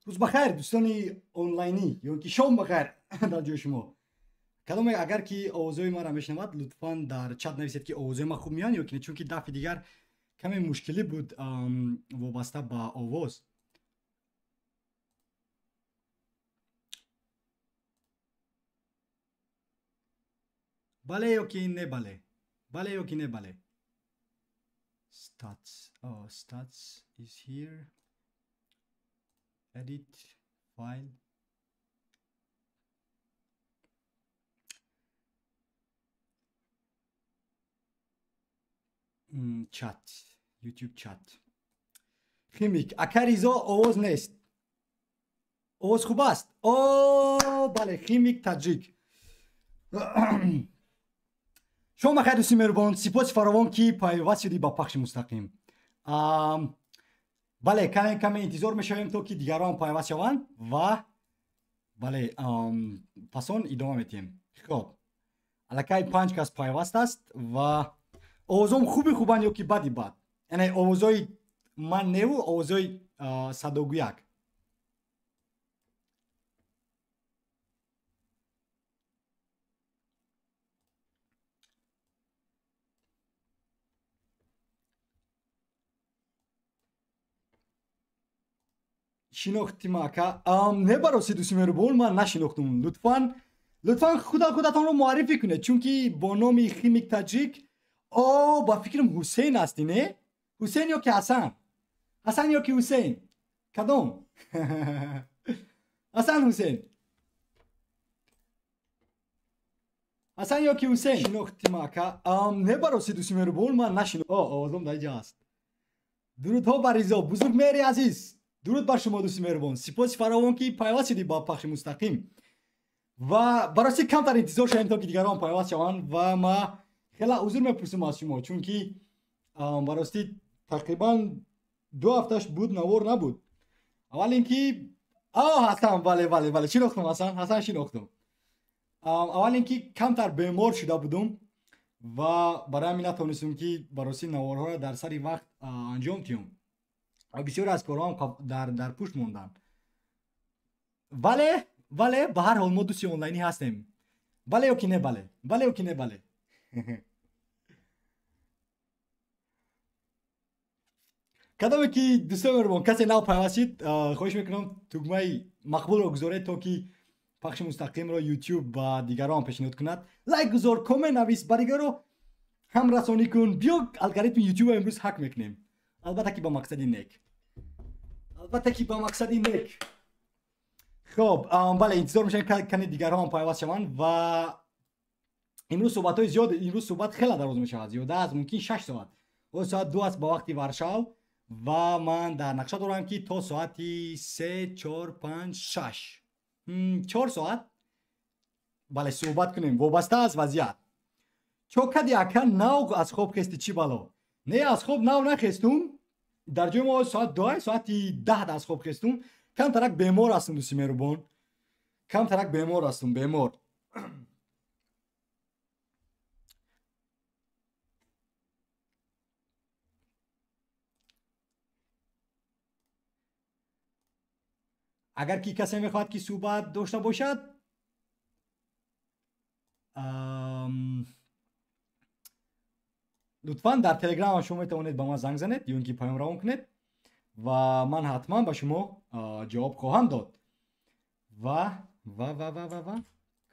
Рӯз бахайр, дӯстони онлайнӣ, ё ки шом бахайр дар ҷои шумо. Кадоме агар ки овозҳои маро мешунавад, лутфан дар чат нависед, ки овозҳои ман хуб меоянд ё ки не, чунки дафъи дигар каме мушкилӣ буд вобаста ба овоз. Бале ё ки не бале? Бале ё ки не бале? Stats. Oh, stats is here. Edit file. Chat. YouTube chat. Химик. Ака Ризо, овоз нест. Овоз хуб аст? О, бале, Химик таҷик. Шом бахайр, дӯсти меҳрубон. Сипоси фаровон, ки пайваст шудӣ ба пахши мустақим. Бале, каме каме интизор мешавем, то ки дигарон пайваст шаванд ва бале, пас он идома медиҳем. Хоб, аллакай панҷ кас пайваст аст ва овозом хуби хубанд ё ки бади бад? Яъне овозҳои ман неву овозҳои садогӯяк. Шинохтима, ака? Не, бароси, дӯсти меҳрубон, ман нашинохтум. Лутфан, лутфан худатонро муаррифӣ кунед, чунки бо номи Химик таҷик. О, ба фикрам, Ҳусейн ҳастӣ, не? Ҳусейн ё ки Ҳасан? Ҳасан ё ки Ҳусейн, кадом? Ҳасан, Ҳусейн, Ҳасан ё ки Ҳусейн? Шинохтима, ака? Не, бароси, дӯсти меҳрубон, ман нашино. Овозом дар инҷа аст. Дурудҳо бар Ризо Бузургмеҳри азиз. Дуруд бар шумо, дӯсти меҳрубон. Сипоси фаровон, ки пайваст шудӣ ба пахши мустақим. Ва барости, камтар интизор шавем, то ки дигарон пайваст шаванд, ва ма хеле узр мепурсам аз шумо, чунки барости тақрибан 2 ҳафташ буд, навор набуд. Аввал ин ки, Ҳасан, бале, бале, бале, шинохтум. Ҳасан, Ҳасан, шинохтум. Аввал ин ки камтар бемор шуда будум ва барои ҳамин натавонистем, ки барости наворҳоро дар сари вақт анҷом диҳем ва бисёре аз корҳоам дар пушт монданд. Вале ба ҳар ҳол мо дӯсти онлайнӣ ҳастем. Бале ё ки не бале? Бале ё ки не бале? Кадоме ки, дӯстони меҳрубон, касе нав пайваст шид, хоҳиш мекунам, тугмаи мақбулро гузоред, то ки пахши мустақимро YouTube ба дигарон пешниҳод кунад. Лайк гузор, коммент навис, ба дигаро ҳамрасонӣ кун. Биё, алгоритми YouTube имрӯз ҳак мекунем. Албатта ки ба мақсади нек, албатта ки ба мақсади нек. Хоб, бале, интизор мешавем, кане дигарҳо ҳам пайваст шаванд. Ва имрӯз суҳбатҳои зиёд, имрӯз суҳбат хеле дароз мешавад, зиёда аз мумкин 6 соат. О, соат 2 аст ба вақти Варшав ва ман дар нақша дорам, ки то соати 3, 4, 5, 6, 4 соат, бале, суҳбат кунем, вобаста аз вазъият. Чо кади, ака? Нав аз хоб хести, чӣ бало? Не, аз хоб нав нахестум. Дар ҷои мо соат 2, соати 10 аз хоб хестум. Камтарак бемор ҳастум, дӯсти меҳрубон, камтарак бемор ҳастум, бемор. Агар ки касе мехоҳад, ки суҳбат дошта бошад, лутфан дар Телеграм шумо метавонед ба ман занг занед ё ин ки паём равон кунед ва ман ҳатман ба шумо ҷавоб хоҳам дод. Ва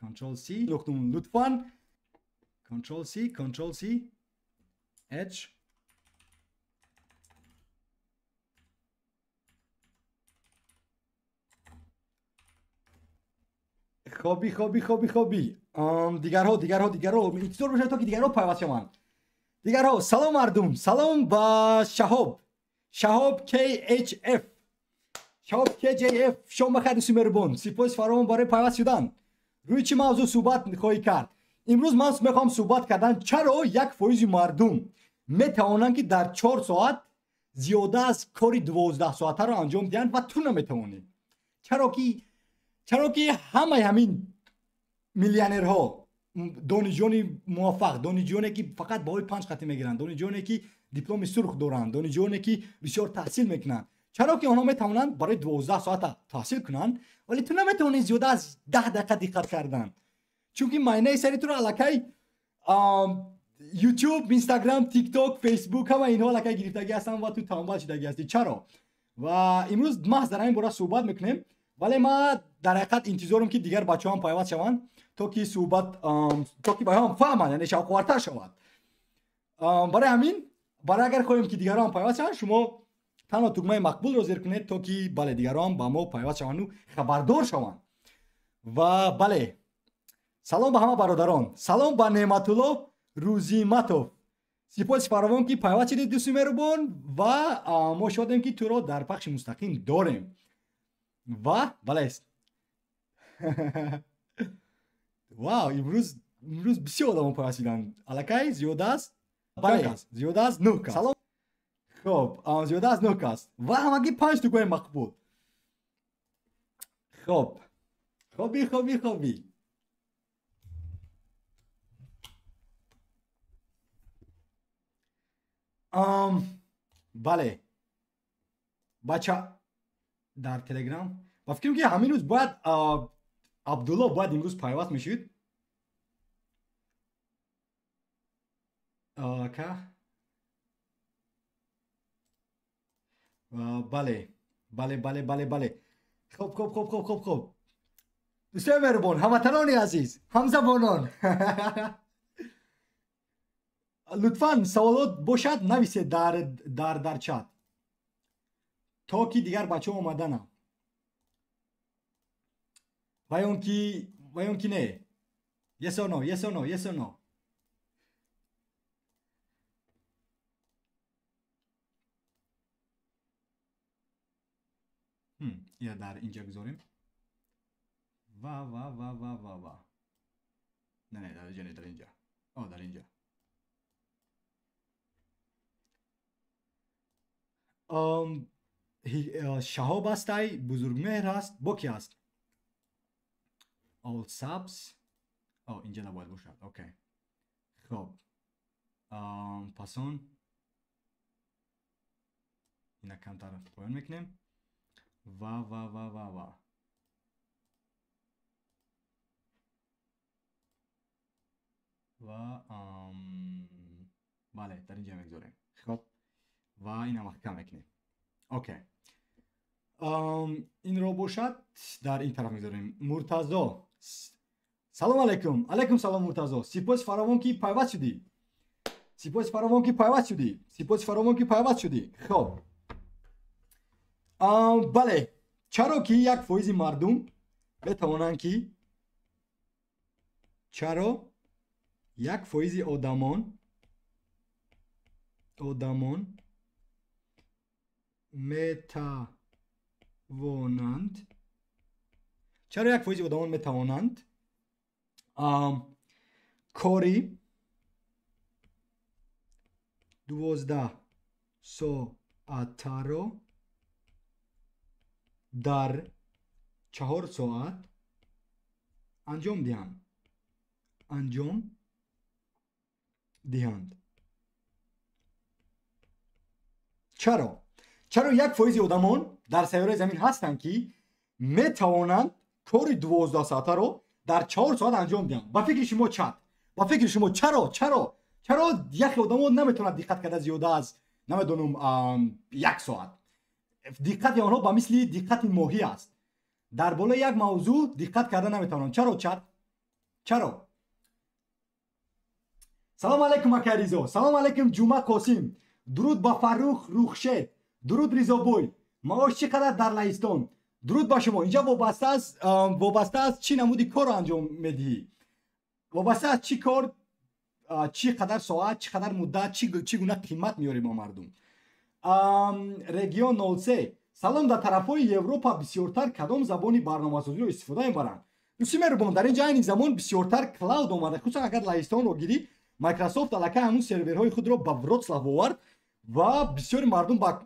Control C. Лутфан Control C, Control C, H. Хоби, хоби, хоби, хоби. Дигарҳо, дигарҳо, дигарҳо, интизор бошед, то ки дигарҳо пайваст шаванд. Дигарҳо, салом, мардум, салом ба Шаҳоб, Шаҳоб KHF, Шаҳоб KJF. Шом бахайр, дӯсти меҳрубон, сипоси фаровон барои пайваст шудан. Рӯи чӣ мавзӯъ суҳбат хоҳӣ кард? Имрӯз ман мехоҳам суҳбат кардан, чаро 1% мардум метавонанд, ки дар 4 соат зиёда аз кори 12 соатаро анҷом диҳанд ва ту наметавонӣ. Чаро ки Чаро ки ҳамаи ҳамин миллионерҳо, донишҷӯёни муваффақ, донишҷӯёне ки фақат баҳои 5 қатӣ мегиранд, донишҷӯёне ки дипломи сурх доранд, донишҷӯёне ки бисёр таҳсил мекунанд, чаро ки онҳо метавонанд барои 12 соат таҳсил кунанд, вале ту наметавонӣ зиёда аз 10 дақиқа диққат кардан, чунки майнаи сари туро аллакай YouTube, Instagram, TikTok, Facebook ҳама инҳо аллакай гирифтагӣ ҳастанд ва ту тамбал шудагӣ ҳастӣ. Чаро? Ва имрӯз маҳз дар ҳамин бора суҳбат мекунем, вале ман дар ҳақиқат интизорам ки дигар бачаҳоам пайваст шаванд, то ки суҳбат, то ки баён фаҳманд, яъне шавқовартар шавад. Барои ҳамин, барои агар хоҳем ки дигарон пайваст шаванд, шумо танҳо тугмаи мақбулро зер кунед, то ки бале дигарон ба мо пайваст шаванду хабардор шаванд. Ва бале, салом ба ҳама бародарон, салом ба Неъматулло Рӯзиматов. Сипоси фаровон ки пайваст шудед, дӯсти меҳрубон, ва мо шодем ки туро дар пахши мустақим дорем. Ва бале, вау, имрӯз бисёр одамон пайваст шуданд, аллакай зиёда аст, бале, зиёда аз 9 кас. Салом. Хоб, зиёда аз 9 кас ва ҳамагӣ 5 тугмаи мақбул. Хоб, хоби хоби хоби. Бале, бача дар Телеграм ва фикрам ки ҳамин рӯз бояд Абдулло бояд имрӯз пайваст мешуд. Ка бале, бале, бале, бале, бале. Хоб, хоб, хоб, хоб, хоб, хоб. Дӯстони меҳрубон, ҳамватанони азиз, ҳамзабонон, лутфан саволот бошад нависед дар чат, то ки дигар бачаҳо омаданам ва ё он ки не. Yes or no, yes or no, yes or no. Я дар инҷа гузорем. Ва ва ва ва ва ва. Не, не, дар инҷа не, дар инҷа. О, дар инҷа. Шаҳоб ҳастай, Бузургмеҳр ҳаст, бо ки ҳаст? All subs. О, инҷа набояд бошад. Окей. Хоб. Пас он ина камтар поён мекунем. Ва ва ва ва ва. Ва бале, дар инҷа мегузорем. Хоб. Ва ина маҳкам мекунем. Окей. Инро бошад дар ин тараф мегузорем. Муртазо. Салом алайкум. Алайкум салом, Муртазо. Сипоси фаровон ки пайваст шудӣ. Сипоси фаровон ки пайваст шудӣ. Сипоси фаровон ки пайваст шудӣ. Хоб. Бале, чаро ки 1% мардум метавонанд ки, чаро 1% одамон метавонанд, чаро 1% одамон метавонанд кори 12 соатаро дар 4 соат анҷом диҳанд? Анҷом диҳанд. Чаро? Чаро 1% одамон дар сайёраи замин ҳастанд ки метавонанд кори 12 соатаро дар 4 соат анҷом диҳанд? Ба фикри шумо, чат, ба фикри шумо чаро, чаро, чаро яке одамон наметавонад диққат карда зиёда аз, намедонам, 1 соат? Диққати онҳо ба мисли диққати моҳӣ аст. Дар болои як мавзӯъ диққат карда наметавонанд. Чаро, чат? Чаро? Салом алайкум, акай Ризо. Салом алайкум, Ҷума Қосим. Дуруд ба Фаррух Рухшед. Дуруд, Ризобой. Маош чӣ қадар дар Лаҳистон? Дуруд ба шумо. Инҷа вобаста аст чӣ намуди корро анҷом медиҳӣ, вобаста аст чӣ кор, чӣ қадар соат, чӣ қадар муддат, чӣ гуна қимат меёрем мо мардум. Регион 03. Салом, дар тарафҳои Европа бисёртар кадом забони барномасозиро истифода мебаранд? Дӯсти меҳрубон, дар ин ҷа айни замон бисёртар cloud омада, хусусан агар Лаҳистонро гирӣ, Майкрософт аллакай ҳамун серверҳои худро ба Вроцлав овард ва бисёри мардум ба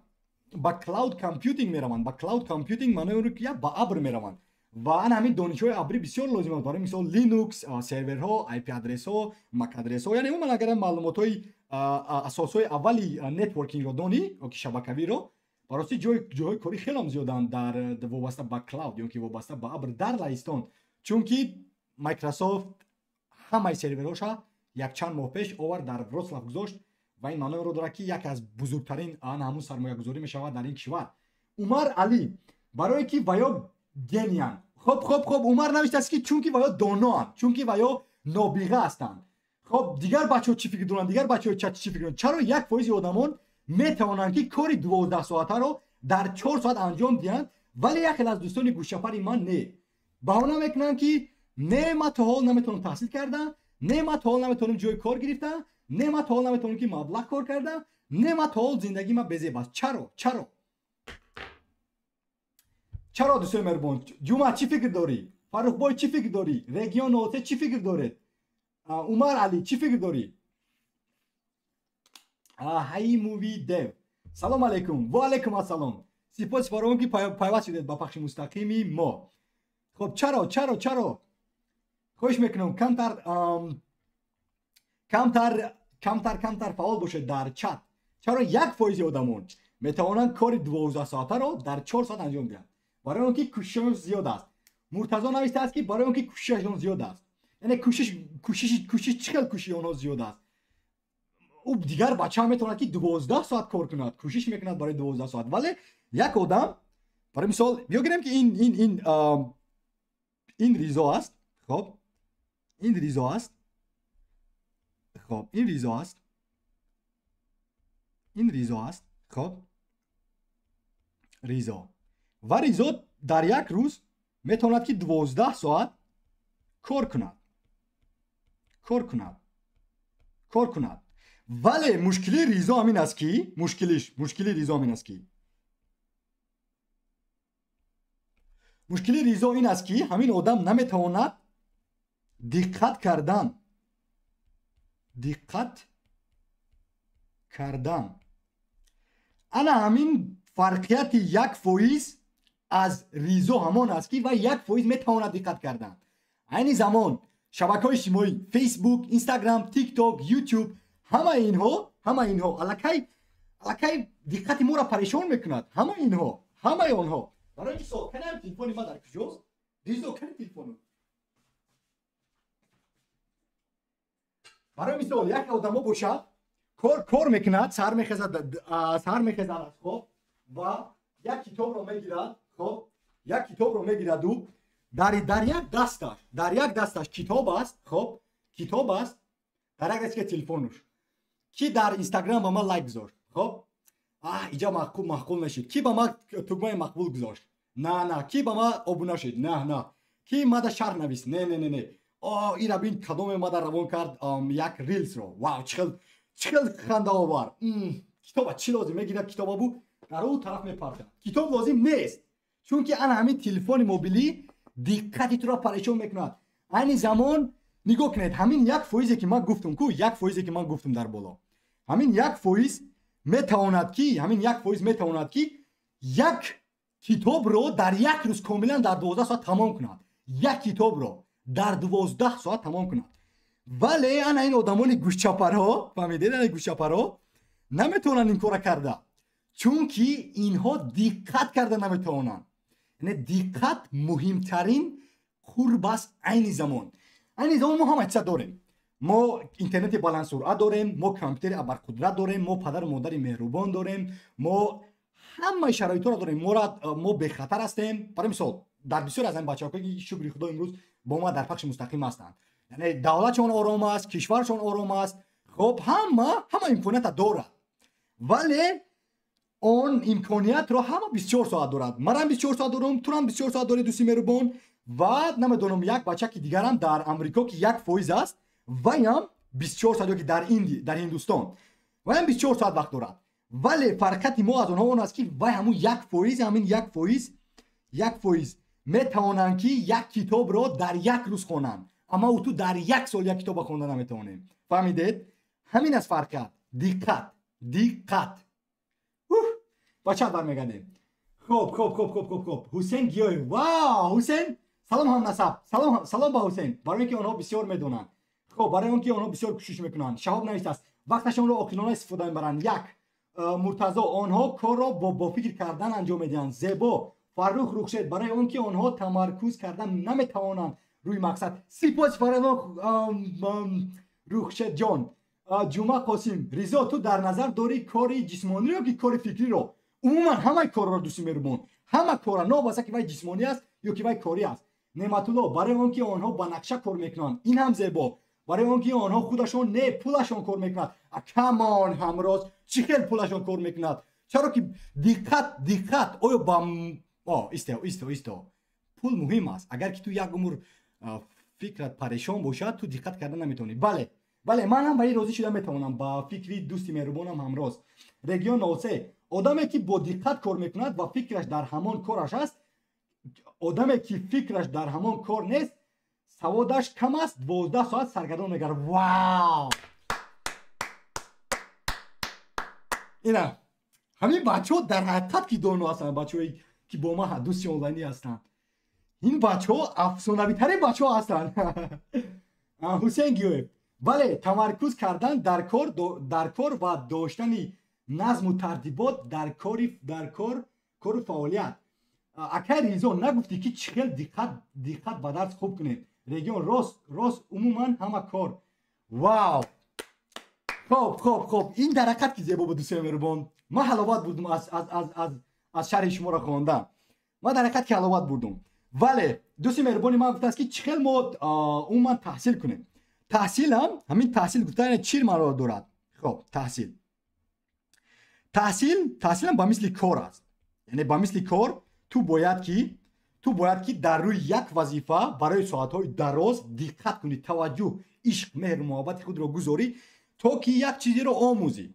cloud computing мераванд. Ба cloud computing маънои онро ки ба абр мераванд. Ва ана ҳамин донишҳои абрӣ бисёр лозим аст. Барои мисол Linux, серверҳо, IP адресҳо, MAC адресҳо, яъне умуман агар маълумотҳои асосҳои аввали networking ро донӣ ёки шабакавиро, барости ҷойҳои корӣ хелам зиёданд дар вобаста ба cloud ё ки вобаста ба абр дар Лаҳистон, чунки Microsoft ҳамаи серверҳоша якчанд моҳ пеш овард, дар Вроцлав гузошт ва ин маъноеро дорад, ки яке аз бузургтарин ана ҳамун сармоягузорӣ мешавад дар ин кишвар. Умар Алӣ, барое ки ваё гениянд. Хоб, хоб, хоб, Умар навиштааст, ки чунки ваё доноанд, чунки ваё нобиға ҳастанд. Хоб, дигар бачаҳо чӣ фикр доранд? Дигар бачаҳо чӣ фикр доранд? Чаро 1% одамон метавонанд, ки кори 12 соатаро дар 4 соат анҷом диҳанд, вале як хел аз дӯстони гӯшчапари ман не, баҳона мекунанд, ки не, ман то ҳол наметавонам таҳсил карда, не, ман то ҳол наметавонам ҷои кор гирифта, не, ман то ҳол наметавонам ки маблағ кор карда, не, ман то ҳол зиндагии ман безеб аст. Чаро, чаро, чаро, дӯстои меҳрубон? Ҷума, чӣ фикр дорӣ? Фаррухбой, чӣ фикр дорӣ? Регион оте, чӣ фикр доред? Умар Алӣ, чӣ фикр дорӣ? Ҳаи муви дев, салом алейкум. Ва алейкум ассалом. Сипос фаровон, ки пайваст шудед ба пахши мустақими мо. Хоб, чаро, чаро, чаро? Хоҳиш мекунам, камтар, камтар, камтар, камтар фаъол бошед дар чат. Чаро 1% одамон метавонанд кори 12 соатаро дар 4 соат анҷом диҳанд? Барои он ки кӯшишашон зиёд аст. Муртазо навиштааст, ки барои он ки кӯшишашон зиёд аст. Яъне кӯшиш, кӯшиш, кӯшиш, чӣ хел кӯшиши онҳо зиёд аст? Ӯ дигар бача метавонад, ки 12 соат кор кунад, кӯшиш мекунад барои 12 соат, вале як одам, барои мисол, биё гирем, ки ин Ризо аст. Хоб, ин Ризо аст. Хоб, ин Ризо аст, ин Ризо аст. Хоб, Ризо, ва Ризо дар як рӯз метавонад, ки 12 соат кор кунад, кор кунад, кор кунад, вале мушкилии Ризо ҳамин аст, ки мушкилии Ризо ҳамин аст, ки мушкилии Ризо ин аст, ки ҳамин одам наметавонад диққат кардан, диққат кардан. Ана ҳамин фарқияти 1% аз Ризо ҳамон аст, ки вай 1% метавонад диққат кардан. Айни замон шабакаҳои иҷтимоӣ, Фейсбук, Инстаграм, Тикток, Ютуб, ҳамаи инҳо, ҳамаи инҳо аллакай, аллакай диққати моро парешон мекунад. Ҳамаи инҳо, ҳамаи онҳо. Барои мисол, канам телефони ма дар куҷост? Ризо, кани телефону? Барои мисол, як одамо бошад, кор мекунад, сар мехезад, сар мехезад аз хоб ва як китобро мегирад. Хоб, як китобро мегираду дар як дасташ китоб аст. Хоб, китоб аст, дар як даст телефонуш. Ки дар Инстаграм ба ман лайк гузошт? Хоб, иҷа маъқул нашид. Ки ба ман тугмаи мақбул гузошт? На, на. Ки ба ман обуна шид? На, на. Ки мада шарҳ навист? Не, не, не, не. О, ира бин, кадоме мада равон кард як рилсро? Вау, чихел, чихел хандаовар! Китоба чӣ лозим? Мегирад китоба бу дар ӯ тараф мепартад. Китоб лозим нест, чунки ана ҳамин телефони мобилӣ диққати туро парешон мекунад. Айни замон нигоҳ кунед, ҳамин 1%-е ки ман гуфтум ку, 1%-е ки ман гуфтум дар боло, ҳамин 1% метавонад ки, ҳамин 1% метавонад, ки як китобро дар як рӯз комилан дар 12 соат тамом кунад, як китобро дар 12 соат тамом кунад. Вале ана ин одамони гӯшчапарҳо, фаҳмидед, ана гӯшчапарҳо наметавонанд ин кора карда, чунки инҳо диққат карда наметавонанд. Яъне диққат муҳимтарин қурб аст айни замон. Айни замон мо ҳама чиза дорем: мо интернети баландсуръат дорем, мо компютери абарқудрат дорем, мо падару модари меҳрубон дорем, мо ҳамаи шароитҳоро дорем, мо бехатар ҳастем. Барои мисол, дар бисёре аз ин бачаҳо, ки, шукри Худо, имрӯз бо ма дар пахши мустақим ҳастанд, яъне давлатшон ором аст, кишваршон ором аст. Хоб, ҳама имконията дорад, вале он имкониятро ҳама 24 соат дорад. Манам 24 соат дорам, турам 24 соат дорӣ, дӯсти меҳрубон, ва намедонам, як бачаки дигарам дар Амрико, ки 1% аст, ваям 24 соат, ё ки дар Инди, дар Ҳиндустон, ваям 24 соат вақт дорад. Вале фарқияти мо аз онҳо он аст, ки вай ҳамун 1%, ҳамин 1%, 1% метавонанд, ки як китобро дар як рӯз хонанд, аммо ӯ ту дар як сол як китобро хонда наметавонем. Фаҳмидед? Ҳамин аст фарқият. Диққат, диққат. Ба чат бармегардем. Хоб, хоб, хоб, хоб, хоб, хоб. Ҳусен Гиёев, вау, Ҳусен. Салом ҳамнасаб, салом, салом ба Ҳусейн, барои ки онҳо бисёр медонанд. Хоб, барои он ки онҳо бисёр кӯшиш мекунанд. Шаҳоб навиштааст: вақташонро оқилона истифода мебаранд. Як Муртазо: онҳо корро бо фикр кардан анҷом медиҳанд. Зебо. Фаррух Рухшед: барои он ки онҳо тамаркуз кардан наметавонанд рӯи мақсад. Сипос, Фаррух Рухшедҷон. Ҷума Қосим: Ризо, ту дар назар дорӣ кори ҷисмониро ки кори фикриро? Умуман ҳамаи корро, дӯсти меҳрубон, ҳама кора, новобаста ки вай ҷисмонӣ аст ё ки вай корӣ аст. Неъматулло: барои он ки онҳо ба нақша кор мекунанд. Ин ҳам зебо. Барои он ки онҳо худашон не, пулашон кор мекунад. Камон, ҳамроз, чӣ хел пулашон кор мекунад? Чаро ки диққат, диққат оё ба исто, исто, исто, пул муҳим аст. Агар ки ту як умр фикрат парешон бошад, ту диққат карда наметавонӣ. Бале, бале, ман ҳам ба ин розӣ шуда метавонам, ба фикри дӯсти меҳрубонам ҳамроз. Регион 03: одаме ки бо диққат кор мекунад ва фикраш дар ҳамон кораш аст. Одаме ки фикраш дар ҳамон кор нест, саводаш кам аст, 12 соат саргардон мегардад. Вау, ина ҳамин бачаҳо дар ҳақиқат ки доно ҳастанд. Бачаҳое ки бо ман дӯсти онлайнӣ ҳастанд, ин бачаҳо афсонавитарин бачаҳо ҳастанд. Ҳусейн Гиёев: бале, тамаркуз кардан дар кор ва доштани назму тартибот дар кору фаъолият. Акай Ризо, нагуфтӣ ки чӣ хел диққат ба дарс хуб кунем? Регион: рост, рост, умуман ҳама кор. Вау, хоб, хоб, хоб, ин дар ҳақиқат ки зебо буд, дӯстони меҳрубон. Ман ҳаловат бурдум аз шарҳи шуморо хондам. Ман дар ҳақиқат ки ҳаловат бурдум. Вале дӯсти меҳрубони ман гуфтааст, ки чӣ хел мо умуман таҳсил кунем. Таҳсилам, ҳамин таҳсил гуфта чӣ маъно дорад? Хоб, таҳсил, таҳсил, таҳсилам ба мисли кор аст, яъне ба мисли кор ту бояд ки дар рӯи як вазифа барои соатҳои дароз диққат кунӣ, таваҷҷӯҳ, ишқ, меҳру муҳаббати худро гузорӣ, то ки як чизеро омӯзӣ.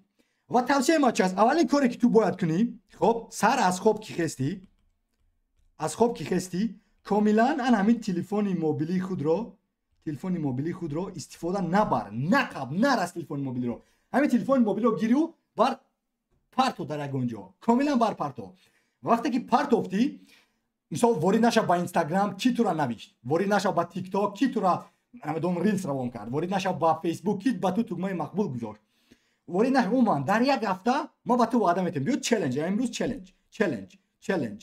Ва тавсияи ма чи аст? Аввалин коре ки ту бояд кунӣ, хоб, сар аз хоб ки хестӣ, аз хоб ки хестӣ, комилан ан ҳамин телефони мобилии худро истифода набар, нақаб, нарас телефони мобилиро. Ҳамин телефони мобилиро гирю бар парто дар ягон ҷо, комилан бар парто. Вақте ки партофтӣ, мисол, ворид наша ба Инстаграм, ки тура навишт, ворид наша ба Тикток, ки тура намедонам рилс равон кард, ворид наша ба Фейсбук, ки ба ту тугмаи мақбул гузошт, ворид наша. Умуман дар як ҳафта ма ба ту ваъда метиҳам, биё челлендж, имрӯз челлендж, челлендж, челлендж,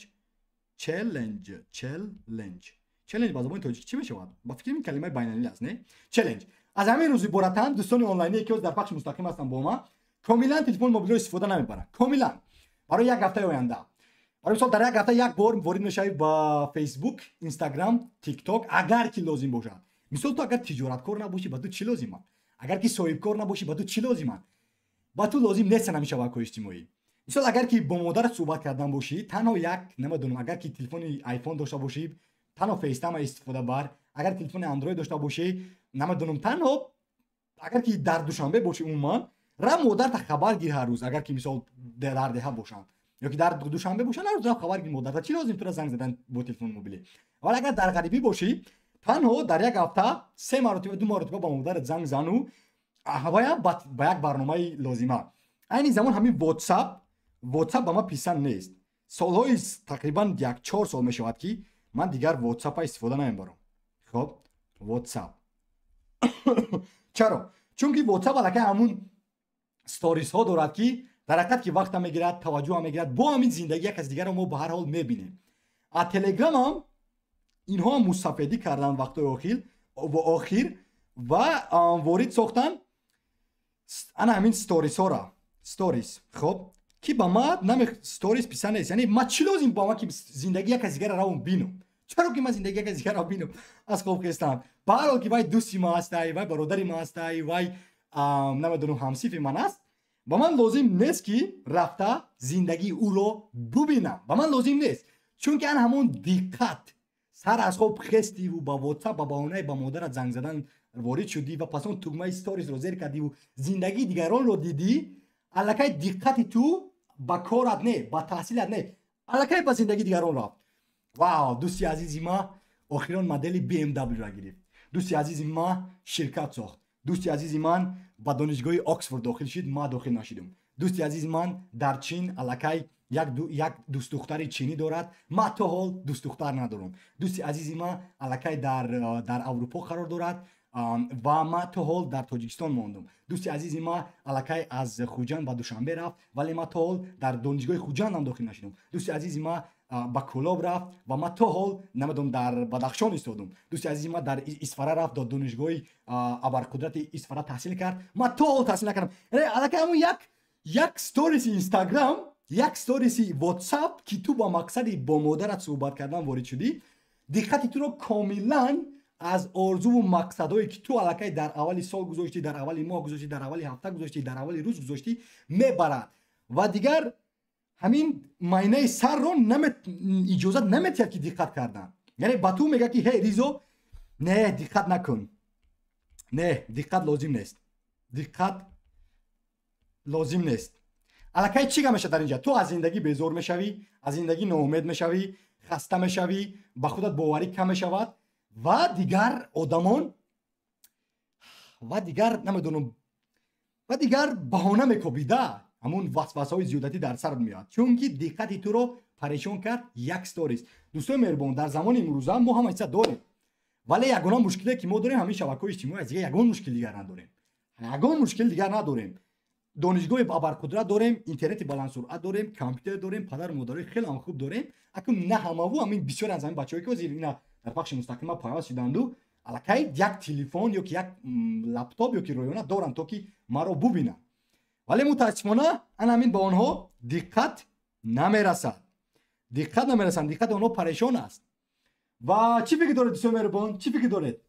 челлендж, челлендж, челлендж. Ба забони тоҷикӣ чӣ мешавад? Ба фикри ин калимаи байналмилалӣ аст, не? Челлендж аз ҳамин рӯз иборатанд. Дӯстони онлайние ки дар пахши мустақим ҳастанд бо ма, комилан телефони мобилиро истифода намебаранд, комилан барои як ҳафтаи оянда. Барои мисол, дар як ҳафта як бор ворид мешавӣ ба Фейсбук, Инстаграм, Тикток, агар ки лозим бошад. Мисол, ту агар тиҷораткор набошӣ, ба ту чӣ лозиманд? Агар ки соҳибкор набошӣ, ба ту чӣ лозиманд? Ба ту лозим нестанд ҳамин шабакаҳои иҷтимоӣ. Мисол, агар ки бо модарат суҳбат кардан бошӣ, танҳо як, намедонам, агар ки телефони Айфон дошта бошӣ, танҳо FaceTime истифода бар. Агар телефони Андроид дошта бошӣ, намедонам, танҳо агар ки дар Душанбе бошӣ, умуман ра модарта хабар гир ҳар рӯз. Агар ки мисол дар деҳа бошанд ё ки дар Душанбе бошанд, ҳар рӯз ра хабар гир модарта. Чӣ лозим тура занг задан бо телефони мобилӣ? Вале агар дар ғарибӣ бошӣ, танҳо дар як ҳафта се маротиба, ду маротиба ба модарат занг зану, ҳаваям ба як барномаи лозима. Айни замон ҳамин WhatsApp ба ман писанд нест. Солҳои тақрибан як 4 сол мешавад, ки ман дигар WhatsApp истифода намебарам. Хоб, WhatsApp чаро? Чунки WhatsApp аллакай ҳамун сторисҳо дорад, ки дар ҳақиқат ки вақта мегирад, таваҷҷӯҳам мегирад. Бо ҳамин зиндагӣ як каси дигарро мо ба ҳар ҳол мебинем. А Телеграмам инҳо мустафедӣ карданд вақтҳои охир ва ворид сохтан ана ҳамин сторисҳоро, сторис. Хоб, ки ба ман наме сторис писанд нест. Яъне ма чӣ лозим ба ман, ки зиндагӣ як каси дигарро равон бинам? Чаро ки ман зиндагӣ як каси дигарро бинам аз хоб хестам? Ба ҳар ҳол ки вай дӯсти ма ҳастай, вай бародари ма ҳастай, вай намедонам, ҳамсифи ман аст, ба ман лозим нест, ки рафта зиндагии ӯро бубинам. Ба ман лозим нест, чунки ан ҳамон диққат, сар аз хоб хестиву ба WhatsApp ба баҳонаи ба модарат занг задан ворид шудӣ ва пас он тугмаи сторисро зер кардиву зиндагии дигаронро дидӣ, аллакай диққати ту ба корат не, ба таҳсилат не, аллакай ба зиндагии дигарон рафт. Вау, дӯсти азизи ма охирон модели BMW-ро гирифт, дӯсти азизи ма ширкат сохт, дӯсти азизи ман ба донишгоҳи Оксфорд дохил шуд, ма дохил нашудум, дӯсти азизи ман дар Чин аллакай Як дӯстдухтари чинӣ дорад, ман то ҳол дӯстдухтар надорам. Дӯсти азизи ман аллакай дар Аврупо қарор дорад ва ман то ҳол дар Тоҷикистон мондум. Дӯсти азизи ман аллакай аз Хуҷанд ба Душанбе рафт, вале ман то ҳол дар донишгоҳи Хуҷандам дохил нашудам. Дӯсти азизи ман ба Кӯлоб рафт ва ман то ҳол намедонам дар Бадахшон истодум. Дӯсти азизи ман дар Исфара рафт, дар донишгоҳи абарқудрати Исфара таҳсил кард, ман то ҳол таҳсил накардам. Аллакай ҳамун як сториси Инстаграм, як сториси WhatsApp, ки ту ба мақсади бо модарат суҳбат кардан ворид шудӣ, диққати туро комилан аз орзуву мақсадҳое, ки ту аллакай дар аввали сол гузоштӣ, дар аввали моҳ гузоштӣ, дар аввали ҳафта гузоштӣ, дар аввали рӯз гузоштӣ, мебарад. Ва дигар ҳамин майнаи сарро иҷозат наметиҳад, ки диққат кардан. Яъне ба ту мегӯяд, ки ҳей Ризо, не, диққат накун, не, диққат лозим нест, диққат лозим нест. Аллакай чӣ гап мешавад дар инҷа? Ту аз зиндагӣ безор мешавӣ, аз зиндагӣ ноумед мешавӣ, хаста мешавӣ, ба худат боварӣ кам мешавад ва дигар одамон ва дигар намедонам ва дигар баҳона мекобида, ҳамун васвасаҳои зиёдатӣ дар сар меояд, чунки диққати туро парешон кард як сторис. Дӯстони меҳрубон, дар замони имрӯза мо ҳама чиза дорем, вале ягона мушкиле, ки мо дорем, ҳамин шабакаҳои иҷтимоӣ аст. Дигар ягон мушкил дигар надорем, ягон мушкил дигар надорем. Донишгоҳи абарқудрат дорем, интернети баландсуръат дорем, компютер дорем, падару модарои хеле ҳам хуб дорем. Акун на ҳамаву ҳамин бисёре аз ҳамин бачаҳое, ки ҳозир ина дар пахши мустақима пайваст шуданду, аллакай як телефон ё ки як лаптоп ё ки ройона доранд, то ки маро бубинанд. Вале мутаассифона ана ҳамин ба онҳо диққат намерасад, диққат намерасанд, диққати онҳо парешон аст. Ва чӣ фикр доред, дӯстони меҳрубон, чӣ фикр доред?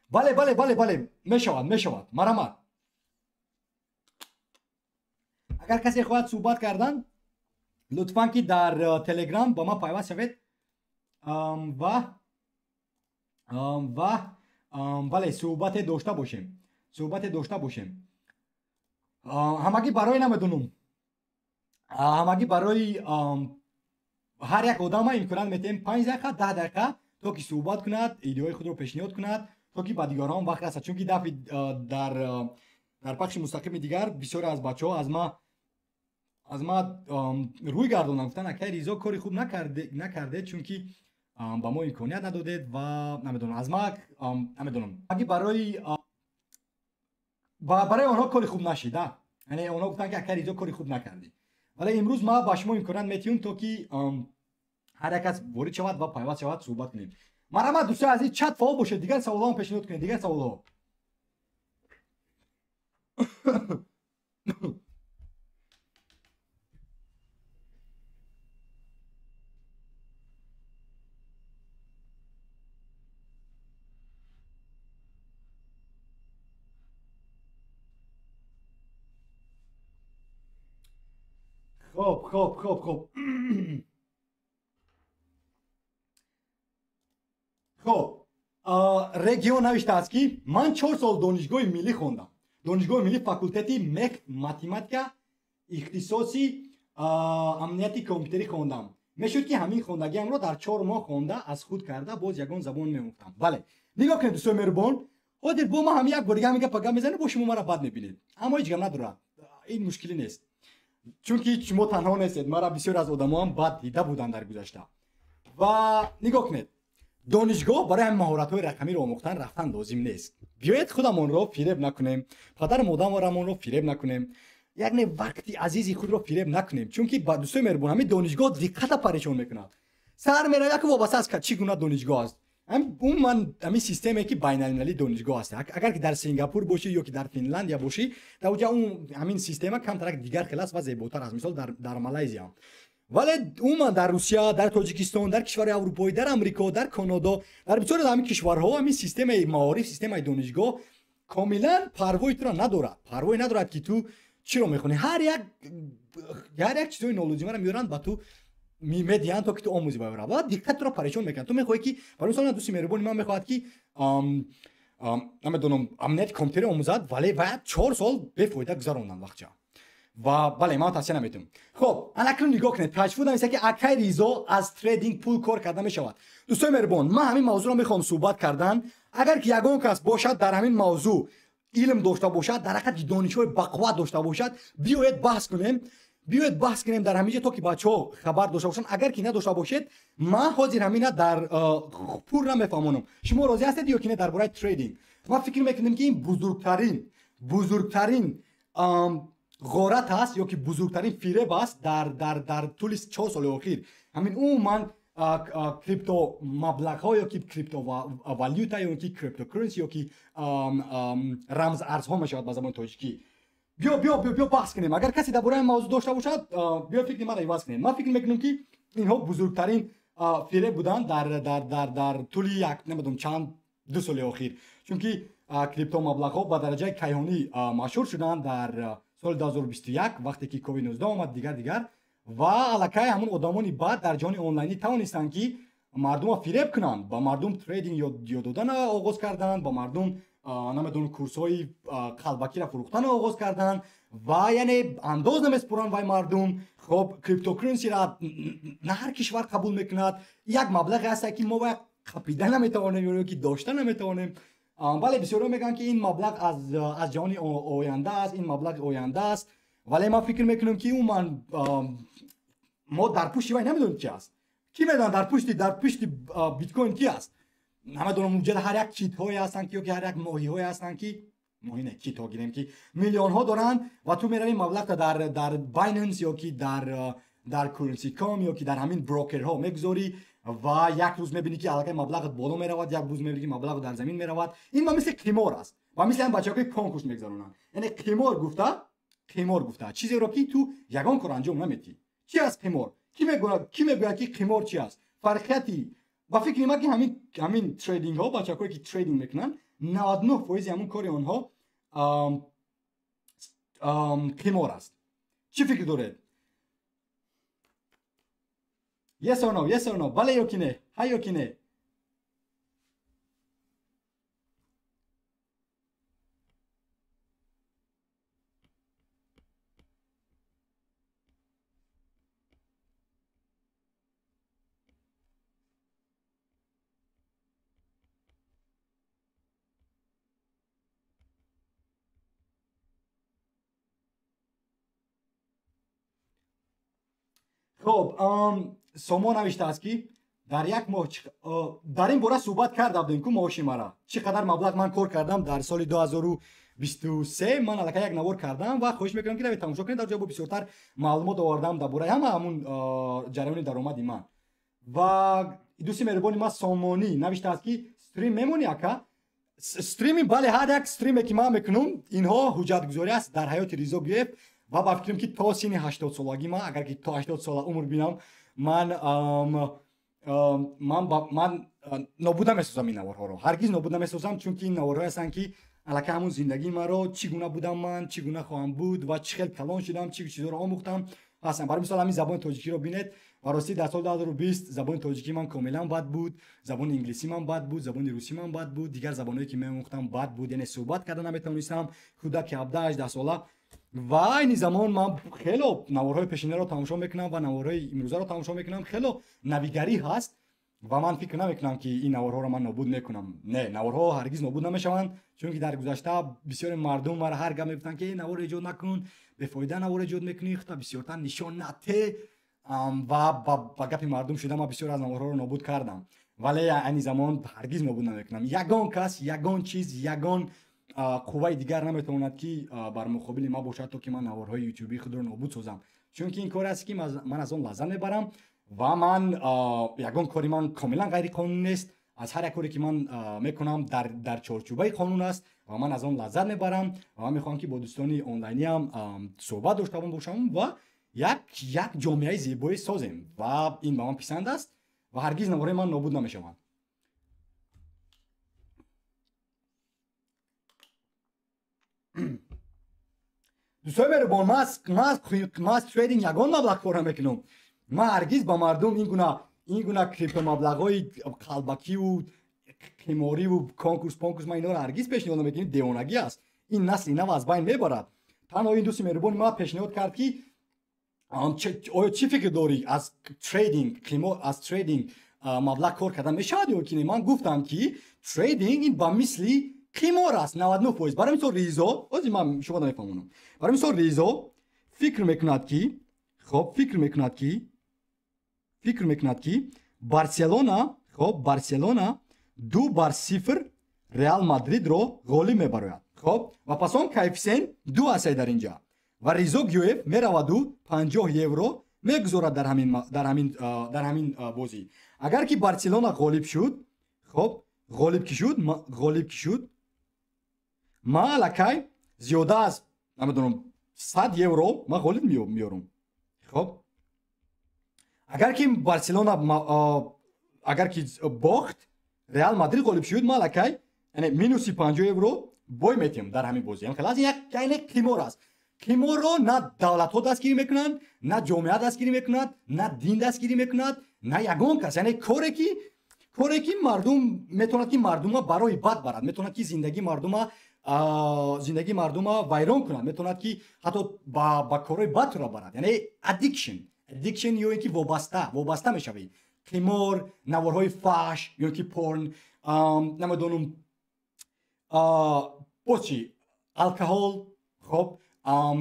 Бале, бале, бале, бале, мешавад, мешавад, марамат. Агар касе хоҳад суҳбат кардан, лутфан ки дар Телеграм ба ман пайваст шавед ва бале, суҳбате дошта бошем, суҳбате дошта бошем. Ҳамагӣ барои намедонам, ҳамагӣ барои ҳар як одама имконият метиҳем 5 дақиқа, 10 дақиқа, то ки суҳбат кунад, идеяҳои худро пешниҳод кунад, то ки ба дигарон вақт расад. Чунки дафъи дар пахши мустақими дигар бисёре аз бачаҳо аз ма рӯй гардонанд, гуфтанд акай Ризо, кори хуб накардед, чунки ба мо имконият надодед ва намедонам, аз ма намедонам, аги барои онҳо кори хуб нашида, яъне онҳо гуфтанд, ки акай Ризо, кори хуб накардӣ. Вале имрӯз ма ба шумо имконият метиҳем, то ки ҳар як кас ворид шавад ва пайваст шавад, суҳбат кунем. Марҳамат, дӯстони азиз, чат фаъол бошед, дигар саволҳоам пешниҳод кунед, дигар саволҳо. Хоб, хоб, хоб, хоб. Хоб, регион навиштааст, ки ман 4 сол донишгоҳи миллӣ хондам. Донишгоҳи миллӣ, факултети мех, математика, ихтисоси амнияти компютерӣ хондам. Мешуд, ки ҳамин хондагиамро дар 4 моҳ хонда, аз худ карда, боз ягон забон меомӯхтам. Бале, нигоҳ кунед, дӯстони меҳрубон, ҳозир бо ман ҳамин як бор дига ҳамин гапа гап мезанем, бо шумо мара бад мебинед, аммо ҳеҷ гап надорад, ин мушкилӣ нест, чунки шумо танҳо нестед, мара бисёр аз одамоам бад дида буданд дар гузашта. Ва нигоҳ кунед, донишгоҳ барои ҳамин маҳоратҳои рақамиро омӯхтан рафтан лозим нест. Биёед худамонро фиреб накунем, падару модарамонро фиреб накунем, яъне вақти азизи худро фиреб накунем, чунки ба дӯстои меҳрубон, ҳамин донишгоҳ диққата парешон мекунад. Сар меравад, яке вобаста аст, чӣ гуна донишгоҳ аст. Умуман ҳамин системае, ки байналмилалии донишгоҳ аст. Агар ки дар Сингапур бошӣ ё ки дар Финляндия бошӣ, дар оҷа ҳамин система камтарак дигар хел аст ва зеботар аст, мисол дар Малайзия. Вале умуман дар Русия, дар Тоҷикистон, дар кишварҳои Аврупоӣ, дар Амрико, дар Канадо, дар бисёре аз ҳамин кишварҳо ҳамин системаи маориф, системаи донишгоҳ комилан парвои туро надорад. Парвое надорад, ки ту чиро мехонӣ. Ҳар як чизҳои нолозимаро меоранд, ба ту медиҳанд, то ки ту омӯзӣ баёра. Ва диққат туро парешон мекунанд. Ту мехоҳӣ, ки барои мисол дӯсти меҳрубони ман мехоҳад, ки намедонам, амнияти компютери омӯзад, вале бояд 4 сол бефоида гузаронанд вақтча. Ва бале, ман тавсия наметиҳам. Хоб, анакнун нигоҳ кунед, таҷфуд нависта, ки акай Ризо, аз трейдинг пул кор карда мешавад. Дӯстони меҳрубон, ман ҳамин мавзӯъро мехоҳам суҳбат кардан. Агар ки ягон кас бошад дар ҳамин мавзӯъ илм дошта бошад, дар ҳақиқат донишҳои бақувват дошта бошад, биёед баҳс кунем. Биёед баҳс кунем дар ҳамин ҷо, то ки бачаҳо хабар дошта бошанд. Агар ки надошта бошед, ман ҳозир ҳамина дар пурра мефаҳмонам. Шумо розӣ ҳастед ё ки не дар бораи трейдинг? Ман фикр мекунам, ки ин бузургтарин ғорат аст ё ки бузургтарин фиреб аст дар тӯли 4 соли охир. Ҳамин умуман крипто маблағҳо ё ки криптовалюта ё ки cryptocurrency ё ки рамз арзҳо мешавад ба забони тоҷикӣ. Биё баҳс кунем. Агар касе дар бораи мавзӯъ дошта бошад, биё фикри маро иваз кунем. Ман фикр мекунам, ки инҳо бузургтарин фиреб буданд дар тӯли як намедонам чанд 2 соли охир, чунки крипто маблағҳо ба дараҷаи кайҳонӣ машҳур шуданд дар соли 2021, вақте ки COVID-19 омад, дигар, ва аллакай ҳамун одамони бад дар ҷаҳони онлайнӣ тавонистанд, ки мардумро фиреб кунанд, ба мардум трейдинг ёд додан оғоз карданд, ба мардум намедонам курсҳои қалбакиро фурӯхтан оғоз карданд ва яъне андоз намеспуранд вай мардум. Хоб, cryptocurrency ра на ҳар кишвар қабул мекунад. Як маблағе ҳаст, ки мо вай қапида наметавонем ё ки дошта наметавонем. Бале, бисёриҳо мегӯянд, ки ин маблағ аз ҷаҳони оянда аст, ин маблағи оянда аст, вале ман фикр мекунам, ки умуман мо дар пушти вай намедонем чи аст. Кӣ медонад дар пушти биткоин ки аст? Намедонам, муҷада ҳар як китҳое ҳастанд, ки ё ки ҳар як моҳиҳое ҳастанд, ки моҳӣ не, китҳо гирем, ки миллионҳо доранд ва ту меравӣ, маблағта дар Binance ё ки дар Currency.com ё ки дар ҳамин брокерҳо мегузорӣ ва як рӯз мебинӣ, ки аллакай маблағат боло меравад, як рӯз мебинӣ, ки маблағ дар замин меравад. Ин ба мисли қимор аст ва мисли ҳам бачаҳо, ки конкурс мегузаронанд. Яъне қимор гуфта чизеро, ки ту ягон кор анҷом наметиҳӣ. Чи аст қимор? Кӣ мегӯяд, ки қимор чи аст? Фарқияти ба фикри ман, ки ҳамин трейдингҳо, бачаҳое, ки трейдинг мекунанд, 99% ҳамун кори онҳо қимор аст. Чӣ фикр доред? Yes or no? Yes or no? Бале ё ки не? Ҳа ё ки не? Хоб, Сомо навиштааст, ки дар як моҳ. Дар ин бора суҳбат карда будем ку, маоши мара, чӣ қадар маблағ ман кор кардам дар соли 2023. Ман аллакай як навор кардам ва хоҳиш мекунам, ки равед, тамошо кунед. Дар ҷо бо бисёртар маълумот овардам дар бораи ҳама ҳамун ҷараёни даромади ман. Ва дӯсти меҳрубони ман Сомонӣ навиштааст, ки стрим мемонӣ, ака? Стрими, бале, ҳар як стриме, ки ман мекунам, инҳо ҳуҷҷатгузорӣ аст дар ҳаёти Ризо Гӯев. Ва ба фикрам, ки то синни 80-солагӣ ман, агар ки то 80 сола умр бинам, ман нобуд намесозам ин наворҳоро, ҳаргиз нобуд намесозам, чунки ин наворҳое ҳастанд, ки аллакай ҳамун зиндагии маро, чӣ гуна будам ман, чӣ гуна хоҳам буд ва чӣ хел калон шудам, чӣ чизҳоро омӯхтам ҳастанд. Барои мисол, ҳамин забони тоҷикиро бинед. Ва ростӣ, дар соли 2020 забони тоҷикии ман комилан бад буд, забони инглисӣ ман бад буд, забони русӣ ман бад буд, дигар забонҳое, ки меомӯхтам, бад буд, яъне суҳбат карда наметавонистам, кӯдаки 17-18 сола. Ва айни замон ман хело наворҳои пешинаро тамошо мекунам ва наворҳои имрӯзаро тамошо мекунам, хело навигарӣ ҳаст ва ман фикр намекунам, ки ин наворҳоро ман нобуд мекунам. Не, наворҳо ҳаргиз нобуд намешаванд, чунки дар гузашта бисёри мардум мара ҳар гап мегуфтанд, ки навор эҷод накун, бефоида навор эҷод мекунӣ, хута бисёртар нишон нате. Ва ба гапи мардум шуда, ман бисёр аз наворҳоро нобуд кардам, вале айни замон ҳаргиз нобуд намекунам. Ягон кас, ягон чиз, ягон қувваи дигар наметавонад, ки бар муқобили ман бошад, то ки ман наворҳои ютубии худро нобуд созам, чунки ин коре аст, ки ман аз он лаззат мебарам ва ман ягон кори ман комилан ғайриқонунӣ нест. Аз ҳар як коре, ки ман мекунам, дар чорчӯбаи қонун аст ва ман аз он лаззат мебарам ва ман мехоҳам, ки бо дӯстони онлайниам суҳбат дошта бошам ва як ҷомеаи зебое созем ва ин ба ман писанд аст ва ҳаргиз наворҳои ман нобуд намешаванд. Дӯстои меҳрубон, ман аз трейдинг ягон маблағ кор намекунам. Ман ҳаргиз ба мардум ин гуна криптомаблағҳои қалбакиву қимориву конкурс понкурс, ман инҳоро ҳаргиз пешниҳод намекунам. Девонагӣ аст, ин насли нав аз байн мебарад. Танҳо ин дӯсти меҳрубони ман пешниҳод кард, ки оё чӣ фикр дорӣ, аз трейдинг, аз трейдинг маблағ кор кардан мешавад ё ки не? Ман гуфтам, ки трейдинг ин ба мисли қимор аст 99%. Барои мисол Ризо, ҳозир ман шумо намефаҳмонам. Барои мисол Ризо фикр мекунад ки, хоб, фикр мекунад ки Барселона, хоб, Барселона 2-0 Реал Мадридро ғолиб мебарояд. Хоб, ва пас он коэффисиент 2 аст дар инҷа. Ва Ризо Гюев мераваду 50 евро мегузорад дар ҳамин бозӣ. Агар ки Барселона ғолиб шуд, хоб, ғолиб ки шуд, ман аллакай зиёда аз, намедонам, 100 евро ман ғолиб меёрам. Хоб, агар ки Барселона агар ки бохт, Реал Мадрид ғолиб шуд, ман аллакай, яъне минуси 50 евро бой метиҳам дар ҳамин бозӣ. Хелас, як, яъне қимор аст. Қиморро на давлатҳо дастгирӣ мекунанд, на ҷомеа дастгирӣ мекунад, на дин дастгирӣ мекунад, на ягон кас. Яъне коре ки мардум метавонад, ки мардума барои бад барад, метавонад, ки зиндагии мардума вайрон кунад, метавонад, ки ҳатто ба корҳои бад туро барад. Яъне addiction ё ин ки вобаста мешавӣ. Қимор, наворҳои фаҳш ё ки порн, намедонам, боз чӣ, алкоҳол, хоб,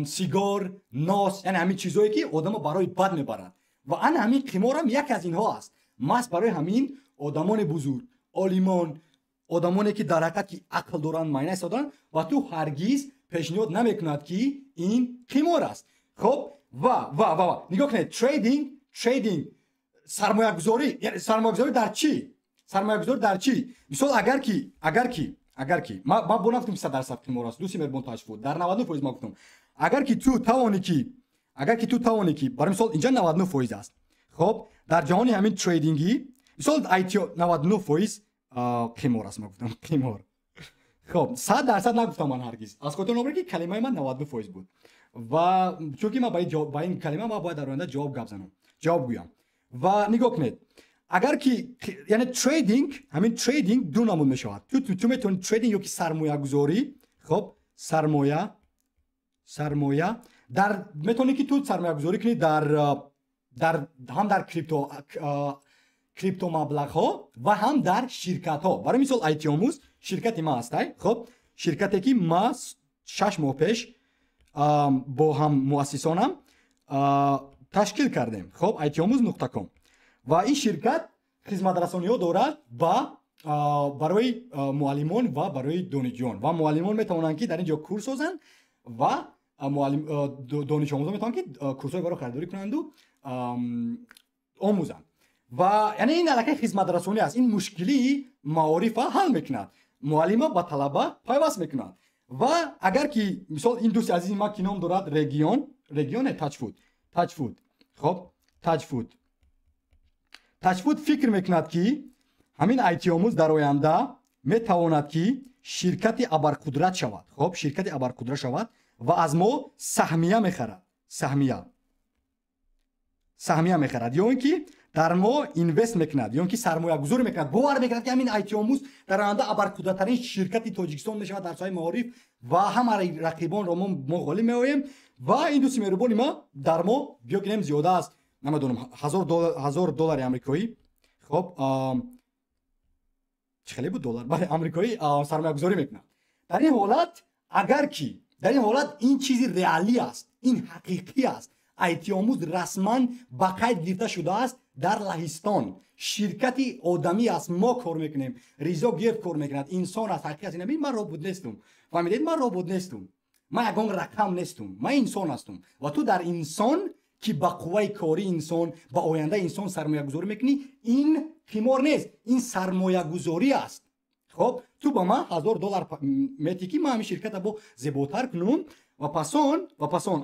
сигор, нос, яъне ҳамин чизое, ки одамо барои бад мебарад. Ва ана ҳамин қиморам яке аз инҳо аст. Маҳз барои ҳамин одамони бузург, олимон, одамоне, ки дар ҳақиқат ки ақл доранд, майна доранд, ва ту ҳаргиз пешниҳод намекунад, ки ин қимор аст. Хоб, ва нигоҳ кунед, trading, сармоягузорӣ. Сармоягузорӣ дар чӣ? Сармоягузорӣ дар чӣ? Мисол, агар ки ман бо нагуфтам, ки 100% қимор аст, дӯсти меҳрубон Ташфуд, дар 99% ман гуфтам. Агар ки ту тавонӣ ки, барои мисол, инҷа 99% аст. Хоб, дар ҷаҳони ҳамин trading ӣ, мисол, IT 99% қимор аст, ман гуфтам қимор. Хоб, 100% нагуфтам ман ҳаргиз. Аз хотир набаред, ки калимаи ман 99% буд. Ва чунки ман ба ин калима ман бояд дар оянда ҷавоб гап занам, ҷавоб гӯям. Ва нигоҳ кунед, агар ки, яъне trading, ҳамин trading ду намуд мешавад. Ту метавонӣ trading ё ки сармоягузорӣ, хоб, сармоя дар метавонӣ, ки ту сармоягузорӣ кунӣ дар ҳам дар крипто маблағҳо ва ҳам дар ширкатҳо. Барои мисол, айтиомӯз ширкати ма ҳастай. Хоб, ширкате, ки ма 6 моҳ пеш бо ҳам муассисонам ташкил кардем. Хоб, айтиомӯз.ком. Ва ин ширкат хизматрасониҳо дорад ба барои муаллимон ва барои донишҷӯён. Ва муаллимон метавонанд, ки дар ин ҷо курс созанд, ва донишомӯзон метавонанд, ки курсҳои баро харидорӣ кунанду омӯзанд. Ва яъне ин аллакай хизматрасонӣ аст. Ин мушкилии маорифа ҳал мекунад, муаллима ба талаба пайваст мекунад. Ва агар ки, мисол, ин дӯсти азизи ман, ки ном дорад Регион, Регионе Тачфуд, Тачфуд, хоб, Тачфуд, Тачфуд фикр мекунад, ки ҳамин айтиомӯз дар оянда метавонад, ки ширкати абарқудрат шавад. Хоб, ширкати абарқудрат шавад ва аз мо саҳмия мехарад, саҳмия мехарад ё ин ки дар мо invest мекунад, ё ин ки сармоягузорӣ мекунад. Бовар мекунад, ки ҳамин айтиомӯз дар оянда абарқудраттарин ширкати Тоҷикистон мешавад дар соҳаи маориф ва ҳама рақибонро мо ғолиб меоем. Ва ин дӯсти меҳрубони ма дар мо, биё гирем, зиёда аз, намедонам, 1000 доллари амрикоӣ, хоб, чӣ хеле буд, доллар, бале, амрикоӣ сармоягузорӣ мекунад. Дар ин ҳолат, агар ки дар ин ҳолат ин чизи реалӣ аст, ин ҳақиқӣ аст. Айтиомӯз расман ба қайд гирифта шудааст дар Лаҳистон. Ширкати одамӣ аст, мо кор мекунем, Ризо Гев кор мекунад, инсон аст, ҳақиқ аст. Ман робот нестум, фаҳмидед? Ман робот нестум, ман ягон рақам нестум, ман инсон ҳастум. Ва ту дар инсон, ки ба қувваи кори инсон, ба ояндаи инсон сармоягузорӣ мекунӣ, ин қимор нест, ин сармоягузорӣ аст. Хоб, ту ба ман 1000 доллар метӣ, ки ман ҳамин ширката бо зеботар кунум. Ва пасон,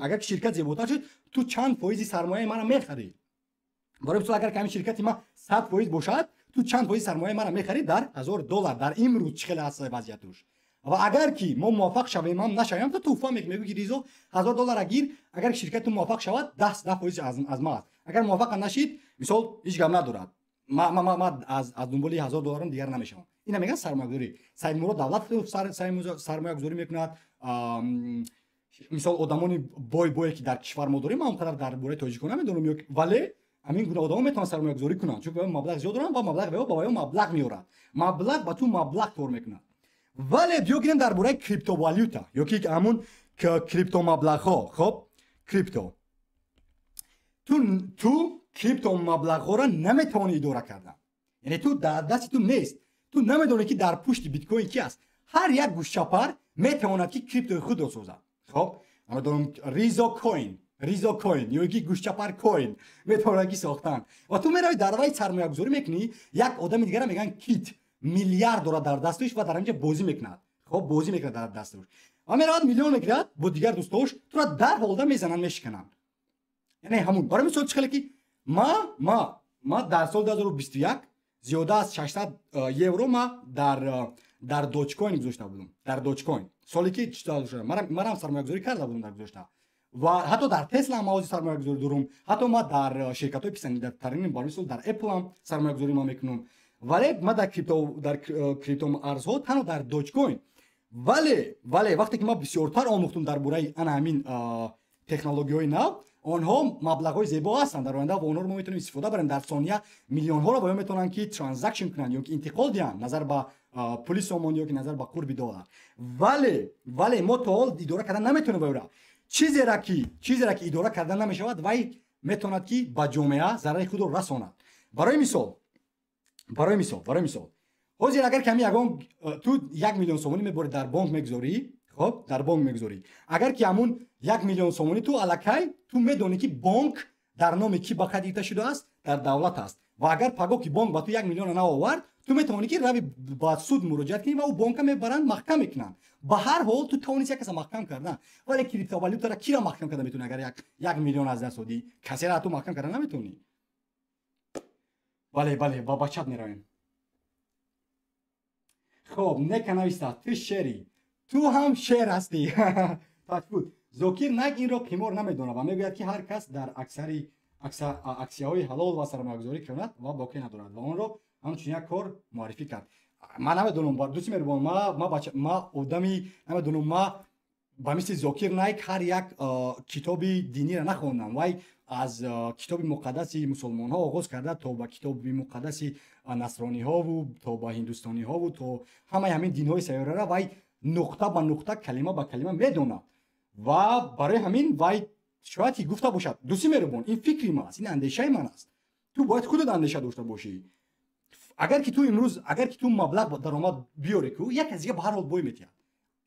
агар ки ширкат зеботар шуд, ту чанд фоизи сармояи маро мехарӣ? Барои мисол, агар ки ҳамин ширкати ман 100% бошад, ту чанд фоизи сармояи маро мехарӣ дар 1000 доллар, дар имрӯз чӣ хеле аст вазъиятуш? Ва агар ки мо муваффақ шавем ҳам, нашавем, ту туҳфа мекунӣ, мегӯӣ, ки Ризо, 1000 доллара гир, агар ширкати ту муваффақ шавад, 10% аз ма аст, агар муваффақ нашид, мисол, ҳеҷ гап надорад, ма аз дунболи 1000 долларам дигар намешавам. Ина мегӯянд сармоягузорӣ. Саидмурод Давлат сармоягузорӣ мекунад. Мисол, одамони бой бое, ки дар кишвар мо дорем, ман он қадар дар бораи тоҷикон намедонам, вале ҳамин гуна одамо метавонанд сармоягузорӣ кунанд, чунки маблағ зиёд доранд ва маблағ ба ваё маблағ меорад, маблағ ба ту маблағ кор мекунад. Вале биё гирем дар бораи криптовалюта ё ки ҳамун криптомаблағҳо. Хоб, крипто. Ту криптомаблағҳоро наметавонӣ идора кардан. Яъне ту дар дасти ту нест. Ту намедонӣ ки дар пушти биткоин ки аст. Ҳар як гӯшчапар метавонад ки криптои худро созад. Хоб, намедонам, Ризо коин, Ризо коин ё ки гӯшчапар коин метавонад ки сохтан. Ва ту меравӣ дар вай сармоягузорӣ мекунӣ, як одами дигара мегӯянд кит, миллиард дорад дар дасташ ва дар ҳаминҷа бозӣ мекунад. Хоб, бозӣ мекунад дар дасташ. Ва меравад миллион мегирад бо дигар дӯстош, тура дар ҳолда мезананд, мешикананд. Яъне ҳамун. Барои мисол чӣ хеле ки ма дар соли 2021 зиёда аз 600 евро ма дар Dogecoin гузошта будам. Дар Dogecoin. Соли ки манам сармоягузорӣ карда будам дар гузошта. Ва ҳатто дар Tesla ҳам ҳозир сармоягузорӣ дорум. Ҳатто ма дар ширкатҳои писандидатарин, барои мисол дар Apple ҳам сармоягузорӣ ма мекунам. Вале ма дар криптоарзҳо танҳо дар Dogecoin. Вале вақте ки ма бисёртар омӯхтум дар бораи ана ҳамин технологияҳои нав, онҳо маблағҳои зебо ҳастанд дар оянда ва онҳоро мо метавонем истифода барем. Дар сония миллионҳоро ва ё метавонанд ки transaction кунанд ё ки интиқол диҳанд назар ба пули сомон ё ки назар ба қурби доллар. Вале мо то ҳол идора кардан наметавонем вайро. Чизеро ки идора кардан намешавад, вай метавонад ки ба ҷомеа зарари худро расонад. Барои мисол, ҳозир агар ками ягон ту 1 миллион сомонӣ меборӣ дар бонк мегузорӣ, хоб, дар бонк мегузорӣ. Агар ки ҳамун 1 миллион сомонӣ ту аллакай ту медонӣ ки бонк дар номи ки ба қайд гирифта шудааст, дар давлат аст. Ва агар паго ки бонк ба ту 1 миллиона наовард, ту метавонӣ ки рави ба суд муроҷиат кунӣ ва ӯ бонка мебаранд, маҳкам мекунанд. Ба ҳар ҳол ту тавонист як каса маҳкам кардан. Вале криптовалютаро кира маҳкам карда метавонӣ? Агар 1 миллион аз даст додӣ, касеро ту маҳкам карда наметавонӣ. Бале, ба чат меравем. Хоб, нека нависта, ту шери. Ту ҳам шер ҳастӣ. Ташбуд. Зокир Найк инро қимор намедонад ва мегӯяд ки ҳар кас дар аксияҳои ҳалол ва сармоягузорӣ кунад ва боқӣ надорад ва онро ҳамчун як кор муаррифӣ кард. Ман намедонам, дӯсти меҳрубон, ма одами намедонам, ма ба мисли Зокир Найк ҳар як китоби диниро нахондам. Вай аз китоби муқаддаси мусулмонҳо оғоз карда то ба китоби муқаддаси насрониҳову то ба ҳиндустониҳову то ҳамаи ҳамин динҳои сайёрара вай нуқта ба нуқта, калима ба калима медонад. Ва барои ҳамин вай шояд ки гуфта бошад. Дӯсти меҳрубон, ин фикри ман аст, ин андешаи ман аст. Ту бояд худат андеша дошта бошӣ. Агар ки ту имрӯз, агар ки ту маблағ даромад биёрӣ, ку як кас дига ба ҳар ҳол бой метиҳад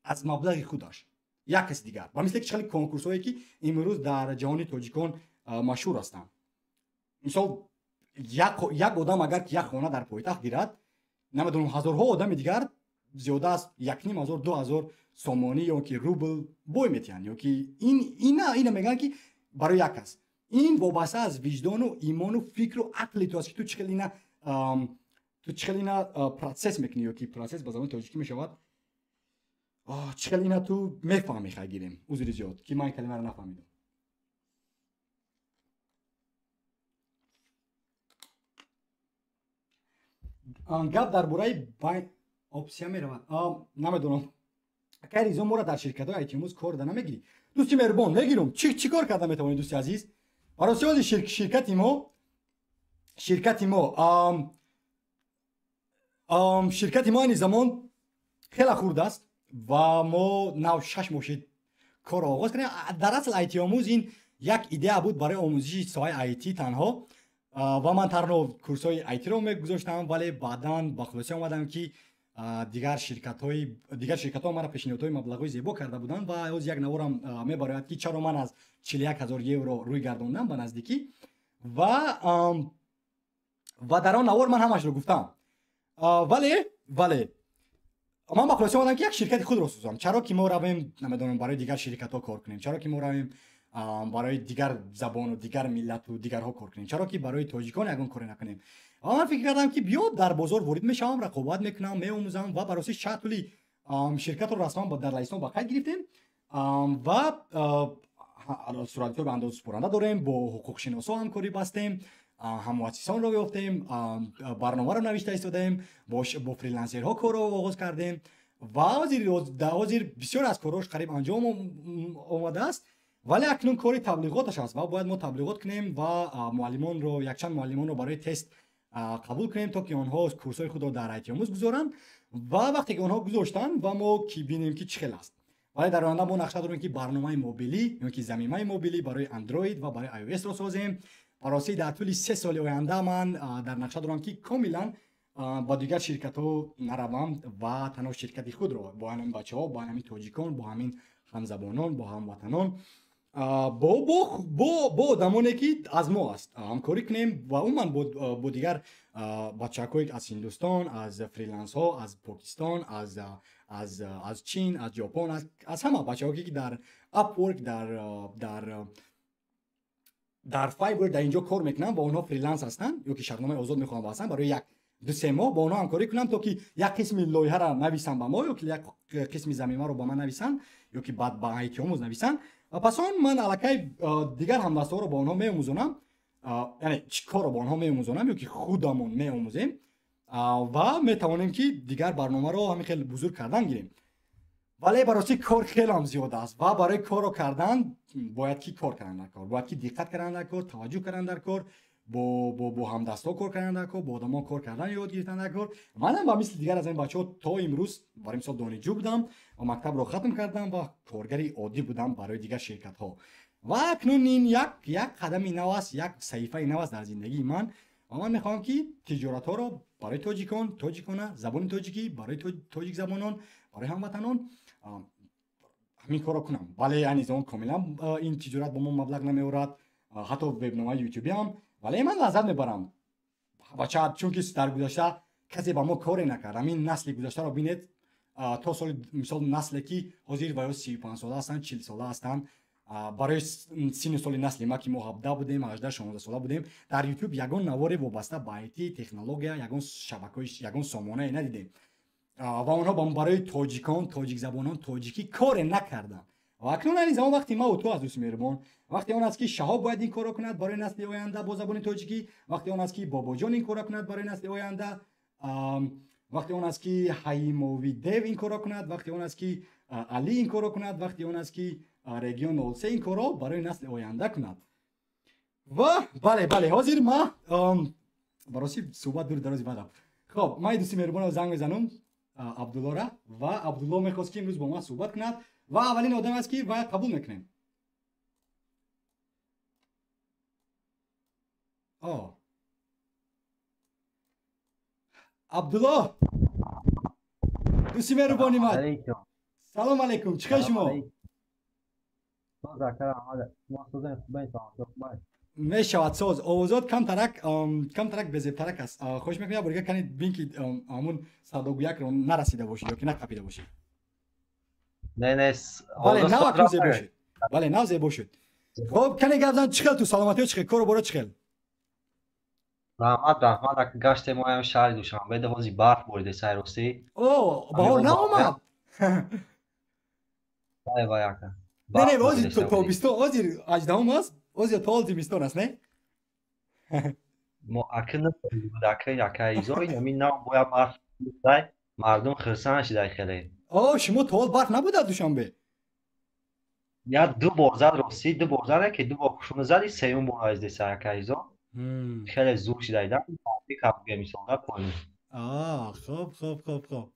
аз маблағи худаш. Як каси дигар. Ба мисли ки хеле конкурсҳое ки имрӯз дар ҷаҳони тоҷикон машҳур ҳастанд. Мисол, як одам агар ки як хона дар пойтахт гирад, намедонам, ҳазорҳо одами дигар зиёда аз 1500, 2000 сомонӣ ё ки рубл бой метиҳанд. Ё ки ина мегӯянд ки барои як кас. Ин вобаста аз виҷдону имону фикру ақли ту аст ки ту чӣ хел ина процесс мекунӣ, ё ки процесс ба забони тоҷикӣ мешавад. Чӣ хел ина ту мефаҳмӣ, хай гирем. Узри зиёд ки ман ин калимаро нафаҳмидам. Гап дар бораи опсия меравад. Намедонам. Акай Ризо моро дар ширкатҳои айтимӯз кор да намегирӣ. Дӯсти меҳрубон, мегирам. Чӣ кор карда метавонӣ, дӯсти азиз? Барои ҳозир ширкати мо айни замон хеле хурд аст ва мо нав 6 моҳ шид корро оғоз кардем. Дар асл айтиомӯз ин як идея буд барои омӯзиши соҳаи IT танҳо. Ва ман танҳо курсҳои IT-ро мегузоштам, вале баъдан ба хулоса омадам ки дигар ширкатҳо маро пешниҳодҳои маблағҳои зебо карда буданд ва ҳозир як наворам мебарояд ки чаро ман аз 41 000 евро рӯй гардондам ба наздикӣ. Ва дар он навор ман ҳамашро гуфтам. Вале ман ба хулоса омадам ки як ширкати худро созам. Чаро ки мо равем, намедонам, барои дигар ширкатҳо кор кунем? Чаро ки мо равем барои дигар забону дигар миллату дигарҳо кор кунем? Чаро ки барои тоҷикон ягон коре накунем? Ва ман фикр кардам ки биё дар бозор ворид мешавам, рақобат мекунам, меомӯзам ва бароси шатули ширкатро расман дар Лаҳистон ба қайд гирифтем ва суратҳисоби андозсупоранда дорем, бо ҳуқуқшиносҳо ҳамкорӣ бастем, ҳаммуассисонро ёфтем, барномаро навишта истодаем, бо фрилансерҳо корро оғоз кардем ва ҳозир бисёр аз корҳош қариб анҷом омадааст. Вале акнун кори таблиғоташ аст ва бояд мо таблиғот кунем ва муаллимонро, якчанд муаллимонро барои тест қабул кунем, то ки онҳо курсҳои худро дар айтиомӯз гузоранд. Ва вақте ки онҳо гузоштанд ва мо ки бинем ки чӣ хел аст. Вале дар оянда мо нақша дорем ки барномаи мобилӣ ё ки замимаи мобилӣ барои Android ва барои iOS-ро созем. Ба ростӣ дар тӯли 3 соли оянда ман дар нақша дорам ки комилан ба дигар ширкатҳо наравам ва танҳо ширкати худро бо ҳамин бачаҳо, бо ҳамин тоҷикон, бо ҳамин ҳамзабонон, бо ҳамватанон, бо одамоне ки аз мо аст ҳамкорӣ кунем ва умуман бо дигар бачакҳое аз Ҳиндустон, аз фрилансҳо, аз Покистон, аз Чин, аз Ҷопон, аз ҳама бачаҳое ки дар Upwork, дар Fiverr дар инҷо кор мекунанд ва онҳо фриланс ҳастанд ё ки шартномаи озод мехоҳанд ҳастанд, барои 1-2-3 моҳ бо онҳо ҳамкорӣ кунам то ки як қисми лоиҳаро нависанд ба мо ё ки як қисми замимаро ба ман нависанд ё ки баъд ба IT-омӯз нависанд. Ва пас он ман аллакай дигар ҳамдастҳоро бо онҳо меомӯзонам, яъне чӣ корро бо онҳо меомӯзонам ё ки худамон меомӯзем ва метавонем ки дигар барномаро ҳамин хел бузург кардан гирем. Вале ба ростӣ кор хелам зиёд аст ва барои корро кардан бояд ки кор кардан дар кор, бояд ки диққат кардан дар кор, таваҷҷӯҳ кардан дар кор, бо ҳамдастҳо кор кардан дар кор, бо одамон кор кардан ёд гирифтан дар кор. Манам ба мисли дигар аз ин бачаҳо то имрӯз барои мисол донишҷӯ будам ва мактабро хатм кардам ва коргари оддӣ будам барои дигар ширкатҳо. Ва акнун ин як қадами нав аст, як саҳифаи нав аст дар зиндагии ман ва ман мехоҳам ки тиҷоратҳоро барои тоҷикон, тоҷикона, забони тоҷикӣ барои тоҷикзабонон, барои ҳамватанон ҳамин корро кунам. Вале айни замон комилан ин тиҷорат ба мо маблағ намеорад, ҳатто вебномаи ютубӣ ҳам. Вале ман лаззат мебарам бача, чунки дар гузашта касе ба мо коре накард. Ҳамин насли гузаштаро бинед, то соли мисол насле ки ҳозир ва ё 35 сола ҳастанд, 40 сола ҳастанд, барои синну соли насли ма ки мо 17 будем, 18, 16 сола будем, дар ютуб ягон наворе вобаста ба IT, технология, ягон шабакаи, ягон сомонае надидем. Ва онҳо барои тоҷикон, тоҷикзабонон тоҷикӣ коре накарданд. Ва акнун айни замон вақти ма ту аз дӯсти меҳрубон, вақти он аст ки Шаҳоб бояд ин корро кунад барои насли оянда бо забони тоҷикӣ, вақти он аст ки Бобоҷон ин корро кунад барои насли оянда, вақти он аст ки Ҳаимови Дев ин корро кунад, вақти он аст ки Али ин корро кунад, вақти он аст ки Регион 03 ин корро барои насли оянда кунад. Ва бале, бале, ҳозир ма бароси суҳбат дур дарози бадам. Хоб, ман дӯсти меҳрубонро занг мезанам, Абдуллора, ва Абдулло мехост ки имрӯз бо ман суҳбат кунад ва аввалин одам аст ки вай қабул мекунем. Абдулло, дӯсти меҳрубони ман, салом алейкум, чӣ хел шумо? Мешавад соз, овозот камтарак безебтарак аст. Хоҳиш мекунам як бор дигар канед бин ки ҳамун садогӯякро нарасида бошед ё ки нақапида бошед. Не, не, бале, нав акнун зебо шуд. Бале, нав зебо шуд. Хоб, кане гап зан, чӣ хел ту, саломатиё чӣ хел, кору боро чӣ хел? Раҳмат, раҳмат, ака, гаштем моям шаҳри Душанбе, ҳози барф бориде сайросӣ. О, баҳор наомад? Бале, бале, ака. Не, не, ҳозир тобистон, ҳозир 18-ум аст, ҳозир то ҳол зимистон аст, не? Мо ака набуд, ака, ака изо, ин нав бояд барф дай, мардум хирсан шидай хеле. О, шумо то ҳол барф набуд дар Душанбе? Я ду бор зад, ростӣ, ду бор зад, ки ду бор хушуна зади, сеюм бор аздеса, ака изо. Хеле зур шидай, да, кабге мисол да поин. Хоб, хоб, хоб, хоб.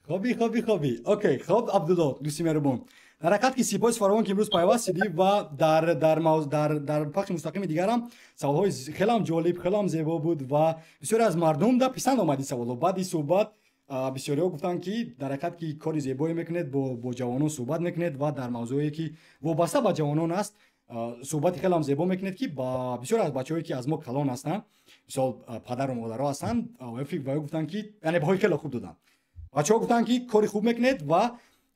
Хоби, хоби, хоби. Окей, хоб, Абдулло, дӯсти меҳрубон. Дар ҳақиқат ки сипоси фаровон ки имрӯз пайваст шидӣ ва дар пахши мустақими дигарам саволҳои хелам ҷолиб, хелам зебо буд ва бисёре аз мардум да писанд омад ин саволҳо. Баъди суҳбат бисёриҳо гуфтанд ки дар ҳақиқат ки кори зебое мекунед, бо ҷавонон суҳбат мекунед ва дар мавзӯе ки вобаста ба ҷавонон аст суҳбати хелам зебо мекунед ки ба бисёре аз бачаҳое ки аз мо калон ҳастанд, мисол падару модаро ҳастанд, ва гуфтанд ки яъне баҳои хеле хуб доданд. Бачаҳо гуфтанд ки кори хуб мекунед ва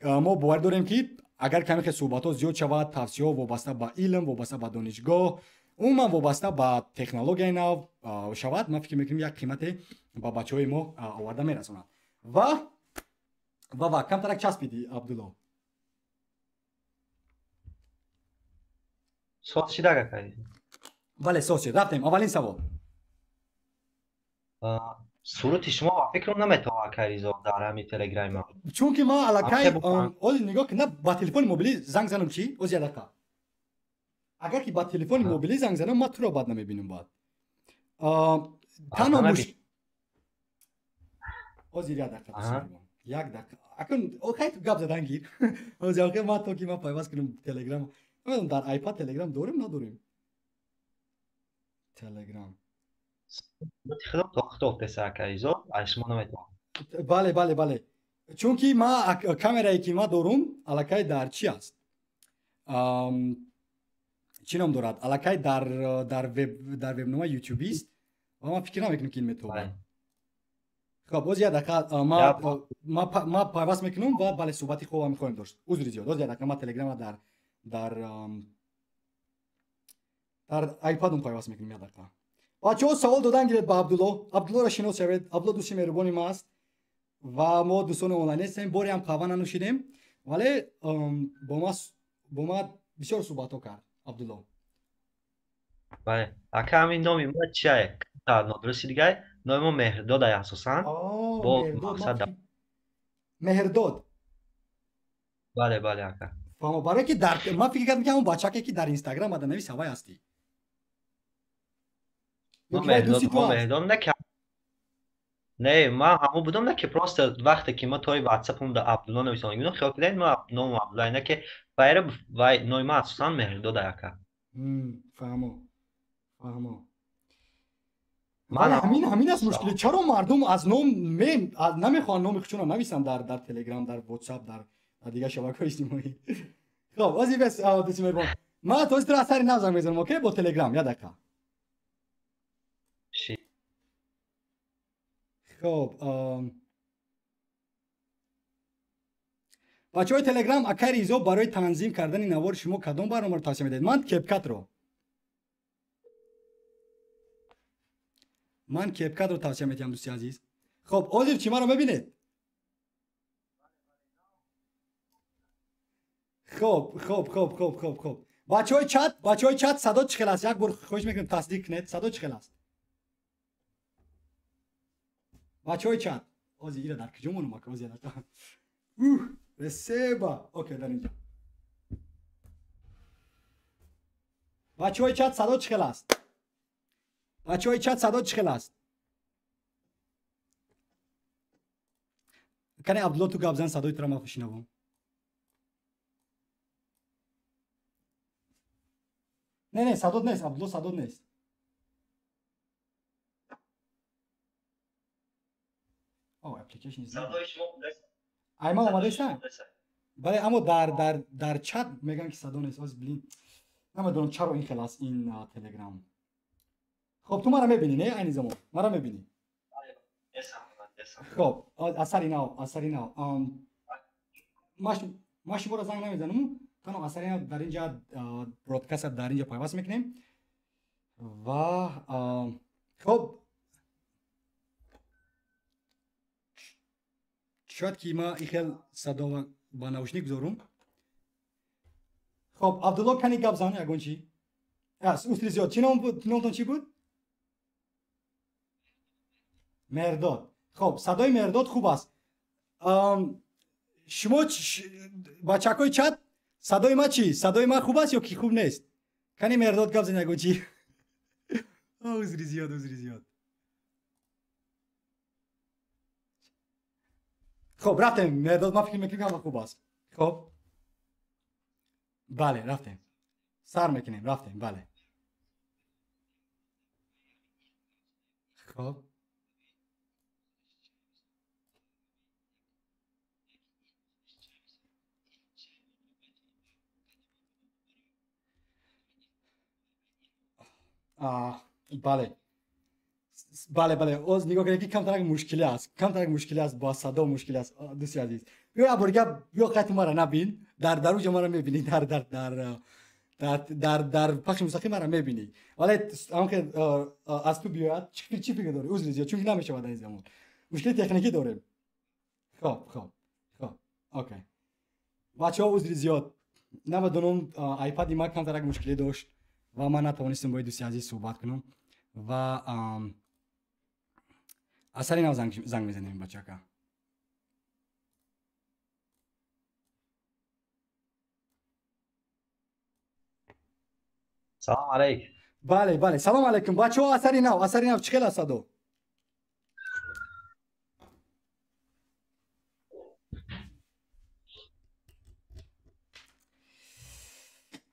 мо бовар дорем ки агар каме хел суҳбатҳо зиёд шавад, тавсияҳо вобаста ба илм, вобаста ба донишгоҳ, умуман вобаста ба технологияи нав шавад, ман фикр мекунем як қимате ба бачаҳои мо оварда мерасонад. Ва камтарак часпиди, Абдулло. Соз шид, ака? Бале, соз шид. Рафтем, аввалин савол. Сурати шумо ба фикрам наметавонад, ака Ризо, дар ҳамин телеграми. Чунки ман аллакай ози нигоҳ кунам, ба телефони мобилӣ занг занам чӣ? Ози як дақиқа. Агар ки ба телефони мобилӣ занг занам, ман туро баъд намебинам баъд. Танҳо муш ози як дақиқа. Як дақиқа. Акун хай ту гап задан гир. Ҳозир охир ман то ки ман пайваст кунам Телеграм. Намедонам дар iPad Телеграм дорем надорем? Телеграм. Худам то худо теса акаизо, ай шумо наметавонам. Бале, бале, бале. Чунки ма камерае ки ма дорум, аллакай дар чи аст? Чӣ ном дорад? Аллакай дар вебнома ютубист ва ман фикр намекунам ки ин метавонад. Хоб, боз як дақиқа ма пайваст мекунам ва бале суҳбати хубам мехоҳем дошт. Узри зиёд. Боз як дақиқа ма Телеграма дар iPad-ум пайваст мекунем як дақиқа. Бачаҳо савол додан гиред ба Абдулло. Абдуллоро шинос шавед. Абдулло дӯсти меҳрубони ма аст ва мо дӯстони онлайн ҳастем. Боре ҳам қаҳва нанӯшидем, вале бо ма бисёр суҳбатҳо кард Абдулло. Бале, ака ҳамин номи ма чия? Нодурусти дигар номи мо Меҳрдод ай асосан. Бо мақсад Меҳрдод. Бале, бале ака. Фаҳмо, барое ки дар ман фикр кардам ки ҳамон бачаке ки дар Инстаграм ада навис ҳавай ҳастӣ. Меҳрдод не ки не, ман ҳамон будам не ки просто вақте ки ма тои ватсапам да Абдулло нависонам, инҳо хиёл карданд ма номам Абдулло не ки вайра вай номи ман асосан Меҳрдод ай ака. Фаҳмо. Фаҳмо. Вале ҳамин аст мушкиле. Чаро мардум аз ном намехоҳанд номи худшонро нависанд дар Телеграм, дар Ватсап, дар дигар шабакаҳои иҷтимоӣ? Хоб, ози бес дӯсти меҳрубон. Ман то туро аз сари нав занг мезанам, окей? Бо Телеграм, як дақиқа. Хоб, бачаҳои Телеграм, акай Ризо барои танзим кардани навори шумо кадом барномаро тавсия медиҳед? Ман CapCut-ро. Ман CapCut-ро тавсия медиҳам, дӯсти азиз. Хоб, ҳозир чӣ маро мебинед? Хоб, хоб, хоб, хоб, хоб, хоб. Бачаҳои чат садо чӣ хел аст? Як бор хоҳиш мекунем тасдиқ кунед, садо чӣ хел аст? Бачаҳои чат, ҳозир ира дар куҷо монам ака? Ҳозир ресеба. Окей, дар инҷо. Бачаҳои чат садо чӣ хел аст? Бачаҳои чат садо чӣ хел аст? Кане Абдулло ту гап зан, садои туро ман шунавам. Не, не, садот нест, Абдулло садот нест. О, application is садои шумо нест. Ай ман омадаистам? Бале, аммо дар чат мегӯям ки садо нест. Оз блин. Намедонам чаро ин хел аст ин Телеграм. Хоб, ту маро мебинӣ, не? Айни замон маро мебинӣ? Хоб, асари нав, асари нав. Ман шуморо занг намезанам, танҳо асари нав дар инҷа бродкаст дар инҷа пайваст мекунем ва хоб, шояд ки ман ин хел садо ба наушник гузорум. Хоб, Абдулло кани гап зан ягон чӣ? Узри зиёд, чӣ ном буд? Номтон чӣ буд? Меҳрдод. Хоб, садои Меҳрдод хуб аст. Шумо бачакҳои чат, садои ман чӣ? Садои ман хуб аст ё ки хуб нест? Кани Меҳрдод гап зан ягон чӣ? Узри зиёд, узри зиёд. Хоб, рафтем. Меҳрдод, ман фикр мекунам ҳама хуб аст. Хоб, бале, рафтем. Сар мекунем, рафтем, бале. Хоб. Бале. Бале, бале. Оз нигоҳ кунед ки камтарак мушкилӣ аст. Камтарак мушкилӣ аст, бо садо мушкилӣ аст, дӯсти азиз. Биё як бор дигар, биё қайти маро набин. Дар уҷо маро мебинӣ, дар пахши мустақим маро мебинӣ. Вале ҳам ки аз ту биёяд, чӣ фикр дорӣ? Узри зиёд, чунки намешавад дар ин замон. Мушкили техникӣ дорем. Хоб, хоб, хоб. Окей. Бачаҳо, узри зиёд. Намедонам, iPad-и ман камтарак мушкилӣ дошт ва ман натавонистам бо дӯсти азиз суҳбат кунам ва асари нав занг мезанем бачака. Салом алейкум. Бале, бале, салом алейкум. Бачаҳо, асари нав, асари нав чӣ хел аст садо?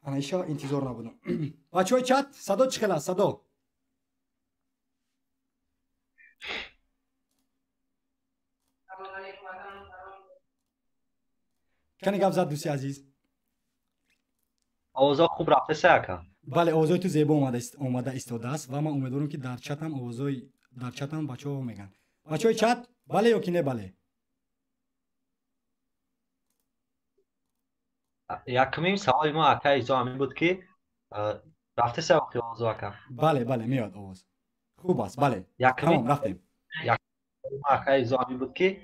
Ана иша интизор набудам. Бачаҳои чат, садо чӣ хел аст? Садо кани гап зад, дӯсти азиз. Овозо хуб рафтеса, ака? Бале, овозои ту зебо омада истодааст ва ман умедворам, ки дар чатам овозои дар чатам бачаҳо мегӯянд. Бачаҳои чат, бале ё ки не бале? Якумин саволи мо, ака Изо, ҳамин буд, ки рафтеса охи овозо, ака? Бале, бале, меояд, овоз хуб аст, бале. Тамом, рафтем. Мо, ака Изо, ҳамин буд, ки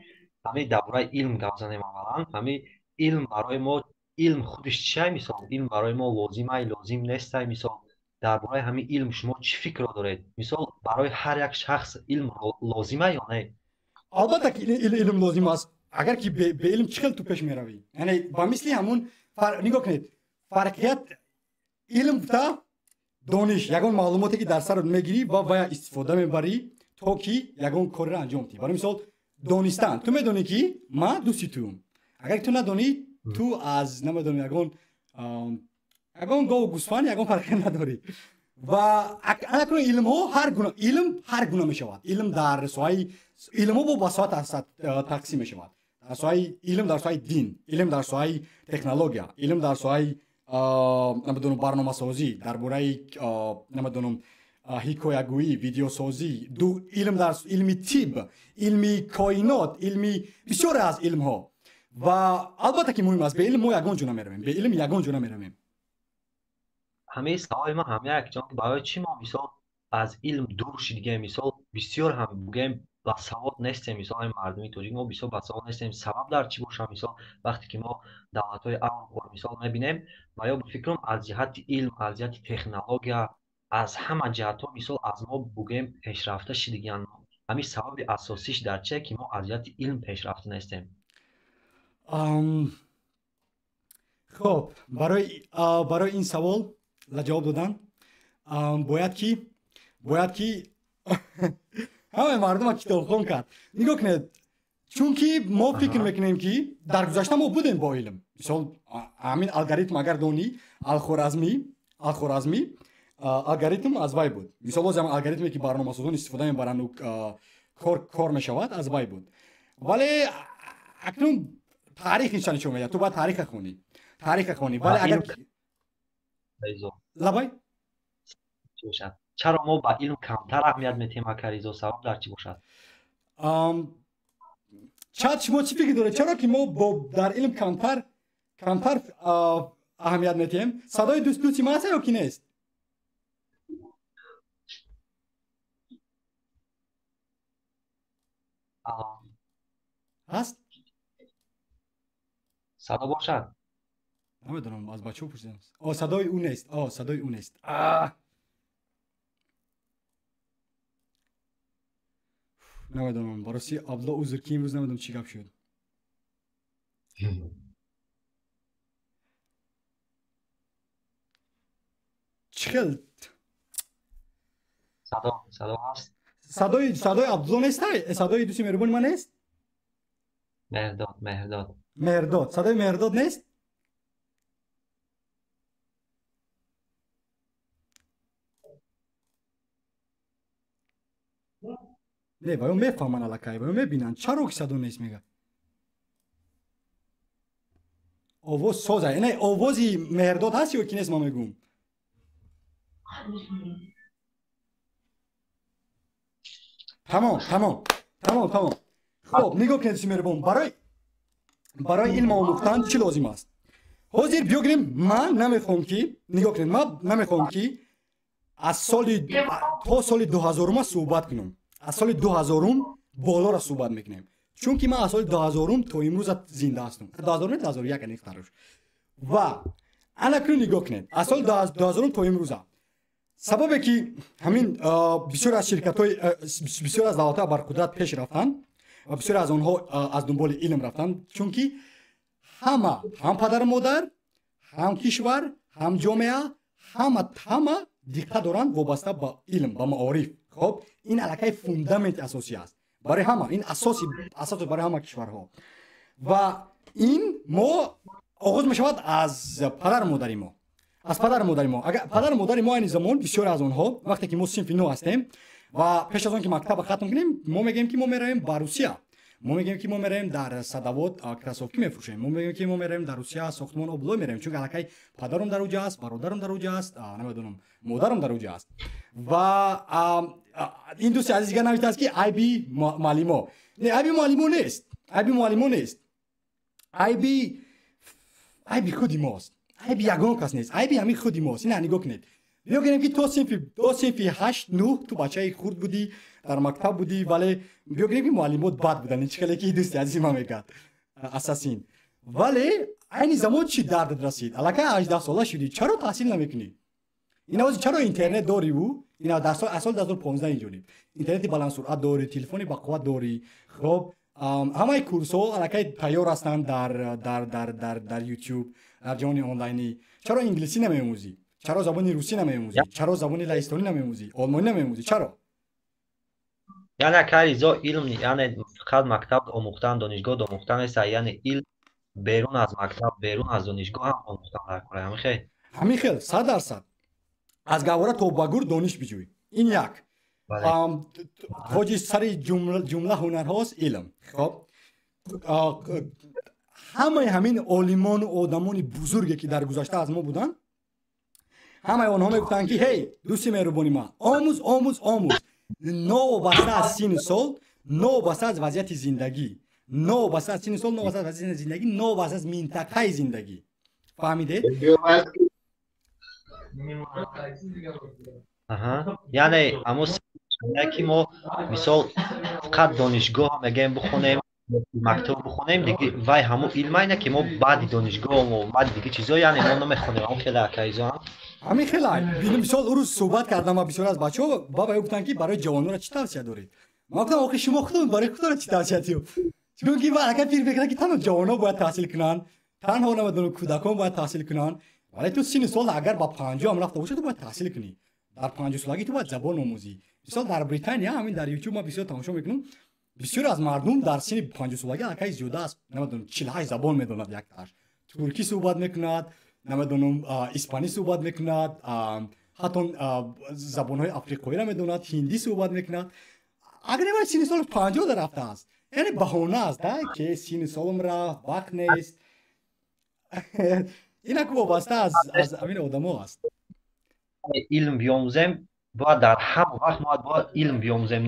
ҳамин дар бораи илм гап занем. Аввалан, ҳамин илм барои мо, илм худиш чиай? Мисол, илм барои мо лозимай, лозим нестай? Мисол, дар бораи ҳамин илм шумо чӣ фикрро доред? Мисол, барои ҳар як шахс илм лозима ё не? Албатта ки илм лозим аст. Агар ки беилм чӣ хел ту пеш меравӣ? Яъне ба мисли ҳамун, нигоҳ кунед, фарқият илм гуфта дониш, ягон маълумоте ки дар сарат мегирӣ ва вая истифода мебарӣ, то ки ягон корро анҷом диҳӣ. Барои мисол, донистан, ту медонӣ, ки ман дӯсти туюм. Агар ту надонӣ, ту аз намедонам ягон гову гӯсфанд ягон фарқе надорӣ. Ва акнун илмҳо ҳар гуна, илм ҳар гуна мешавад. Илм дар соҳаи илмҳо бо ба соҳа тақсим мешавад: дар соҳаи илм, дар соҳаи дин, илм дар соҳаи технология, илм дар соҳаи намедонам барномасозӣ, дар бораи намедонам ҳикоягӯӣ, видеосозӣ, илм дар илми тиб, илми коинот, илми бисёре аз илмҳо. Ва албатта ки муҳим аст. Бе илм мо ягон ҷо намеравем, бе илм ягон ҷо намеравем. Ҳамаи саволи ман ҳама якҷон, барои чӣ мо, мисол, аз илм дур шидгем? Мисол, бисёр ҳам бугем, басавод нестем. Мисол, ҳамин мардуми тоҷик мо бисёр басавод нестем. Сабаб дар чӣ бошад? Мисол, вақте ки мо давлатҳои Аврупоро, мисол, мебинем ва ё фикрам, аз ҷиҳати илм, аз ҷиҳати технология, аз ҳама ҷиҳатҳо, мисол, аз мо бугем пешрафта шидигиянд. Ҳамин сабаби асосиш дар чие, ки мо аз ҷиҳати илм пешрафта нестем? Хоб, барои ин савол ҷавоб додан бояд ки ҳамаи мардума китобхон кард. Нигоҳ кунед, чунки мо фикр мекунем, ки дар гузашта мо будем бо илм. Мисол, ҳамин алгоритм агар донӣ, Алхоразмӣ алгоритм аз вай буд. Мисол, боз алгоритме ки барномасозон истифода мебаранду кор мешавад, аз вай буд. Вале акнун таърих нишон нишон медиҳад, ту бояд таъриха хонӣ, таъриха хонӣ. Вале агар лабай. Чаро мо ба илм камтар аҳамият метиҳем, ака Ризо? Сабаб дар чӣ бошад? Чат, шумо чӣ фикр доред, чаро ки мо дар илм камтар аҳамият метиҳем? Садои дӯсти ман аст ё ки нест? Ҳаст? Садо бошад. Намедонам, аз бачаҳо пурсидам. О, садои ӯ нест, о, садои ӯ нест. Намедонам, барости, Абдулло, узр, ки имрӯз намедонам чӣ гап шуд. Чӣ хел? Садо ҳаст. Садои Абдулло нест, садои дӯсти меҳрубони ман нест. Меҳрдод, Меҳрдод. Меҳрдод, садои Меҳрдод нест. Не, ваё мефаҳманд аллакай, ваё мебинанд, чаро ки садо нест мега. Овоз соза, не, овози Меҳрдод ҳаст ё ки нест, ман мегӯм. Тамом, тамом, тамом, тамом. Хоб, нигоҳ кунед, дӯсти меҳрубон, барои илм омӯхтан чӣ лозим аст? Ҳозир биё гирем, ман намехоҳам ки, нигоҳ кунед, ман намехоҳам ки аз соли то соли 2000-ума суҳбат кунам. Аз соли 2000-ум болоро суҳбат мекунем, чунки ман аз соли 2000-ум то имрӯза зинда ҳастам. 2000, 2001 аниқтаруш. Ва анакунун нигоҳ кунед, аз соли 2000-ум то имрӯза сабабе ки ҳамин бисёр аз ширкатҳои, бисёр аз давлатҳо бар қудрат пеш рафтанд ва бисёр аз онҳо аз дунболи илм рафтанд, чунки ҳама, ҳам падару модар, ҳам кишвар, ҳам ҷомеа, ҳама диққат доранд вобаста ба илм, ба маориф. Хоб, ин аллакай фундаменти асосӣ аст барои ҳама, ин асоси барои ҳама кишварҳо. Ва ин мо оғоз мешавад аз падару модари мо. Аз падару модари мо. Агар падару модари мо айни замон бисёре аз онҳо вақте ки мо синфи нӯ ҳастем ва пеш аз он ки мактаба хатм кунем, мо мегӯем, ки мо меравем ба Русия, мо мегӯем, ки мо меравем дар садовод кроссовки мефурӯшем, мо мегӯем, ки мо меравем дар Русия сохтмон облой меравем, чунки аллакай падарам дар уҷа аст, бародарам дар уҷа аст, намедонам, модарам дар уҷа аст. Ва ин дӯсти азиз дигар навиштааст, ки айби муаллимо. Не, айби муаллимо нест, айби муаллимо нест, айби худи мост, айби ягон кас нест, айби ҳамин худи мост. Ина нигоҳ кунед, нигоҳ кунем, ки то синфи ҳашт, нӯҳ ту бачаи хурд будӣ, дар мактаб будӣ, вале биё гирем, ки муаллимот бад буданд, чӣ хеле ки дӯсти азизи ман мегӯяд, ассасин. Вале айни замон чӣ дардат расид? Аллакай 18-сола шудӣ, чаро таҳсил намекунӣ? Ина чаро интернет дориву ина дар аз соли 2015 инҷониб интернети баландсуръат дорӣ, телефони бақувват дорӣ. Хоб, ҳамаи курсҳо аллакай тайёр ҳастанд дар Ютуб, дар ҷаҳони онлайнӣ. Чаро инглисӣ намеомӯзӣ? Чаро забони русӣ намеомӯзӣ? Чаро забони лаҳистонӣ намеомӯзӣ, олмонӣ намеомӯзӣ? Чаро? Яъне, акай Ризо, илм яъне фақат мактаб омӯхтан, донишгоҳ омӯхтан нест, яъне илм берун аз мактаб, берун аз донишгоҳ ҳам омӯхтан дар кора, ҳамин хел? Ҳамин хел, 100%. Аз гаҳвора то ба гур дониш биҷӯй, ин як тоҷи сари ҷумла ҳунарҳост илм. Хоб, ҳамаи ҳамин олимону одамони бузурге, ки дар гузашта аз мо буданд, ҳамаи онҳо мегуфтанд, ки ҳей, дӯсти меҳрубони ман, омӯз, омӯз, омӯз, новобаста аз синну сол, новобаста аз вазъияти зиндагӣ, новобаста аз синну сол, новобаста аз вазъияти зиндагӣ, новобаста аз минтақаи зиндагӣ. Фаҳмидед? Яъне амо ки мо мисол фақат донишгоҳ мегӯем бихонем, мактаб бихонем, диги вай ҳамо илмайна, ки мо баъди донишгоҳ, баъди диги чизо, яъне мо намехонем, ҳам хеле, акайзо? Ҳамин хелай. Мисол, ӯ рӯз суҳбат кардам ва бисёр аз бачаҳо баба гуфтанд, ки барои ҷавононро чӣ тавсия доред? Ман гуфтам, охи, шумо худтон барои худтонро чӣ тавсия диҳем? Чунки ман ака фикр мекунам, ки танҳо ҷавонон бояд таҳсил кунанд, танҳо, намедонам, кӯдакон бояд таҳсил кунанд. Вале ту синни сол агар ба 50 ҳам рафта бошад, ту бояд таҳсил кунӣ. Дар 50-солагӣ ту бояд забон омӯзӣ. Мисол, дар Британия, ҳамин дар Ютуб ман бисёр тамошо мекунам, бисёре аз мардум дар синни 50-солагӣ аллакай зиёда аз, намедонам, 48 забон медонад. Яктааш туркӣ суҳбат мекунад, намедонам, испанӣ суҳбат мекунад, ҳатто забонҳои африқоиро медонад, ҳиндӣ суҳбат мекунад. Агар синни сол 50 рафтааст, яъне баҳона аст, ки синни солам рафт, вақт нест. Инак вобаста аз ҳамин одамо аст. Илм биомӯзем бояд, дар ҳама вақт мо бояд илм биомӯзем.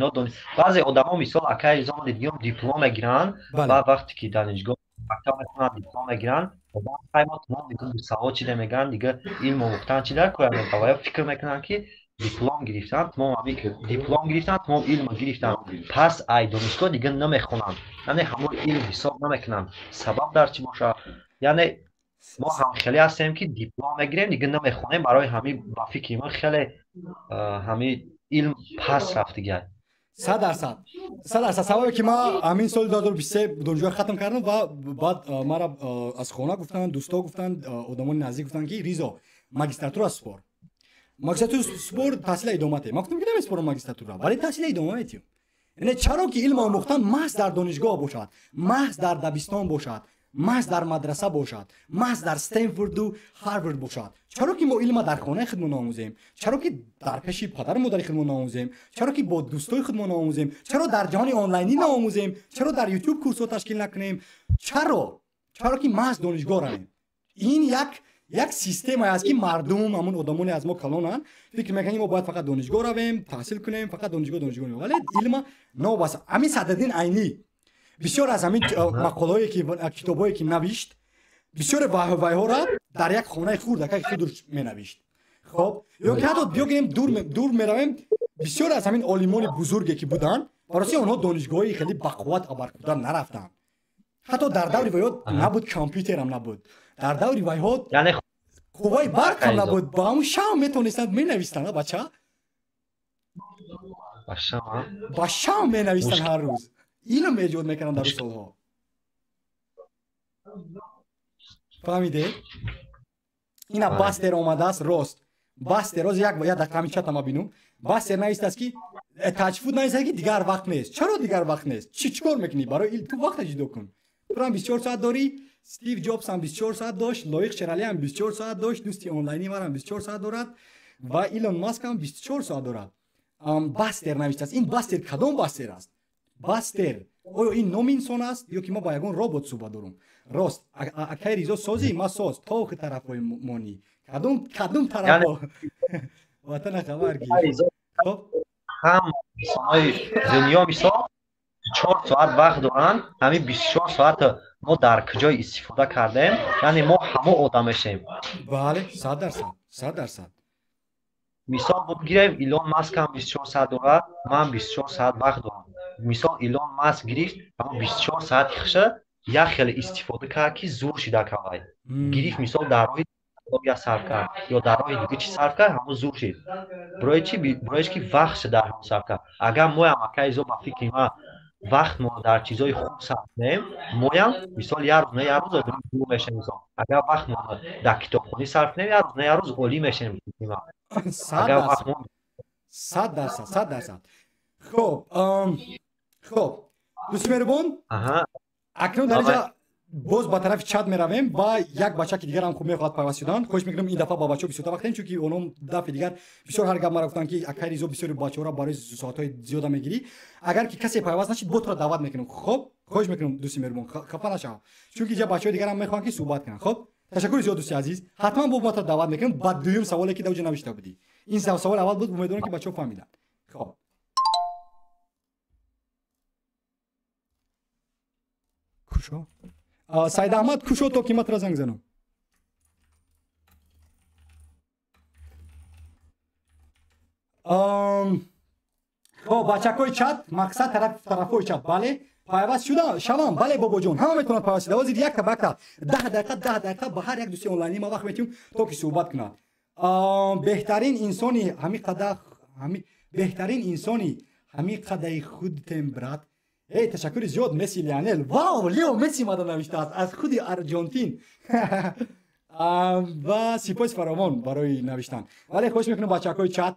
Баъзе одамо, мисол, акай Ризо, дидгиём, диплом мегиранд ва вақте ки донишгоҳ, мактаб мехонанд, диплом мегиранд, мо тамом дига бисавод чида мегӯянд, дига илм омӯхтан чи дар кора мегӯянд. Фикр мекунанд, ки диплом гирифтан тамом, ҳами диплом гирифтан тамом, илм гирифтан, пас ай донишгоҳ дига намехонанд, яъне ҳамон илм ҳисоб намекунанд. Сабаб дар чӣ бошад? Яъне мо ҳам хеле ҳастем, ки диплом мегирем, дига намехонем. Барои ҳамин, ба фикри ман, хеле ҳамин илм пас рафт дигар. 100%, 100%. Сабабе ки ман ҳамин соли 2023 донишгоҳ хатм кардам ва баъд мара аз хона гуфтанд, дӯсто гуфтанд, одамони наздик гуфтанд, ки Ризо, магистратура супор, магистратура супор, таҳсила идома те. Ман гуфтам, ки намесупорам магистратура, вале таҳсила идома метиҳам. Яъне чаро ки илм омӯхтан маҳз дар донишгоҳ бошад, маҳз дар дабистон бошад, маҳз дар мадраса бошад, маҳз дар Стенфорду Ҳарвард бошад? Чаро ки мо илма дар хонаи худмон наомӯзем? Чаро ки дар пеши падару модари худмон наомӯзем? Чаро ки бо дӯстои худмон наомӯзем? Чаро дар ҷаҳони онлайнӣ наомӯзем? Чаро дар Ютуб курсҳо ташкил накунем? Чаро ки маҳз донишгоҳ равем? Ин як системае аст, ки мардум, ҳамон одамоне аз мо калонанд, фикр мекунанд, мо бояд фақат донишгоҳ равем, таҳсил кунем, фақат донишгоҳ, донишгоҳ. Вале илма новобаста ҳамин Садриддин Айнӣ бисёр аз ҳамин мақолаҳое ки, китобҳое ки навишт, бисёре вайҳоро дар як хонаи хурдакаки худаш менавишт. Хоб, ё ки ҳатто биё гирем, дур меравем, бисёр аз ҳамин олимони бузурге ки буданд, бароси онҳо донишгоҳҳои хеле бақувват, абарқудрат нарафтанд. Ҳатто дар даври вайҳо набуд, компютерам набуд, дар даври вайҳо қувваи барқ ҳам набуд. Ба ҳамун шам метавонистанд менавистанд, бача, ба шам менавистанд, ҳар рӯз илм эҷод мекарданд дар солҳо. Фаҳмиде? Ина Бастер омадааст. Рост, Бастер, роз як дақиқа ҳамин чатама бинум. Бастер навистааст, ки таҷфуд навистааст, ки дигар вақт нест. Чаро дигар вақт нест? Чӣ кор мекунӣ барои илм? Ту вақта ҷудо кун, турам 24 соат дорӣ. Стив Ҷобс ҳам 24 соат дошт, Лоиқ Шералӣ ҳам 24 соат дошт, дӯсти онлайни ман ҳам 24 соат дорад ва Илон Маск ҳам 24 соат дорад. Бастер навиштааст. Ин Бастер кадом Бастер аст? Бастер оё ин номи инсон аст ё ки мо ба ягон робот суҳбат дорум? Рост, акай Ризо созӣ, ма соз, то ки тарафҳои монӣ. Кадом тарафҳо? Ватана хабар гир. Ҳама инсонҳои дунё мисол 4 соат вақт доранд, ҳамин 24 соат мо дар куҷо истифода кардем, яъне мо ҳамо одам мешем. Бале, 100%, 100%. Мисол бигирем, Илон Маск ҳам 24 соат дорад, ман 24 соат вақт дорам. Мисол Илон Маск гирифт, ҳамон 24 соати худша як хеле истифода кард, ки зур шида кавай. Гирифт мисол дар роҳи технология сарф кард ё дар роҳи дига чӣ сарф кард, ҳамон зур шид. Барои чӣ? Барои ки вақтша дар ҳамон сарф кард. Агар моям акай Изо ба фикри ман вақт мо дар чизои хуб сарф кунем, моям мисол як рӯз на як рӯз одами зур мешавем. Мисол агар вақт мо дар китобхонӣ сарф кунем, як рӯз на як рӯз олӣ мешавем. Агар вақт мо 100%, 100%. Хоб, хоб, дӯсти меҳрубон, акнун дар инҷа боз ба тарафи чат меравем ва як бачаки дигар ҳам хуб мехоҳад пайваст шудан. Хоҳиш мекунам ин дафъа ба бачаҳо бисёртар вақт диҳем, чунки онҳо дафъи дигар бисёр ҳар гап мара гуфтанд, ки акай Ризо бисёри бачаҳоро барои соатҳои зиёда мегирӣ. Агар ки касе пайваст нашид, бо туро даъват мекунам. Хоб, хоҳиш мекунам дӯсти меҳрубон, хафа нашав, чунки инҷа бачаҳои дигар ҳам мехоҳанд ки суҳбат кунанд. Хоб, ташаккури зиёд дӯсти азиз. Ҳатман бо ма туро даъват мекунам ба дуюм саволе ки дар оҷа навишта будӣ. Ин савол аввал буд, умедворам ки бачаҳо фаҳмиданд. Хоб, кушо Саид Аҳмад, кушо то ки матра занг занам. Хоб, бачакҳои чат, мақсад тарафҳои чат, бале, пайваст шуда шавам, бале бобоҷон, ҳама метавонад пайваст шуда. Ҳозир якта ба якта 10 дақиқа, 10 дақиқа ба ҳар як дӯсти онлайни ма вақт метиҳем то ки суҳбат кунад. Беҳтарин инсони ҳами қада, ҳами беҳтарин инсони ҳами қадаи худтем, брат. Эй, ташаккури зиёд, Месси Лионел. Вау, Лео Месси мада навиштааст аз худи Арҷентин. Ва сипоси фаровон барои навиштан. Вале хоҳиш мекунам бачакҳои чат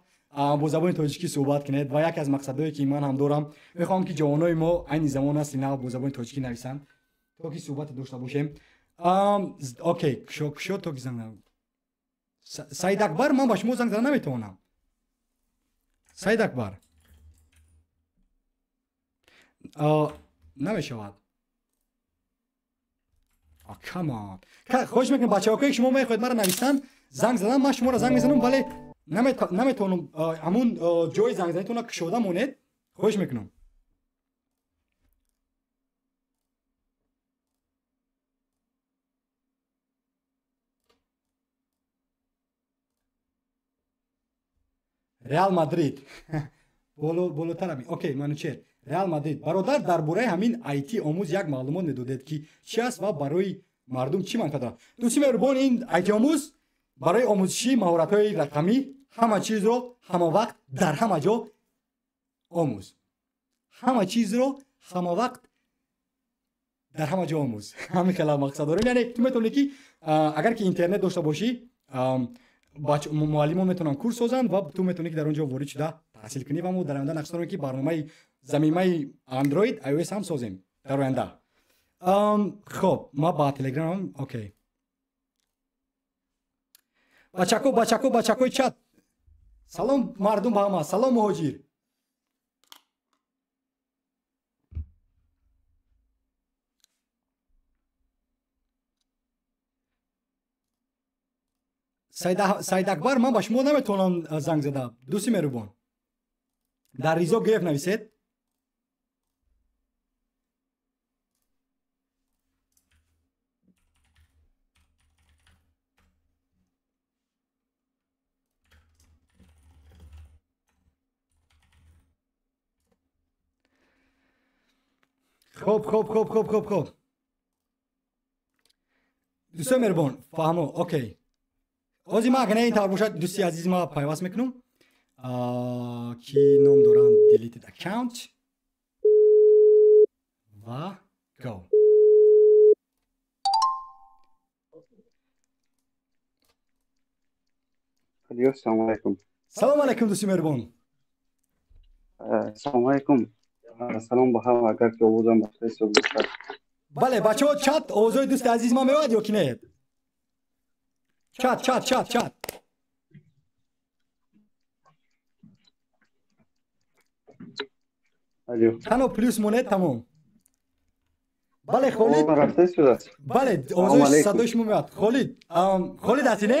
бо забони тоҷикӣ суҳбат кунед ва яке аз мақсадҳое ки ман ҳам дорам, мехоҳам ки ҷавонои мо айни замон насли нав бо забони тоҷикӣ нависанд, то ки суҳбате дошта бошем. Окей, кушо, кушо то ки занг. Саид Акбар, ман ба шумо занг зада наметавонам. Саид Акбар. Намешавад. Come on. Хоҳиш мекунам бачаҳо, ки шумо мехоҳед маро нависан, занг задан, ман шуморо занг мезанам, вале наметавонам ҳамун ҷои зангзанитонро кушода монед. Хоҳиш мекунам. Реал Мадрид. Болотар ами. Окей, Манучер. Реал Мадрид. Бародар, дар бораи ҳамин IT омӯз як маълумот медодед, ки чи аст ва барои мардум чӣ манфиат дорад. Дӯсти меҳрубон, ин IT омӯз барои омӯзиши маҳоратҳои рақамӣ, ҳама чизро ҳама вақт дар ҳама ҷо омӯз. Ҳама чизро ҳама вақт дар ҳама ҷо омӯз. Ҳамин хела мақсад дорем. Яъне ту метавонӣ ки агар ки интернет дошта бошӣ, муаллимон метавонанд курс созанд ва ту метавонӣ ки дар он ҷо ворид шуда таҳсил кунӣ ва мо дар оянда нақша дорем ки барномаи замимаи Android, iOS ҳам созем дар оянда. Хоб, ма ба Telegram, окей. Бачако, бачако, бачакои чат. Салом мардум ба ҳама, салом муҳоҷир. Саид Акбар, ман ба шумо наметавонам занг зада, дӯсти меҳрубон. Дар Ризо Геф нависед. Хоб, хоб, хоб, хоб, хоб, хоб. Дӯстои меҳрубон, фаҳмо, окей. Ҳозир ман агар не ин тавр бошад, дӯсти азизи ма пайваст мекунам, ки ном доранд deleted account ва go. Салом алайкум. Салом алайкум, дӯсти меҳрубон. Салом алайкум. Салом ба ҳама, агар ки овозам ба хеле суд бошад. Бале, бачаҳо, чат овозҳои дӯсти азиз ман меояд ё ки не? Чат, чат, чат, чат. Танҳо плюс монед, тамом. Бале, Холид. Бале, овозҳои садои шумо меояд. Холид, Холид ҳастӣ, не?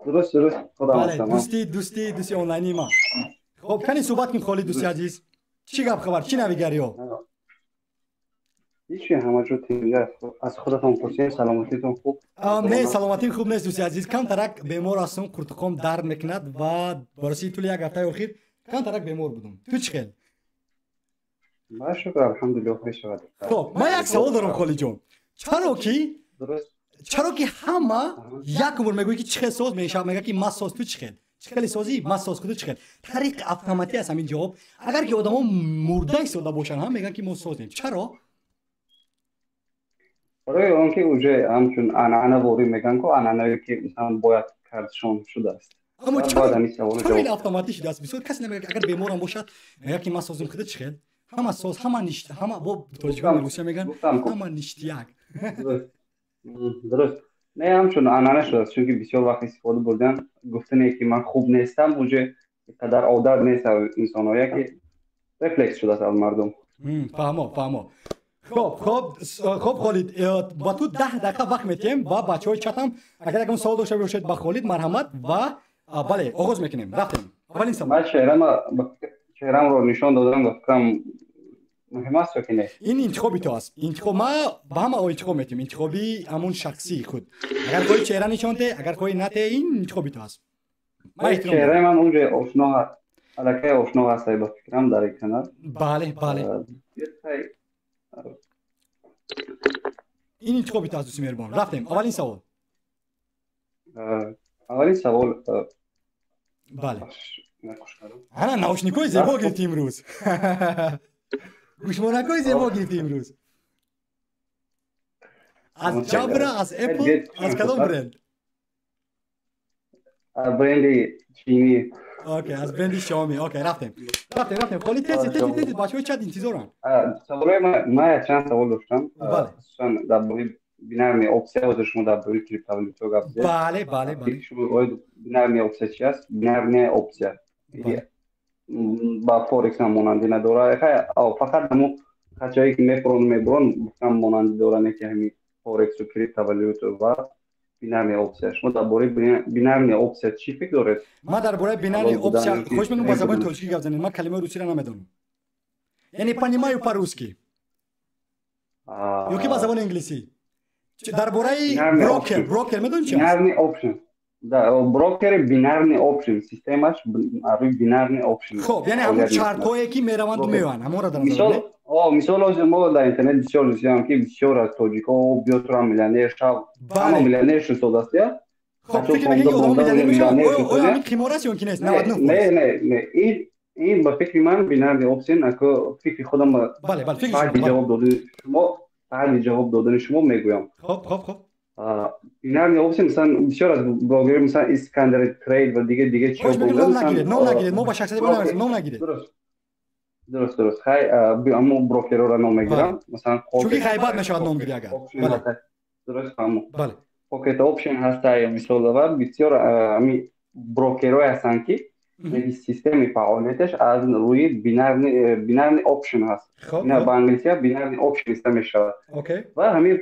Дуруст, дуруст, худам ҳастам. Дӯсти онлайнии ман. Хоб, кани суҳбат кун, Холид, дӯсти азиз. Чӣ гап хабар, чӣ навигариҳо? Ҳичи, ҳама ҷо тинҷа. Аз худатон пурсем, саломатитон хуб? Не, саломатим хуб нест, дӯсти азиз. Камтарак бемор ҳастам, қуртуқом дард мекунад ва бароси тӯли як ҳафтаи охир камтарак бемор будум. Ту чӣ хел? Ба шукр, алҳамдулиллоҳ, мешавад. Хоб, ман як савол дорам, Холидҷон. Чаро ки ҳама як умр мегӯяд, ки чӣ хел соз мешавад, мегӯяд, ки ман соз, ту чӣ хел? Чӣ хеле созӣ, ман соз, худу чӣ хел? Тариқи автоматӣ аст ҳамин ҷавоб. Агар ки одамо мурда истода бошанд ҳам мегӯянд, ки мо созем. Чаро? Барои он ки уже ҳамчун анъана ворӣ мегӯянд ку, анъанае ки масалан бояд кардшон шудааст. Аммо чаро ин автоматӣ шудааст? Бисёр касе намегӯяд, агар беморам бошад, мегӯяд, ки ман созем, худу чӣ хел? Ҳама соз, ҳама ништ, ҳама бо тоҷикони Русия мегӯянд, ҳама ништияк. Дуруст. Не, ҳамчун анъана шудааст, чунки бисёр вақт истифода бурдан гуфтане, ки ман хуб нестам, уже қадар одат нест инсонҳое, ки рефлекс шудааст аз мардум. Фаҳмо, фаҳмо. Хоб, хоб, хоб, Холид, ба ту 10 дақиқа вақт метиҳем ва бачаҳои чатам агар ягон савол дошта бошед ба Холид, марҳамат. Ва бале, оғоз мекунем. Рафтем. Аввалин савол. Ман чеҳрамро нишон додам, ба фикрам муҳим аст ё ки не? Ин интихоби ту аст. Интихоб ма ба ҳама интихоб метиҳем, интихоби ҳамун шахсии худ. Агар хоҳӣ чеҳра нишон те, агар хоҳӣ нате, ин интихоби ту аст. Чеҳраи ман унҷо ошно, аллакай ошно ҳаст, ба фикрам, дар канал. Бале, бале. Ин интихоби ту аст, дӯсти меҳрубон. Рафтем. Аввалин савол. Аввалин савол. Бале. Ана наушникҳои зебо гирифтӣ имрӯз. Гӯшмонакҳои зебо гирифтӣ имрӯз. Аз Ҷабра, аз Apple, аз кадом бренд? Аз бренди чинӣ. Окей, аз бренди Xiaomi. Окей, рафтем. Рафтем, рафтем. Холид, тез, тез, тез, бачаҳои чат интизоранд. Саволои ман якчанд савол доштам. Хусусан дар бораи бинарный опция, ҳозир шумо дар бораи криптовалюта гап задед. Бале, бале, бале. Бинарный опция чи аст? Бинарная опция ба форекс ҳам монандӣ надорад. Фақат ҳамун хачае ки мефурон мебурон гуфтам монандӣ дорад, не ки ҳамин форексу криптовалюту ва бинарная опция. Шумо дар бораи бинарная опция чӣ фикр доред? Ман дар бораи бинарная опция хоҳиш мекунам ба забони тоҷикӣ гап занед. Ман калимаи русиро намедонам. Яъне понимаю по-русски. Ё ки ба забони англисӣ. Дар бораи брокер, брокер медонӣ чи аст? Бинарный опшн. Да, брокери бинарный опшн, системаш рӯи бинарный опшн. Хоб, яъне ҳамон чартҳое ки мераванду меоянд, ҳамонро дар назар доред? Мисол, ҳозир мо дар интернет бисёр дидем, ки бисёр аз тоҷикҳо биё тура миллионер шав, ҳама миллионер шудааст, я? Хоб, фикр мекунӣ, ки одамо миллионер мешаванд? Оё ҳамин қимор аст ё ки нест? 99%. Не, не, не, ин ба фикри ман бинарный опшн, ако фикри худам. Бале, бале, фикри шумо. Ҷавоб додани шумо, баъди ҷавоб додани шумо мегӯям. Хоб, хоб, хоб. Бинарный опция, масалан, бисёр аз блогерҳо, масалан, Искандер Трейд ва дига дига чиҳо. Ном нагиред, ном нагиред, мо ба шахсияти мо намерасем, ном нагиред. Дуруст, дуруст, дуруст. Хай, аммо брокерҳоро ном мегирам, масалан. Чунки ғайбат мешавад номгирӣ агар. Дуруст, фаҳмо. Бале. Pocket Option ҳаста, мисол, ва бисёр ҳамин брокерҳое ҳастанд, ки системаи фаъолияташ аз рӯи бинарный опшн ҳаст. Ба англисия бинарный опшн иста мешавад. Ва ҳамин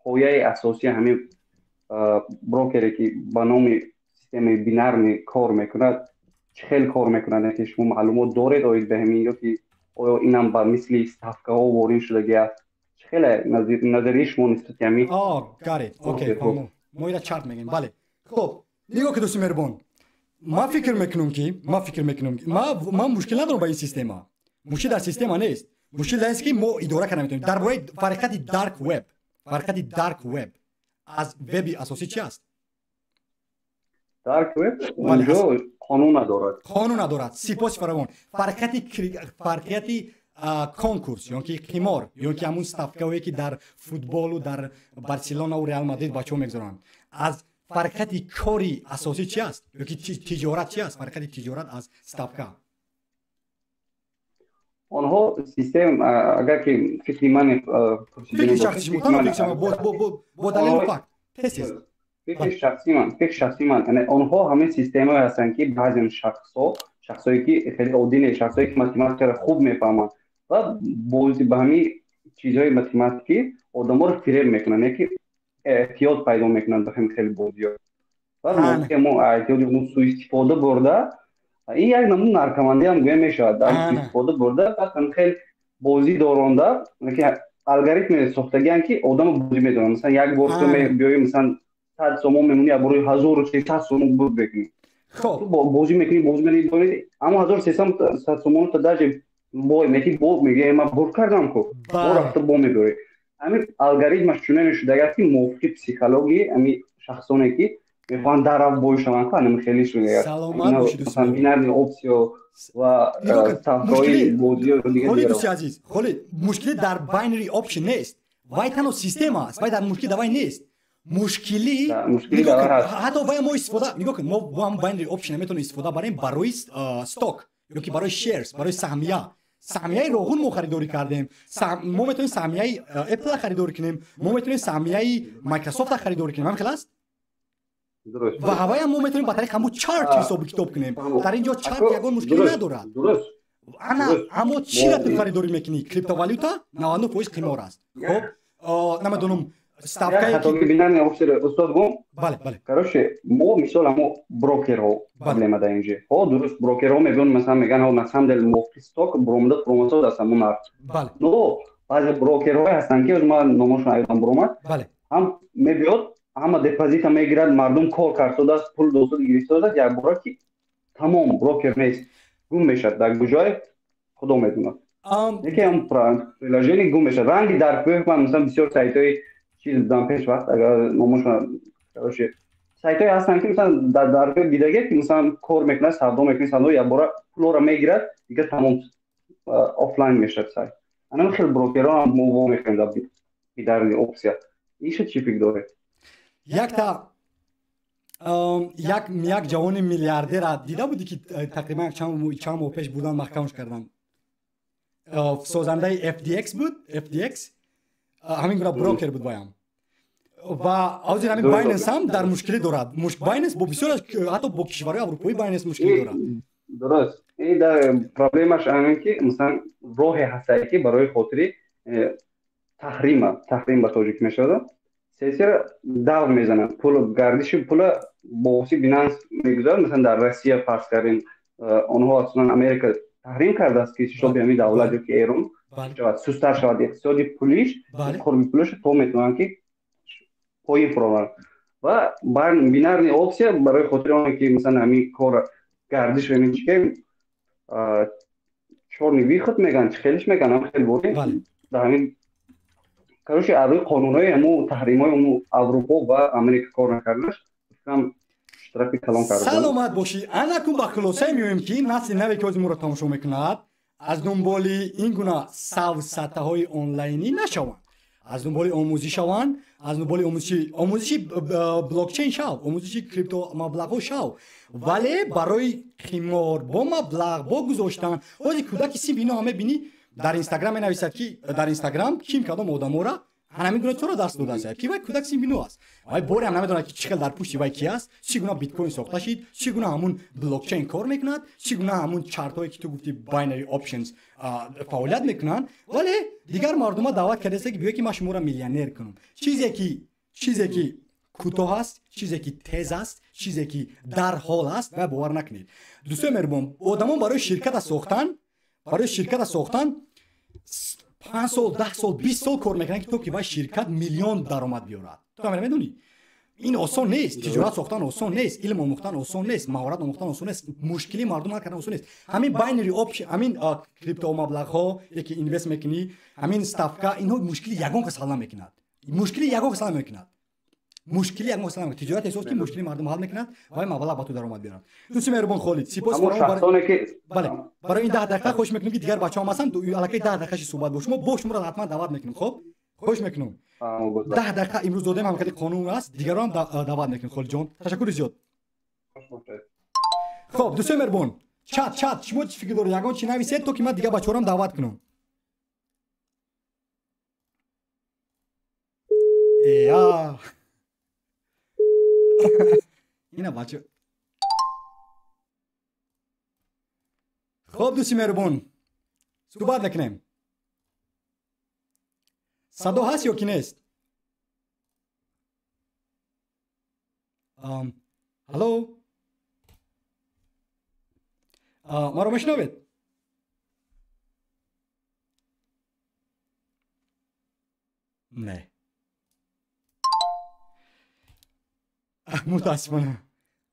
пояи асосии ҳамин брокере, ки ба номи системаи бинарный кор мекунад, чӣ хел кор мекунад, ки шумо маълумот доред оид ба ҳамин, ё ки оё инам ба мисли ставкаҳо ворид шудагӣ аст? Чӣ хеле назарияи шумо нисбати ҳамин? Got it. Окей, мо ира чарт мегӯем. Бале, хоб, нигоҳ ки, дӯсти меҳрубон, ман фикр мекунам, ки ман мушкил надорам ба ин система. Мушкил дар система нест, мушкил дар аст, ки мо идора карда метавонем. Дар бораи фарқияти dark web, фарқияти dark web аз веби асосӣ чи аст? Dark web унҷо қонун надорад. Қонун надорад, сипоси фаровон. Фарқияти конкурс ё ки қимор, ё ки ҳамун ставкаҳое, ки дар футболу дар Барселонаву Реал Мадрид бачаҳо мегузоранд, аз фарқияти кори асосӣ чи аст, ё ки тиҷорат чи аст, фарқияти тиҷорат аз ставка? Онҳо систем, агар ки фикри ман, фикри шахси шумо, танҳо фикри шумо, бо далелу факт, тез тез. Фикри шахсии ман, яъне онҳо ҳамин системае ҳастанд, ки баъзен шахсҳо, шахсое ки хеле оддӣ не, шахсое ки математикаро хуб мефаҳманд ва бози ба ҳамин чизҳои математикӣ одаморо фиреб мекунанд, яке эҳтиёт пайдо мекунанд ба ҳамин хеле бозиҳо ва мо эҳтиёти суистифода бурда, ин як намуд наркомандӣ ҳам гӯя мешавад, суистифода бурда, баъд ҳамин хел бозӣ доронда, алгоритме сохтагианд, ки одамо бозӣ медоранд. Масалан, як бор ту биёӣ, масалан, 100 сомон мемонӣ, як бори 1300 сомон бурд мекунӣ, бозӣ мекунӣ, бозӣ мекунӣ, аммо 1300 сомону та даже бой меки, бо мегӯя: «Ман бурд кардам ку», бо рафта бо мебарӣ. Ҳамин алгоритмаш чунон шудагиаст, ки мувофиқи психологии ҳамин шахсоне, ки мехоҳанд дарав бой шаванд ку, ҳамин хеле шудагиаст. Масалан, бинарный опция ва ставкаҳои бозиё. Холи, дӯсти азиз, холи, мушкилӣ дар binary option нест, вай танҳо система аст, вай дар мушкили давай нест. Мушкилӣ ҳатто вай мо истифода, нигоҳ кун, мо бо ҳам binary option метавонем истифода барем барои stock ёки барои shares, барои саҳмия. Саҳмияи Роғун мо харидорӣ кардем, мо метавонем саҳмияи Apple харидорӣ кунем, мо метавонем саҳмияи Microsoft харидорӣ кунем, ҳам хел аст. Ва ҳаваям мо метавонем ба тариқи ҳамун чарт ҳисобу китоб кунем. Дар ин ҷо чарт ягон мушкилӣ надорад. Ана, аммо чира ту харидорӣ мекунӣ? Криптовалюта 99% қимор аст. Хоб, намедонам, ставкаи устод гум. Бале. Короче, мо мисол, амо брокерҳо проблема дар инҷо. Ҳо, дуруст, брокерҳо мебиён, масалан, мегӯян: «Ҳо, на самом деле мувофиқи stock буромада, буромада аст ҳамун нарх». Но баъзе брокерҳое ҳастанд, ки ман номошон айдон буромад, ҳам мебиёд, ҳама депозита мегирад, мардум кор кардааст, пул досуд гирифтааст, якбора ки тамом, брокер нест, гум мешавад, дар куҷое, худо медонад. Яке ҳам приложение гум мешавад, ранги дар кӯҳ. Ман, масалан, бисёр сайтҳои чиз будам пеш вақт, агар номошон, короче, сайтҳое ҳастанд, ки масалан дар веб дидагӣ, ки масалан кор мекунад, савдо мекунад, савдо, якбора пулҳоро мегирад, дигар тамом, офлайн мешавад сайт. Анам хел брокерҳо ҳам мо во мекунем дар бинарный опция. Иша чӣ фикр доред? Якта як ҷавони миллиардера дида будӣ, ки тақрибан чанд моҳ пеш бурдан, маҳкамаш карданд. Созандаи FTX буд, FTX ҳамин гуна брокер буд ваям. Ва ҳозир ҳамин Binance ҳам дар мушкилӣ дорад. Binance бо бисёр, ҳатто бо кишварҳои аврупоӣ Binance мушкилӣ дорад. Дуруст, ин дар проблемаш ҳамин, ки масалан роҳе ҳастае, ки барои хотири таҳрима, таҳрим ба тоҷик мешавад, сесира давр мезанад, пул, гардиши пула бо воситаи Binance мегузарад. Масалан, дар Россия, фарз кардем, онҳо асосан Америка таҳрим кардааст, ки ҳисоби ҳамин давлат ё ки Эрон шавад, сустар шавад иқтисоди пулиш, қурби пулиш, то метавонанд, ки поин фуроваранд. Ва бинарный опция барои хотири оне, ки масалан ҳамин кор гардиш ҳамин чи ки чёрный выход мегӯянд, чи хелиш мегӯянд, ҳам хел бори дар ҳамин, короче, аз рӯи қонунҳои ҳамун таҳримҳои ҳамун Аврупо ва Америка кор накарданаш, фикрам, штрафи калон карда. Саломат бошӣ. Анакун ба хулосае меоем, ки насли наве, ки ҳозир моро тамошо мекунад, аз дунболи ин гуна савсатаҳои онлайнӣ нашаванд, аз дунболи омӯзиш шаванд, аз дунболи омӯзиши блокчейн шав, омӯзиши криптомаблағҳо шав, вале барои қимор бо маблағ бо гузоштан. Ҳозир кӯдаки синфи ино ҳам мебинӣ, дар Инстаграм менависад, ки дар Инстаграм ким кадом одамора ҳамин гуна чора даст додааст, ки вай кӯдак синфи нӯ аст, вай боре ҳам намедонад, ки чӣ хел дар пушти вай ки аст, чӣ гуна биткоин сохта шид, чӣ гуна ҳамун блокчейн кор мекунад, чӣ гуна ҳамун чартҳое, ки ту гуфти, binary options фаъолият мекунанд. Вале дигар мардума даъват кардааст, ки биё, ки ман шуморо миллионер кунам. Чизе ки кӯтоҳ аст, чизе ки тез аст, чизе ки дар ҳол аст, вай бовар накунед. Дӯстои меҳрубон, одамон барои ширката сохтан 5 сол, 10 сол, 20 сол кор мекунанд, ки то ки вай ширкат миллион даромад биёрад. Ту ҳам медонӣ, ин осон нест. Тиҷорат сохтан осон нест, илм омӯхтан осон нест, маҳорат омӯхтан осон нест, мушкили мардум ҳал кардан осон нест. Ҳамин binary option, ҳамин криптомаблағҳо, яке инвест мекунӣ, ҳамин ставка, инҳо мушкили ягон кас ҳал намекунад. Мушкили ягон кас ҳал намекунад. Мушкили ягон кас ҳал намекунад. Тиҷорат эҳсос, ки мушкили мардум ҳал мекунад, вай маблағ ба ту даромад биёрад. Дӯсти меҳрубон Холид, сипос. Бале, барои ин 10 дақиқа. Хоҳиш мекунем, ки дигар бачаҳо ҳам ҳастанд, аллакай 10 дақиқаши суҳбат бо шумо, бо шуморо ҳатман даъват мекунем. Хоб, хоҳиш мекунам, 10 дақиқа имрӯз додем, ҳам хеле қонун аст, дигарро ҳам даъват мекунем. Холидҷон, ташаккури зиёд. Хоб, дӯстои меҳрубон. Чат, чат, шумо чӣ фикр доред? Ягон чӣ нависед, то ки ман дигар бачаҳорам даъват кунам. Эя. Ина бача. Хоб, дӯсти меҳрубон, суҳбат мекунем. Садо ҳаст ё ки нест? Алло, маро мешунавед? Не, мутаассифона.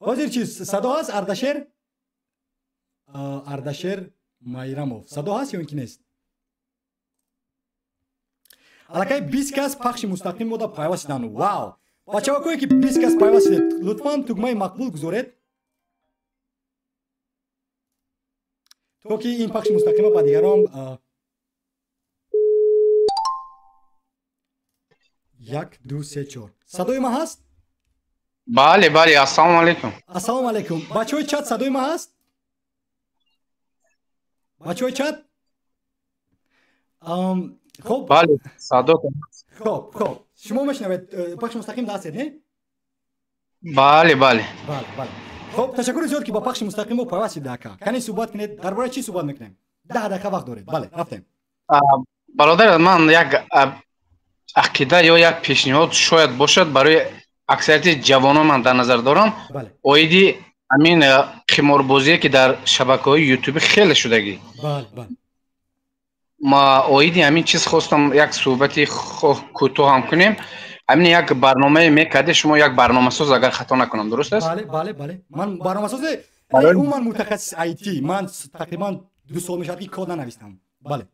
Ҳозир чи, садо ҳаст? Ардашер, Ардашер Майрамов, садо ҳаст ё ин ки нест? Аллакай 20 кас пахши мустақим мода пайваст шуданд. Вау! Бачаҳое ки 20 кас пайваст шудед, лутфан тугмаи мақбул гузоред, то ки ин пахши мустақима ба дигарон. Як, ду, се, чор. Садои ман ҳаст? Бале, бале, ассалому алайкум. Ассалому алайкум. Бачаҳои чат, садои ман ҳаст? Бачаҳои чат? Хоб. Бале, садо. Хоб, хоб. Шумо мешунавед, пахши мустақим ҳастед, не? Бале, бале. Бале, бале. Хоб, ташаккури зиёд, ки ба пахши мустақим мо пайваст шудед, ака. Кани суҳбат кунед, дар бораи чӣ суҳбат мекунем? 10 дақиқа вақт доред. Бале, рафтем. Бародар, ман як ақида ё як пешниҳод шояд бошад барои аксарияти ҷавонон ман дар назар дорам. Оиди ҳамин қиморбозие, ки дар шабакаҳои ютуби хеле шудагӣ. Бале, бале. Ма оиди ҳамин чиз хостам як суҳбати кӯтоҳ ҳам кунем. Ҳамин як барномае мекарде шумо, як барномасоз, агар хато накунам, дуруст аст? Бале, бале, бале. Ман барномасоз, умуман мутахассис IT. Ман тақрибан 2 сол мешавад, ки код нанавистам. Бале.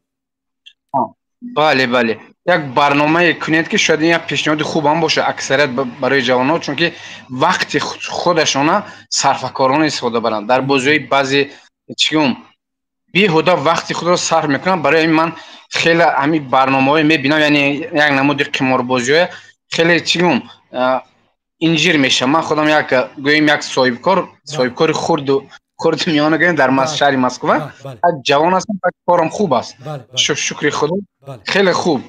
Бале, бале. Як барномае кунед, ки шояд ин як пешниҳоди хуб ҳам бошад аксарият барои ҷавонҳо, чунки вақти худашона сарфакорона истифода баранд. Дар бозиҳои баъзе чӣ гӯм, беҳуда вақти худро сарф мекунам. Барои ҳамин ман хеле ҳамин барномаҳое мебинам, яъне як намуди қиморбозиҳое хеле, чӣ гӯм, инҷир мешавам. Ман худам як, гӯем, як соҳибкор, соҳибкори хурду хурду миёна, гӯем, дар шаҳри Москва, ҷавон ҳастам, корам хуб аст, шукри Худо, хеле хуб.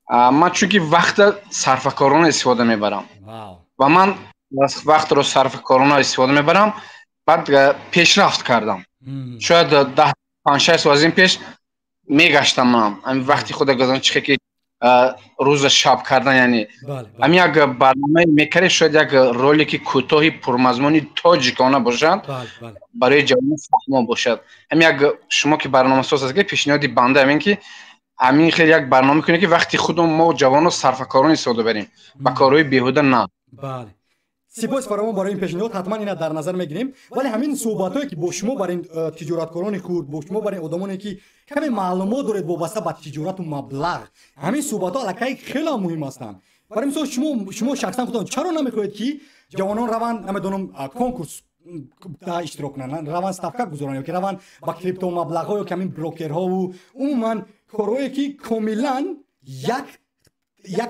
Ман чунки вақта сарфакорона истифода мебарам ва ман вақтро сарфакорона истифода мебарам, баъд пешрафт кардам. Шояд 10, 5, 6 сол аз ин пеш мегаштам манам ҳамин вақти худа гузарон, чихе ки рӯза шаб кардан, яъне ҳамин як барномае мекарде, шояд як ролики кӯтоҳи пурмазмуни тоҷикона бошад, барои ҷавонон фаҳмо бошад. Ҳамин як шумо ки барномасоз ҳаст, ки пешниҳоди банда ҳамин, ки ҳамин хел як барнома кунед, ки вақти худо мо ҷавонро сарфакорон истифода барем, ба корҳои беҳуда на. Бале, сипос фаровон барои ин пешниҳод, ҳатман ина дар назар мегирем. Вале ҳамин суҳбатҳое, ки бо шумо бар ин тиҷораткорони хурд, бо шумо бар ин одамоне, ки каме маълумот доред вобаста ба тиҷорату маблағ, ҳамин суҳбатҳо аллакай хеле муҳим ҳастанд. Барои мисол, шумо шахсан худатон чаро намехоҳед, ки ҷавонон раванд, намедонам, конкурс иштирок кунанд, раванд ставка гузоранд ё ки раванд ба крипто маблағҳо ё ки ҳамин брокерҳову умуман корҳое, ки комилан як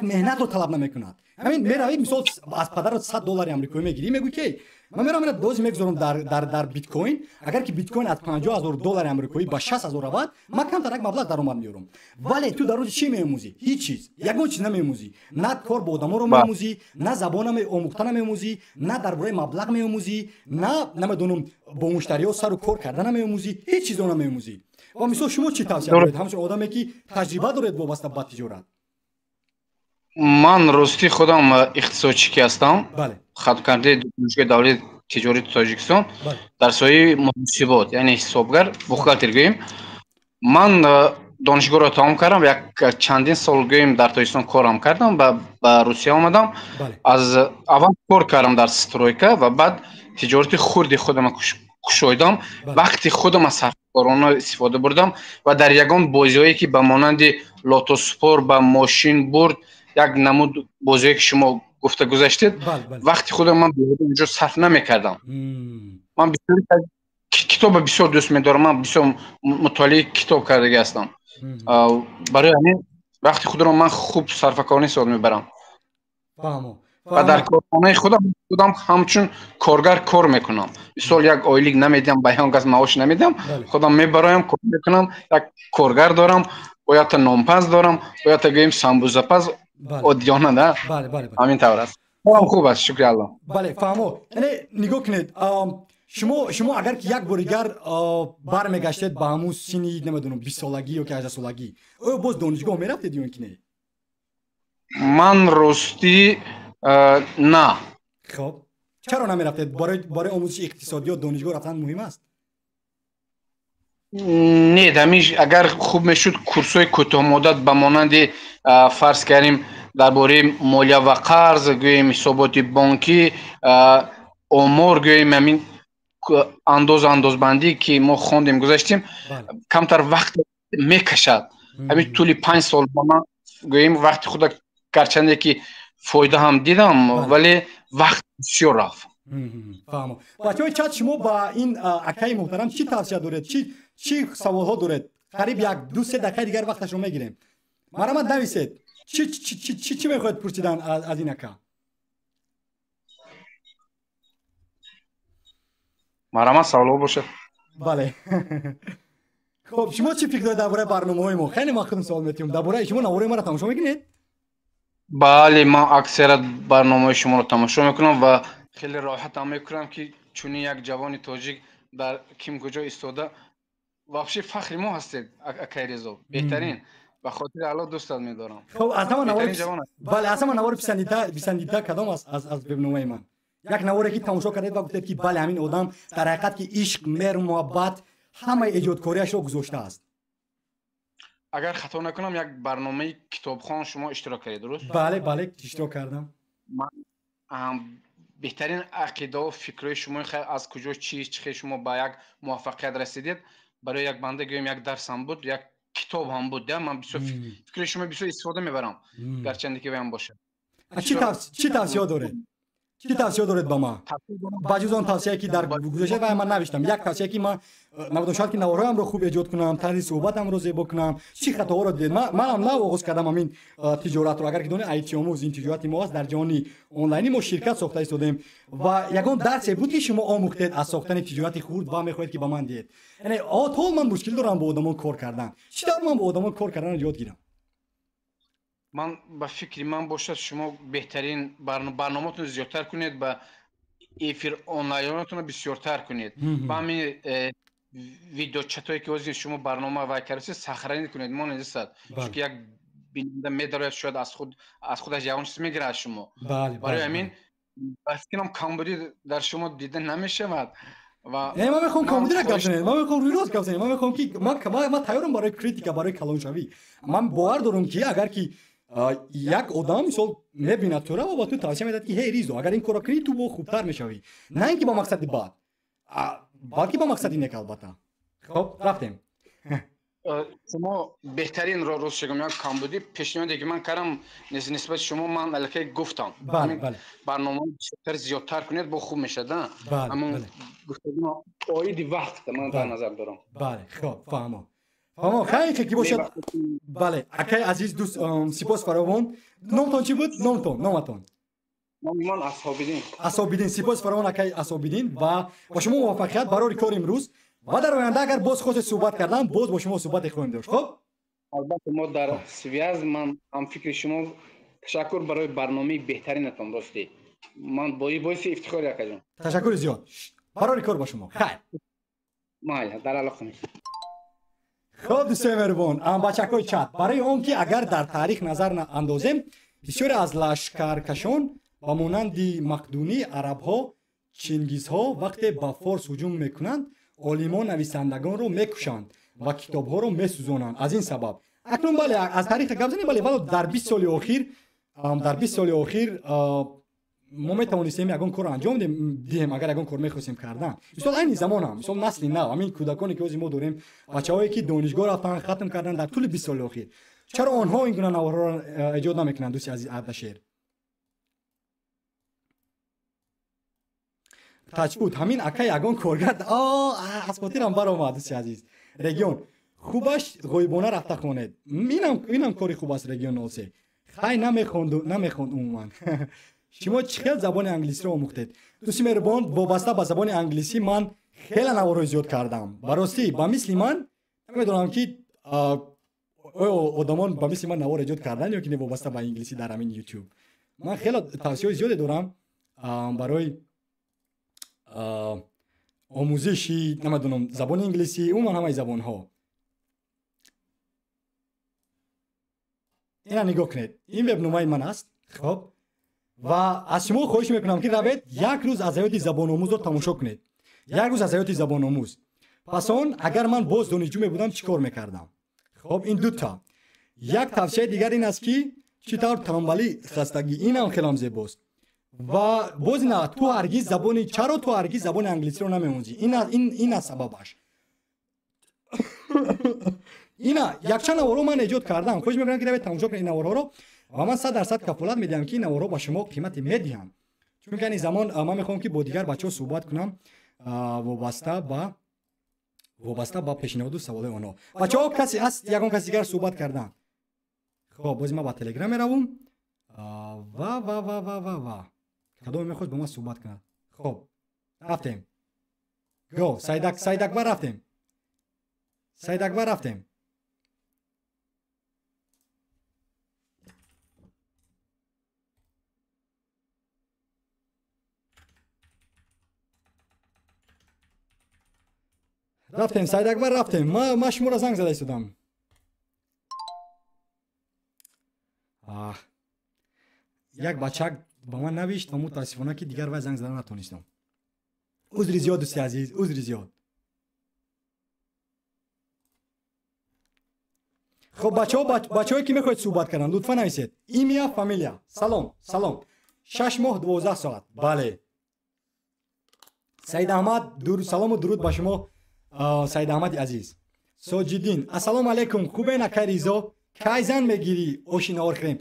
меҳнатро талаб намекунад? Ҳамин меравӣ, мисол, аз падарат 100 доллари амрикоӣ мегирӣ, мегӯӣ, ки ман меравам, ина дози мегузорам дар биткоин, агар ки биткоин аз 50 000 доллари амрикоӣ ба 60 000 равад, ман камтар як маблағ даромад меёрам. Вале ту дар рӯзи чӣ меомӯзӣ? Ҳеҷ чиз, ягон чиз намеомӯзӣ. На кор бо одаморо меомӯзӣ, на забона омӯхта намеомӯзӣ, на дар бораи маблағ меомӯзӣ, на, намедонам, бо муштариҳо сару кор карда намеомӯзӣ, ҳеҷ чизро намеомӯзӣ. Ва мисол, шумо чӣ тавсия доред, ҳамчун одаме, ки таҷриба доред вобаста ба тиҷорат? Ман ростӣ худам иқтисодчикӣ ҳастам, хатмкардаи Донишгоҳи давлати тиҷорати Тоҷикистон дар соҳаи муҳосибот, яъне ҳисобгар, бухгалтер гӯем. Ман донишгоҳро тамом кардам, як чандин сол, гӯем, дар Тоҷикистон корам кардам, ба Русия омадам. Аз аввал кор кардам дар стройка ва баъд тиҷорати хурди худама кушоидам. Вақти худама сарфкорона истифода бурдам ва дар ягон бозиҳое, ки ба монанди лотоспор, ба мошин бурд, як намуд бозиҳое, ки шумо гуфта гузаштед, вақти худам ман беҳуда онҷо сарф намекардам. Ман бисёр китоба бисёр дӯст медорам, ман бисёр мутолиаи китоб кардагӣ ҳастам. Барои ҳамин вақти худро ман хуб сарфакорона истифода мебарам. Фаҳмо. Ва дар корхонаи худам ҳамчун коргар кор мекунам. Мисол як ойлик намедиҳам, ба ягон кас маош намедиҳам, худам мебароям, кор мекунам, як коргар дорам, боята нонпаз дорам, боята гӯем самбузапаз, оддиёна, да? Ҳамин тавр аст. Хуб аст, шукри Аллоҳ. Бале, фаҳмо. Яъне нигоҳ кунед, шумо агар ки як бори дигар бармегаштед ба ҳамун синни, намедонам, 20 солагӣ ё ки 18 солагӣ, оё боз донишгоҳ мерафтед ё ин ки не? Ман ростӣ на. Хоб, чаро намерафтед? Барои омӯзиши иқтисодиёт донишгоҳ рафтан муҳим аст? Не, дамиш агар хуб мешуд, курсҳои кӯтоҳмуддат ба монанди, фарз кардем, дар бораи молия ва қарз, гӯем, ҳисоботи бонкӣ, омор, гӯем, ҳамин андозбандӣ, ки мо хондем, гузаштем, камтар вақт мекашад. Ҳамин тӯли 5 сол ба ман, гӯем, вақти худа гарчанде ки фоида ҳам дидам, вале вақт бисёр рафт. Фаҳмо. Бачаҳои чат, шумо ба ин акаи муҳтарам чӣ тавсия доред, чӣ саволҳо доред? Қариб як ду се дақиқаи дигар вақташро мегирем. Марҳамат, нависед, чӣ мехоҳед пурсидан аз ин ака. Марҳамат, саволҳо бошад. Бале, хоб, шумо чӣ фикр доред дар бораи барномаҳои мо? Хеле ман худам савол метиҳам дар бораи шумо. Навораи маро тамошо мекунед? Бале, ман аксарият барномаҳои шуморо тамошо мекунам ва хеле роҳатам мекунам, ки чунин як ҷавони тоҷик дар ким куҷо истода. Вообще фахри мо ҳастед, акай Резо, беҳтарин. Ба хотири Аллоҳ дӯстат медорам. Хоб, аз ҳама навори, бале, аз ҳама навори писандида кадом аст аз вебномаи ман? Як наворе ки тамошо кардед ва гуфтед, ки бале, ҳамин одам дар ҳақиқат ки ишқ, меҳр, муҳаббат ҳамаи эҷодкориашро гузоштааст. Агар хато накунам, як барномаи китобхон шумо иштирок кардед, дуруст? Бале, иштирок кардам. Беҳтарин ақидао, фикрҳои шумо аз куҷо, чи хел шумо ба як муваффақият расидед, барои як банда, гӯем, як дарсам буд, як китоб ҳам буд. Ман бисёр фикри шумо бисёр истифода мебарам, гарчанде ки ваям бошад. Чӣ тавсия доред? Чӣ тавсия доред ба ман, ба ҷуз он тавсияе, ки дар гузашта ва ман навиштам? Як тавсия, ки ман намедонам, шояд ки наворҳоямро хуб эҷод кунам, тарзи суҳбатамро зебо кунам. Чӣ хатоҳоро дидед? Манам нав оғоз кардам ҳамин тиҷоратро. Агар ки донед, айтиомӯз ин тиҷорати мо аст. Дар ҷаҳони онлайнӣ мо ширкат сохта истодем. Ва ягон дарсе буд, ки шумо омӯхтед аз сохтани тиҷорати хурд ва мехоҳед, ки ба ман диҳед? Яъне то ман мушкил дорам бо одамон кор кардан. Чӣ тавр ман бо одамон кор карданро ёд гирам? Ман ба фикри ман бошад, шумо беҳтарин барномаатонро зиёдтар кунед, ба эфир онлайнатонро бисёртар кунед, ба ҳамин видеочатое, ки ҳозир шумо барнома вай кардед, сохранить кунед, монедисад, чунки як бинанда медарояд, шояд аз худаш ягон чиз мегирад аз шумо. Барои ҳамин ба фикрам, камбудӣ дар шумо дида намешавад. Ва ман мехоҳам камбудиро гап занем, ман мехоҳам рӯйрост гап занем, ман мехоҳам ки ман тайёрам барои критика, барои калоншавӣ. Ман бовар дорам, ки агар ки як одам, мисол, мебинад тура ва ба ту тавсия медиҳад, ки ҳей, Ризо, агар ин корро кунӣ, ту бо хубтар мешавӣ, на ин ки ба мақсади бад, балки ба мақсади нек, албатта. Хоб, рафтем. Шумо беҳтарин, рост шагам, як камбудӣ, пешниҳоде, ки ман кардам нисбати шумо, ман аллакай гуфтам, барномаи бисёртар, зиёдтар кунед, бо хуб мешавад. Ҳамон гуфтагино оиди вақт ман дар назар дорам. Бале, хоб, фаҳмо, фаҳмо. Хайр, ки бошад. Бале, акаи азиз, дӯст, сипос фаровон. Номтон чӣ буд, номтон, номатон? Номи ман Асҳобиддин. Асҳобиддин. Сипос фаровон, акаи Асҳобиддин, ва ба шумо муваффақият барори кор имрӯз. Ва дар оянда агар боз хостед суҳбат кардан, боз бо шумо суҳбате хоҳем дошт. Хоб. Албатта, мо дар связь, ман ҳамфикри шумо. Ташаккур барои барномаи беҳтаринатон. Ростӣ, ман боиси ифтихори, акаҷон. Ташаккури зиёд, барори кор ба шумо, хайр. Майли, дар алоқа мешавем. Хоб, дӯстои меҳрубон, бачакҳои чат, барои он ки агар дар таърих назар андозем, бисёре аз лашкаркашон ба монанди мақдунӣ, арабҳо, чингизҳо вақте ба форс ҳуҷум мекунанд, олимон, нависандагонро мекушанд ва китобҳоро месӯзонанд. Аз ин сабаб акнун, бале, аз таърихи гап занем. Бале, вало дар 20 соли охир, дар 20 соли охир мо метавонистем ягон корро анҷом диҳем, агар ягон кор мехостем кардан. Мисол, айни замонам, мисол, насли нав, ҳамин кӯдаконе, ки ҳозир мо дорем, бачаҳое, ки донишгоҳ рафтан, хатм кардан дар тӯли 20 соли охир, чаро онҳо ин гуна наворҳоро эҷод намекунанд, дӯсти азиз Ардашер? Таҷбуд, ҳамин ака ягон коргар аз хотирам баромад. Дӯсти азиз Регион, хубаш ғоибона рафта хонед. Инам кори хуб аст. Регион 03, хай, намехонд, намехонд умуман. Шумо чӣ хел забони англисиро омӯхтед? Дӯсти меҳрубон, вобаста ба забони англисӣ ман хеле наворҳои зиёд кардам. Ба ростӣ, ба мисли ман намедонам ки оё одамон ба мисли ман навор эҷод кардан ё ки не вобаста ба англисӣ дар ҳамин YouTube. Ман хеле тавсияҳои зиёде дорам барои омӯзиши намедонам забони англисӣ, умуман ҳамаи забонҳо. Ина нигоҳ кунед, ин вебномаи ман аст. Хоб, ва аз шумо хоҳиш мекунам ки равед як рӯз аз ҳаёти забономӯзро тамошо кунед. Як рӯз аз ҳаёти забономӯз. Пас он агар ман боз донишҷӯ мебудам чӣ кор мекардам? Хоб, ин дута. Як тавсияи дигар ин аст ки чӣ тавр танбалӣ хастагӣ, инам хелам зебост. Ва боз ина ту ҳаргиз забони чаро ту ҳаргиз забони англисиро намеомӯзӣ? Ин аст сабабаш. Ина якчанд наворҳо ман эҷод кардам. Хоҳиш мекунам ки равед тамошо кунед ин наворҳоро ва ман 100% кафолат медиҳам ки ин наворҳо ба шумо қимате медиҳанд. Чунки ин замон ман мехоҳам ки бо дигар бачаҳо суҳбат кунам вобаста ба пешниҳоду саволҳои онҳо. Бачаҳо, касе аст ягон каси дигар суҳбат кардан? Хоб, боз ман ба Телеграм меравам ва ва ва ва ва ва кадоме мехоҳад бо ман суҳбат кунад? Хоб, рафтем. Го, Саидакбар рафтем. Саидакбар рафтем. Рафтем, Саидакбар рафтем. Ма шуморо занг зада истодам. Як бачак ба ман навишт ва мутаассифона ки дигар вай занг зада натонистам. Узри зиёд, дӯсти азиз, узри зиёд. Хоб, бачаҳо, бачаҳое ки мехоҳед суҳбат кардан, лутфан нависед. Имя, фамилия. Салом, салом. 6 моҳ 12 соат. Бале. Саид Аҳмад, салому дуруд ба шумо, Саид Аҳмади азиз. Соҷиддин, ассалому алайкум, хубе накай Ризо? Кай зан мегирӣ? Оши наор хӯрем.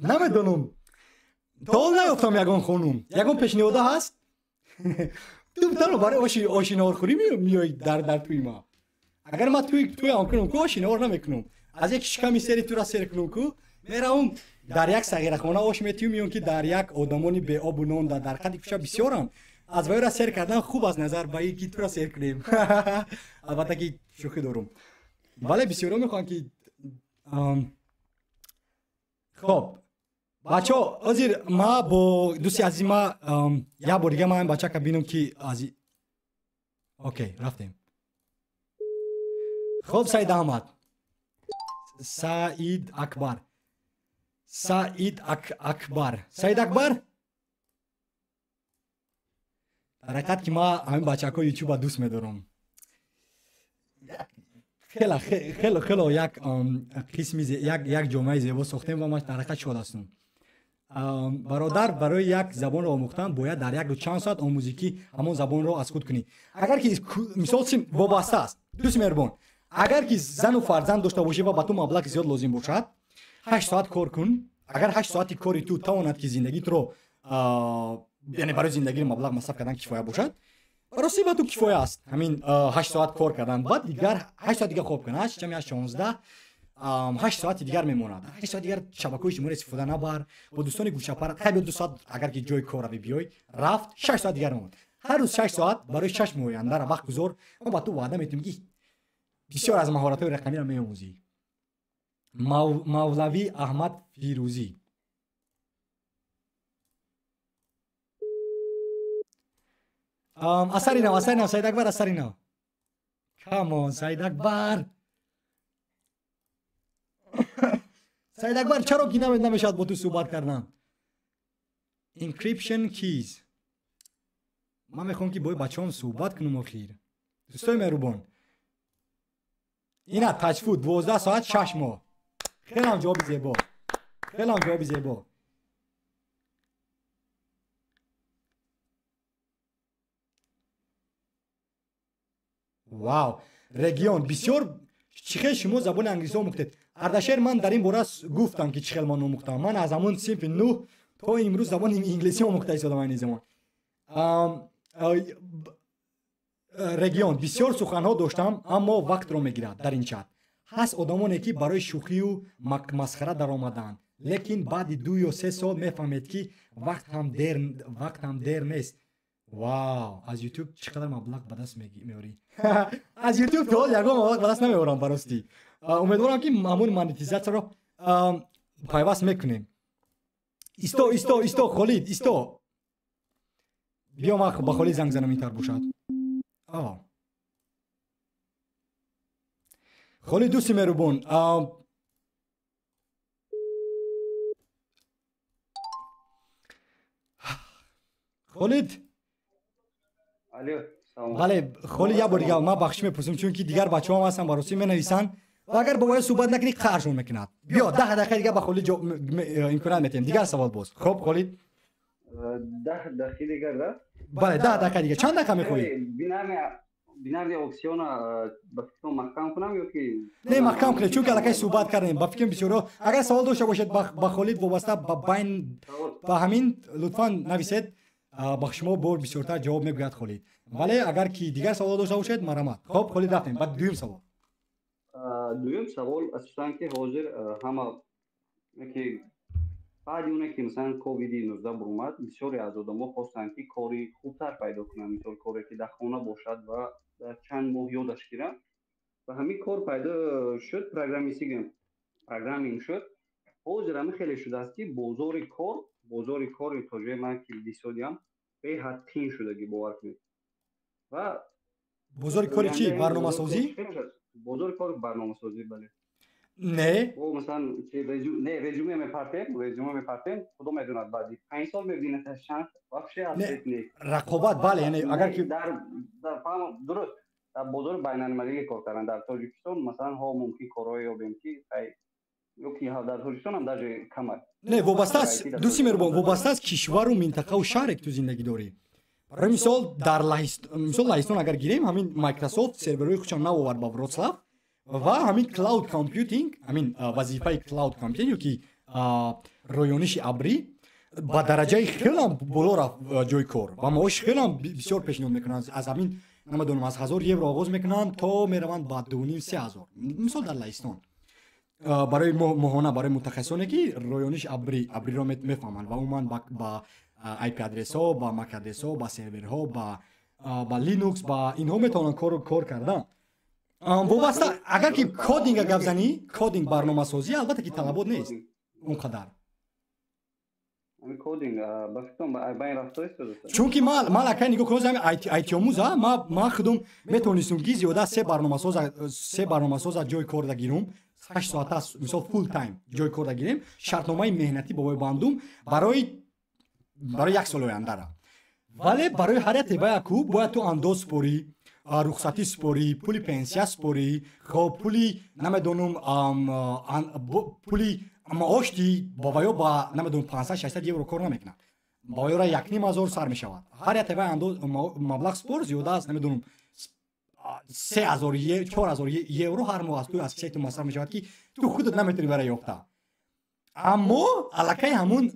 Намедонам. То ҳол наёфтам ягон хонум. Ягон пешниҳода ҳаст? Ту танҳо барои оши наорхӯрӣ меоӣ дар тӯи ма. Агар ман тӯям кунам ку, оши наор намекунам. Аз як шиками сери тура сер кунам ку, меравам дар як сағирахона ош метиҳум, ё ки дар як одамони беобу нон дар қади кӯча бисёрам. Аз вайра сер кардан хуб аз назар ба ин ки тура сер кунем. Албатта ки шӯхӣ дорум. Вале бисёриҳо мехоҳанд ки хоб, бачаҳо, ҳозир ма бо дӯсти азизи ма як бор дига ман бачака бинам ки аз окей, рафтем. Хоб, Саид Аҳмад, Саид Акбар, Саид Акбар, Саид Акбар. Дар ҳақиқат ки ман ҳамин бачакҳои ютуба дӯст медорам. Хеле хеле хеле як қисми як ҷомеаи зебо сохтем ва ман дар ҳақиқат шод ҳастам. Бародар, барои як забонро омӯхтан бояд дар як рӯз чанд соат омӯзӣ ки ҳамон забонро аз худ кунӣ. Агар ки мисол вобаста аст, дӯсти меҳрубон, агар ки зану фарзанд дошта бошӣ ва ба ту маблағи зиёд лозим бошад, 8 соат кор кун. Агар 8 соати кори ту тавонад ки зиндагитро, яъне барои зиндагиро маблағ масраф кардан кифоя бошад, рости ба ту кифоя аст ҳамин 8 соат кор кардан. Баъд дигар 8 соат дигар хоб кун, 8 ҷамъи 8 16, 8 соати дигар мемонад. 8 соат дигар шабакаҳои иҷтимоиро истифода набар, бо дӯстони гӯшапар хайр 2 соат агар ки ҷои кор рави биёй, рафт 6 соат дигар мемонад. Ҳар рӯз 6 соат барои 6 моҳи ояндаро вақт гузор. Мо ба ту ваъда метиҳем ки бисёр аз маҳоратҳои рақамиро меомӯзӣ. Мавлавӣ Аҳмад Фирӯзӣ. Асари нав, асари нав, Саид Акбар, асари нав. Come on, Саид Акбар. Саид Акбар, чаро ки намешавад бо ту суҳбат кардан? Encryption keys. Ман мехоҳам ки бо бачаҳом суҳбат кунам охир. Дӯстои меҳрубон, ина таҷфуд 12 соат 6 моҳ. Хелам ҷавоби зебо. Хелам ҷавоби зебо. Вау, регион бисёр чӣ хел шумо забони англисӣ омӯхтед? Ардашер, ман дар ин бора гуфтам ки чӣ хел ман омӯхтам. Ман аз ҳамон синфи 9 то имрӯз забони инглисӣ омӯхта истодам айни замон. Регион бисёр суханҳо доштам, аммо вақтро мегирад дар ин чат. Ҳаст одамоне ки барои шӯхию масхара даромаданд. Лекин баъди 2 ё 3 сол мефаҳмед, ки вақт ҳам дер нест. Вау, аз Ютуб чӣ қадар маблағ ба даст меорӣ? Аз Ютуб то ҳол ягон маблағ ба даст намеорам, баростӣ. Умедворам, ки ҳамон монетизатсияро пайваст мекунем. Исто, исто, исто, Холид, исто. Биё, ман ба Холид занг занам, ин тар бошад. Холид, дӯсти меҳрубон, Холид. Бале, Холид, як бор дигар ман бахшиш мепурсам, чунки дигар бачаҳоам ҳастанд, баросӣ менависанд ва агар бо бояд суҳбат накунӣ, қаҳршон мекунад. Биё, 10 дақиқа дигар ба Холид имконият метиҳем. Дигар савол боз. Хоб, Холид. 10 дақиқа дигар, да? Бале, 10 дақиқа дигар. Чанд дақиқа мехоҳӣ? Бинарный опциона ба фикрам маҳкам кунам ё ки? Не, маҳкам кунед, чунки аллакай суҳбат кардем. Ба фикрам, бисёрҳо агар савол дошта бошед ба Холид вобаста ба байн ба ҳамин, лутфан нависед, ба шумо бор бисёртар ҷавоб мегӯяд Холид. Вале агар ки дигар савол дошта бошед, марҳамат. Хоб, Холид, рафтем ба дуюм савол. Дуюм савол асосан ки ҳозир ҳама ки баъди оне ки масалан ковиди 19 бурумад, бисёре аз одамо хостанд, ки кори хубтар пайдо кунанд, мисол, коре ки дар хона бошад ва дар чанд моҳ ёдаш гиранд. Ва ҳамин кор пайдо шуд, программистӣ, programming шуд. Ҳозир ҳамин хеле шудааст, ки бозори кори то ҷои ман ки дисодиам беҳад қин шудагӣ, бовар кунед. Ва бозори кори чӣ, барномасозӣ? Бозори кори барномасозӣ, бале. Не. Масалан, не, резюме мепартем, худо медонад, баъди 5 сол мебинад шанс вообще нест. Рақобат, бале, яъне агар ки Дуруст, дар бозори байналмилалӣ кор кардан. Дар Тоҷикистон масалан ҳо мумкин корҳое ёбем, ки ёки дар Тоҷикистон ҳам даже кам аст. Не, вобаста аст, дӯсти меҳрубон, вобаста аст кишвару минтақаву шаҳре ки ту зиндагӣ дорӣ. Барои мисол, дар мисол Лаҳистон агар гирем, ҳамин Майкрософт серверҳои худшон навовард ба Вроцлав ва ҳамин cloud computing, ҳамин вазифаи cloud computing ё ки рӯёниши абрӣ ба дараҷаи хелам боло рафт, ҷои кор ва маоши хелам бисёр пешниҳод мекунанд. Аз ҳамин, намедонам, аз 1000 евро оғоз мекунанд то мераванд ба 2,5-3 ҳазор, мисол, дар Лаҳистон барои моҳона, барои мутахассисоне ки рӯёниши абриро мефаҳманд ва умуман ба IP адресҳо, ба MAC адресҳо, ба серверҳо, ба Linux, ба инҳо метавонанд кор кардан. Вобаста, агар ки coding а гап занӣ, coding, барномасозӣ, албатта ки талабот нест он қадар. Чунки ман аллакай, нигоҳ кун, ҳами айтиомӯза ман худум метавонистум, ки зиёда аз се барномасоза ҷои кор да гирум, 8 соата, мисол, full time ҷои кор да гирем, шартномаи меҳнатӣ бо вой бандум барои як соли ояндара. Вале барои ҳар як тебаяку бояд ту андоз супорӣ, рухсатӣ супорӣ, пули пенсия супорӣ, хоб, пули, намедонам, пули маошти ба ваё ба, намедонам, 500-600 евро кор намекунад, ба ваёра 1,5 ҳазор сар мешавад. Ҳар як тебаи андоз маблағ супор, зиёда аз, намедонам, 3000, 4000 евро ҳар моҳ аз ту, аз кисаи ту масраф мешавад, ки ту худат наметавонӣ барои ёфта. Аммо аллакай ҳамун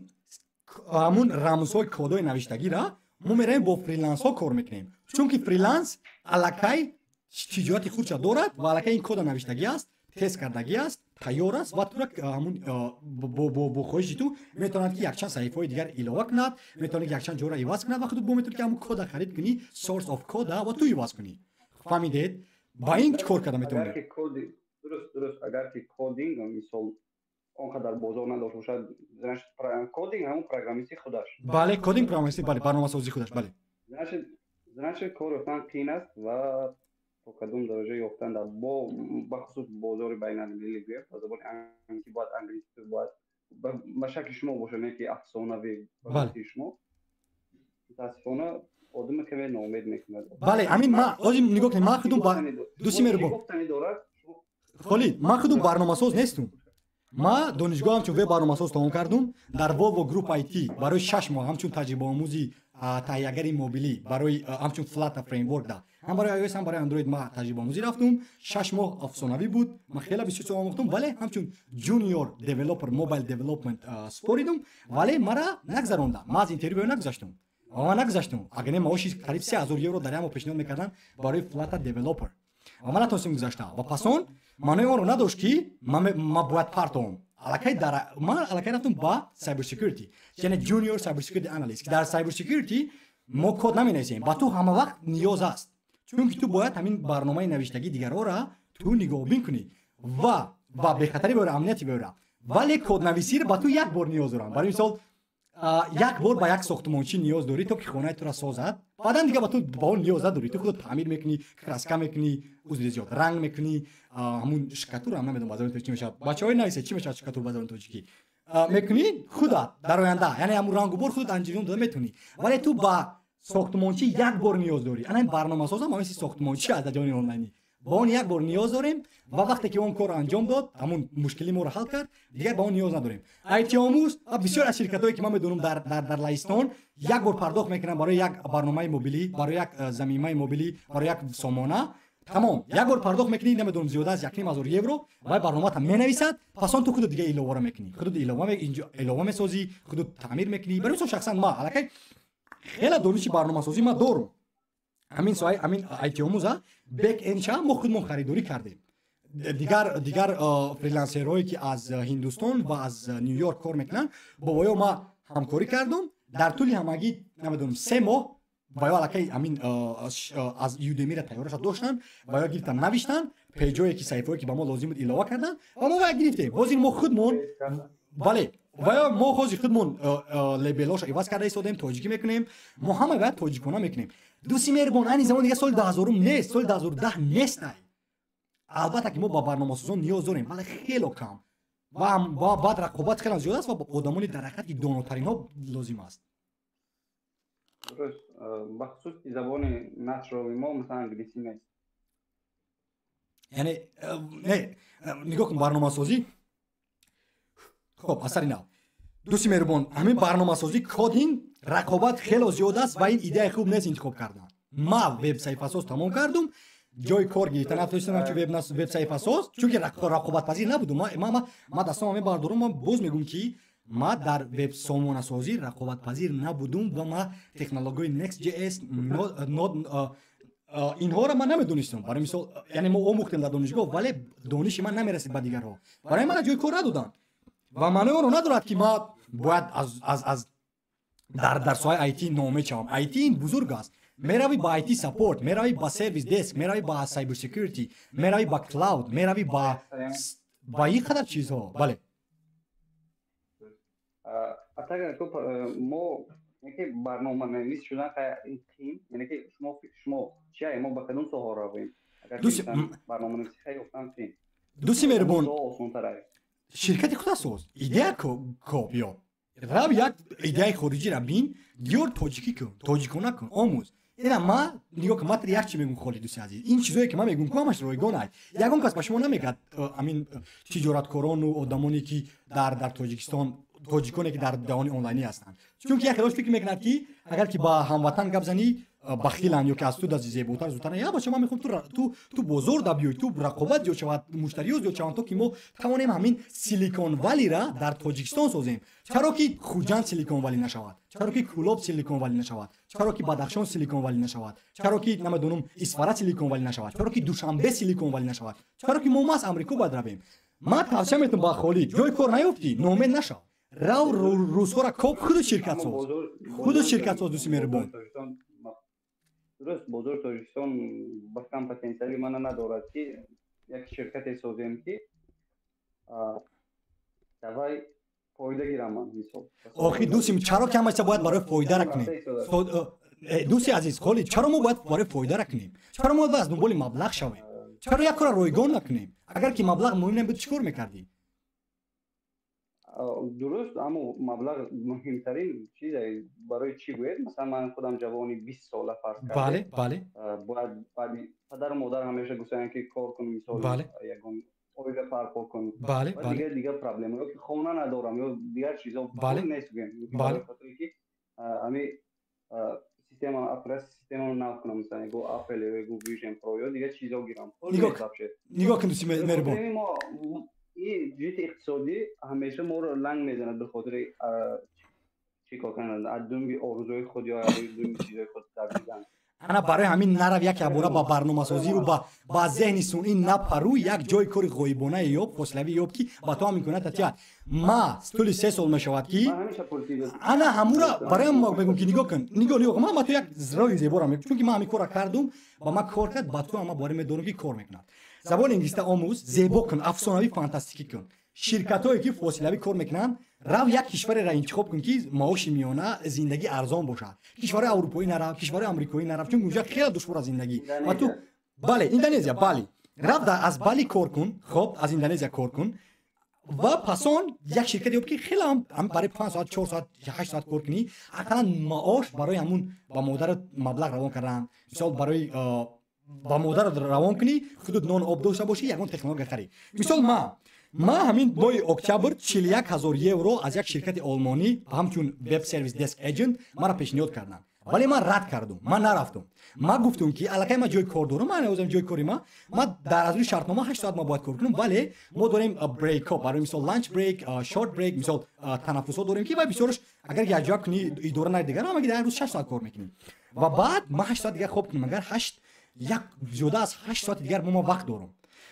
рамзҳои кодҳои навиштагира мо меравем, бо фрилансҳо кор мекунем, чунки фриланс аллакай тиҷорати худша дорад ва аллакай ин кода навиштагӣ аст, тест кардагӣ аст, тайёр аст ва тура ҳамун бо хоҳиши ту метавонад, ки якчанд саҳифаҳои дигар илова кунад, метавонад, ки якчанд ҷоро иваз кунад ва худат бо метавонӣ, ки ҳамун кода харид кунӣ, source of кода, ва ту иваз кунӣ. Фаҳмидед? Ба ин кор карда метавонӣ. Дуруст, агар ки coding, мисол, он қадар бозор надошт бошад, coding ҳамун программисти худаш. Бале, coding, программисти, бале, барномасозӣ худаш, бале. Значит, кор ёфтан қиин аст ва то кадом дараҷа ёфтан дар бо бахусус бозори байналмилалӣ, гӯям, ба забони англисӣ бояд, англисӣ бояд ба шакли шумо бошад, не ки афсонавӣ. Ба шумо, мутаассифона, одама каме ноумед мекунад. Бале, ҳамин ма ҳозир нигоҳ кунед, ман худум, дӯсти меҳрубон Холид, ман худум барномасоз нестум. Ма донишгоҳ ҳамчун веб барномасоз тамом кардум. Дар Volvo Group IT барои 6 моҳ ҳамчун таҷрибаомӯзи таҳиягари мобилӣ, барои ҳамчун Flutter framework да, ҳам барои iOS, ҳам барои Android ма таҷрибаомӯзӣ рафтум. 6 моҳ афсонавӣ буд, ман хеле бисёр чиз омӯхтум, вале ҳамчун junior developer mobile development споридум, вале мара нагзарондам, ма аз интервью нагузаштум ва ман нагузаштум. Агар не, маоши қариб 3000 евро дар як моҳ пешниҳод мекарданд барои Flutter developer ва ман натонистем гузашта. Ва пас он маънои онро надошт, ки ман бояд партовам. Аллакай дар ман аллакай рафтам ба cyber security, яъне junior cyber security analyst. Дар cyber security мо код наменависем, ба ту ҳама вақт ниёз аст, чунки ту бояд ҳамин барномаи навиштагии дигарҳоро ту нигоҳбин кунӣ ва бехатарӣ биёра, амнияти биёра. Вале коднависиро ба ту як бор ниёз дорам. Барои мисол, як бор ба як сохтмончӣ ниёз дорӣ, то ки хонаи туро созад. Баъдан дига ба ту ба он ниёз надорӣ. Ту худат таъмир мекунӣ, краска мекунӣ, узри зиёд, ранг мекунӣ, ҳамун штукатурам намедонам ба забони тоҷикӣ чӣ мешавад. Бачаҳои нависед, чӣ мешавад штукатур ба забони тоҷикӣ. Мекунӣ худат дар оянда, яъне ҳамун рангу бор худат анҷом дода метавонӣ. Вале ту ба сохтмончӣ як бор ниёз дорӣ. Ана ин барномасозам мисли сохтмончӣ аст дар ҷаҳони онлайнӣ. Ба он як бор ниёз дорем ва вақте ки он корро анҷом дод, ҳамун мушкили моро ҳал кард, дигар ба он ниёз надорем. IT омӯз. Бисёр аз ширкатҳое, ки ман медонам дар Лаҳистон, як бор пардохт мекунанд барои як барномаи мобилӣ, барои як замимаи мобилӣ, барои як сомона. Тамом, як бор пардохт мекунӣ, намедонам, зиёда аз 1500 евро, ва барномаата менависад. Пас он ту худат дига иловаро мекунӣ, худат илова месозӣ, худат таъмир мекунӣ. Барои мисол, шахсан ма аллакай хеле дониши барномасозӣ ма дорум. Ҳамин соҳаи ҳамин IT омӯза, backend ша мо худмон харидорӣ кардем. Дигар фрилансерҳое, ки аз Ҳиндустон ва аз Ню Йорк кор мекунанд, бо воё ма ҳамкорӣ кардум. Дар тӯли ҳамагӣ, намедонам, 3 моҳ ва ё аллакай ҳамин аз Udemy-ра тайёраша доштанд ва ё гирифтан, навиштанд, page ое ки, саҳифаое ки ба мо лозим буд, илова карданд ва мо вая гирифтем. Ҳозир мо худмон, бале, ва ё мо ҳозир худмон label ҳоша иваз карда истодем, тоҷикӣ мекунем. Мо ҳама бояд тоҷикона мекунем. Дӯсти меҳрубон, айни замон дига соли 2000-ум нест, соли 2010 нест. Ай, албатта ки мо ба барномасозон ниёз дорем, вале хело кам ва баъд рақобат хеле зиёд аст ва одамони дар ҳақиқат ки донотаринҳо лозим аст. Дуруст, бахусус ки забони natural и мо, масалан, англисӣ нест. Яъне не, нигоҳ кун, барномасозӣ. Хоб, аз сари нав, дӯсти меҳрубон, ҳамин барномасозӣ, coding, рақобат хело зиёд аст ва ин идеяи хуб нест интихоб кардан. Ма вебсаҳифасоз тамом кардум, ҷои кор гирифта натавонистам ҳамчун вебсаҳифасоз, чунки рақобатпазир набудум. Ма дастамро мебардорам, ма боз мегӯм, ки ма дар вебсомонасозӣ рақобатпазир набудум ва ма технологияи Next.js, Node, инҳоро ман намедонистам. Барои мисол, яъне мо омӯхтем дар донишгоҳ, вале дониши ман намерасид ба дигарҳо. Барои мана ҷои кор надоданд ва маънои онро надорад, ки ма бояд аз дар соҳаи IT ноумед шавам. IT ин бузург аст. Меравӣ ба IT support, меравӣ ба service desk, меравӣ ба cyber security, меравӣ ба cloud, меравӣ ба ин қадар чизҳо, бале. Мо яке барноманавис шудан ин қиин, яъне ки шумо, фикри шумо чия, мо ба кадом соҳа равем, агар барноманависӣ хеле ёфтан қиин? Дӯсти меҳрубон, осонтар аст. Ширкати худа соз, идея коб ё рав як идеяи хориҷиро бин, диёр, тоҷикӣ кун, тоҷикона кун, омӯз. Ина ма нигоҳ кун, ма як чи мегӯм, холи, дӯсти азиз, ин чизое ки ман мегӯм ку, ҳамаш ройгон аст. Ягон кас ба шумо намегӯяд. Ҳамин тиҷораткорону одамоне, ки дар Тоҷикистон, тоҷиконе, ки дар ҷаҳони онлайнӣ ҳастанд, чунки як хелош фикр мекунад, ки агар ки ба ҳамватан гап занӣ, бахиланд ё ки аз ту дази зеботар, зудтар. Я бача, ман мехоҳам ту бозор да биёй, ту рақобат зиёд шавад, муштариё зиёд шаванд, то ки мо тавонем ҳамин Silicon Valley ра дар Тоҷикистон созем. Чаро ки Хуҷанд Silicon Valley нашавад? Чаро ки Кӯлоб Silicon Valley нашавад? Чаро ки Бадахшон Silicon Valley нашавад? Чаро ки, намедонам, Исфара Silicon Valley нашавад? Чаро ки Душанбе Silicon Valley нашавад? Чаро ки мо маҳз Амрико бояд равем? Ман тавсия метавам ба Холид: ҷои кор наёфтӣ, ноумед нашав, рав, рӯзҳоро коб, худу ширкат соз, худу ширкат соз, дӯсти меҳрубон. Дуруст, бозори Тоҷикистон ба кам потенсиали мана надорад, ки як ширкате созем, ки давай фоида гирам ман, мисол. Охи, дӯсти, чаро ки ҳамаша бояд барои фоидара кунем? Дӯсти азиз Холид, чаро мо бояд барои фоидара кунем? Чаро мо бояд аз дунболи маблағ шавем? Чаро як кора ройгон накунем? Агар ки маблағ муҳим набуд, чӣ кор мекардӣ? Дуруст, аммо маблағ муҳимтарин чиз. Барои чӣ гӯед? Масалан, ман худам ҷавони 20 сола, фарз кардем, бале бале бояд баъди падару модар ҳамеша гуфтанд, ки кор кун, мисол, ягон оила барпо кун. Дигар дигар проблема, ё ки хона надорам, ё дигар чизо нест гӯем, хотире ки ҳами система, оператсия системаро нав кунам, масалан, ягон Apple ё ягон Vision Pro ё дигар чизо гирам. Нигоҳ кун, дӯсти меҳрубон. Ин ҷиҳати иқтисодӣ ҳамеша моро ланг мезанад, ба хотири чӣ кор кардан, аз думби орзуи худ ё аз думби чизои худ давидан. Ана барои ҳамин нарав як ябора ба барномасозиву ба зеҳни сунъӣ напару, як ҷои кори ғоибонае ёб, фосилавӣ ёб, ки ба ту ҳам имконият атиҳад. Ма тӯли 3 сол мешавад, ки ана ҳамура барои ма мегӯм, ки нигоҳ кун, нигоҳ, нигоҳ, ман ба ту як роҳи зебора мегӯм, чунки ман ҳамин корра кардум ва ман кор кард, ба ту ҳама боварӣ медорам, ки кор мекунад. Забони инглисита омӯз, зебо кун, афсонавӣ, фантастикӣ кун. Ширкатҳое, ки фосилавӣ кор мекунанд, рав, як кишвареро интихоб кун, ки маоши миёна, зиндагӣ арзон бошад. Кишвари аврупоӣ нарав, кишвари амрикоӣ нарав, чун унҷа хеле душвор аст зиндагӣ. Ва ту, бале, Индонезия, Бали рав, аз Бали кор кун. Хоб, аз Индонезия кор кун ва пас он як ширкате ёб, ки хеле ҳам барои 5 соат, 4 соат, 8 соат кор кунӣ, ақаллан маош барои ҳамун ба модарат маблағ равон кардан, мисол, барои ба модарат равон кунӣ, худут нон об дошта бошӣ, ягон технология харӣ. Мисол, ма ҳамин моҳи октябр 41 000 евро аз як ширкати олмонӣ ҳамчун web service desk agent маро пешниҳод карданд, вале ман рад кардум, ман нарафтум. Ман гуфтум, ки аллакай ман ҷои кор дорам, ман озам ҷои кори ма дар аз рӯи шартнома 8 соат ма бояд кор кунам, вале мо дорем break ҳо, барои мисол, lunch break, short break, мисол, танаффусҳо дорем, ки вай бисёрш агар якҷоя кунӣ, идора на дигар, ҳамаги дар рӯз 6 соат кор мекунем ва баъд ман 8 соат дигар хоб кунам, агар ҳашт як зиёда аз 8 соати дигар мо вақт дорам.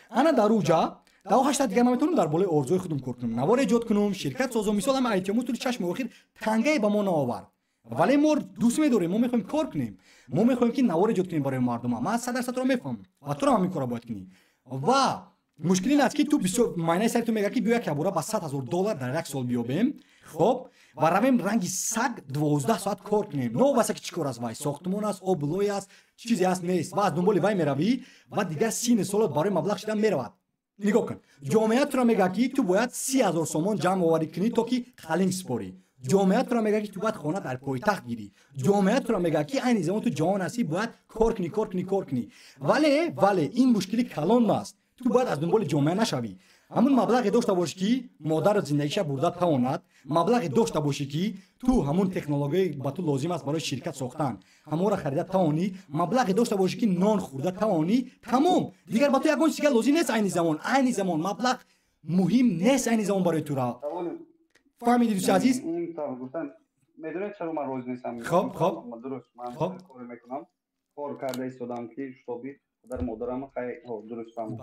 Ана дар уҷа дар 8 соат дигар ман метавонам дар болои орзуи худам кор кунам, навор эҷод кунам, ширкат созам. Мисол, ҳама айтиёму тӯли 6 моҳи охир тангае ба мо наовард, вале мо дӯст медорем, мо мехоҳем кор кунем, мо мехоҳем, ки навор эҷод кунем барои мардума. Ман 100% туро мефаҳмам ва туро ҳамин корро бояд кунӣ. Ва мушкил ин аст, ки ту бисёр майнаи сари ту мегӯяд, ки биё як ябора ба 100 000 доллар дар як сол биёбем, хоб, ва равем ранги саг 12 соат кор кунем, новобаста ки чӣ кор аст, вай сохтмон аст, облой аст, чизе аст, нест, ва аз дунболи вай меравӣ ва дигар синни солот барои маблағ шидан меравад. Нигоҳ кун, ҷомеа туро мегӯяд, ки ту бояд 30 000 сомон ҷамъ оварӣ кунӣ, то ки қалинг супорӣ. Ҷомеа туро мегӯяд, ки ту бояд хона дар пойтахт гирӣ. Ҷомеа туро мегӯяд, ки айни замон ту ҷавон ҳастӣ, бояд кор кунӣ, кор кунӣ, кор кунӣ. Вале ин мушкили калон аст. Ту бояд аз дунболи ҷомеа нашавӣ. Ҳамун маблағе дошта бошӣ, ки модарат зиндагиша бурда тавонад, маблағе дошта бошӣ, ки ту ҳамун технологияе ба ту лозим аст барои ширкат сохтан, ҳамонро харида тавонӣ, маблағе дошта бошӣ, ки нон хӯрда тавонӣ. Тамом, дигар ба ту ягон чизга лозим нест айни замон. Айни замон маблағ муҳим нест айни замон барои тура. Фаҳмидӣ, дӯсти азиз? Медонед, чаро ман розӣ нестам? Хоб. Дуруст, ман кор мекунам, кор карда истодам, ки шутоби падар модарам дуруст фаҳмам.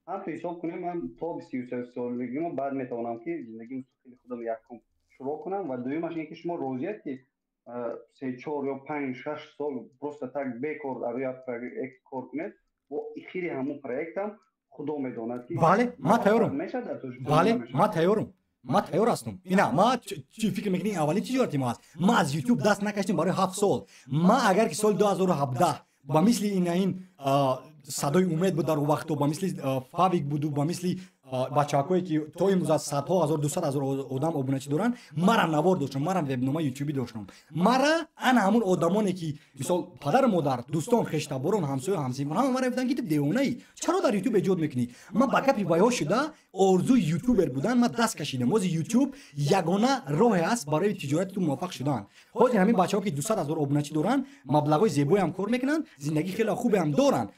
Ҳам то ҳисоб кунем, ман то 33 солагимо баъд метавонам, ки зиндагии мустақили худам якум шурӯъ кунам. Ва дуюмаш ин ки шумо розият, ки се, чор ё панҷ, шаш сол просто так бекор дар як проект кор кунед, бо ихири ҳамун проектам худо медонад, ки Бале, ман тайёрам. Бале, ман тайёрам, ман тайёр ҳастам. Ина ма чӣ фикр мекунӣ, аввалин тиҷорати мо аст? Ма аз Ютуб даст накаштем барои 7 сол. Ма агар ки соли 2017 ба мисли ина ин садои умед буд дар он вақто, ба мисли Фавик буду, ба мисли бачаҳакое, ки то имрӯз аз садҳо ҳазор, 200 000 одам обуначӣ доранд, мара навор доштам, мара вебнома ютубӣ доштам, мара ана ҳамун одамоне, ки мисол падару модар, дӯстон, хештаборон, ҳамсоя, ҳамсинфон, ҳама мара гуфтанд, ки ту девонаӣ, чаро дар Ютуб эҷод мекунӣ? Ман ба гапи вайҳо шуда, орзуи ютубер будан ман даст кашидам. Ҳозир Ютуб ягона роҳе аст барои тиҷорати ту муваффақ шудан. Ҳозир ҳамин бачаҳо, ки 200 000 обуначӣ доранд, маблағҳои зебоеам кор мекунанд, зиндагии хеле хубеам доранд.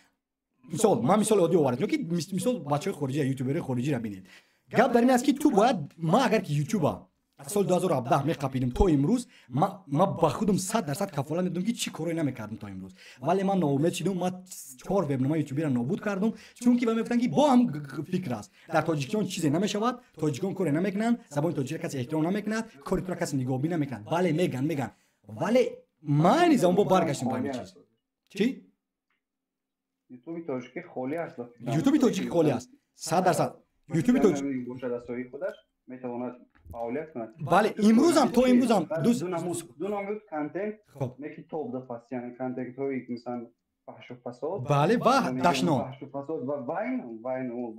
Мисол, ман мисоли оддӣ овардам, ки мисол бачаҳои хориҷия, ютуберои хориҷиро бинед. Гап дар ин аст, ки ту бояд, ман агар ки Ютуба аз соли 2017 меқапидим то имрӯз, ма ба худам 100% кафолат медодам, ки чӣ корое намекардам то имрӯз. Вале ман ноумед шудам, ман чор вебнома ютубиро нобуд кардам, чунки ба мегуфтанд, ки бо ҳам фикр аст, дар Тоҷикистон чизе намешавад, тоҷикон коре намекунанд, забони тоҷикиро касе эҳтиром намекунад, кори туро касе нигоҳбин намекунад. Бале, меган, меган, вале ман айни замон бо баргаштем ба ҳамин чиз. Чӣ? Ютуби тоҷикӣ холӣ аст. Ютуби тоҷикӣ холӣ аст, 100%. Ютуби тоҷик бошад, аз соҳиби худаш метавонад фаъолият кунад. Бале, имрӯзам, то имрӯзам. Ду намуд контент неки топ да паст, яъне контентҳои мисалан фаҳшу фасод. Бале, ва дашном. Фаҳшу фасод ва вайн,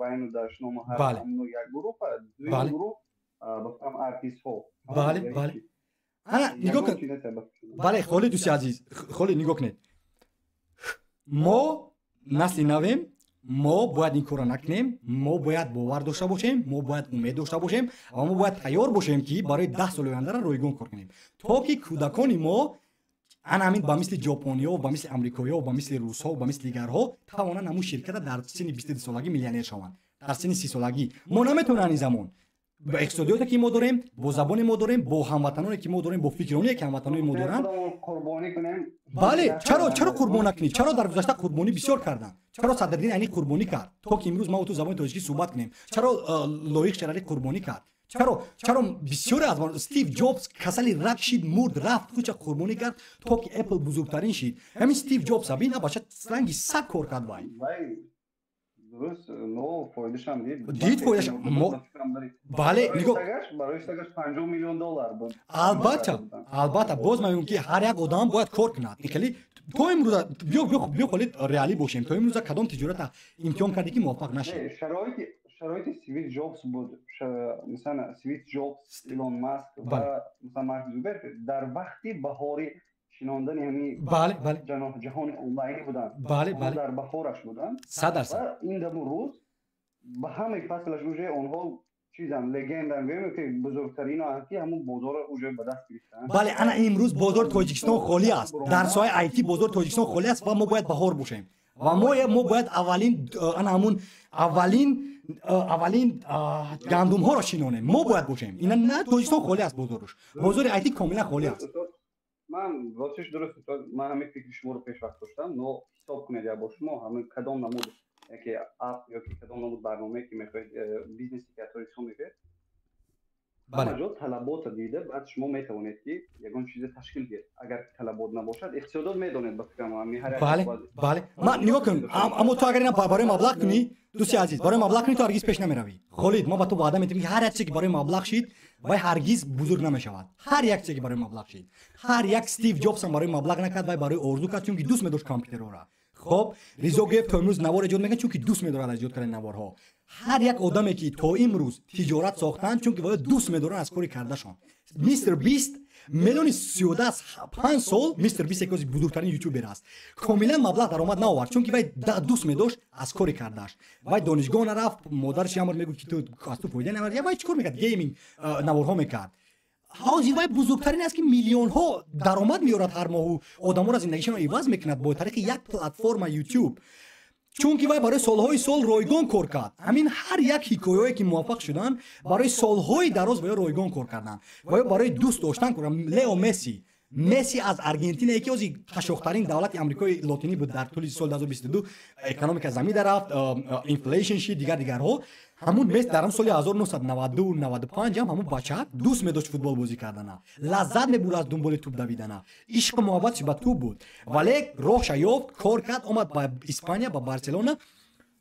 вайну дашном, ҳар як гурӯҳ, дуюм гурӯҳ ба фикрам артистҳо. Бале, ана нигоҳ кун. Бале, холи, дӯсти азиз, холи, нигоҳ кунед, мо насли навем, мо бояд ин корро накунем. Мо бояд бовар дошта бошем, мо бояд умед дошта бошем ва мо бояд тайёр бошем, ки барои 10 соли ояндара ройгон кор кунем, то ки кӯдакони мо ана ҳамин ба мисли ҷопониҳо, ба мисли амрикоиҳо, ба мисли русҳо, ба мисли дигарҳо тавонанд ҳамун ширката дар синни 22 солагӣ миллионер шаванд, дар синни 30 солагӣ. Мо наметавонем ани замон Ба иқтисодиёте ки мо дорем, бо забоне мо дорем, бо ҳамватаноне ки мо дорем, бо фикроне ки ҳамватанони мо доранд. Бале, чаро қурбон накунӣ? Чаро дар гузашта қурбонӣ бисёр карданд? Чаро Садриддин Айнӣ қурбонӣ кард, то ки имрӯз ма ту забони тоҷикӣ суҳбат кунем? Чаро Лоиқ Шералӣ қурбонӣ кард? Чаро бисёре аз Стив Ҷобс касали рак шид, мурд, рафт, худша қурбонӣ кард, то ки Apple бузургтарин шид. Ҳамин Стив Ҷобс бин, бача ранги саг кор кард вай. Дуруст, но фоидашам дид. Дид фоидаш. Бале, нигоҳ. Барои сагаш 50 миллион доллар буд. Албатта, албатта, боз ман мегӯям ки ҳар як одам бояд кор кунад. Хеле то имрӯза биё холид реалӣ бошем. То имрӯза кадом тиҷората имтиҳон кардӣ ки муваффақ нашид? Шароити Стив Ҷобс буд. Масалан, Стив Ҷобс, Илон Маск ва масалан Марк Зукерберг дар вақти баҳори шинондани ҳамин бале, бале, ҷаҳони онлайнӣ буданд. Бале, бале, дар баҳораш буданд. 100%. Ва ин даму рӯз ба ҳамаи фаслаш уже онҳо чизан легендан, гӯем ки бузургтарино ки ҳамун бозорро уже ба даст гирифтанд. Бале, ана имрӯз бозори Тоҷикистон холӣ аст. Дар соҳаи IT бозори Тоҷикистон холӣ аст ва мо бояд баҳор бошем. Ва мо бояд аввалин ана ҳамун аввалин гандумҳоро шинонем. Мо бояд бошем. Ина на Тоҷикистон холӣ аст бозорш. Бозори IT комилан холӣ аст. Ман ростиш дуруст, ман ҳамин фикри шуморо пешвақт доштам, но ҳисоб кунед я бо шумо ҳамин кадом намуд яке app ёки кадом намуд барномае ки мехоҳед, бизнесе ки аз Тоҷикистон мехоҳед, ҳама ҷо талабота дида, баъд шумо метавонед ки ягон чизе ташкил диҳед. Агар талабот набошад, иқтисодот медонед ба фикрам. Бале, бале, ман нигоҳ кун, аммо ту агар ина барои маблағ кунӣ, дӯсти азиз, барои маблағ кунӣ, ту ҳаргиз пеш намеравӣ. Холид, мо ба ту ваъда метиҳем ки ҳар як чизе ки барои маблағ шид, вай ҳаргиз бузург намешавад. Ҳар як чизе ки барои маблағ шид, ҳар як Стив Ҷобсам барои маблағ накард, вай барои орзу кард, чунки дӯст медошт компютерҳоро. Хоб, Ризо Гев то имрӯз навор эҷод мекард, чунки дӯст медорад аз эҷод кардани наворҳо. Ҳар як одаме ки то имрӯз тиҷорат сохтанд, чунки вай дӯст медоранд аз кори кардашон. Мистер Бист, медони, зиёда аз 5 сол Мистер Бист яке аз бузургтарин ютубер аст, комилан маблағ даромад наовард, чунки вай дӯст медошт аз кори кардаш. Вай донишгоҳ нарафт, модараш ямр мегуфт ки ту аз ту фоида намеарад. Вай чӣ кор мекард? Гейминг наворҳо мекард. Ҳозир вай бузургтарин аст ки миллионҳо даромад меорад ҳар моҳу одаморо зиндагишонро иваз мекунад бо тариқи як платформа YouTube, чунки вай барои солҳои сол ройгон кор кард. Ҳамин ҳар як ҳикояое ки муваффақ шуданд, барои солҳои дароз ва ё ройгон кор карданд ва ё барои дӯст доштан кор. Лео Месси, Месси аз Аргентина, яке ози қашшоқтарин давлати Амрикои Лотинӣ буд, дар тӯли соли 2022 экономика замида рафт, inflation шид, дигар дигарҳо. Ҳамун Месси дар соли 1992 95 ҳам ҳамун бача дӯст медошт футбол бозӣ кардана, лаззат мебурд аз дунболи тӯб давидана, ишқу муҳаббатш ба тӯб буд. Вале роҳша ёфт, кор кард, омад ба Испания, ба Барселона,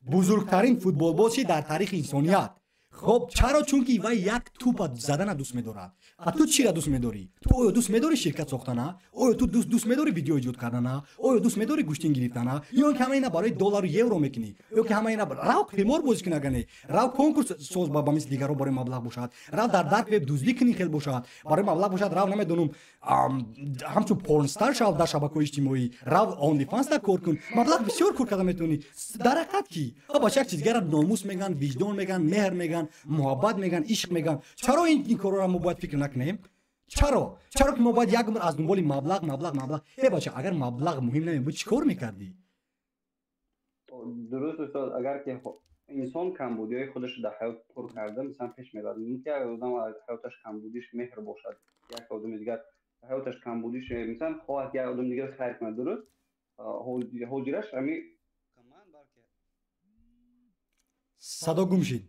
бузургтарин футболбоз шид дар таърихи инсоният. Хоб, чаро? Чунки вай як тӯпа задана дӯст медорад. А ту чира дӯст медорӣ? Ту оё дӯст медорӣ ширкат сохтана? Оё ту дӯст медорӣ видео эҷод кардана? Оё дӯст медорӣ гӯштин гирифтана? Ё ки ҳама ина барои доллару евро мекунӣ? Ё ки ҳама ина рав қимор бозӣ кунӣ, агар не рав конкурс соз ба мисли дигарон барои маблағ бошад, рав дар dark web дуздӣ кунӣ хел бошад барои маблағ бошад, рав намедонам ҳамчун pornstar шав дар шабакаҳои иҷтимоӣ, рав OnlyFans да кор кун, маблағ бисёр кор карда метавонӣ. Дар ҳақиқат ки бача як чиз дигара номус меган, виҷдон меган, меҳр меган, муҳаббат меган, ишқ меган. Чаро ин корҳоро мо бояд фикр накунем? Чаро? Чаро ки мо бояд як умр аз дунболи маблағ, маблағ, маблағ? Э бача, агар маблағ муҳим намебуд, чӣ кор мекардӣ? Дуруст устод, агар ки инсон камбудиҳои худашро дар ҳаёт пур карда, мисалан пеш меравад. Мумкин як одам ҳаёташ камбудиш меҳр бошад, як одами дигар ҳаёташ камбудиш, мисалан хоҳад як одами дигар хайр кунад, дуруст? Ҳозираш ҳами садо гум шид.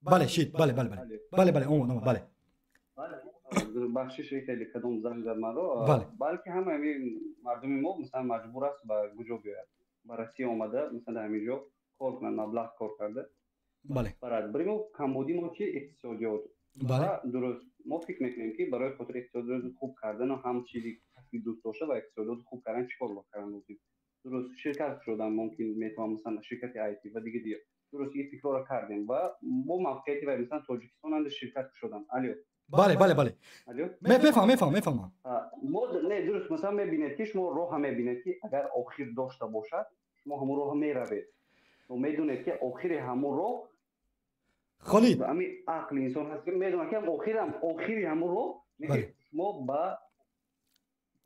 Бале, шид, бале, бале, бале. Бале, бале, омад, омад, бале. Бахшиш хеле кадом занг зад маро, балки ҳама ҳамин мардуми мо мисалан маҷбур аст ба куҷо биёяд, ба Россия омада, мисалан дар ҳамин ҷо кор кунад, маблағ кор карда. Бале. Барад. Барои мо камбудии мо чи? Иқтисодиёт. Бале. Дуруст. Мо фикр мекунем ки барои хотири иқтисодиёти хуб кардану ҳам чизи касби дӯст дошта ва иқтисодиёти хуб кардан чӣ кор кардан лозим? Дуруст, ширкат шудан мумкин метавон, мисалан ширкати IT ва дига дигар. Дуруст, ин фикрҳоро кардем ва бо мавқеияти вай мисалан Тоҷикистон анда ширкат шудан. Алё. Бале, бале, бале. Алё? Мефаҳмам, мефаҳмам, мефаҳмам. Мо не, дуруст, масалан мебинед ки шумо роҳа мебинед ки агар охир дошта бошад, шумо ҳамон роҳа меравед. Шумо медонед ки охири ҳамон роҳ Холид, ҳамин ақли инсон ҳаст ки медонад ки охирам охири ҳамон роҳ шумо ба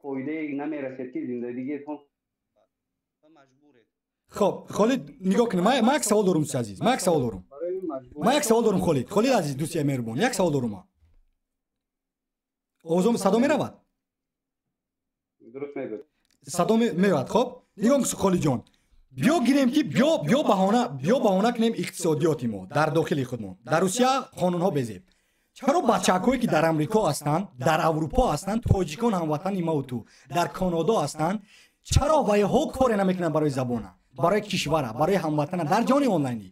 фоидае намерасед ки зиндагиатон маҷбуред. Хоб, Холид, нигоҳ кунед, ман як савол дорум, дӯсти азиз, ман як савол дорум. Ман як савол дорум, Холид. Холид азиз, дӯсти меҳрубон, як савол дорум ман. Овозом садо меравад? Дуруст мегӯед. Садо меравад. Хоб, нигоҳ кун, Холидҷон. Биё гирем ки биё баҳона кунем иқтисодиёти мо дар дохили худмон. Дар Русия қонунҳо безеб. Чаро бачакҳое ки дар Амрико ҳастанд, дар Аврупо ҳастанд, тоҷикон ҳамватани ма ту, дар Канадо ҳастанд, чаро вайҳо коре намекунанд барои забона, барои кишвара, барои ҳамватана дар ҷаҳони онлайнӣ?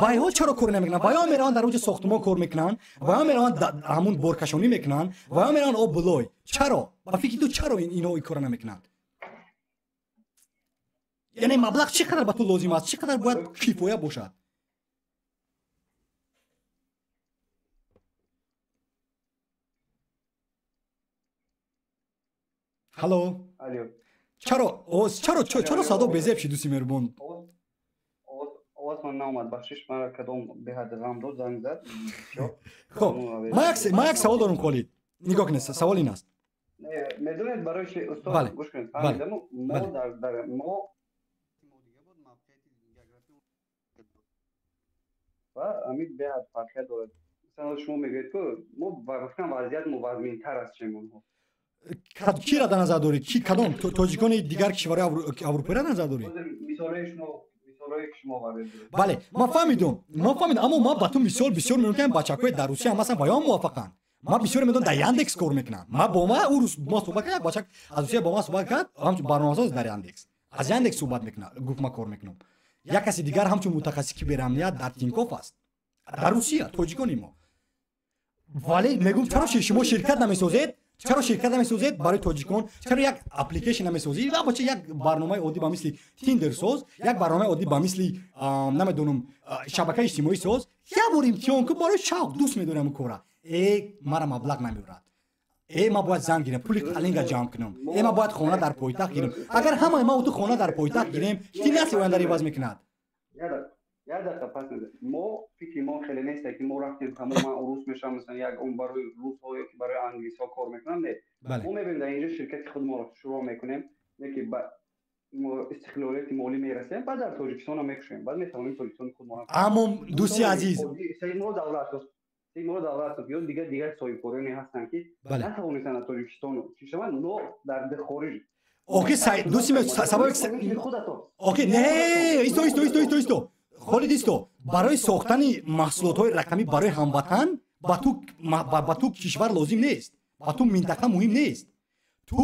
Вайҳо чаро кор намекунанд? Вайҳо мераванд дар онҷо сохтумон кор мекунанд, вайҳо мераванд ҳамун боркашонӣ мекунанд, вайҳо мераванд об булой. Чаро? Ба фикри ту чаро инҳо ин кора намекунанд? Яъне маблағ чӣ қадар ба ту лозим аст? Чӣ қадар бояд кифоя бошад? Ҳало, чаро чаро чаро садо безеб шид, дӯсти меҳрубон? Овозмон наомад, бахшиш, мара кадом беҳад ғам дод, занг зад. Хоб, ман як савол дорум, Холид. Нигоҳ кунед, савол ин аст. Медонед барои чи, устод, гӯш кунед, фаҳмидам, мо дар мо ва ҳамин беҳад фарқият дорад. Масалан, шумо мегӯед, ки мо гуфтам вазъият мувазминтар аст, чем онҳо. Киро дар назар дорӣ? Ки кадом тоҷикони дигар кишварҳои аврупоиро дар назар дорӣ? Бале, ман фаҳмидум, ман фаҳмидум, аммо ман ба ту мисол бисёр мегӯям, ки бачакҳои дар Русия ҳам ҳастанд ва ё муваффақанд. Ман бисёр медонам, дар Яндекс кор мекунанд. Ман бо ман ӯ рӯз мо суҳбат кардем, як бачак аз Русия бо ман суҳбат кард, ҳамчун барномасоз дар Яндекс. Аз Яндекс суҳбат мекунад, гуфт ман кор мекунам. Як каси дигар ҳамчун мутахассиси киберамният дар Тинькофф аст. Дар Русия, тоҷикони мо. Вале мегӯм, чаро шумо ширкат намесозед? Чаро ширкат намесозед барои тоҷикон? Чаро як application намесозед? Ва бача як барномаи оддӣ ба мисли Tinder соз, як барномаи оддӣ ба мисли намедонам шабакаи иҷтимоӣ соз, як бор имтиҳон кун, барои шавқ, дӯст медорам ин кора. Э, мара маблағ намеорад. Э, ман бояд зан гирам, пули қалинга ҷамъ кунам. Э, ман бояд хона дар пойтахт гирам. Агар ҳамаи ма ту хона дар пойтахт гирем, ки насли ояндаро иваз мекунад? Як дақиқа пас надед. Мо фикри мо хеле нест, ки мо рафтем тамоман урус мешавам, масалан, як он барои русҳо ё ки барои англисҳо кор мекунам, не. Мо мебинем, дар инҷо ширкати худморо шурӯъ мекунем, яке ба истиқлолияти молӣ мерасем, баъд дар Тоҷикистонам мекушоем, баъд метавонем Тоҷикистони худморо. Аммо дӯсти азиз, Сеймуро Давлатов, Сеймуро Давлатов ё дигар соҳибкороне ҳастанд, ки натавонистанд аз Тоҷикистон чӣ шаванд, но дар хориҷ. Охи, дӯсти сабаби охи, не, исто, исто, исто, исто, исто. Холид, исто. Барои сохтани маҳсулотҳои рақамӣ барои ҳамватан ба ту кишвар лозим нест, ба ту минтақа муҳим нест. Ту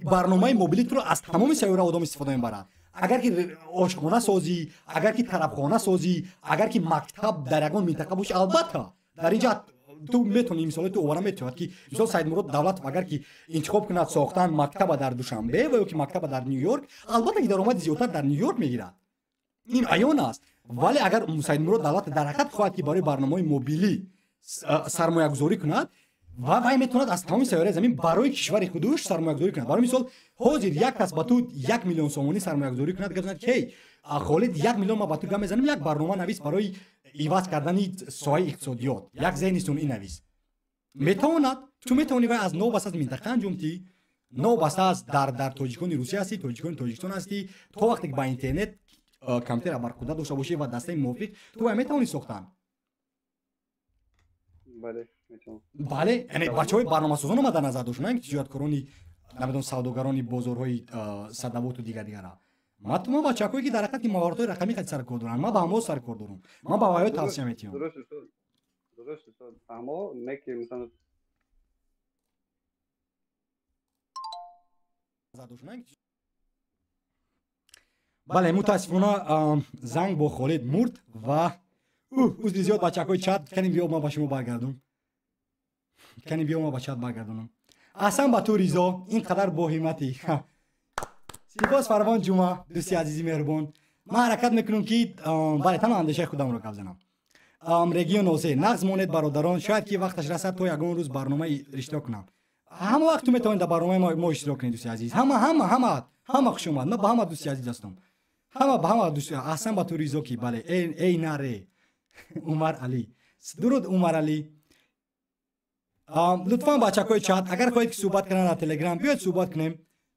барномаи мобилитро аз тамоми сайёра одам истифода мебарад. Агар ки ошхона созӣ, агар ки тарабхона созӣ, агар ки мактаб дар ягон минтақа бошӣ, албатта дар инҷа ту метавонӣ мисоли ту овара метавонад, ки мисол Саидмурод Давлатов агар ки интихоб кунад сохтан мактаба дар Душанбе ва ё ки мактаба дар Нью-Йорк, албатта ки даромади зиёдтар дар Нью-Йорк мегирад. Ин аён аст. Вале агар Саидмурод Давлатов дар ҳақиқат хоҳад, ки барои барномаҳои мобилӣ сармоягузорӣ кунад, ва вай метавонад аз тамоми сайёраи замин барои кишвари худуш сармоягузорӣ кунад. Барои мисол, ҳозир як кас ба ту 1 миллион сомонӣ сармоягузорӣ кунад, гап занад, ки Холид, 1 миллион ман ба ту гап мезанам, як барнома навис барои иваз кардани соҳаи иқтисодиёт, як зеҳни сунъӣ навис. Метавонад, ту метавонӣ вай аз новобаста аз минтақа анҷом диҳӣ, новобаста аз дар тоҷикони Русия ҳастӣ, тоҷикони Тоҷикистон ҳастӣ, то вақте ки ба интернет, компютер абарқудрат дошта бошӣ ва дастаи мувофиқ, ту вай метавонӣ сохтан. Бале, яъне бачаҳои барномасозон омад дар назар дошт, на ин ки тиҷораткорони, намедонам, савдогарони бозорҳои садавоту дигар дигара. Ман ту ма бачакҳое, ки дар ҳақиқат ки маҳоратҳои рақамӣ қати саркор доранд, ман ба ҳамао саркор дорам, ман ба вайҳо тавсия метиҳам. Дуруст, устод, фаҳмо, не ки масалан Бале, мутаассифона, занг бо Холид мурд ва узри зиёд, бачакҳои чат. Канем биё, ман ба шумо баргардум, канем биё, ман ба чат баргардонам. Аҳсан ба ту, Ризо, ин қадар боҳимматӣ. Сипос, Фарвон Ҷума, дӯсти азизи меҳрубон. Ман ҳаракат мекунам, ки бале, танҳо андешаи худамро гап занам. Регион осе нағз монед, бародарон. Шояд ки вақташ расад, то ягон рӯз барномаи иштирок кунам. Ҳама вақт ту метавонед дар барномаи мо иштирок кунед, дӯсти азиз. Ҳама, ҳама, ҳама, ҳама хуш омад. Ман ба ҳама дӯсти азиз ҳастам, ҳама, ба ҳама дӯст. Аҳсан ба ту, Ризо, ки бале, эй наре. Умар Алӣ, дуруд, Умар Алӣ. Лутфан, бачакҳои чат, агар хоҳед ки суҳбат кунанд дар Телеграм, биёед суҳбат кунем.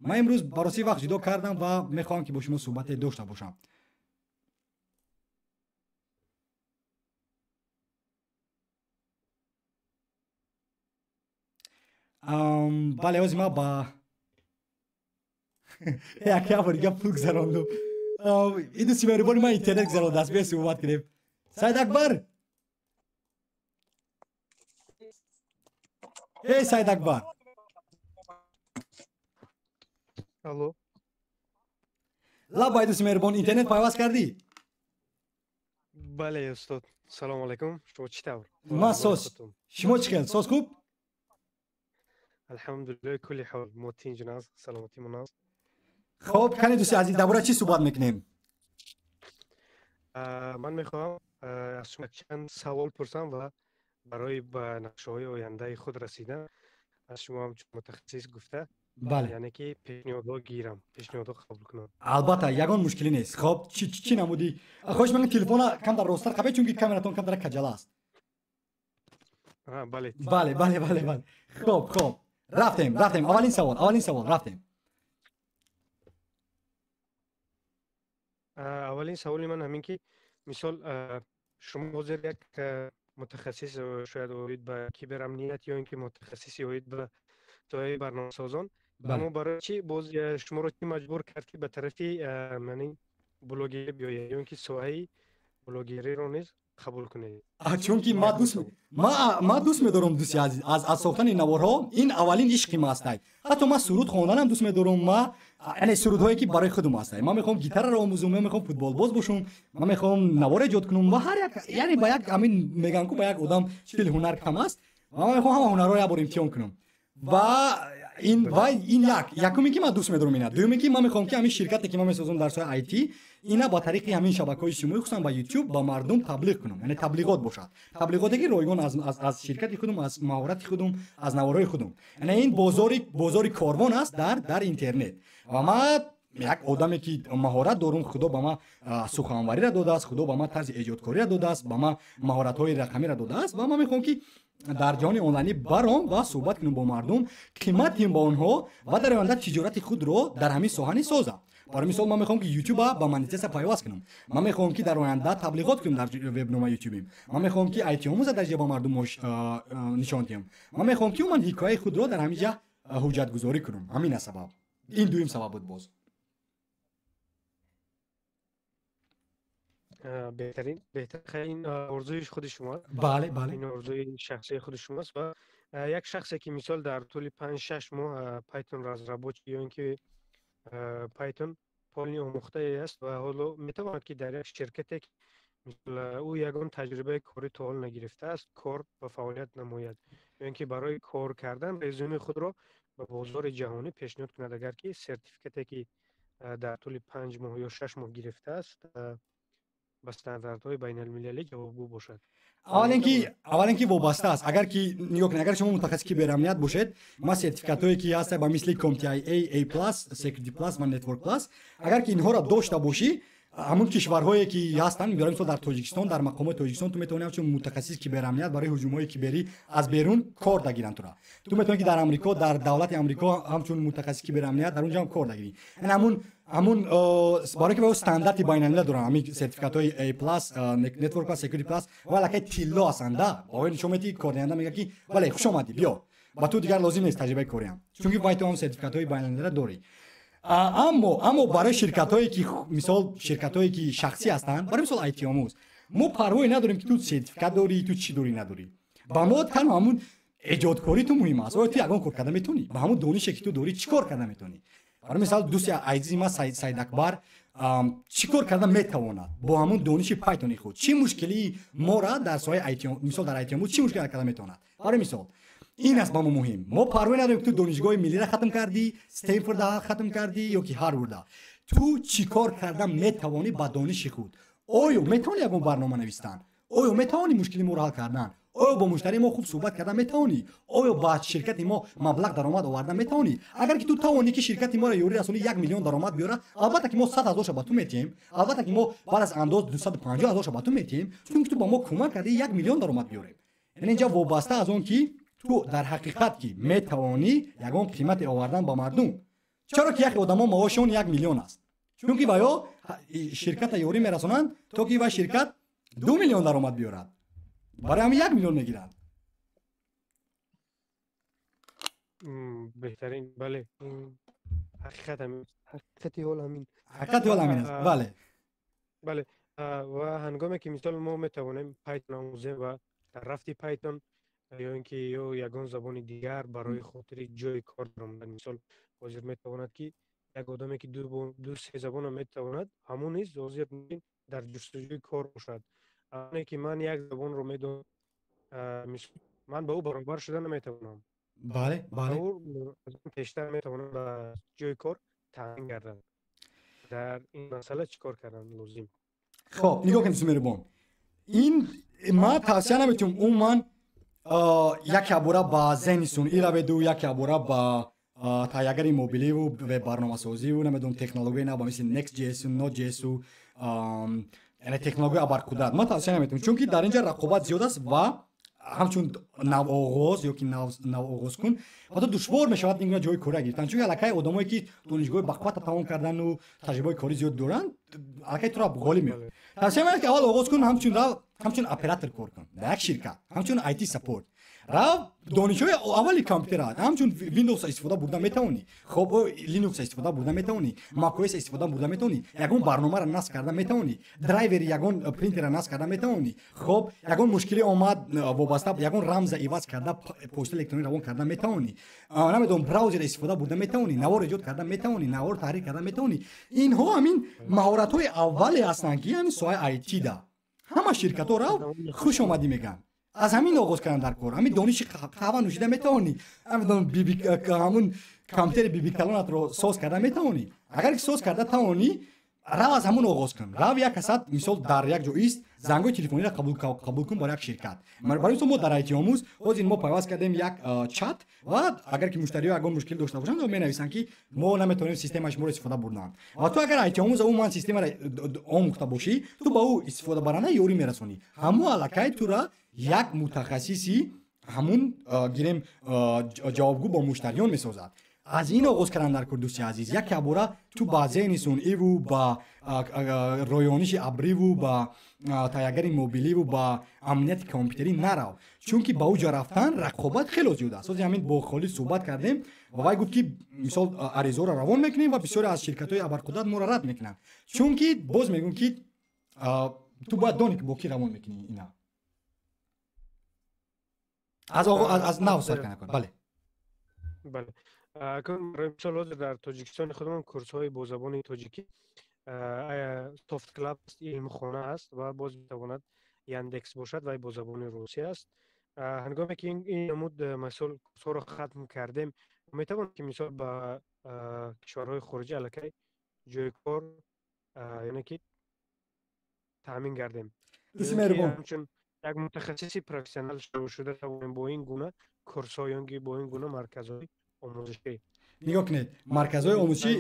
Ман имрӯз бароси вақт ҷудо кардам ва мехоҳам, ки бо шумо суҳбате дошта бошам. Бале, ҳозир ман ба як бор дига пул гузарондум. Ин дӯсти меҳрубони ман интернет гузарондааст. Биё суҳбат кунем. Саид Акбар, эй Саид Акбар. Алло. Лабай, дӯсти меҳрубон, интернет пайваст кардӣ? Бале, устод. Салому алайкум. Шумо чӣ тавр? Ман соз. Шумо чӣ хел? Соз хуб? Алҳамдулиллоҳ, кулли ҳол мо тинҷ наз, саломатимон аст. Хоб, кани дӯсти азиз, дар бораи чӣ суҳбат мекунем? Ман мехоҳам аз шумо чанд савол пурсам ва барои ба нақшаҳои ояндаи худ расидан аз шумо ҳамчун мутахассис гуфта, бале, яъне ки пешниҳодҳо гирам, пешниҳодҳо қабул кунам. Албатта, ягон мушкилӣ нест. Хоб, чӣ намудӣ? Хоҳиш мекунам, телефона камтар росттар қабед, чунки камератон камтар каҷала аст. Бале. Бале, бале, бале, бале. Хоб, хоб, рафтем, рафтем. Аввалин савол, аввалин савол, рафтем. Аввалин саволи ман ҳамин ки, мисол, шумо ҳозир як мутахассис шояд оид ба киберамният ё ин ки мутахассиси оид ба соҳаи барномасозон, аммо барои чӣ боз шуморо чӣ маҷбур кард, ки ба тарафи яъне блогерӣ биёед ё ин ки соҳаи блогериро низ қабул кунед? Чунки ман дӯст медорам, дӯсти азиз, аз сохтани наворҳо. Ин аввалин ишқи ман астай. Ҳатто ман суруд хонданам дӯст медорам. Ман, яъне сурудҳое ки барои худам астай. Ман мехоҳам гитараро омӯзам, ман мехоҳам футболбоз бошам, ман мехоҳам навор эҷод кунам ва ҳар як, яъне ба як ҳамин мегӯям ку, ба як одам 40 ҳунар кам аст ва ман мехоҳам ҳама ҳунарҳоро як бор имтиҳон кунам. Ва ин, ва ин як, якуме ки ман дӯст медорам ина. Дуюме ки ман мехоҳам, ки ҳамин ширкате ки ман месозам дар соҳаи IT, ина ба тариқи ҳамин шабакаҳои иҷтимоӣ, хусусан ба YouTube, ба мардум таблиғ кунам, яъне таблиғот бошад, таблиғоте ки ройгон аз ширкати худум, аз маҳорати худум, аз наворҳои худум. Яъне ин бозори корвон аст дар интернет. Ва ман як одаме ки маҳорат дорум, Худо ба ман суханвариро додааст, Худо ба ман тарзи эҷодкориро додааст, ба ман маҳоратҳои рақамиро додааст ва ман мехоҳам, ки дар ҷаҳони онлайнӣ баром ва суҳбат кунем бо мардум, қимат диҳем ба онҳо ва дар оянда тиҷорати худро дар ҳамин соҳа нисозам. Барои мисол, ман мехоҳам, ки ютуба ба монетизатсия пайваст кунам. Ман мехоҳам, ки дар оянда таблиғот кунем дар вебнома ютубим. Ман мехоҳам, ки IT-омӯза дар ҷа ба мардум нишон диҳам. Ман мехоҳам, ки ман ҳикояи худро дар ҳамин ҷа ҳуҷҷатгузорӣ кунам. Ҳамин аст сабаб. Ин дуюм сабаб буд боз. Беҳтарин, беҳтар. Ин орзуи худи шумо аст. Бале, бале. Ин орзуи шахсии худи шумост. Ва як шахсе ки мисол дар тӯли 5-6 моҳ Python разработчик ё ин ки Python полни омӯхтае аст ва ҳоло метавонад, ки дар як ширкате, мисол, ӯ ягон таҷрибаи корӣ то ҳол нагирифтааст, кор ва фаъолият намояд ё ин ки барои кор кардан резюмеи худро ба бозори ҷаҳонӣ пешниҳод кунад, агар ки сертификате ки дар тӯли 5 моҳ ё 6 моҳ гирифтааст, ба стандартҳои байналмилалӣ ҷавобгӯ бошад? Аввалин ки вобаста аст. Агар ки нигоҳ кунед, агар шумо мутахассиси киберамният бошед, ман сертификатҳое ки ҳаста, ба мисли CompTIA A Plus, Security Plus ва Network Plus, агар ки инҳоро дошта бошӣ, ҳамун кишварҳое ки ҳастанд, барои мисол дар Тоҷикистон, дар мақомоти Тоҷикистон ту метавонӣ ҳамчун мутахассиси киберамният барои ҳуҷумҳои киберӣ аз берун кор дагиранд тура. Ту метавонӣ, ки дар Амрико, дар давлати Амрико ҳамчун мутахассиси киберамният дар унҷо ҳам кор дагирӣ. Яъне ҳамун барое ки стандарти байналмилал доранд ҳамин сертификатҳои A Plus, Network Plus, Security Plus ва аллакай тилло ҳастанд. Да оё нишон медиҳӣ, кордиҳанда мегӯяд, ки бале, хуш омадӣ, биё, ба ту дигар лозим нест таҷрибаи кориам, чунки вай ту ҳам сертификатҳои байналмилалро дорӣ. Аммо барои ширкатҳое ки, мисол, ширкатҳое ки шахсӣ ҳастанд, барои мисол IT омӯз, мо парвое надорем, ки ту сертификат дорӣ, ту чӣ дорӣ, надорӣ. Ба мо танҳо ҳамун эҷодкорӣ ту муҳим аст. Оё ту ягон кор карда метавонӣ? Ба ҳамун донише ки ту дорӣ, чӣ кор карда метавонӣ? Барои мисол, дӯсти азизи ман Саид Акбар чӣ кор карда метавонад бо ҳамун дониши пайтони худ? Чӣ мушкилии мора дар соҳаи IT, мисол дар IT омӯз, чӣ мушкил карда метавонад? Барои мисол, ин аст ба мо муҳим. Мо парвое надорем, ки ту донишгоҳи миллиро хатм кардӣ, Стенфорда хатм кардӣ ё ки Ҳарварда. Ту чӣ кор карда метавонӣ ба дониши худ? Оё метавонӣ ягон барнома навистан? Оё метавонӣ мушкили моро ҳал кардан? Оё бо муштарии мо хуб суҳбат кардан метавонӣ? Оё ба ширкати мо маблағ даромад овардан метавонӣ? Агар ки ту тавонӣ, ки ширкати моро ёрӣ расонӣ, 1 миллион даромад биёра, албатта ки мо 100 ҳазорша ба ту метиҳем, албатта ки мо баъд аз андоз 250 ҳазорша ба ту метиҳем, чунки ту ба мо кӯмак кардӣ 1 миллион даромад биёрем. Яъне инҷа вобаста аз он ки ту дар ҳақиқат ки метавонӣ ягон қимате овардан ба мардум. Чаро ки яхе одамо маошон 1 миллион аст? Чунки ва ё ширката ёрӣ мерасонанд, то ки ва ширкат 2 миллион даромад биёрад, барои ҳамин 1 миллион мегиранд. Беҳтарин, бале, ҳақиқат ҳамин, ҳақиқати ҳол ҳамин, ҳақиқати ҳол ҳамин аст, бале. Бале, ва ҳангоме ки мисол мо метавонем Python омӯзем ва дар рафти Python ё ин ки ё ягон забони дигар барои хотири ҷои кор даромадан, мисол ҳозир метавонад ки як одаме ки ду се забонро метавонад, ҳамон низ ҳозир дар ҷустуҷӯи кор бошад. Оне ки ман як забонро медонам, ман ба ӯ баробар шуда наметавонам. Бале, бале. Ӯ пештар метавонад ба ҷои кор таъмин гардад. Дар ин масъала чӣ кор кардан лозим? Хоб, нигоҳ кунед, меҳрубон, ин ман тавсия наметиҳам умуман яке абора ба зеҳни сунъӣ раведу, яке абора ба таҳиягари мобиливу веб-барномасозиву, намедонам, технологияи нав ба мисли Next.js-у, Node.js-у, яъне технологияи абарқудрат ман тавсия наметиҳам, чунки дар ин ҷа рақобат зиёд аст ва ҳамчун навоғоз ё ки навоғозкун ҳатто душвор мешавад ин гуна ҷои кора гирифтан, чунки аллакай одамое ки донишгоҳи бақуввата тамом кардану таҷрибаи корӣ зиёд доранд, аллакай туро ғолиб меояд. Тавсия меояд ки аввал оғоз кун, ҳамчун рав, ҳамчун оператор кор кун дар як ширкат, ҳамчун IT support рав, донишҳои аввали компютер, ҳамчун Windows истифода бурда метавонӣ, хоб, Linux истифода бурда метавонӣ, macOS истифода бурда метавонӣ, ягон барномаро насб карда метавонӣ, драйвери ягон принтерро насб карда метавонӣ, хоб, ягон мушкилӣ омад, вобаста ягон рамза иваз карда, почтаи электронӣ равон карда метавонӣ, намедонам, браузер истифода бурда метавонӣ, навор эҷод карда метавонӣ, навор таҳрир карда метавонӣ. Инҳо ҳамин маҳоратҳои аввале ҳастанд, ки ҳамин соҳаи IT да ҳама ширкатҳо рав, хуш омадӣ мегӯянд. Аз ҳамин оғоз кардан дар кор. Ҳамин дониши қаҳва нӯшида метавонӣ, ҳамин ҳамун компютери бибикалонатро соз карда метавонӣ. Агар ки соз карда тавонӣ, рав, аз ҳамун оғоз кун. Рав, як касат мисол дар як ҷо ист, зангои телефониро қабул кун барои як ширкат. Барои мисол, мо дар IT омӯз ҳозир мо пайваст кардем як чат ва агар ки муштариҳо ягон мушкил дошта бошанд, менависанд, ки мо наметавонем системаи шуморо истифода бурдан. Ва ту агар IT омӯз умуман системаро омӯхта бошӣ, ту ба ӯ истифодабаранда ёрӣ мерасонӣ. Ҳамун аллакай тура як мутахассиси ҳамун, гирем, ҷавобгӯ бо муштариён месозад. Аз ин оғоз кардан дар кор, дӯсти азиз. Яке абора ту ба зеҳни сунъиву, ба роёниши абриву, ба таҳиягари мобиливу, ба амнияти компютерӣ нарав, чунки ба ӯ ҷо рафтан рақобат хело зиёд аст. Ҳозир ҳамин бо Холид суҳбат кардем ва вай гуфт, ки мисол аризоро равон мекунем ва бисёре аз ширкатҳои абарқудрат моро рад мекунанд, чунки боз мегӯм, ки ту бояд донӣ, ки бо кӣ равон мекунӣ. Ина аз нав сар кана кун, бале. Бале, барои мисол, ҳозир дар Тоҷикистони худамон курсҳои бо забони тоҷикӣ Soft Club аст, Илмхона аст ва боз метавонад Яндекс бошад, вай бо забони русӣ аст. Ҳангоме ки ин намуд мисол курсҳоро хатм кардем, метавонад ки мисол ба кишварҳои хориҷӣ аллакай ҷои кор, яъне ки таъмин гардем? Дӯсти меҳрубон, ҳамчун як мутахассиси профессионал шуда тавонем бо ин гуна курсҳо ё ки бо ин гуна марказҳои омӯзишӣ? Нигоҳ кунед, марказҳои омӯзишӣ,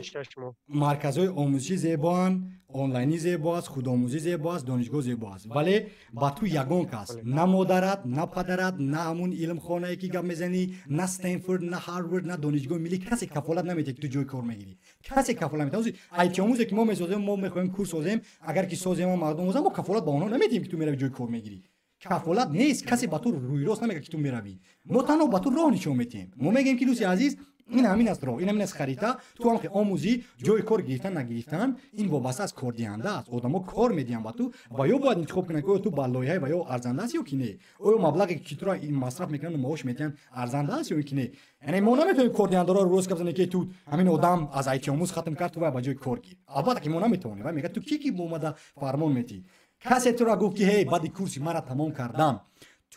марказҳои омӯзишӣ зебоанд, онлайнӣ зебо аст, худомӯзӣ зебо аст, донишгоҳ зебо аст, вале ба ту ягон кас, на модарат, на падарат, на ҳамун илмхонае ки гап мезанӣ, на Стенфорд, на Ҳарвард, на донишгоҳи миллӣ, касе кафолат наметиҳад, ки ту ҷои кор мегирӣ. Касе кафолат наметиҳад. Ҳозир IT омӯзе ки мо месозем, мо мехоҳем курс созем, агар ки созем, мардум омӯзанд, мо кафолат ба онҳо наметиҳем, ки ту мерави, ҷои кор мегирӣ. Кафолат нест. Касе ба ту рӯйрост намегӯяд, ки ту меравӣ. Мо танҳо ба ту роҳ нишон метиҳем. Мо мегӯем, ки дӯсти азиз, ин ҳамин аст роҳ, ин ҳамин аст харита, ту ҳам омӯзӣ. Ҷои кор гирифтан, нагирифтан, ин вобаста аз кордиҳанда аст. Одамо кор медиҳанд ба ту ва ё бояд интихоб кунанд, ки оё ту ба лоиҳаи ва ё арзанда аст ё ки не, оё маблағе ки туро масраф мекунанд, маош метиҳанд, арзанда аст ё ки не. Яъне мо наметавонем кордиҳандаро рост гап занем, ки ту ҳамин одам аз IT омӯз хатм кард, ту вай ба ҷои кор гир. Албатта ки мо наметавонем. Вай мегӯяд: ту ки омада фармон метиҳӣ? Касе туро гуфт, ки ҳей, баъди курси мара тамом кардан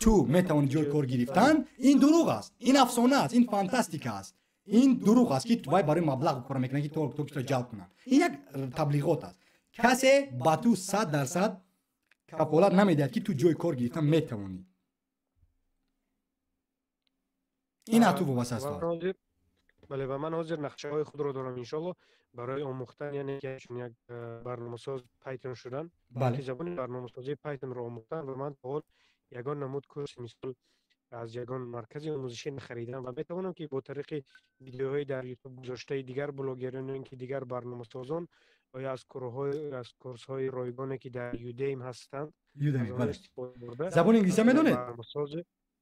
ту метавонӣ ҷои кор гирифтан, ин дурӯғ аст, ин афсона аст, ин фантастика аст, ин дурӯғ аст, ки вай барои маблағ кор мекунад, ки то туро ҷалб кунанд. Ин як таблиғот аст. Касе ба ту 100% кафолат намедиҳад, ки ту ҷои кор гирифтан метавонӣ. Ин аз ту вобаста аст. Бале, ва ман ҳозир нақшаҳои худро дорам, иншолло, барои омӯхтан, яъне ки чун як барномасоз Python шудан, забони барномасозии Pythonро омӯхтан. Ва ман то ҳол ягон намуд курс, мисол, аз ягон маркази омӯзишӣ нахаридам ва метавонам, ки бо тариқи видеоҳои дар Ютуб гузоштаи дигар блогерон ё ин ки дигар барномасозон ё аз курсҳои ройгоне, ки дар Udemy ҳастанд, забони инглисия медонед?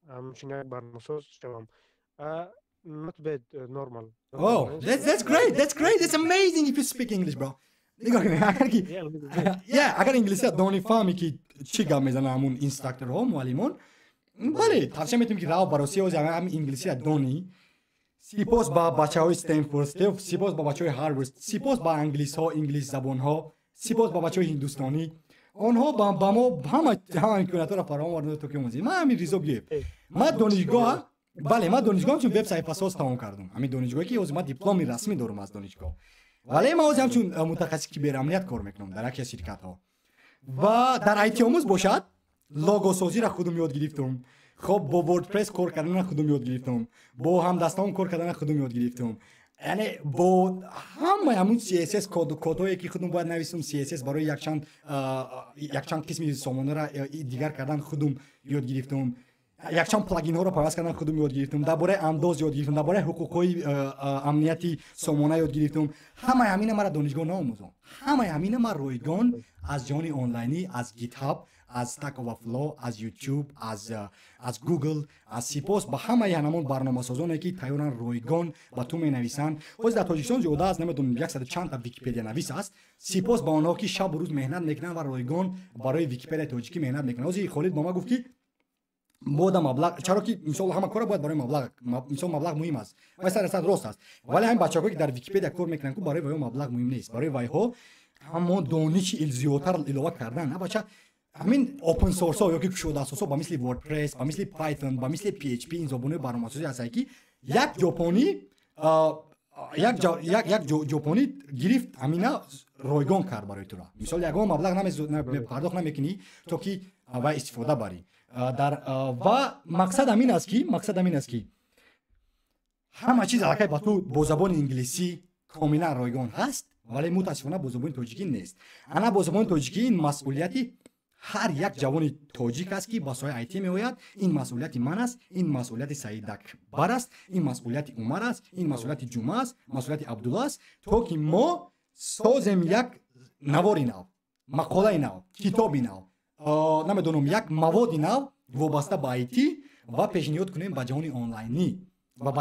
Ҳамчун як барномасоз шавам. Not bad, normal. Oh, that's great. That's great. That's amazing if you speak English, bro. نگاه کنید، اگر که yeah، اگر انگلیسی دانی، فهمی که چی گپ میزنه همون instructor ها، معلمان، بله، тавсия метавонем ки рав ба Русия. Ози ҳам англисия донӣ. Сипос ба бачаҳои Стэнфорд, сипос ба бачаҳои Ҳарвард, сипос ба англисҳо, инглис забонҳо, сипос ба бачаҳои ҳиндустонӣ. Онҳо ба мо ҳама имкониятҳоро фароҳам оварданд, то ки омӯзем. Ман ҳамин Ризо гӯеб, ман донишгоҳ, бале, ман донишгоҳ ҳамчун веб саҳифасоз тамом кардам. Ҳамин донишгоҳе ки ҳозир ман дипломи расмӣ дорам аз донишгоҳ, вале ман ҳозир ҳамчун мутахассиси киберамният кор мекунам дар яке аз ширкатҳо ва дар IT омӯз бошад, логосозиро худум ёд гирифтум. Хоб, бо WordPress кор кардана худум ёд гирифтум, бо ҳамдастаон кор кардана худум ёд гирифтум, яъне бо ҳамаи ҳамун CSS кодҳое ки худум бояд нависум, CSS барои якчанд қисми сомонаро дигар кардан худум ёд гирифтум, якчанд плагинҳоро пайваст кардан худум ёд гирифтум, дар бораи андоз ёд гирифтум, дар бораи ҳуқуқҳои амнияти сомона ёд гирифтум. Ҳамаи ҳамина мара донишгоҳ наомӯзон. Ҳамаи ҳамина ман ройгон аз ҷаҳони онлайнӣ, аз GitHub, аз Stack Overflow, аз YouTube, аз Google, аз сипос ба ҳамаи ҳамон барномасозоне ки тайёран ройгон ба ту менависанд. Ҳозир дар Тоҷикистон зиёда аз, намедонам, яксаду чандта википедиянавис аст. Сипос ба онҳо, ки шабу рӯз меҳнат мекунанд ва ройгон барои Википедияи тоҷикӣ меҳнат мекунанд. Ҳозир Холид ба ман гуфт, ки бода маблағ, чаро ки мисол ҳама кора бояд барои маблағ, мисол маблағ муҳим аст ва сар сар рост аст, вале ҳамин бачаҳое ки дар Википедия кор мекунанд, ку барои вайҳо маблағ муҳим нест, барои вайҳо ҳамо дониши зиёдтар илова кардан. На бача, ҳамин open source ҳо ёки кушода асосҳо, ба мисли WordPress, ба мисли Python, ба мисли PHP, ин забонҳои барномасозӣ ҳастанд, ки як ҷопонӣ гирифт, ҳамина ройгон кард барои тура. Мисол, ягон маблағ пардохт намекунӣ, то ки вай истифода барӣ. Дар ва мақсад ҳамин аст, ки ҳама чиз аллакай ба ту бо забони инглисӣ комилан ройгон ҳаст, вале мутаассифона бо забони тоҷикӣ нест. Ана бо забони тоҷикӣ ин масъулияти ҳар як ҷавони тоҷик аст, ки ба соҳаи IT меояд. Ин масъулияти ман аст, ин масъулияти Саидакбар аст, ин масъулияти Умар аст, ин масъулияти Ҷума аст, масъулияти Абдулла аст, то ки мо созем як навори нав, мақолаи нав, китоби нав, намедонам, як маводи нав вобаста ба IT ва пешниҳод кунем ба ҷаҳони онлайнӣ ва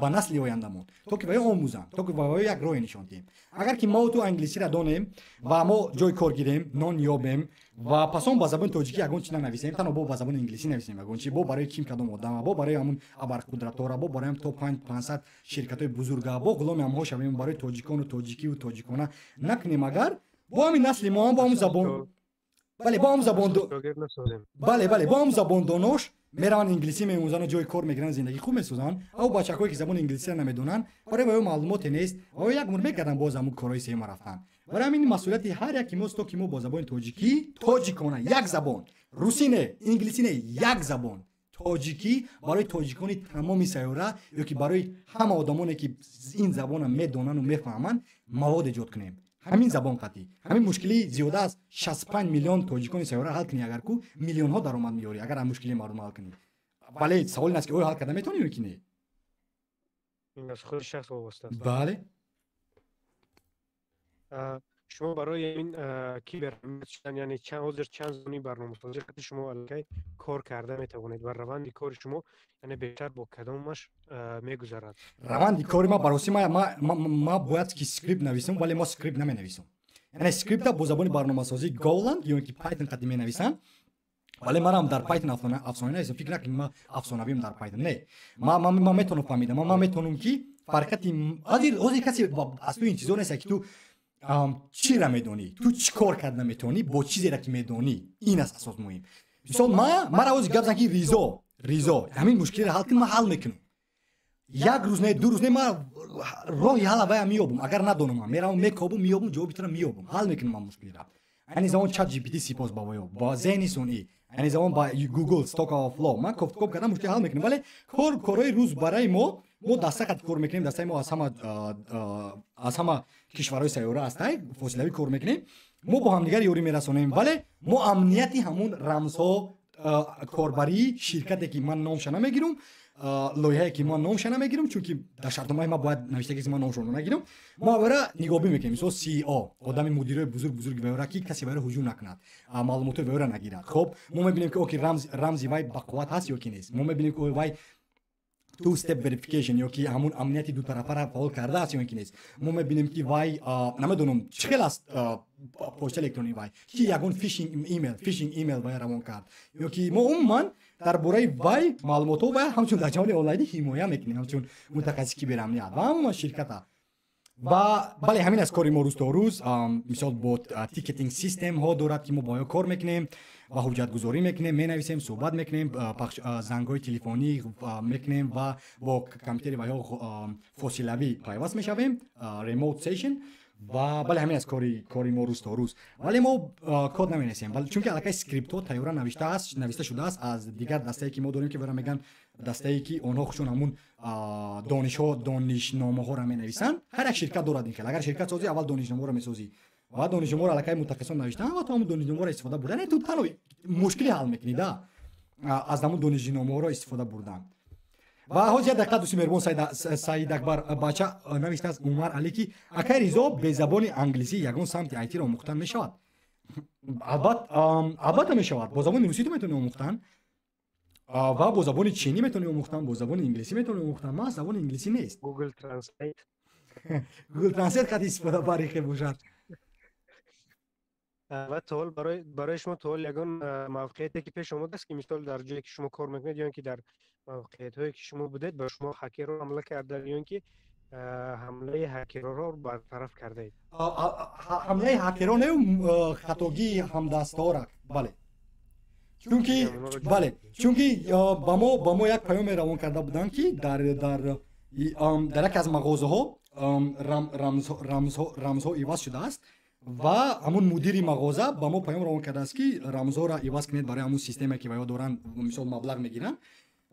ба насли ояндамон, то ки ваё омӯзанд, то ки ваё як роҳе нишон диҳем. Агар ки мо ту англисиро донем ва мо ҷои кор гирем, нон ёбем ва пас он ба забони тоҷикӣ ягон чи нанависем, танҳо бо ба забони инглисӣ нависем ягон чи, бо барои ким, кадом одама, бо барои ҳамун абарқудратора, бо барои то 500 ширкатҳои бузурга, бо ғуломи ҳамҳо шавем, барои тоҷикону тоҷикиву тоҷикона накунем, агар бо ҳамин насли мо ҳам бо ҳамун забон, бале, бо ҳамун забон, бале, бо ҳамун забондонош мераванд, инглисӣ меомӯзанд, ҷои кор мегиранд, зиндагӣ хуб месозанд. Ав бачакҳое ки забони инглисиро намедонанд, барои ваё маълумоте нест ва як умр мекарданд, боз ҳамун корҳои сеюма рафтанд. Барои ҳамин масъулияти ҳар яки мост, то ки мо бо забони тоҷикӣ, тоҷикона, як забон, русӣ не, инглисӣ не, як забон тоҷикӣ, барои тоҷикони тамоми сайёра ё ки барои ҳама одамоне ки ин забонро медонанду мефаҳманд, мавод эҷод кунем. Ҳамин забон қатъӣ ҳамин мушкили зиёда аз 65 миллион тоҷикони сайёра ҳал кунӣ, агар ку миллионҳо даромад меёрӣ, агар ҳам мушкили мардум ҳал кунӣ. Вале савол ин аст, ки оё ҳал карда метавонӣ ё ки не? Аз худи шахс вобаста аст. Бале. Шумо барои ин кибер шудан, яъне ҳозир чанд забони барномасозӣ қати шумо аллакай кор карда метавонед ва раванди кори шумо, яъне бештар бо кадомаш мегузарад? Раванди кори ма, баросӣ, ма бояд ки скрипт нависам, вале ма скрипт наменависам. Яъне скрипта бо забони барномасозӣ Golang ё ки Python қати менависам, вале манам дар Python афсона нависам. Фикр накунед, ма афсонавиам дар Python. Не, ма метавонам фаҳмидам, ма метавонам ки фарқияти ҳозир касе аз ту интизор нест, ки ту чиро медонӣ, ту чӣ кор карда метавонӣ бо чизеро ки медонӣ. Ин аст асос муҳим. Мисол, мара ҳозир гап зан, ки Ризо, Ризо, ҳамин мушкилиро ҳал кун, ман ҳал мекунам. Як рӯз не, 2 рӯз не, ман роҳи ҳалла вая меёбам. Агар надонам, меравам, мекобам, меёбам, ҷавоби туро меёбам, ҳал мекунам ман мушкилиро. Айни замон Chat GPT, сипос ба ваё, ба зеҳни сунъӣ, айни замон ба Google, Stack Overflow, ман кофткоб кардам, мушкил ҳал мекунам. Вале корҳои рӯз барои мо даста қати кор мекунем. Дастаи мо аз ҳама кишварҳои сайёра ҳастай, фосилавӣ кор мекунем. Мо бо ҳамдигар ёрӣ мерасонем, вале мо амнияти ҳамун рамзҳо, корбарии ширкате ки ман номша намегирам, лоиҳае ки ман номша намегирам, чунки дар шартномаи ман бояд навишта ки ман номшонро нагирам, мо авара нигоҳбин мекунем. Мисол, CEO, одами мудирои бузург бузурги вайора, ки касе вайро ҳуҷум накунад, маълумотҳои вайора нагирад. Хоб, мо мебинем, ки оки рамзи вай бақувват ҳаст ё ки нест. Мо мебинем, ки вай Two step verification ё ки ҳамун амнияти дутарафаро фаъол кардааст ё ин ки нест. Мо мебинем, ки вай, намедонам, чӣ хел аст почта электронии вай, ки ягон phishing email вай равон кард, ё ки мо умуман дар бораи вай маълумотҳо вай ҳамчун дар ҷаҳони онлайнӣ ҳимоя мекунем, ҳамчун мутахассиси киберамният ва умуман ширката. Ва бале, ҳамин аст кори мо рӯз то рӯз. Мисол, бо ticketing system ҳо дорад, ки мо бо оё кор мекунем ва ҳуҷҷатгузорӣ мекунем, менависем, суҳбат мекунем, зангҳои телефонӣ мекунем ва бо компютери вайҳо фосилавӣ пайваст мешавем, remote session. Ва бале, ҳамин аст кори мо рӯз то рӯз. Вале мо код наменависем, чунки аллакай скриптҳо тайёра нависта шудааст аз дигар дастае, ки мо дорем, ки вара мегӯянд дастае, ки онҳо худшон ҳамун донишҳо, донишномаҳоро менависанд. Ҳар як ширкат дорад ин хел. Агар ширкат созӣ, аввал донишномаро месозӣ ва донишномаро аллакай мутахассисон навиштаанд ва ту ҳамун донишномаро истифода бурдан, ту танҳо мушкиле ҳал мекунӣ да аз ҳамун донишномаҳоро истифода бурдан. Ва ҳозир як дақиқа, дӯсти меҳрубон Саид Акбар бача навиштааст, Умар Али, ки акай Ризо, бе забони англисӣ ягон самти айтиро омӯхтан мешавад? Албатта мешавад. Бо забони русӣ ту метавонӣ омӯхтан ва бо забони чинӣ метавонӣ омӯхтан, бо забони англисӣ метавонӣ омӯхтан. Ман забони англисӣ нест. Google Translate. Google Translate қад истифода барихе бошад. Ва то ҳол барои шумо то ҳол ягон мавқеияте ки пеш омадааст, ки мисол дар ҷое ки шумо кор мекунед ё ин ки дар мавқеиятҳое ки шумо будед, ба шумо ҳакерро ҳамла карданд ё ин ки ҳамлаи ҳакерро бартараф кардаед? Ҳамлаи ҳакерро не, хатогии ҳамдастҳоро, бале. Чунки бале, чунки ба мо як паёме равон карда буданд, ки дар яке аз мағозаҳо рамзҳо иваз шудааст ва ҳамун мудири мағоза ба мо паём равон кардааст, ки рамзҳоро иваз кунед барои ҳамун системе, ки вайҳо доранд, мисол, маблағ мегиранд.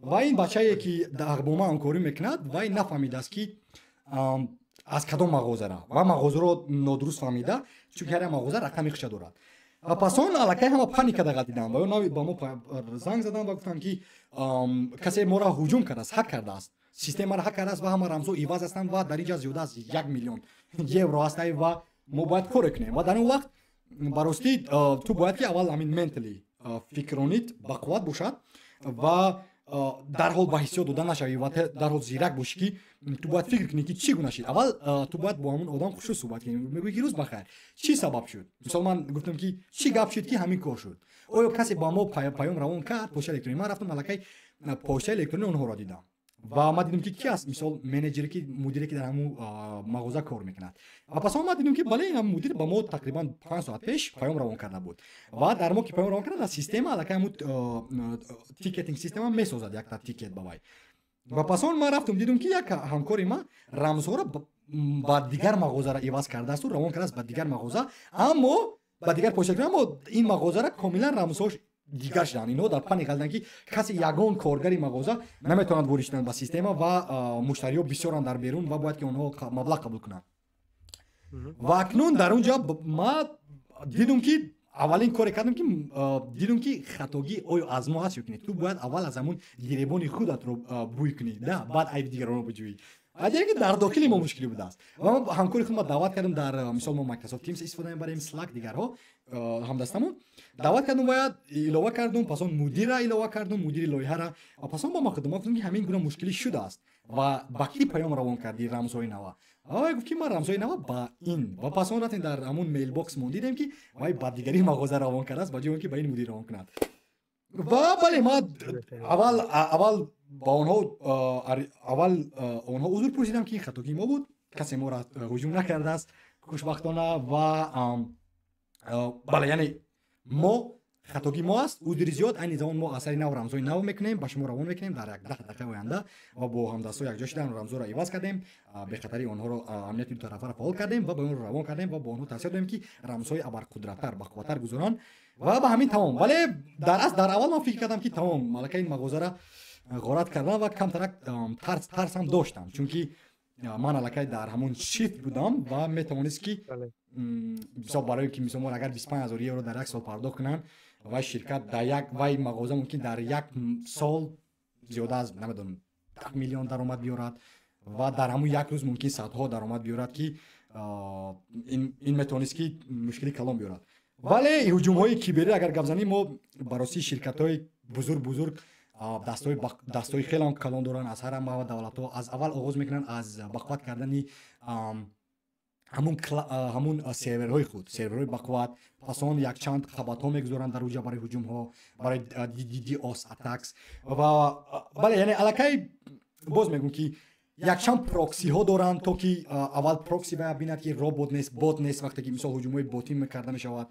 Ва ин бачае, ки бо ман ҳамкорӣ мекунад, вай нафаҳмидааст, ки аз кадом мағозара, ва мағозаро нодуруст фаҳмида, чунки ҳар як мағоза рақами худша дорад. Ва пас он аллакай ҳама паника дағалтиданд ва ё ба мо занг заданд ва гуфтанд, ки касе моро ҳуҷум кардааст, ҳак кардааст, системаро ҳак кардааст ва ҳама рамзҳо иваз ҳастанд ва дар инҷа зиёда аз 1 миллион евро ҳаст ва мо бояд коре кунем. Ва дар он вақт ба ростӣ ту бояд ки аввал ҳамин mentally, фикронит бақувват бошад ва дарҳол ба ҳиссиёт дода нашавӣ ва дарҳол зирак бошӣ, ки ту бояд фикр кунӣ, ки чӣ гуна шид. Аввал ту бояд бо ҳамун одам хушрӯ суҳбат кунӣ. Мегӯӣ, ки рӯз бахайр, чӣ сабаб шуд? Мисол, ман гуфтам, ки чӣ гап шуд, ки ҳамин кор шуд? Оё касе ба мо паём равон кард почтаи электронӣ? Ман рафтам, аллакай почтаи электронии онҳоро дидам ва ман дидам, ки ки аст, мисол, менеҷере, ки мудире, ки дар ҳамун мағоза кор мекунад. Ва пас он ман дидам, ки бале, ин мудир ба мо тақрибан 5 соат пеш паём равон карда буд. Ва дар мо ки паём равон карда, дар система аллакай ҳамун ticketing система месозад якта тикет ба вай. Ва пас он ман рафтам, дидам, ки як ҳамкори ман рамзҳоро ба дигар мағозаро иваз кардаасту равон кардааст ба дигар мағоза, аммо ба дигар почта, аммо ин мағозара комилан рамзҳош дигар шуданд. Инҳо дар паника ҳастанд, ки касе, ягон коргари мағоза наметавонад ворид шудан ба система ва муштариҳо бисёранд дар берун ва бояд ки онҳо маблағ қабул кунанд. Ва акнун дар он ҷо ма дидум, ки аввалин коре кардам, ки дидум, ки хатогӣ оё аз мо ҳаст ё ки не. Ту бояд аввал аз ҳамун гиребони худатро бӯй кунӣ да, баъд айби дигаронро биҷӯӣ. Аҷаб, ки дар дохили мо мушкилӣ будааст. Ва ман ҳамкори худро даъват кардам. Дар мисол, мо Microsoft Teams истифода мебарем, Slack, дигарҳо. Ҳамдастамон даъват кардам ва илова кардум, пас он мудирра илова кардум, мудири лоиҳара. Ва пас он ба ма худам гуфтам, ки ҳамин гуна мушкилӣ шудааст ва ба кӣ паём равон кардӣ рамзҳои нава? Вай гуфт, ки ман рамзҳои нава ба ин. Ва пас он рафтем, дар ҳамун mailbox мон дидем, ки вай ба дигари мағоза равон кардааст, ба ҷои он ки ба ин мудир равон кунад. Ва бале, ман аввал ба онҳо, аввал онҳо узр пурсидам, ки ин хатогии мо буд, касе моро ҳуҷум накардааст, хушбахтона. Ва бале, яъне мо хатогии мо аст, узри зиёд. Айни замон мо асари нав рамзҳои нав мекунем, ба шумо равон мекунем дар як 10 дақиқаи оянда. Ва бо ҳамдастҳо якҷо шудан рамзҳоро иваз кардем, бехатарии онҳоро, амнияти дутарафаро фаъол кардем ва ба онро равон кардем ва бо онҳо тавсия додем, ки рамзҳои абарқудраттар, бақувваттар гузоранд ва ба ҳамин тамом. Вале дар асл дар аввал ман фикр кардам, ки тамом, малакаи ин мағозаро ғорат кардам ва камтарак тарсам доштам, чунки ман аллакай дар ҳамон shift будам ва метавонист, ки мисол, барои ки мисол агар 25 000 евро дар як сол пардохт кунанд, вай ширкат дар як, вай мағоза мумкин дар як сол зиёда аз, намедонам, 10 миллион даромад биёрад ва дар ҳамун як рӯз мумкин садҳо даромад биёрад, ки ин метавонист, ки мушкили калон биёрад. Вале ҳуҷумҳои киберӣ агар гап занем, мо ба ростии ширкатҳои бузург бузург дастҳои хеле калон доранд, аз ҳар ҳама давлатҳо. Аз аввал оғоз мекунанд аз бақувват кардани ҳамун серверҳои худ, серверҳои бақувват. Пас он якчанд қабатҳо мегузоранд дар уҷа барои ҳуҷумҳо, барои DDoS attacks. Ва бале, яъне аллакай боз мегӯм, ки якчанд проксиҳо доранд, то ки аввал прокси бояд бинад, ки робот нест, бот нест. Вақте ки, мисол, ҳуҷумҳои ботӣ карда мешавад,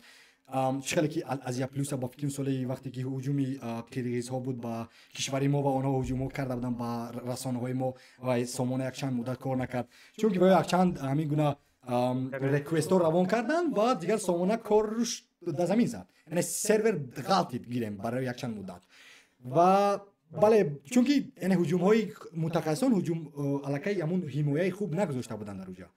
чӣ хеле ки Азия Плюса, ба фикри, соли вақте ки ҳуҷуми қирғизҳо буд ба кишвари мо ва онҳо ҳуҷумҳо карда буданд ба расонаҳои мо ва сомона якчанд муддат кор накард, чунки ба якчанд ҳамин гуна реквестҳо равон карданд ва дигар сомона корш дар замин зад, яъне сервер ғалтид, гирем, барои якчанд муддат. Ва бале, чунки, яъне, ҳуҷумҳои мутахассисон ҳуҷум аллакай ҳамун ҳимояи хуб нагузошта буданд дар уҷа.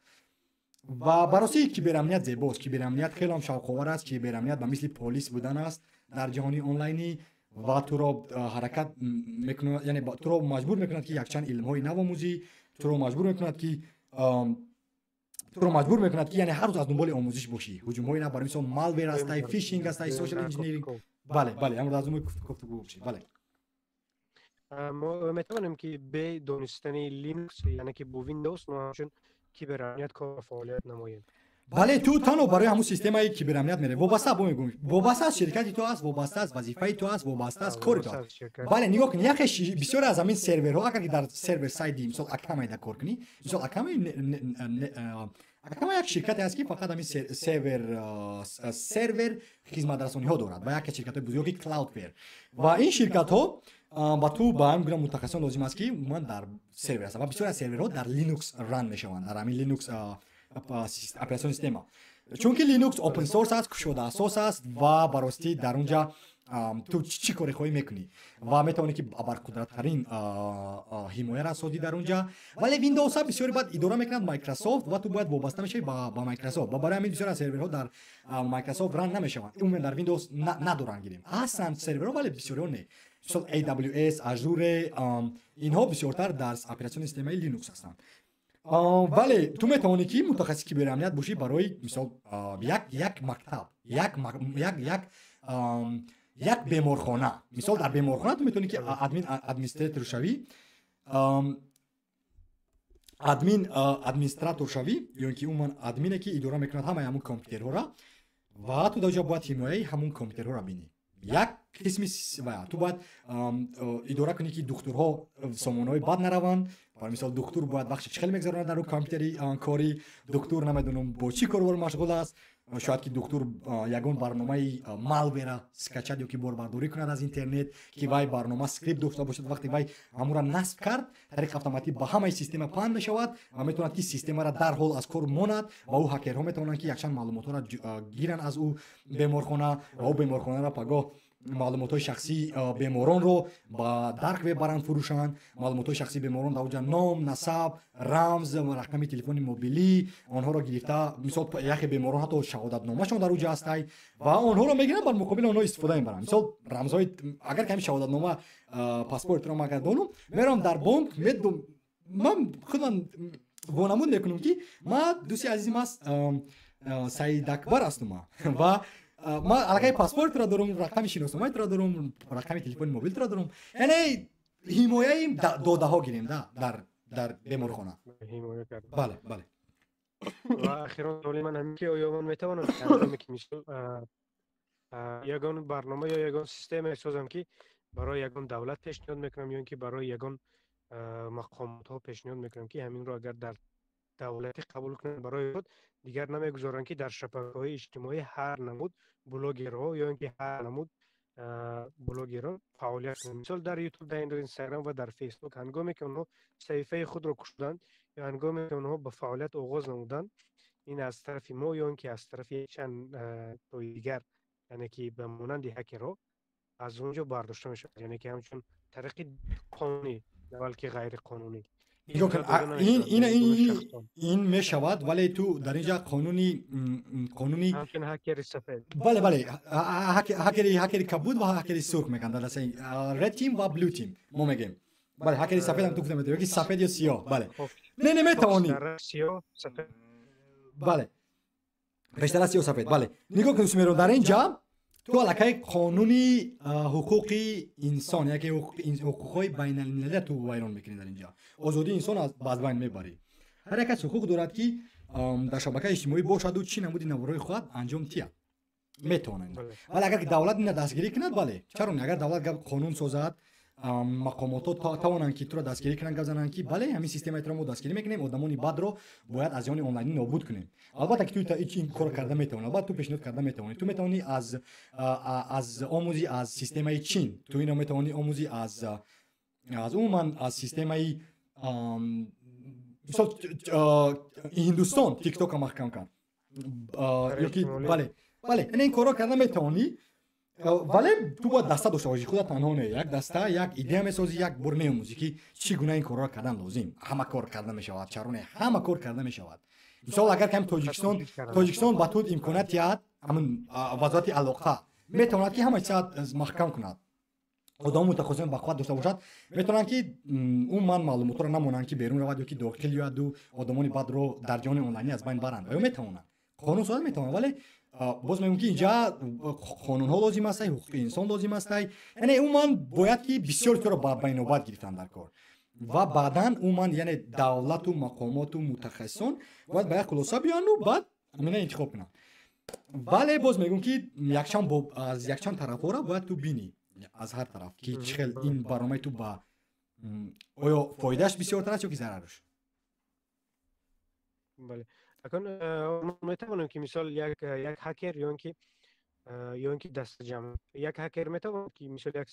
Ва баросии киберамният зебост, киберамният хеле шавқовар аст. Киберамният ба мисли полис будан аст дар ҷаҳони онлайнӣ ва туро ҳаракат мекунад, яъне туро маҷбур мекунад, ки якчанд илмҳои нав омӯзӣ, туро маҷбур мекунад, ки, яъне, ҳар рӯз аз дунболи омӯзиш бошӣ, ҳуҷумҳои нав, барои мисол, malware ҳастай, фишинг ҳастай, social engineering. Бале, ҳамро аз дунболи гуфтугӯ бошӣ, бале. Мо метавонем, ки бе донистани Linux, яъне ки бо Windows, мо ҳамчун киберамният кор фаъолият намоем? Бале, ту танҳо барои ҳамун системаи киберамният меравӣ. Вобаста, бо мегӯм, вобаста аз ширкати ту аст, вобаста аз вазифаи ту аст, вобаста аз кори ту аст. Бале, нигоҳ кун, яхе бисёре аз ҳамин серверҳо, агар ки дар server side и, мисол, Акамай да кор кунӣ, мисол, Акамай як ширкате аст, ки фақат ҳамин сервер хизматрасониҳо дорад ва яке ширкатҳои бузурги Cloudflare ва ин ширкатҳо, ба ту ба ҳамин гуна мутахассисон лозим аст, ки умуман дар сервер ҳастанд. Ва бисёре аз серверҳо дар Linux run мешаванд, дар ҳамин Linux операционная система, чунки Linux open source аст, кушода асос аст ва баростӣ дар он ҷа ту чӣ коре хоҳӣ мекунӣ ва метавонӣ, ки абарқудраттарин ҳимояра созӣ дар он ҷа. Вале Windows бисёре баъд идора мекунад Microsoft ва ту бояд вобаста мешавӣ ба Microsoft ва барои ҳамин бисёр аз серверҳо дар Microsoft run намешаванд, умуман дар Windows надоранд. Гирем, ҳастанд серверҳо, вале бисёриҳо не. Мисол, AWS, Azure, инҳо бисёртар дар операционная системаи Linux ҳастанд. Вале ту метавонӣ, ки мутахассиси киберамният бошӣ барои мисол як мактаб, як беморхона. Мисол, дар беморхона ту метавонӣ, ки админ администратор шавӣ, админ администратор шавӣ ё ин ки умуман админе, ки идора мекунад ҳамаи ҳамун компютерҳоро, ва ту дар ҷо бояд ҳимояи ҳамун компютерҳоро бинӣ. Як қисми ту бояд идора кунӣ, ки духтурҳо сомонаҳои бад нараванд. Барои мисол, духтур бояд вақти чӣ хел мегзаронад дар компютери корӣ, духтур, намедонам, бо чӣ корбор машғул аст. Шояд ки духтур ягон барномаи malware а скачать ё ки борбардорӣ кунад аз интернет, ки вай барнома скрипт дошта бошад. Вақте вай ҳамура насб кард, тариқи автоматӣ ба ҳамаи система паҳн мешавад ва метавонад, ки системаро дарҳол аз кор монад ва ӯ ҳакерҳо метавонанд, ки якчанд маълумотҳоро гиранд аз ӯ беморхона ва ӯ беморхонаро пагоҳ маълумотҳои шахсии беморонро ба dark web баранд, фурӯшанд. Маълумотҳои шахсии беморон дар оҷа ном, насаб, рамз, рақами телефони мобилӣ, онҳоро гирифта, мисол, яхе беморон ҳатто шаҳодатномашон дар оҷа ҳастай ва онҳоро мегиранд, бар муқобили онҳо истифода мебаранд. Мисол, рамзҳои, агар ками шаҳодатнома, паспортро ман агар донам, меравам дар бонк, ман худам вонамуд мекунам, ки ман дӯсти азизим аст, Саид Акбар ҳастум ва ман аллакай паспортро дорам, рақами шиносномаитро дорам, рақами телефони мобилтро дорам. Яъне ҳимояи додаҳо, гирем, да, дар беморхона. Бале. Ва охирон суоли ман ҳамин, ки оё ман метавонам, ки мисол, ягон барнома ё ягон система созам, ки барои ягон давлат пешниҳод мекунам ё ин ки барои ягон мақомотҳо пешниҳод мекунам, ки ҳаминро агар дар давлатӣ қабул кунанд барои худ, дигар намегузоранд, ки дар шабакаҳои иҷтимоӣ ҳар намуд блогерҳо ё ин ки ҳар намуд блогерон фаъолият кунанд, мисол, дар Ютуб, дар Инстаграм ва дар Фейсбук, ҳангоме ки онҳо саҳифаи худро кушоданд ё ҳангоме ки онҳо ба фаъолият оғоз намуданд, ин аз тарафи мо ё ин ки аз тарафи чанд тои дигар, яъне ки ба монанди ҳакерҳо, аз он ҷо бардошта мешавад, яъне ки ҳамчун тариқи қонунӣ, на балки ғайриқонунӣ? Нигоҳ кун, ин мешавад, вале ту дар инҷа қонуни ҳамчун ҳакери сафед. Бале, ҳакери кабуд ва ҳакери сурх мегӯянд дар дастаи red team ва blue team мо мегӯем. Бале, ҳакери сафед ҳам ту гуфта метавонӣ, ёки сафед ё сиёҳ. Бале, не, наметавонӣ. Бале, пештара сиёҳ, сафед. Бале, нигоҳ кун, Сумеро, дар инҷа Ту аллакай қонуни ҳуқуқи инсон, яке ҳуқуқҳои байналмилалия ту вайрон мекунӣ. Дар инҷа озодии инсон аз байн мебарӣ. Ҳар як кас ҳуқуқ дорад, ки дар шабакаи иҷтимоӣ бошаду чӣ намуди наворҳои хоҳад анҷом тиҳад, метавонад. Вале агар ки давлат ина дастгирӣ кунад, бале, чаро не? Агар давлат қонун созад, мақомотҳо тавонанд, ки туро дастгирӣ кунанд, гап зананд, ки бале, ҳамин системаи туро мо дастгирӣ мекунем, одамони бадро бояд аз ҷони онлайнӣ нобуд кунем. Албатта ки ту ин корро карда метавонӣ, албатта ту пешниҳод карда метавонӣ. Ту метавонӣ аз омӯзӣ аз системаи Чин, ту ино метавонӣ омӯзӣ аз умуман аз системаи, мисол, Ҳиндустон Тиктока маҳкам кард ёки, бале, ин корро карда метавонӣ. Вале ту бояд даста дошта бошӣ, худат танҳо не, як даста, як идея месозӣ, як бор меомӯзӣ, ки чӣ гуна ин корро кардан лозим. Ҳама кор карда мешавад, чаро не? Ҳама кор карда мешавад. Мисол, агар ками Тоҷикистон ба ту имконият диҳад, ҳамин вазорати алоқа метавонад, ки ҳама чиза маҳкам кунад, одам мутахассисон ба қувват дошта бошад, метавонанд, ки умуман маълумотро намонанд, ки берун равад ё ки дохил ояду одамони бадро дар ҷаҳони онлайнӣ аз байн баранд. Ё метавонанд, қонун созад метавонанд. Вале боз мегӯям, ки инҷа қонунҳо лозим астай, ҳуқуқи инсон лозим астай. Яъне умуман бояд, ки бисёр чизро ба байнобат гирифтан дар кор ва баъдан умуман, яъне давлату мақомоту мутахассисон бояд ба як хулоса биёяну баъд ҳамина интихоб кунанд. Вале боз мегӯям, ки якчанд аз якчанд тарафҳоро бояд ту бинӣ, аз ҳар тараф, ки чӣ хел ин барномаи ту ба оё фоидааш бисёртар аст ё ки зарараш. Бале, акун метавонем, ки мисол як ҳакер ё ин ки дастаҷамъ як ҳакер метавонад, ки мисол як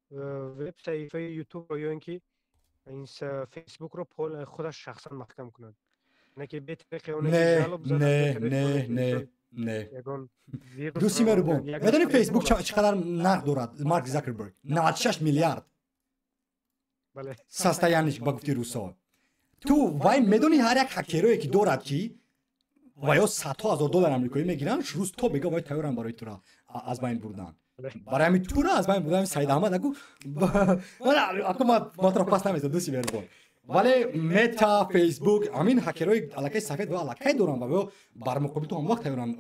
веб саҳифаи Ютубро ё ин ки Фейсбукро худаш шахсан маҳкам кунад, не ки бетариқи не, не, не, не, не, дӯсти меҳрубон, медонӣ, Фейсбук чӣ қадар нарх дорад? Марк Закерберг 96 миллиард состояниш, ба гуфти русо. Ту вай медонӣ, ҳар як ҳакерое ки дорад, ки ва ё садҳо ҳазор доллар амрикоӣ мегиранд, рӯз то бега вай тайёранд барои тура аз байн бурдан, барои ҳамин тура аз байн бурдан. Саид Аҳмад, аку аку ма туро пас намезам, дӯсти меҳрубон. Вале Мета, Фейсбук, ҳамин ҳакерҳои аллакай сафед ва аллакай доранд ва ё бар муқобили ту ҳамвақт тайёранд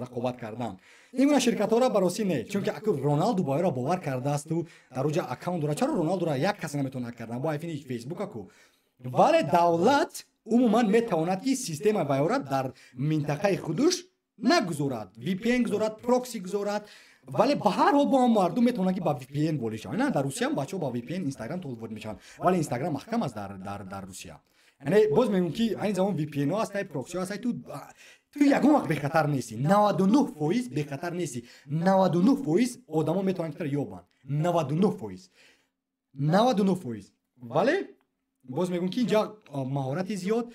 рақобат кардан. Ин гуна ширкатҳоро баросӣ не, чунки аку Роналду ба ӯро бовар кардаасту дар оҷа аккаунт дорад. Чаро Роналдуро як касе наметавонад кардан бо айфини Фейсбук аку? Вале давлат умуман метавонад, ки системаи вайора дар минтақаи худуш нагузорад, VPN гузорад, прокси гузорад. Вале ба ҳар ҳол бо ҳам мардум метавонанд, ки ба VPN ворид шаванд. На, дар Русия бачаҳо ба VPN Инстаграм то ворид мешаванд, вале Инстаграм маҳкам аст дар Русия. Яъне боз мегӯм, ки айни замон VPN-ҳо ҳастай, проксиҳо ҳастай, ту ягон вақт бехатар нестӣ, 99% бехатар нестӣ. 99% одамо метавонанд, ки туро ёбанд, 99%, 99%. Вале боз мегӯм, ки инҷа маҳорати зиёд,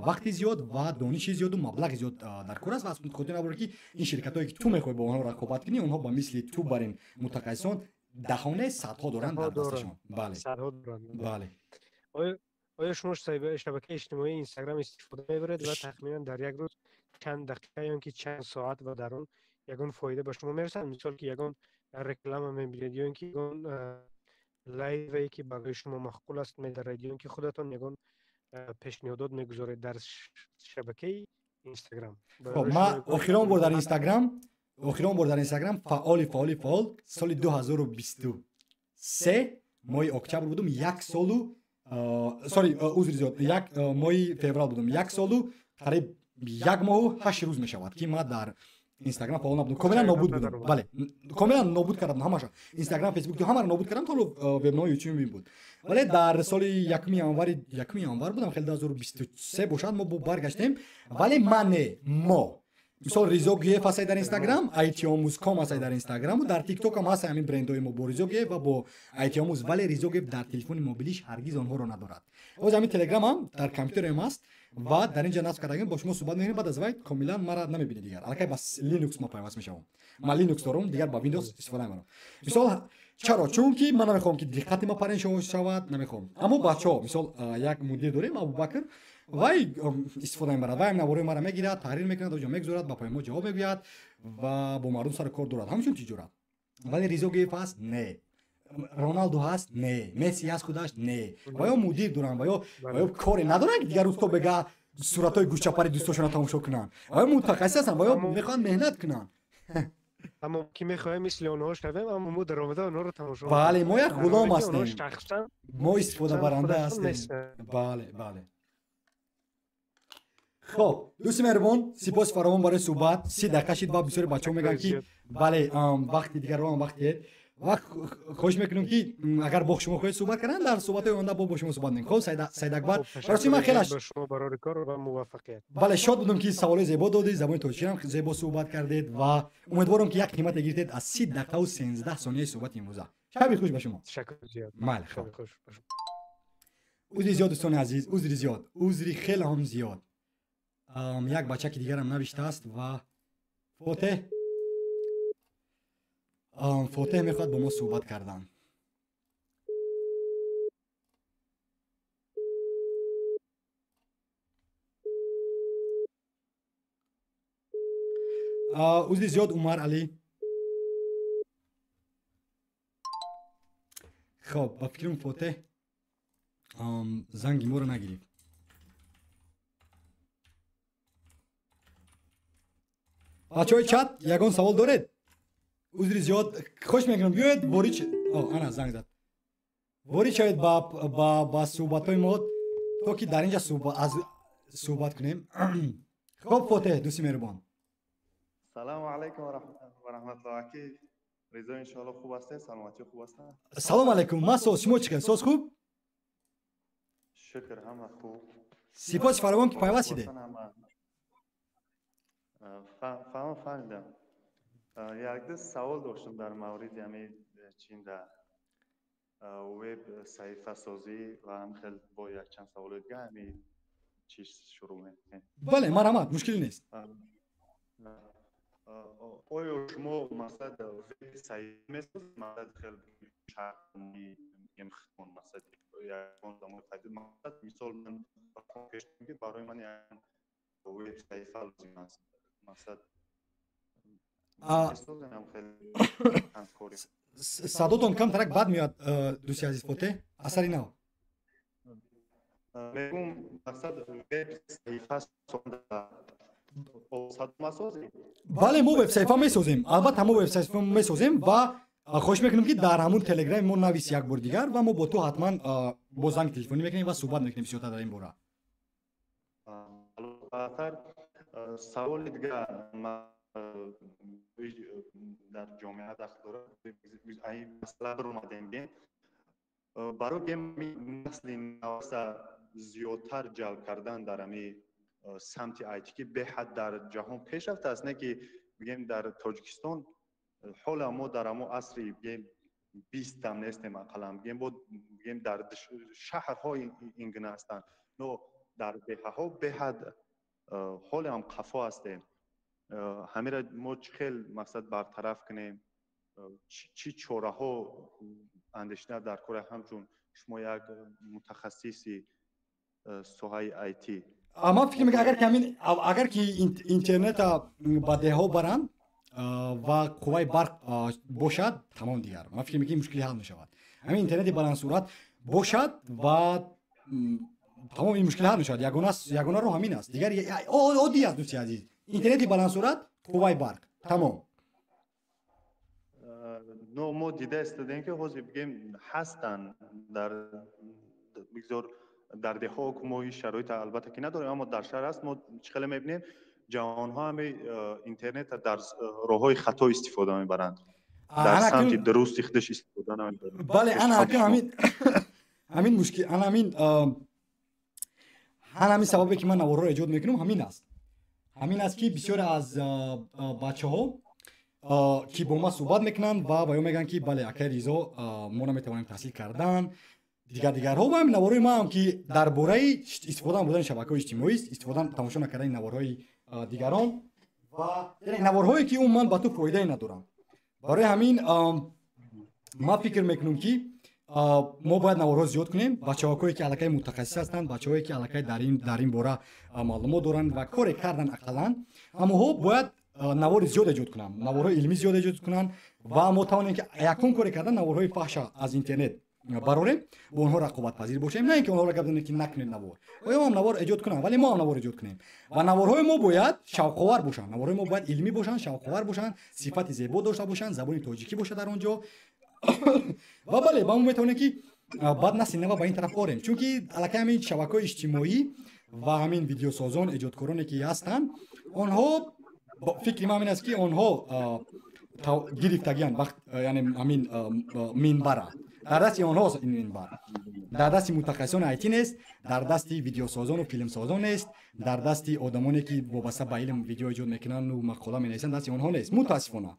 вақти зиёд ва дониши зиёду маблағи зиёд дар кор аст. Ва аз хотир наборед, ки ин ширкатҳое, ки ту мехоҳӣ бо онҳо рақобат кунӣ, онҳо ба мисли ту бар ин мутахассисон даҳоне, садҳо доранд дар дасташон. Бале. Оё шумо шабакаи иҷтимоии Инстаграм истифода мебаред ва тахминан дар як рӯз чанд дақиқа ё ки чанд соат ва дар он ягон фоида ба шумо мерасад? Мисол, ки ягон реклама мебинед ё ин ки ягон лайве, ки барои шумо маъқул аст, медаред, ё ин ки худатон ягон пешниҳодот мегузоред дар шабакаи Инстаграм? Хоб, ман охирон бор дар Инстаграм фаъоли фаъоли фаъол соли 2023 моҳи октябр будум, як солу, сори, узри зиёд, як моҳи феврал будум. Як солу қариб як моҳу 8 рӯз мешавад, ки ман дар Инстаграм фаъол набудам, комилан нобуд будам. Бале, комилан нобуд кардам ҳамаша, Инстаграм, Фейсбук, ҳамаро нобуд кардам, то вебнои Ютуб буд. Вале дар соли 1 январи, 1 январ будам, хеле 2023 бошад, мо баргаштем. Вале ман не, мо, мисол, Ризо Гиев ҳастай дар Инстаграм, Айтиомӯз.ком ҳастай дар Инстаграму дар Тиктокам ҳастай ҳамин брендҳои мо бо Ризо Гиев ва бо Айтиомӯз. Вале Ризо Гиев дар телефони мобилиш ҳаргиз онҳоро надорад. Оз ҳамин Телеграмам дар компютерам аст ва дар инҷа насб кардагим, бо шумо суҳбат мекунем. Баъд аз вай комилан мара намебинед дигар, аллакай ба Linux ма пайваст мешавам. Ман Linux дорам, дигар ба Windows истифода намебарам. Мисол, чаро? Чунки ман намехоҳам, ки диққати ма парен шавад, намехоҳам. Аммо бачаҳо, мисол, як мудир дорем, Абубакр, вай истифода мебарад, вай наворои мара мегирад, таҳрир мекунад, оҷо мегузорад, ба паёмҳо ҷавоб мегӯяд ва бо мардум сари кор дорад, ҳамчун тиҷорат. Вале Ризо Гиев ҳаст? Не. Роналду ҳаст? Не. Месси ҳаст худаш? Не. Ва ё мудир доранд, ва ё коре надоранд, ки дигар рӯз то бега суратҳои гӯшчапари дӯстошонро тамошо кунанд. Ва мутахассис ҳастанд ва ё мехоҳанд меҳнат кунанд. Аммо ки мехоҳем мисли онҳо шавем, аммо мо даромада онҳоро тамошо. Бале, мо як ғулом ҳастем. Мо истифодабаранда ҳастем. Бале, бале. Хоб, дӯсти меҳрубон, сипоси фаровон барои суҳбат. 30 дақиқа шид ва бисёри бачаҳо мегӯянд ки бале, вақти дигарро ҳам вақт диҳед. Ва хоҳиш мекунем ки агар бо шумо хоҳед суҳбат кардан, дар суҳбатҳои оянда бо шумо суҳбат мекунем. Хоб, Саид Акбар, рости ман хеле шумо барори кор ва муваффақият. Бале, шод будам ки саволҳои зебо додед, забони тоҷикӣ ҳам зебо суҳбат кардед ва умедворам ки як қимате гирифтед аз 30 дақиқа ва 13 сонияи суҳбати имрӯза. Шаби хуш ба шумо. Ташаккур зиёд. Майли, хоб. Узри зиёд дӯстони азиз, узри зиёд, узри хеле ҳам зиёд. Як бачаки дигарам навиштааст ва Фотеҳ Фотеҳ мехоҳад бо мо суҳбат кардан. Узри зиёд Умар Алӣ. Хоб, ба фикрам Фотеҳ занги моро нагирифт. Бачаҳои чат, ягон савол доред? Узри зиёд, хош мекунам, биёед ворид. Ана занг зад. Ворид шавед ба суҳбатҳои мо, то ки дар инҷа суҳбат кунем. Хоб, Фотеҳ, дӯсти меҳрубон. Салому алайкум ва раҳматуллоҳ. Аки Ризо, иншоалло хуб ҳастед, саломатӣ хуб аст? Салом алайкум, ман соз, шумо чӣ кар? Соз хуб? Шукр, ҳама хуб. Сипоси фаровон ки пайваст шидед. Фаҳмидам. Якду савол доштам дар мавриди ҳамин чин дар веб саҳифасозӣ ва ҳам хел бо якчанд саволи дига ҳамин чиз шурӯъ мекунем. Бале, марҳамат, мушкиле нест. Оё шумо масалан веб саҳифа месозед, масалан хел мегем худмон, масалан ягон замон пайдо, масалан мисол ман пеш ки барои ман як веб саҳифа лозим аст, масалан садотон камтарак бад меояд, дӯсти азиз Фотеҳ, асари нав. Мегум, мақсад веб саҳифа созем? Бале, мо веб саҳифа месозем. Албатта мо веб саҳифа месозем ва хоҳиш мекунем ки дар ҳамун телеграми мо нависи як бор дигар ва мо бо ту ҳатман бо занги телефонӣ мекунем ва суҳбат мекунем бисёртар дар ин бора. Саволи дигар дар ҷомеа дахл дорад. Ин масъала баромадем бем. Барои насли навса зиёдтар ҷалб кардан дар ҳамин самти IT ки беҳад дар ҷаҳон пеш рафтааст, не ки бигем дар Тоҷикистон ҳола мо дар ҳамон асри бигем 20 ҳам нестем ақаллан, бигем бо бигем дар шаҳрҳо ин гуна ҳастанд, но дар деҳаҳо беҳад ҳоле ҳам қафо ҳастем. Ҳамира мо чӣ хел мақсад бартараф кунем, чӣ чораҳо андешида дар кора ҳамчун шумо як мутахассиси соҳаи IT? Ман фикр мекунам агар ки ҳамин агар ки интернета ба деҳҳо баранд ва қувваи барқ бошад, тамом дигар. Ман фикр мекунам мушкили ҳал мешавад. Ҳамин интернети баландсуръат бошад ва тамом ин мушкил ҳал мешавад. Ягона роҳ ҳамин аст. Дигар оддӣ аст, дӯсти азиз. Интернети баландсуръат, қувваи барқ, тамом. Но мо дида истодем ки ҳозир бигем ҳастанд дар бигзор дар деҳҳо мо ин шароит албатта ки надорем, аммо дар шаҳр аст. Мо чӣ хеле мебинем ҷавонҳо ҳами интернетро дар роҳҳои хато истифода мебаранд, дар самти дурусти худаш истифода намебаранд. Бале, ана ҳамин мушкил, ана ҳамин сабабе ки ман наворҳоро эҷод мекунам ҳамин аст. Ҳамин аст ки бисёре аз бачаҳо ки бо ма суҳбат мекунанд ва ба ё мегӯянд ки бале, акай Ризо, мо наметавонем таҳсил кардан, дигар дигарҳо ва ҳамин наворҳои маам ки дар бораи истифода бурдани шабакаҳои иҷтимоист, истифода тамошо накардани наворҳои дигарон ва яъне наворҳое ки умуман ба ту фоидае надоранд. Барои ҳамин ман фикр мекунам ки мо бояд наворҳо зиёд кунем. Бачаҳое ки аллакай мутахассис ҳастанд, бачаҳое ки аллакай дар ин бора маълумот доранд ва коре кардан ақаллан, ҳамонҳо бояд навори зиёд эҷод кунанд, наворҳои илмӣ зиёд эҷод кунанд ва мо тавонем ки якум коре кардан наворҳои фаҳша аз интернет барорем, бо онҳо рақобатпазир бошем, на ин ки онҳоро гап занем, ки накунед навор. Оё ҳам навор эҷод кунанд, вале мо ҳам навор эҷод кунем ва наворҳои мо бояд шавқовар бошанд, наворҳои мо бояд илмӣ бошанд, шавқовар бошанд, сифати зебо дошта бошанд, забони тоҷикӣ бошад дар он ҷо. Ва бале, ба мо метавонем, ки баъд насли нава ба ин тараф орем, чунки аллакай ҳамин шабакаҳои иҷтимоӣ ва ҳамин видеосозон, эҷодкороне ки ҳастанд, онҳо, фикри ман ин аст, ки онҳо гирифтагианд вақт, яъне ҳамин минбара дар дасти онҳост. Ин минбар дар дасти мутахассисони IT нест, дар дасти видеосозону филмсозон нест, дар дасти одамоне ки вобаста ба илм видео эҷод мекунанду мақола менависанд, дасти онҳо нест, мутаассифона.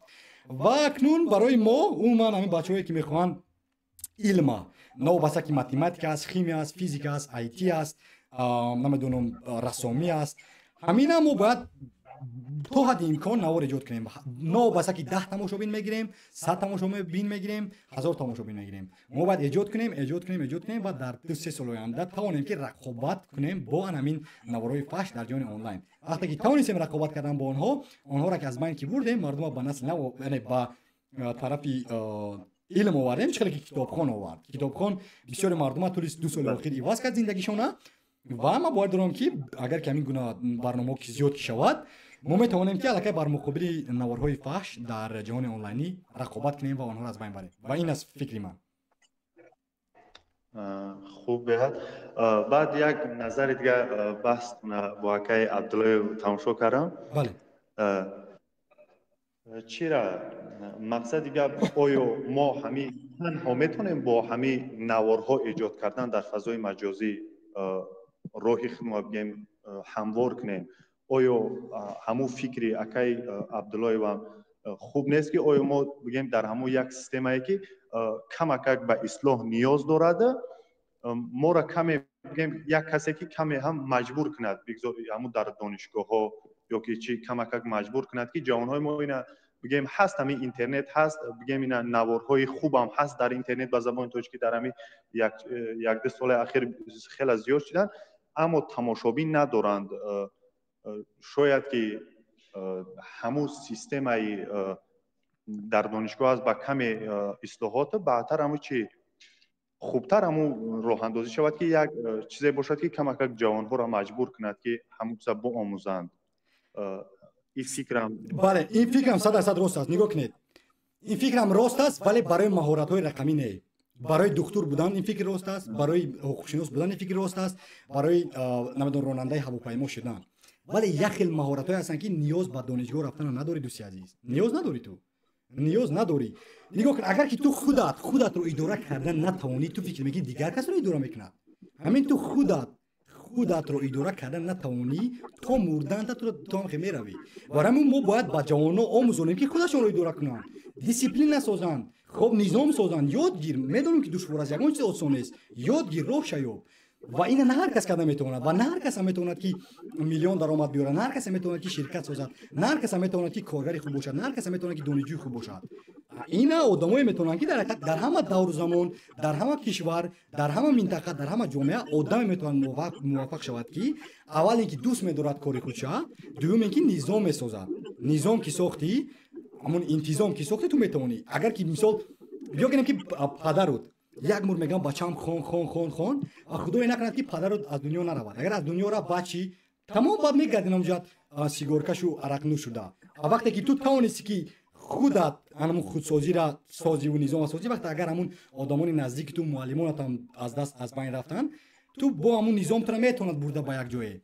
Ва акнун барои мо умуман ҳамин бачаҳое ки мехоҳанд илма, новобаста ки математика аст, химия аст, физика аст, IT аст, намедонам, рассомӣ аст, ҳамина мо бояд то ҳадди имкон навор эҷод кунем. Новобаста ки 10 тамошобин мегирем, 100 тамошобин мегирем, 1000 тамошобин мегирем, мо бояд эҷод кунем, эҷод кунем, эҷод кунем ва дар 2-3 соли оянда тавонем, ки рақобат кунем бо ҳамин наворҳои фаҳш дар ҷаҳони онлайн. Вақте ки тавонистем рақобат кардан бо онҳо, онҳоро ки аз байн ки бурдем, мардума ба насли нав, яъне ба тарафи илм овардем. Чӣ хеле ки китобхон овард, китобхон бисёри мардума тӯли 2 соли охир иваз кард зиндагишона. Ва ман бояд дорам, ки агар ки ҳамин гуна барномаҳо ки зиёд ки шавад, мо метавонем, ки аллакай бар муқобили наворҳои фаҳш дар ҷаҳони онлайнӣ рақобат кунем ва онҳоро аз байн барем. Ва ин аст фикри ман. Хуб, беҳад. Баъд як назари дига баҳс бо акаи Абдуллоев тамошо кардам. Бале. Чира мақсади гап, оё мо ҳами танҳо метавонем бо ҳами наворҳо эҷод кардан дар фазои маҷозӣ роҳи худмо бигем ҳамвор кунем? Оё ҳамун фикри акаи Абдуллоевам хуб нест, ки оё мо бигем дар ҳамун як системае, ки камакак ба ислоҳ ниёз дорад, моро каме бигем як касе ки каме ҳам маҷбур кунад, бигзор ҳамун дар донишгоҳҳо ё ки чи, камакак маҷбур кунад, ки ҷавонҳои мо ина бигем ҳаст, ҳамин интернет ҳаст, бигем ина наворҳои хубам ҳаст дар интернет ба забони тоҷикӣ, дар ҳамин як ду соли ахир хеле зиёд шуданд, аммо тамошобин надоранд. Шояд ки ҳамун системаи дар донишгоҳ аст ба каме ислоҳот, баъдтар ҳамун чи хубтар ҳамун роҳандозӣ шавад, ки як чизе бошад, ки камакак ҷавонҳоро маҷбур кунад, ки ҳамун чиза боомӯзанд. Ин фикрам. Бале, ин фикрам 100% рост аст. Нигоҳ кунед, ин фикрам рост аст, вале барои маҳоратҳои рақамӣ не. Барои духтур будан ин фикр рост аст, барои ҳуқуқшинос будан ин фикр рост аст, барои намедонам, ронандаи ҳавопаймо шудан. Вале як хел маҳоратҳое ҳастанд, ки ниёз ба донишгоҳ рафтана надорӣ, дӯсти азиз, ниёз надорӣ, ту ниёз надорӣ. Нигоҳ кун, агар ки ту худат худатро идора кардан натавонӣ, ту фикр мекунӣ дигар касро идора мекунад? Ҳамин ту худат худатро идора кардан натавонӣ, то мурданта ту ҳам хе меравӣ. Барои ҳамин мо бояд ба ҷавонҳо омӯзонем, ки худашонро идора кунанд, дисциплина созанд, хоб, низом созанд. Ёд гир, медонем, ки душвор аст, ягон чиз осон нест, ёд гир, роҳ шаёб. Ва ина на ҳар кас карда метавонад, ва на ҳар кас ҳам метавонад, ки миллион даромад биёрад, на ҳар кас метавонад, ки ширкат созад, на ҳар кас метавонад, ки коргари хуб бошад, на ҳар кас метавонад, ки донишҷӯи хуб бошад. Ина одамое метавонанд, ки дар ҳақиқат дар ҳама давру замон, дар ҳама кишвар, дар ҳама минтақа, дар ҳама ҷомеа одаме метавонад муваффақ шавад, ки аввал ин ки дӯст медорад кори худша, дуюм ин ки низом месозад. Низом ки сохтӣ, ҳамун интизом ки сохтӣ, ту метавонӣ. Агар ки мисол биё гирем, ки падарут як мур мегӯям: «Бачаам, хон, хон, хон, хон», ва худое накунад, ки падарут аз дунё наравад. Агар аз дунё рафт, баъд чӣ? Тамом, баъд мегардин ҳамҷа сигоркашу арақнӯш шуда. А вақте ки ту тавонисти, ки худат ҳамун худсозира созиву низома созӣ, вақте агар ҳамун одамони наздики ту, муаллимонатам аз даст, аз байн рафтанд, ту бо ҳамун низом тура метавонад бурда ба як ҷое.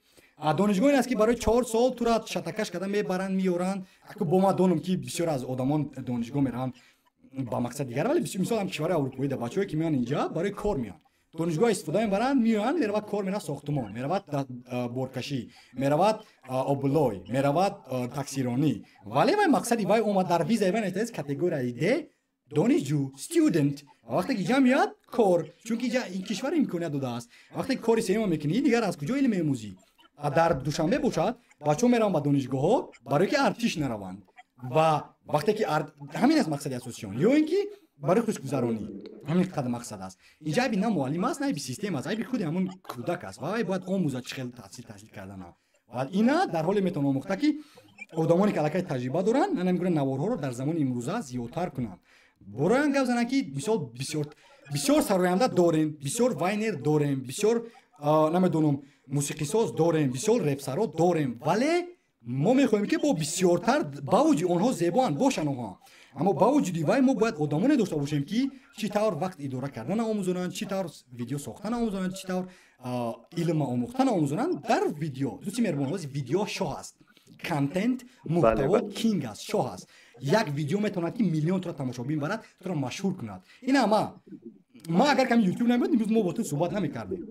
Донишгоҳ ин аст, ки барои 4 сол тура шатакаш карда мебаранд, меёранд. Аку бо ман донам, ки бисёр аз одамон донишгоҳ мераванд ба мақсад дигар, вале мисол ҳам кишвари аврупоӣ да бачаҳое ки меоянд инҷа, барои кор меоянд, донишгоҳ истифода мебаранд, меоянд, меравад кор, меравад сохтумон, меравад боркашӣ, меравад облой, меравад таксиронӣ. Вале вай мақсади вай омад, дар визаи вай навиштааст категорияи Д, донишҷӯ, student. Вақте ки ҷа меояд кор, чунки ҷа ин кишвар имконият додааст. Вақте ки кори сеюма мекунӣ, дигар аз куҷо илм меомӯзӣ? Дар Душанбе бошад, бачаҳо мераванд ба донишгоҳҳо барое ки артиш нараванд. Ва вақте ки ҳамин аст мақсади асосиён, ё ин ки барои хушгузаронӣ, ҳамин қадр мақсад аст. Инҷа айби на муаллим аст, на айби система аст, айби худи ҳамун кӯдак аст ва вай бояд омӯзад чӣ хел таҳсил кардана. Ва ина дар ҳоле метавон омӯхта, ки одамоне ки аллакай таҷриба доранд, ана мегӯянд, наворҳоро дар замони имрӯза зиёдтар кунанд, бороян гап зананд, ки мисол бисёр Бисёр сароянда дорем, бисёр вайнер дорем, бисёр намедонам мусиқисоз дорем, бисёр репсаро дорем, вале мо мехоҳем ки бо бисёртар ба вуҷуди онҳо зебоанд бошанд онҳо, аммо ба вуҷуди вай мо бояд одамоне дошта бошем ки чӣ тавр вақт идора кардан омӯзонанд, чӣ тавр видео сохтан омӯзонанд, чӣ тавр илм омӯхтан омӯзонанд дар видео. Дӯсти меҳрубон, ҳозир видео шоҳ аст, контент, муҳтаво king аст, шоҳ аст. Як видео метавонад ки миллион туро тамошобин барад, туро машҳур кунад. Ин ама ма агар ками ютуб намебуд, имрӯз мо бо ту суҳбат намекардем.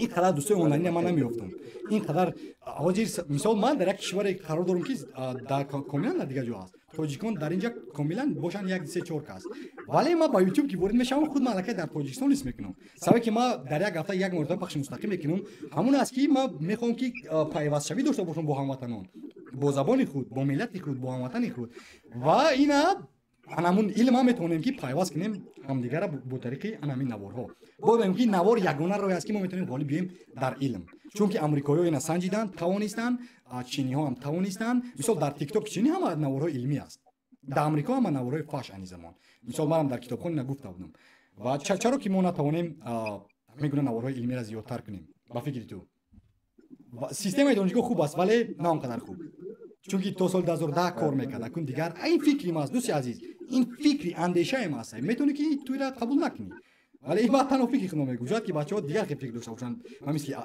Ин қадар дӯстои онлайнина ман намеёфтам. Ин қадар ҳозир мисол ман дар як кишваре қарор дорам ки комилан дар дигар ҷо аст. Тоҷикон дар инҷа комилан бошанд 1, 3, 4 кас. Вале ман ба ютуб ки ворид мешавам, худ ман аллакай дар Тоҷикистон ҳис мекунам. Сабабе ки ман дар як ҳафта як маротиба пахши мустақим мекунам, ҳамон аст ки ман мехоҳам ки пайвастшавӣ дошта бошам бо ҳамватанон, бо забони худ, бо миллати худ, бо ҳамватани худ. Ва ина анамун илм ҳам метавонем ки пайваст кунем ҳамдигарро бо тариқи анамин наворҳо. Бояд ки навор ягона роҳе аст ки мо метавонем ғолиб биёем дар илм. Чунки амрикоиҳо ина санҷиданд, тавонистанд, чиниҳо ҳам тавонистанд. Мисол дар тикток чини ҳама наворҳои илмӣ аст, дар амрико ҳама наворҳои фаҳш ани замон. Мисол манам дар китобхона ина гуфта будам. Ва чаро ки мо натавонем ҳамин гуна наворҳои илмиро зиёдтар кунем? Ба фикри ту системаи донишгоҳ хуб аст, вале на он қадар хуб, чунки то соли 2010 кор мекард. Акун дигар ин фикри ма аст, дӯсти азиз, ин фикри андешаи ма аст. Метавонӣ ки ту ира қабул накунӣ, вале ин ман танҳо фикри худро мегӯям. Шояд ки бачаҳо дигар хел фикр дошта бошанд, ман мисли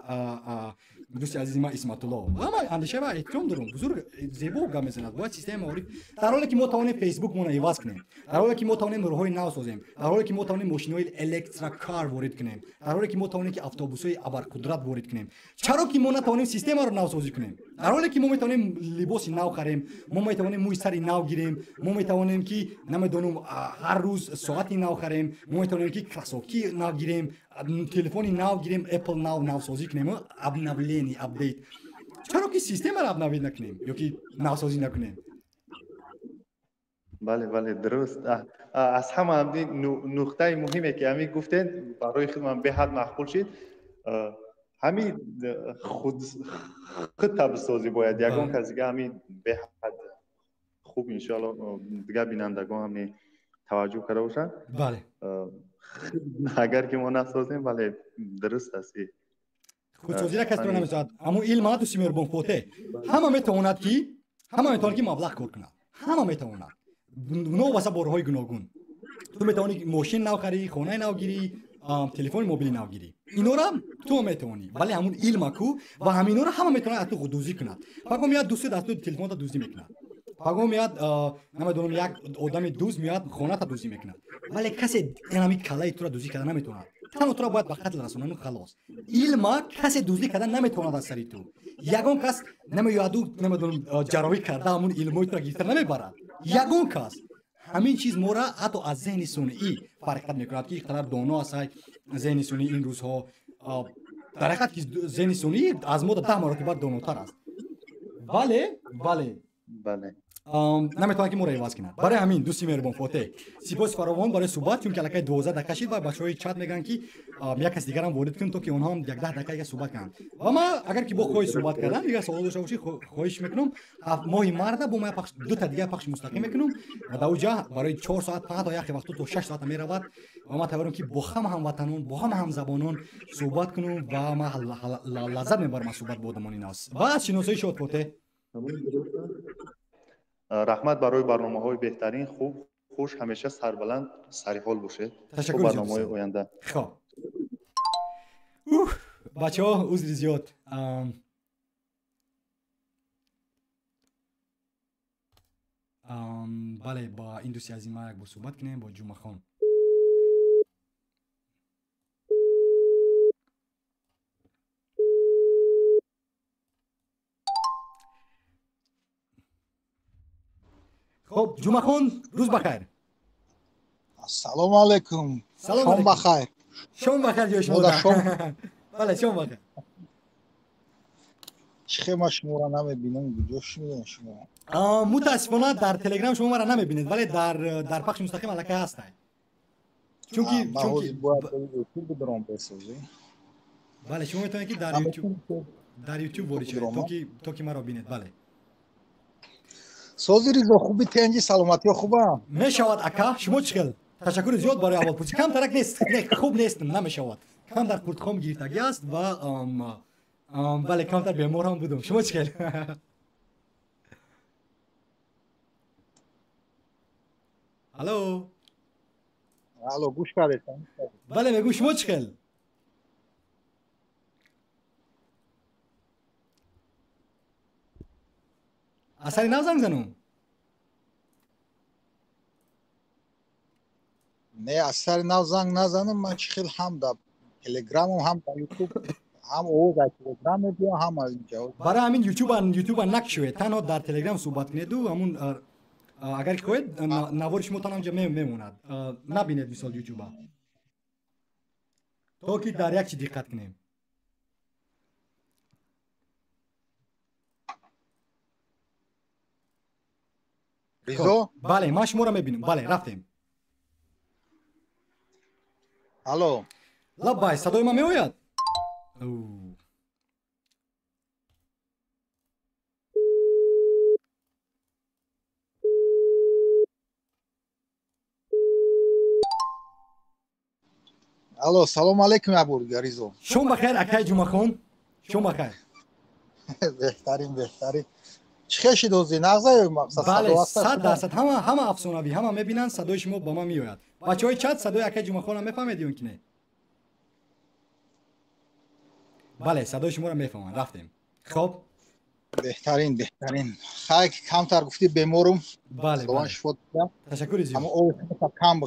дӯсти азизи ман Исматулло, ва ман андешаи ва эҳтиром дорам, бузург зебо гап мезанад. Бояд системаи маориф дар ҳоле ки мо тавонем фейсбукмонро иваз кунем, дар ҳоле ки мо тавонем роҳҳои нав созем, дар ҳоле ки мо тавонем мошинои электрокар ворид кунем, дар ҳоле ки мо тавонем ки автобусҳои абарқудрат ворид кунем, чаро ки мо натавонем системаро навсозӣ кунем? Дар ҳоле ки мо метавонем либоси нав харем, мо метавонем мӯи сари нав гирем, мо метавонем ки намедонам ҳар рӯз соати нав харем, мо метавонем ки кроссовки нав гирем, телефони нав гирем, Apple нав навсозӣ кунем, обновление, апдейт. Чаро ки системаро обновить накунем ё ки навсозӣ накунем? Бале, бале, дуруст. Аз ҳама нуқтаи муҳиме ки ҳамин гуфтед, барои худ ман беҳад маъқул шид. Ҳамин худ табсозӣ бояд ягон кас дига ҳамин беҳад хуб, иншоалло дигар бинандагон ҳамин таваҷҷӯҳ карда бошанд. Бале, агар ки мо насозем, бале, дуруст аст. Худсозиро кас туро намесозад. Аммо илм ҳа, дӯсти меҳрубон Фотеҳ, ҳама метавонад ки маблағ кор кунад, ҳама метавонад, новобаста бо роҳҳои гуногун. Ту метавонӣ мошин нав харӣ, хонаи нав гирӣ, телефони мобили нав гирӣ, инора ту метавонӣ, вале ҳамун илма ку ва ҳаминора ҳама метавонад аз ту дуздӣ кунад. Паго меяд дӯстат аз ту телефонта дуздӣ мекунад, паго меяд намедонам як одами дузд меяд хоната дуздӣ мекунад, вале касе ҳами каллаи туро дуздӣ карда наметавонад. Танҳо туро бояд ба қатл расонану халос. Илма касе дуздӣ карда наметавонад аз сари ту. Ягон кас намеояду намедонам ҷарроҳӣ карда ҳамун илмои туро гирифта намебарад. Ягон кас. Ҳамин чиз моро ҳатто аз зеҳни сунъӣ фарқият мекунад ки ин қадар доно аст зеҳни сунъӣ ин рӯзҳо. Дар ҳақиқат ки зеҳни сунъӣ аз мо 10 маротиба донотар аст, вале бале наметавонад ки моро иваз кунад. Барои ҳамин дӯсти меҳрубон Фотеҳ, сипоси фаровон барои суҳбат, чунки аллакай 12 дақиқа шид ва бачаҳои чат мегӯянд ки як кас дигарам ворид кун то ки онҳо ҳам 10 дақиқа дигар суҳбат кунанд. Ва ман агар ки бо хоҳиш суҳбат кардан дигар савол дошта бошӣ, хоҳиш мекунам. Моҳи марда бо ман дута дигар пахши мустақим мекунам ва дар оҷа барои 4 соат ҳатто яхе вақту то 6 соата меравад ва ман тайёрам ки бо ҳама ҳамватанон, бо ҳама ҳамзабонон суҳбат кунам ва ман лаззат мебарам аз суҳбат бо одамони нав. Ва аз шиносоии шуд Фотеҳ. Раҳмат барои барномаҳои беҳтарин, хуб, хуш, ҳамеша сарбаланд, сариҳол бошед. Ташаккур. Барномаҳои оянда. Хоб. Бачаҳо, узри зиёд. Бале, ба ин дӯсти азизи ман як бор суҳбат кунем бо Ҷумъахон. Хоб, Ҷумъахон, рӯз бахайр. Ассалому алайкум. Шом бахайр. Шом бахайр ҷои шумо. Бале, шом бахайр. Чӣ хел ман шуморо намебинам, куҷо шумоед шумо? Мутаассифона дар Телеграм шумо маро намебинед, вале дар пахши мустақим аллакай ҳастед. Чунки бояд YouTube бидорам бесозӣ. Бале, шумо метавонед ки дар YouTube ворид шавед то ки маро бинед, бале. Сози Ризо, хуби тенҷи, саломатиё хубам? Мешавад ака, шумо чӣ хел? Ташаккури зиёд барои аҳволпурсӣ. Камтарак нест, хуб нестам, намешавад. Камтар қуртқом гирифтагӣ аст ва бале, камтар бемор ҳам будам. Шумо чӣ хел? Алло. Алло, гӯш кардед? Бале, мегӯ шумо чӣ хел? Аз сари нав занг занум? Не, аз сари нав занг назанам. Ман чӣ хел ҳам дар телеграмам, ҳам дар ютуб, ҳам овоз аз телеграм мебиём, ҳам аз инҷа. Барои ҳамин ютуба накшоед, танҳо дар телеграм суҳбат кунеду ҳамун агар ки хоҳед навори шумо тан ҳамҷа мемонад. Набинед мисол ютуба, то ки дар як чи диққат кунем. Ризо? Бале, ман шуморо мебинам. Бале, рафтем. Алло. Лаббай, садои ман меояд? Алло, салому алейкум, Абурга Ризо. Шом бахайр, акай Ҷумъахон. Шом бахайр. Беҳтарин, беҳтарин. Чӣ хел шид ҳозир? Нағза ё мақсад? Бале, 100%. Ҳама афсонавӣ, ҳама мебинанд, садои шумо ба ман меояд. Бачаҳои чат садои акай Ҷумъахонро мефаҳмед ё ки не? Бале, садои шуморо мефаҳманд. Рафтем. Хоб. Беҳтарин, беҳтарин. Хай, камтар гуфтӣ беморум. Бале, бале. Шифо додам. Ташаккури зиёд. Ҳамон оби кам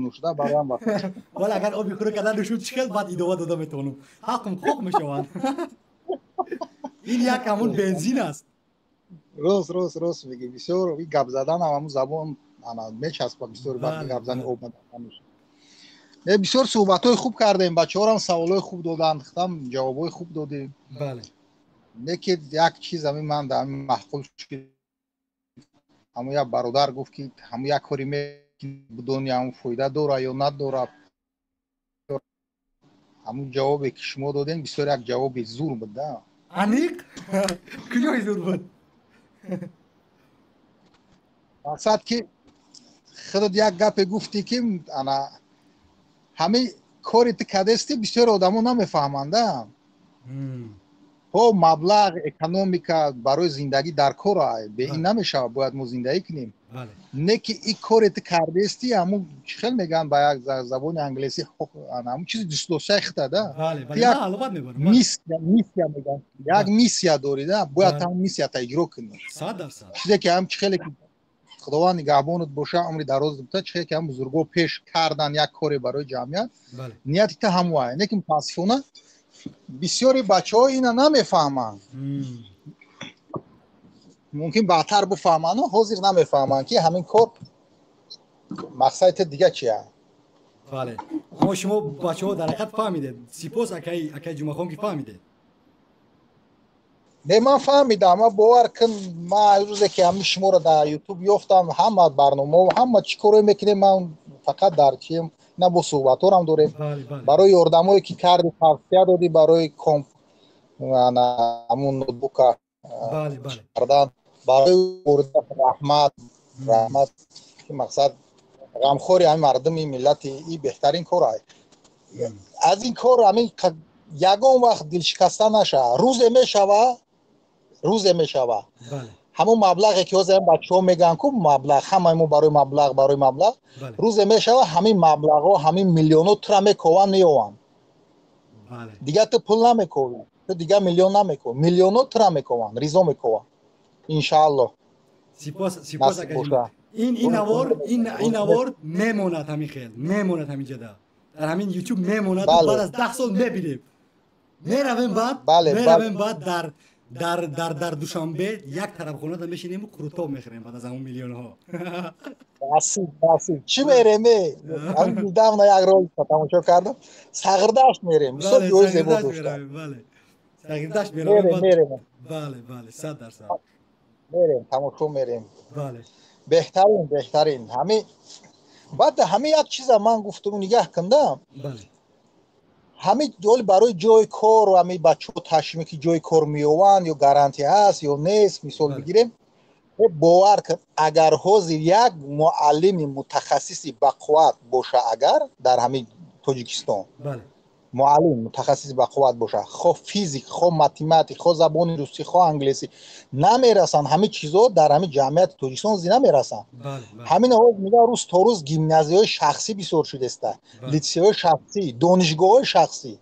нӯшида бароям вақт. Вале агар оби хӯрок карда нӯшуд, чӣ хел баъд идома дода метавонам? Ҳаққум хоқ мешавад. Ин як ҳамун бензин аст. Рост, рост, рост мегӣ. Бисёр ин гап задан ҳам ҳамун забон мечаспад, бисёр вақти гап зани об намешавад. Не, бисёр суҳбатҳои хуб кардем, бачаҳорам саволҳои хуб доданд, худам ҷавобҳои хуб додем. Бале. Лекин як чиз ҳамин ман дар ҳамин маъқул шуд. Ҳамун як бародар гуфт, ки ҳамун як кори бидони ҳамун фоида дора ё надора. Ҳамун ҷавобе ки шумо додем бисёр як ҷавоби зур буд, да. Аниқ? Куҷои зур буд? Мақсад ки худат як гапе гуфтӣ, ки ана ҳамин кори ту кадестӣ бисёр одамо намефаҳманд, да. Ҳо, маблағ, экономика барои зиндагӣ дар кор бе ин намешавад, бояд мо зиндагӣ кунем. Не ки ин коре ту кардестӣ, ҳамун чӣ хел мегӯянд ба як забони англисӣ, ҳамун чизи дӯстдоштаи худта, да. Миссия мегӯянд, як миссия дорӣ, да, бояд ҳамун миссията иҷро кунӣ. 100%. Чизе ки ҳам чӣ хеле ки Худованд нигаҳбонат боша, умри дароз бита, чӣ хеле ки ҳам бузургҳо пеш кардан як коре барои ҷамъият, нияти ту ҳамон ай. Не ки мутаассифона бисёри бачаҳо ина намефаҳманд. Мумкин баъдтар бифаҳманд, ҳозир намефаҳманд, ки ҳамин кор мақсади ту дига чия. Бале, аммо шумо бачаҳо дар ҳақиқат фаҳмидед. Сипос акай Ҷумъахон, ки фаҳмидед. Не, ман фаҳмидам. Ман бовар кун, ман рӯзе ки ҳамин шуморо дар ютуб ёфтам, ҳама барномао, ҳама чӣ корое мекунем, ман фақат дар чием, на бо суҳбатҳорам дорем. Барои ёрдамое ки карди, тавсия додӣ барои комп, ҳамун ноутбука кардан, барои раҳмат, раҳмат, ки мақсад ғамхори ҳамин мардуми миллати и беҳтарин кор ай. Аз ин кор ҳамин ягон вақт дилшикаста нашава. Рӯзе мешава, рӯзе мешава. Ҳамон маблағе ки ҳозир бачаҳо мегӯянд ку маблағ, ҳамаи мо барои маблағ, барои маблағ, рӯзе мешава ҳамин маблағҳо, ҳамин миллионҳо тура мекованд, меованд. Дигар ту пул намековӣ, ту дигар миллион намековӣ, миллионҳо тура мекованд, ризо мекованд. Иншааллоҳ. Сипос, сипос акаҷон. Ин навор, ин навор мемонад ҳамин хел, мемонад ҳамин ҷода. Дар ҳамин YouTube мемонад, баъд аз 10 сол мебинем. Меравем баъд, меравем баъд дар дар дар дар Душанбе як тарабхонада мешинем ва қурутоб мехӯрем баъд аз ҳамон миллионҳо. Насиб, насиб. Чӣ мерем? Ҳамин недавно як ролик тамошо кардам. Сағирдашт мерем. Бисёр ҷои зебо дошта. Бале. Сағирдашт меравем. Мерем. Бале, бале, 100%. Мерем, тамошо мерем. Бале. Беҳтарин, беҳтарин. Ҳамин баъд ҳамин як чиза ман гуфтум, нигаҳ кунда. Бале. Ҳамин ҳол барои ҷои кор, ҳамин бачаҳо ташвиқи ки ҷои кор меёванд ё гарантия ҳаст ё нест, мисол бигирем. Бовар кун, агар ҳозир як муаллими мутахассиси бақувват боша, агар дар ҳамин Тоҷикистон муаллим мутахассиси бақувват боша, хо физик, хо математик, хо забони русӣ, хо англисӣ, намерасанд ҳамин чизо дар ҳамин ҷамъияти Тоҷикистон зи намерасанд. Ҳамин ҳоз мига рӯз то рӯз гимназияҳои шахсӣ бисёр шудеста, литсейҳои шахсӣ, донишгоҳҳои шахсӣ.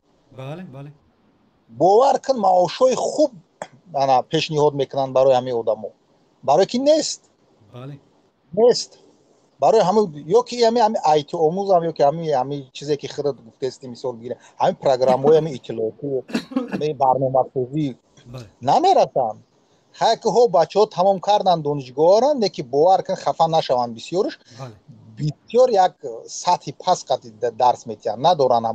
Бовар кун, маошҳои хуб ана пешниҳод мекунанд барои ҳамин одамо, барое ки нест, нест. Барои ҳамин ё ки ҳами IT омӯзам, ё ки ҳами чизе ки худат гуфтести, мисол бигирем, ҳамин программаҳои ҳами иттилоотӣ, ҳами барномасозӣ намерасанд. Хай ки ҳо бачаҳо тамом карданд донишгоҳро, не ки бовар кун, хафа нашаванд, бисёрш бисёр як сатҳи паст қати дарс метиҳанд, надоранд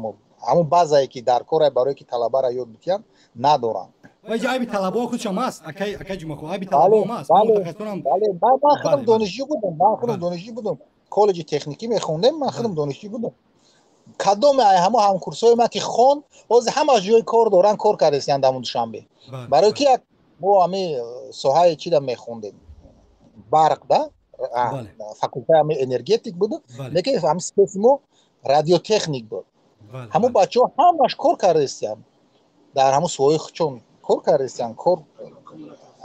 ҳамун базае ки дар кора барое ки талабаро ёд битиҳанд, надоранд. Ва инҷа айби талабаҳо худшам аст, акай Ҷумъахо, айби талабаҳом аст. Ман худам донишҷӯ будам, ман худам донишҷӯ будам, коллеҷи техникӣ мехондем, ман худам донишҷӯ будам. Кадоме ай ҳамо ҳамкурсҳои ман ки хон, ҳозир ҳамаш ҷои кор доранд, кор кардастиянд дар Душанбе. Барои ки як мо ҳами соҳаи чида мехондем, барқ да, факултаи ҳами энергетик буд, лекин ҳами спеси мо радиотехник буд. Ҳамон бачаҳо ҳамаш кор кардастиянд дар ҳамон соҳаи худшон кор кардастиянд, кор.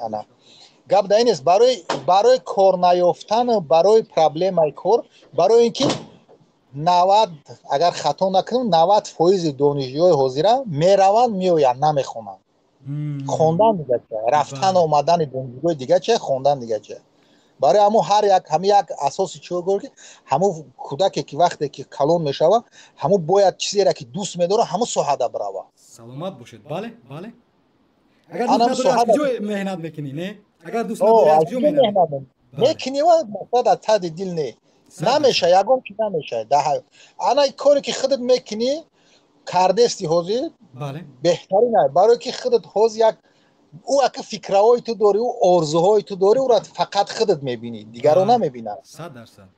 Ана гап дар ин нест, барои кор наёфтан, барои проблемаи кор, барои ин ки 90, агар хато накунам, 90% донишҷӯҳои ҳозира мераванд, меоянд, намехонанд. Хондан дига чия, рафтан омадани донишгоҳи дига чия, хондан дига чия. Барои ҳамун ҳар як ҳами як асоси чио гор ки ҳамун кӯдаке ки вақте ки калон мешава, ҳамун бояд чизеро ки дӯст медорад, ҳамун соҳада бирава. Саломат бошед. Бале, бале. Агар дӯст надорӣ, аз куҷо меҳнат мекунӣ, не? Агар дӯст надорӣ, аз куҷо меҳнат мекунӣ? Ва мақсад аз тади дил не намеша, ягон чи намеша. Ана коре ки худат мекунӣ, кардести ҳозир беҳтарин, барое ки худат ҳозир як ӯ ака фикраҳои ту дорӣ, ӯ орзуҳои ту дорӣ, ӯра фақат худат мебинӣ, дигарон намебинанд. 100%.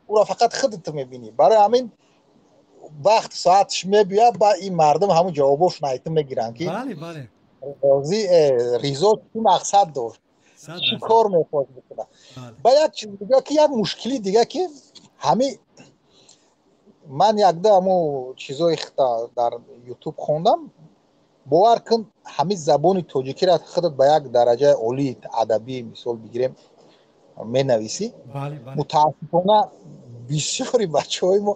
Ӯра фақат худат мебинӣ. Барои ҳамин вақт соатш мебиёяд, ба ин мардум ҳамун ҷавобошон айтим мегиранд ки Ризо чӣ мақсад дошт, чӣ кор мехост бикунад. Ба як чиз дига ки як мушкили дига ки ҳами ман якда ҳамун чизои дар Ютуб хондам, бовар кун, ҳамин забони тоҷикиро худат ба як дараҷаи олии адабӣ, мисол бигирем, менависӣ, мутаассифона бисёри бачаҳои мо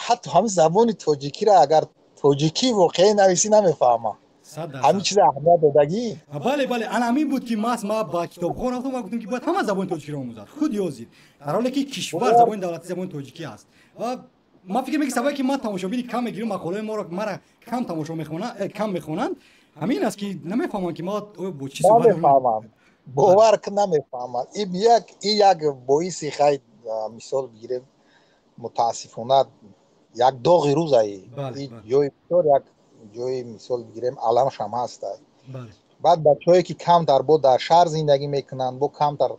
ҳатто ҳамин забони тоҷикиро агар тоҷикӣ воқеӣ нависӣ, намефаҳманд. Ҳамин чиза аҳамият додагӣ. Бале, бале, ана ҳамин буд ки маҳз ма ба китобхон рафтам ва гуфтам ки бояд ҳама забони тоҷикиро омӯзад, худ ёзид, дар ҳоле ки кишвар забони давлатӣ забони тоҷикӣ аст. Ва ман фикр мекунам, сабабе ки ман тамошобини кам мегирам, мақолаи моро мара кам тамошо мехонанд, кам мехонанд, ҳамин аст ки намефаҳманд ки мо бо чӣ суҳбат намефаҳманд. Бовар кун, намефаҳманд. И як боиси хай, мисол бигирем, мутаассифона як доғи рӯзаи ҷои бисёр, як ҷои, мисол бигирем, аламшам ҳаст. Баъд бачаҳое ки камтар бо дар шаҳр зиндагӣ мекунанд, бо камтар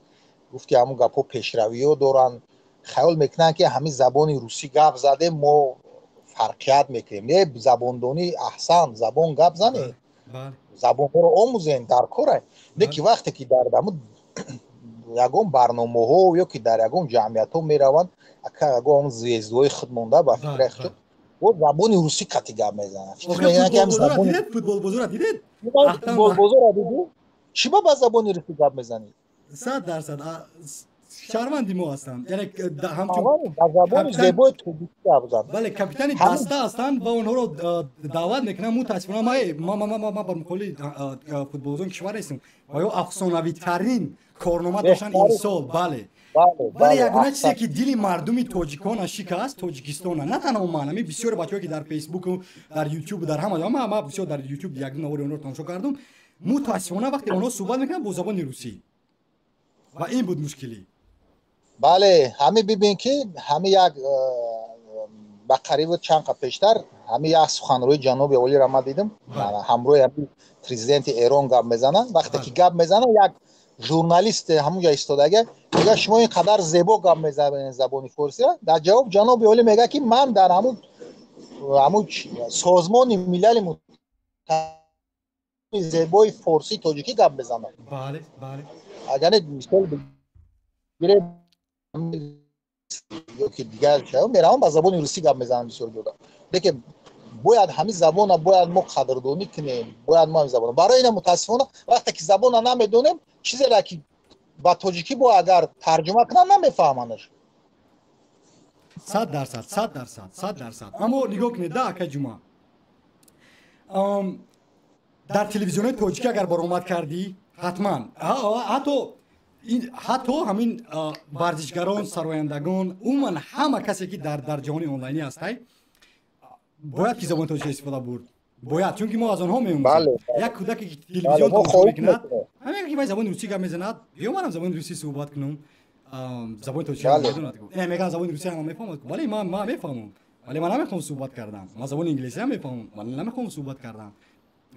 гуфти ҳамун гапҳо пешравиҳо доранд, хаёл мекунанд ки ҳамин забони русӣ гап задем, мо фарқият мекунем. Не, забондонӣ аҳсан, забон гап занед, забонҳоро омӯзем, дар кора, не ки вақте ки дар ҳамун ягон барномаҳо ё ки дар ягон ҷамъиятҳо мераванд, ака ягон звездои худ монда ба фикри худ бо забони русӣ қати гап мезанад. Футболбозора дидед? Футболбозора дидӣ? Чӣ ба забони русӣ гап мезанӣ? 100% шаҳрванди мо ҳастанд, яъне ҳамчун ба забони зебои тоҷикӣ гап зан. Бале, капитани даста ҳастанд ва онҳоро даъват мекунанд. Мутаассифона ма бар муқобили футболбозони кишвар нестем ва ё афсонавитарин корнома доштанд ин сол, бале. Вале ягона чизе ки дили мардуми тоҷикона шикаст, Тоҷикистона, на танҳо ман, ҳамин бисёре бачаҳое ки дар Фейсбуку, дар Ютуб, дар ҳама ҷо, ма бисёр дар Ютуб якду навори онҳоро тамошо кардам, мутаассифона вақте онҳо суҳбат мекунанд бо забони русӣ, ва ин буд мушкилӣ. Бале, ҳамин бибин ки ҳамин як ба қарибу чанд қа пештар ҳамин як суханрӯи ҷаноби олиро ман дидам, ҳамроҳи ҳамин президенти Эрон гап мезанад. Вақте ки гап мезанад, як журналист ҳамунҷа истодага мега: «Шумо ин қадар зебо гап мезанед забони форсиро». Дар ҷавоб ҷаноби олӣ мега ки ман дар ҳамун Созмони Милали зебои форсӣ тоҷикӣ гап мезанам. Яъне мисол Бигирем ёки дигар меравам, ба забони русӣ гап мезанам бисёр ҷода. Лекин бояд ҳамин забона бояд мо қадрдонӣ кунем, бояд мо ҳамин забона. Барои ина мутаассифона вақте ки забона намедонем, чизеро ки ба тоҷикӣ бо агар тарҷума кунам, намефаҳманаш. 100%, 100%, 100%. Аммо нигоҳ кунед да, акай Ҷума, дар телевизионҳои тоҷикӣ агар баромад кардӣ, ҳатман ҳатто ҳамин варзишгарон, сарояндагон, умуман ҳама касе ки дар ҷаҳони онлайнӣ ҳастай, бояд ки забони тоҷикӣ истифода бурд. Бояд, чунки мо аз онҳо меомӯзем. Як кӯдаке ки телевизион тамошо мекунад, ҳамин ки вай забони русӣ гап мезанад, биё манам забони русӣ суҳбат кунам, забони тоҷикӣ медонад. Мегӯям, забони русӣ ҳама мефаҳмад. Вале ман мефаҳмам, вале ман намехоҳам суҳбат кардан. Ман забони инглисӣ ҳам мефаҳмам, вале намехоҳам суҳбат кардан.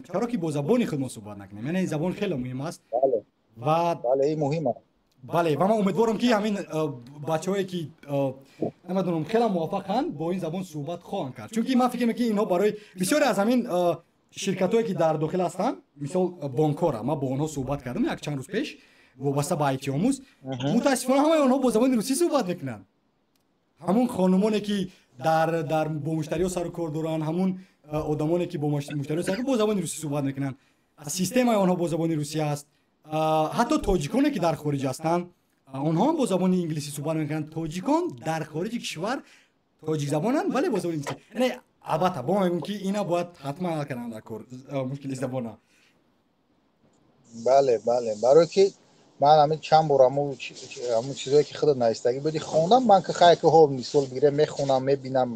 Чаро ки бо забони худ мо суҳбат накунем? Яъне ин забон хеле муҳим аст. Ва муҳим аст. Бале, ва ман умедворам, ки ҳамин бачаҳое ки намедонам, хеле муваффақанд, бо ин забон суҳбат хоҳанд кард, чунки ман фикр мекунам, ки инҳо барои бисёре аз ҳамин ширкатҳое ки дар дохил ҳастанд, мисол бонкҳора, ман бо онҳо суҳбат кардам як чанд рӯз пеш вобаста ба IT-омӯз, мутаассифона ҳамаи онҳо бо забони русӣ суҳбат мекунанд. Ҳамун хонумоне ки дар бо муштариҳо сару кор доранд, ҳамун одамоне ки бо муштариҳо сару бо забони русӣ суҳбат мекунанд, системаи онҳо бо забони русӣ аст. Ҳатто тоҷиконе ки дар хориҷ ҳастанд, онҳо ҳам бо забони инглисӣ суҳбат мекунанд. Тоҷикон дар хориҷи кишвар тоҷикзабонанд, вале бо забони инглисӣ. Яъне албатта бо мегӯм, ки ина бояд ҳатман ҳал кардан дар кор мушкили забона. Бале, барое ки ман ҳамин чанд бор ҳамун чизое ки худат навистагӣ будӣ хондам, ман ки хай ки ҳо, мисол бигирем, мехонам, мебинам,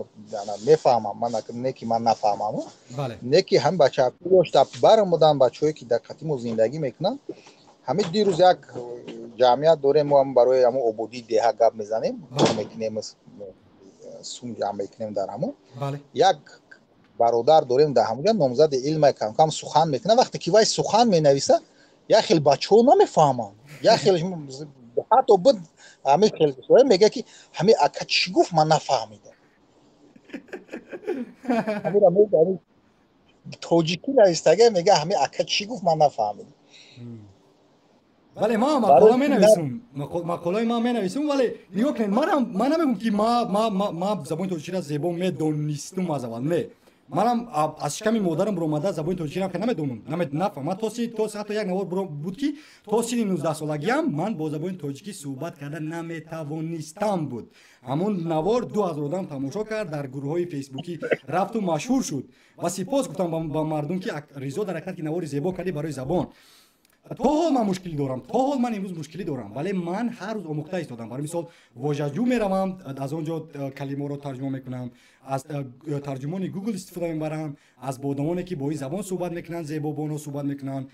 мефаҳмам. Ман не ки ман нафаҳмам, не ки ҳамин бачаҳо дошта барам буданд, бачаҳое ки дар қатимо зиндагӣ мекунанд. Ҳамин дирӯз як ҷамъият дорем, мо барои ҳамун ободии деҳа гап мезанем, кор мекунем, сум ҷамъ мекунем дар ҳамун. Як бародар дорем дар ҳамунҷа, номзади илма, камкам сухан мекунад. Вақте ки вай сухан менависа, як хел бачаҳо намефаҳманд, як хел ҳатто буд ҳамин хел мега, ки ҳамин ака чӣ гуфт, ман нафаҳмидам. Тоҷикӣ навистага, мега, ҳамин ака чӣ гуфт, ман нафаҳмидам. Бале, ман мақола менависам, мақолаи ман менависам, вале нигоҳ кунед, ман намегӯм, ки ма забони тоҷикиро зебо медонистум аз аввал. Не, манам аз шиками модарам баромада забони тоҷикиро намедонам, нафаҳмам. То ҳатто як навор буд, ки то синни 19-солагиам ман бо забони тоҷикӣ суҳбат карда наметавонистам буд. Ҳамон навор 2000 одам тамошо кард, дар гурӯҳҳои фейсбукӣ рафту машҳур шуд ва сипос гуфтам ба мардум, ки Ризо, дар ҳақиқат ки навори зебо кардӣ барои забон. То ҳол ман мушкилӣ дорам, то ҳол ман имрӯз мушкилӣ дорам, вале ман ҳар рӯз омӯхта истодам. Барои мисол, вожаҷӯ меравам, аз он ҷо калимаро тарҷума мекунам, аз тарҷумони Гугл истифода мебарам, аз бо одамоне ки бо ин забон суҳбат мекунанд, зебо бо онҳо суҳбат мекунанд.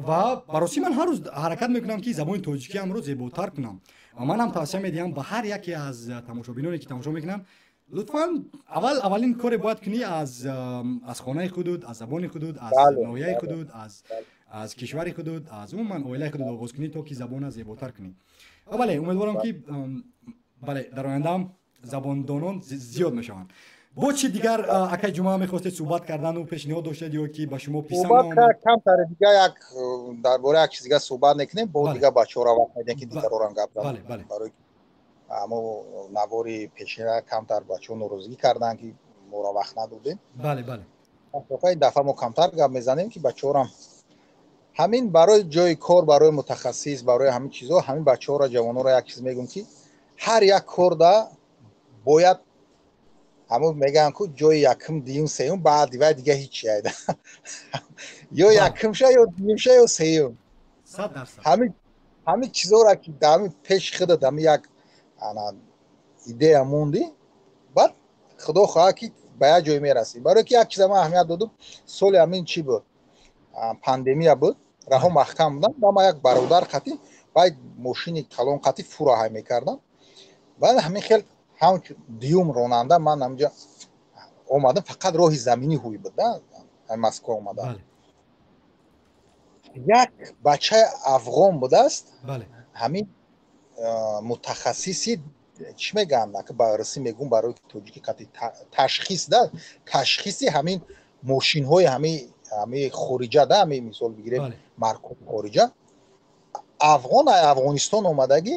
Ва барости ман ҳар рӯз ҳаракат мекунам, ки забони тоҷикиамро зеботар кунам. Ва ман ҳам тавсия медиҳам ба ҳар яке аз тамошобиноне ки тамошо мекунанд: лутфан аввал, аввалин коре бояд кунӣ, аз хонаи худуд, аз забони худуд, аз ноҳияи худуд, аз кишвари худуд, аз умуман оилаи худуд оғоз кунӣ, то ки забона зеботар кунӣ. Бале, умедворам, ки бале, дар ояндаам забондонон зиёд мешаванд. Бо чи дигар, акай Ҷумъа, мехостед суҳбат кардану пешниҳод доштед ё ки ба шумо писанд? Камтаре дига як дар бораи як чиз дига суҳбат мекунем, бо дига бачаҳоро вақт медиҳем, ки дигарорам гап зананд, барои амо навори пешина камтар бачаҳо норозигӣ карданд, ки моро вақт надодем. Бале бале Ин дафъа мо камтар гап мезанем, ки бачаҳорам ҳамин барои ҷои кор, барои мутахассис, барои ҳамин чизҳо, ҳамин бачаҳоро, ҷавононро як чиз мегӯм, ки ҳар як корда бояд ҳамун мегӯянд ку ҷои якум, дуюм, сеюм, баъди вай дига ҳичи айда, ё якумша, ё дуюмша, ё сеюм. Ҳамин чизҳоро ки ҳамин пеши худат ҳамин як идея мондӣ, баъд худо хоҳад, ки ба як ҷой мерасӣ. Барое ки як чиза ман аҳамият додум, соли ҳамин чӣ буд, пандемия буд, раҳо маҳкам буданд ва ман як бародар қатӣ вай мошини калон қатӣ фура ҳай мекардам. Баъд ҳамин хел ҳамчун дуюм ронанда ман ҳамҷа омадам, фақат роҳи заминӣ ҳуй буд да, Москва омада. Як бачаи афғон будааст, ҳамин мутахассиси чӣ мегӯянд, ба русӣ мегӯм, барои тоҷикӣ қати ташхис да, ташхиси ҳамин мошинҳои ҳами хориҷа да, ҳами мисол бигирем, маркои хориҷа. Афғон, афғонистон омадагӣ,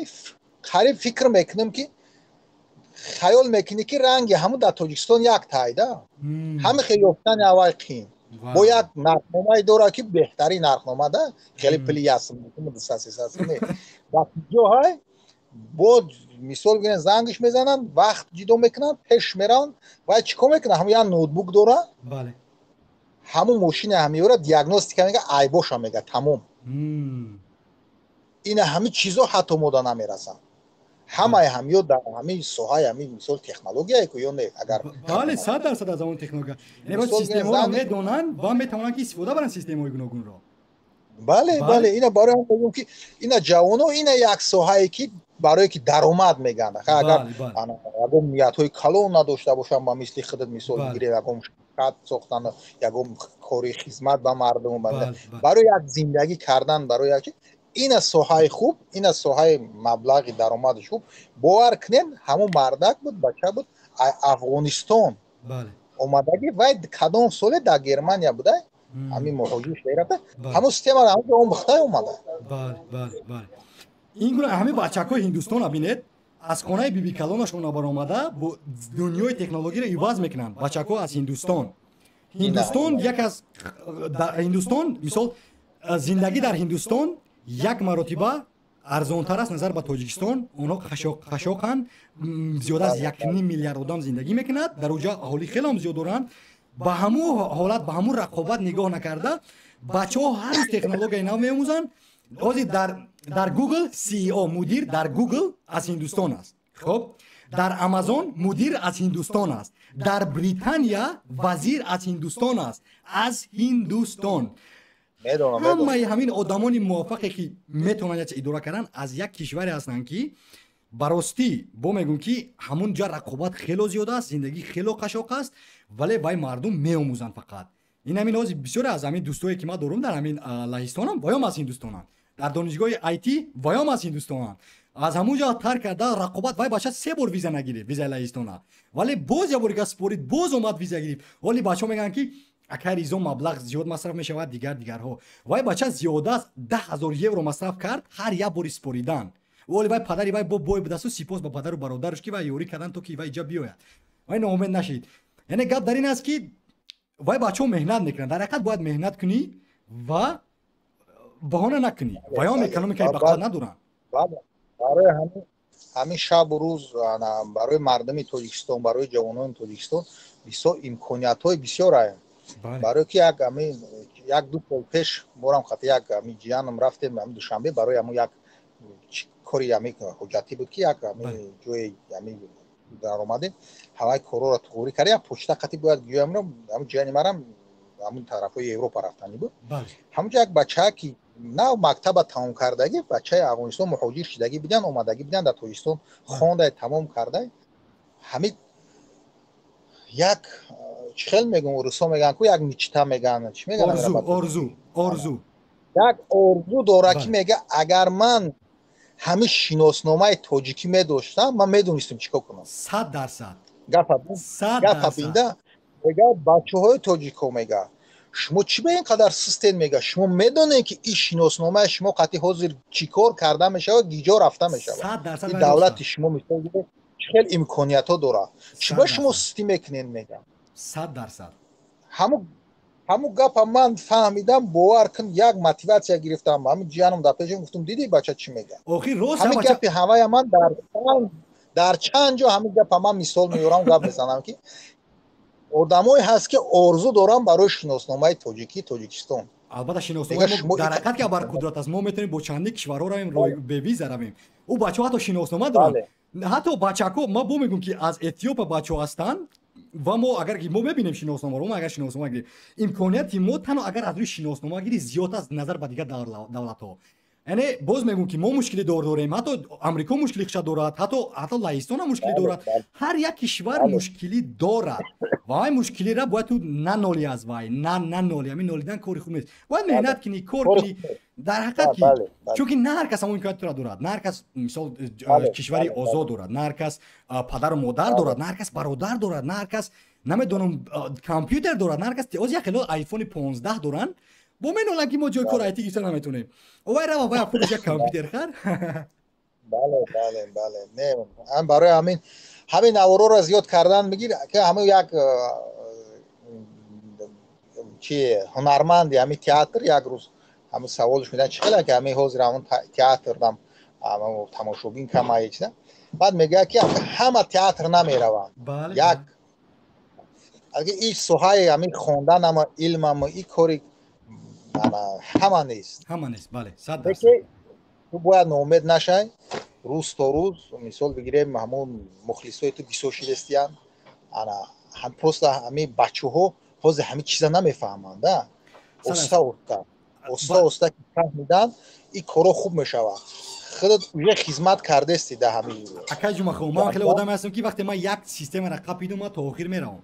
Қариб фикр мекунем ки хаёл мекунӣ ки ранги ҳамун дар Тоҷикистон як тайда. Ҳами хел ёфтани аввал қиин. Бо як нархномае дорад ки беҳтарин нархнома да, хеле пули ясм, 200-300 не. Дар куҷо ҳай? Бо мисол гирем, зангиш мезананд, вақт ҷидо мекунанд, пеш мераванд. Вай чӣ кор мекунад? Ҳамун як ноутбук дора, ҳамун мошина меёра, диагностика мега, айбоша мега, тамом. Ина ҳамин чизо ҳатто мода намерасанд. Ҳамаи ҳамиё дар ҳамин соҳаи ҳамин мисол технологияе ку ё не? Агар бале, 100% аз ҳамон технология. Яъне бояд системаҳоро медонанд ва метавонанд ки истифода баранд системаҳои гуногунро. Бале, бале, ина барои ҳам мегӯям ки ина ҷавоно ина як соҳае ки барое ки даромад мегӯянд. Агар ягон ниятҳои калон надошта бошанд, ба мисли худат мисол гирем, ягон ширкат сохтан, ягон кори хизмат ба мардум, барои як зиндагӣ кардан, барои як ина соҳаи хуб, ина соҳаи маблағи даромадаш хуб. Бовар кунед, ҳамун мардак буд, бача буд, Афғонистон омадагӣ, вай кадом соле дар Германия буда, ҳамин муҳоҷир шуда рафта, ҳамун системаро ҳамун омӯхта омада. Бале. Ин гуна ҳамин бачакҳои Ҳиндустона бинед, аз хонаи бибикалонашон баромада бо дунёи технологияро иваз мекунанд. Бачакҳо аз Ҳиндустон. Ҳиндустон як аз Ҳиндустон, мисол, зиндагӣ дар Ҳиндустон як маротиба арзонтар аст назар ба Тоҷикистон. Онҳо қашоқанд, зиёда аз 1,5 миллиард одам зиндагӣ мекунад дар оҷа, аҳолӣ хеле ҳам зиёд доранд. Ба ҳамун ҳолат, ба ҳамун рақобат нигоҳ накарда, бачаҳо ҳар рӯз технологияи нав меомӯзанд. Ҳозир дар Google CEO, мудир дар Google аз Ҳиндустон аст. Хоб, дар Амазон мудир аз Ҳиндустон аст, дар Британия вазир аз Ҳиндустон аст, аз Ҳиндустон. Ҳамаи ҳамин одамони муваффақе ки метавонанд як идора кардан, аз як кишваре ҳастанд ки ба ростӣ бо мегӯм ки ҳамун ҷа рақобат хело зиёд аст, зиндагӣ хело қашоқ аст, вале вай мардум меомӯзанд. Фақат ин ҳамин ҳозир бисёре аз ҳамин дӯстое ки ман дорум дар ҳамин Лаҳистонам, ваём аз Ҳиндустонанд, дар донишгоҳи IT ваём аз ҳиндустонанд. Аз ҳамун ҷо тарк карда рақобат, вай бача се бор виза нагирифт, визаи Лаҳистона, вале боз як бори га спорид, боз омад, виза гирифт. Ҳоли бачаҳо мегӯянд ки акай Ризо, маблағ зиёд масраф мешавад, дигар дигарҳо. Вай бача зиёда аз 10 000 евро масраф кард ҳар як бори споридан. Оли вай падари вай бо бой будасту, сипос ба падару бародараш ки вай ёрӣ карданд, то ки вай иҷа биёяд, вай ноумед нашид. Яъне гап дар ин аст ки вай бачаҳо меҳнат мекунанд. Дар ҳақиқат бояд меҳнат кунӣ ва баҳона накунӣ. Ваём экономикаи бақо надоранд. Барои ҳамин шабу рӯз барои мардуми Тоҷикистон, барои ҷавонони Тоҷикистон бисёр имкониятҳои бисёр аянд. Барои ки як ҳамин як ду сол пеш борам хати як ҳамин ҷиянам рафтем ҳамин Душанбе, барои ҳамун як кори ҳамин ҳуҷҷатӣ буд ки як ҳамин ҷои ҳамин даромадем, ҳавай корҳоро туғурӣ кард, як почта қати бояд ҷоямро, ҳамун ҷияни марам ҳамун тарафҳои Европа рафтанӣ буд. Ҳамунҷо як бачаа ки нав мактаба тамом кардагӣ, бачаи Афғонистон муҳоҷир шудагӣ буданд, омадагӣ буданд, дар Тоҷикистон хондай, тамом кардай. Ҳамин як чӣ хел мегӯм, русо мегӯянд ку, як мечта мегӯянд, чӣ мегӯянд? Орзу, орзу, орзу. Як орзу дора ки мега, агар ман ҳамин шиносномаи тоҷикӣ медоштам, ман медонистам чӣ кор кунам. 100%. Гапа бинда, мега, бачаҳои тоҷико, мега, шумо чӣ ба ин қадар систен? Мега, шумо медонед ки ин шиносномаи шумо қатъи ҳозир чӣ кор карда мешавад, гиҷо рафта мешавад? Ин давлати шумо, мисол, чӣ хел имкониятҳо дорад, чӣ ба шумо систӣ мекунед, мега. 100%. Ҳамун гапа ман фаҳмидам, бовар кун, як мотиватсия гирифтам. Ҳамин ҷиянам дар пешам гуфтам: «Дидӣ, бача чӣ мега?» Ҳамин гапи ҳавая ман дар чанд ҷо ҳамин гапа ман мисол меёрам, гап мезанам ки одамое ҳаст ки орзу дорам барои шиносномаи тоҷикӣ Тоҷикистон. Албатта, шиноснома дар ҳақиқат ки абарқудрат аст. Мо метавонем бо чандин кишварҳо равем, бевиза равем. Ӯ бачаҳо ҳатто шиноснома доранд, ҳатто бачако ма бо мегӯм ки аз Этиопия бачаҳо ҳастанд. Ва мо агар мо мебинем шиносномаро, мо агар шиноснома гирем, имконияти мо танҳо агар аз рӯи шиноснома гири зиёд аст назар ба дигар давлатҳо. Яъне боз мегӯм ки мо мушкилӣ дорем, ҳатто Амрико мушкили хиша дорад, ҳатто Лаҳистон ҳам мушкилӣ дорад. Ҳар як кишвар мушкилӣ дорад ва вай мушкилира бояд ту нанолӣ аз вай, на нанолӣ. Ҳамин нолидан кори хуб нест, бояд меҳнат кунӣ, кор кунӣ. Дар ҳақиқат ки чунки на ҳар кас ҳамон имкониятро дорад, на ҳар кас, мисол, кишвари озод дорад, на ҳар кас падару модар дорад, на ҳар кас бародар дорад, на ҳар кас, намедонам, компютер дорад, на ҳар кас оз як хело айфони 15 доранд, бо меноланд ки мо ҷои кор айти гирифта наметонем. Овай рава, вай худаш як компютер хар. Бале, бале, бале. Не, барои ҳамин ҳамин навороро зиёд кардан мегир, ки ҳамин як чи ҳунарманди ҳамин театр як рӯз ҳамин саволш медиҳанд, чӣ хела ки ҳамин ҳозир ҳамон театрдам тамошобин камае чиза. Баъд мегӯяд ки ҳама театр намераванд. Як агар ин соҳаи ҳамин хондан ама илм ама ин кори ҳама нест. Ҳама нест, бале, 100%. Ту бояд ноумед нашай, рӯз то рӯз мисол бигирем ҳамон мухлисои ту бисёр шидастиянд. Ана просто ҳамин бачаҳо ҳозир ҳамин чиза намефаҳманд, да? Оста оста, оста оста ки фаҳмиданд, ин коро хуб мешавад. Худат уже хизмат кардести да ҳамин. Акай Ҷумъахон, ман хеле одаме ҳастам ки вақте ман як системаро қапидум, ман то охир меравам.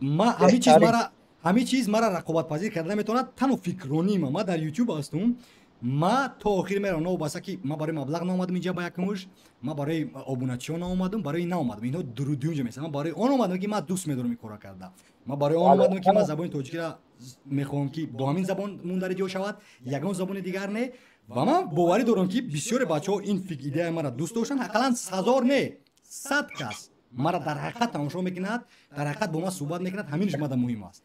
Ман ҳамин чиз мара ҳамин чиз мара рақобатпазир карда наметавонад, танҳо фикронии ман. Ман дар YouTube ҳастум, ман то охир меравам. Новобаста ки ман барои маблағ наомадам инҷа ба якмуш, ман барои обуначиҳо наомадам, барои наомадам. Инҳо дурудюнҷа месан. Ман барои он омадам ки ман дӯст медорам ин корро карда. Ман барои он омадам ки ман забони тоҷикиро мехоҳам ки бо ҳамин забон мундариҷо шавад, ягон забони дигар не. Ва ман боварӣ дорам ки бисёре бачаҳо ин идеяи маро дӯст доштанд. Ақаллан 1000 не, 100 кас маро дар ҳақиқат тамошо мекунад, дар ҳақиқат бо ман суҳбат мекунад. Ҳаминаш мада муҳим аст.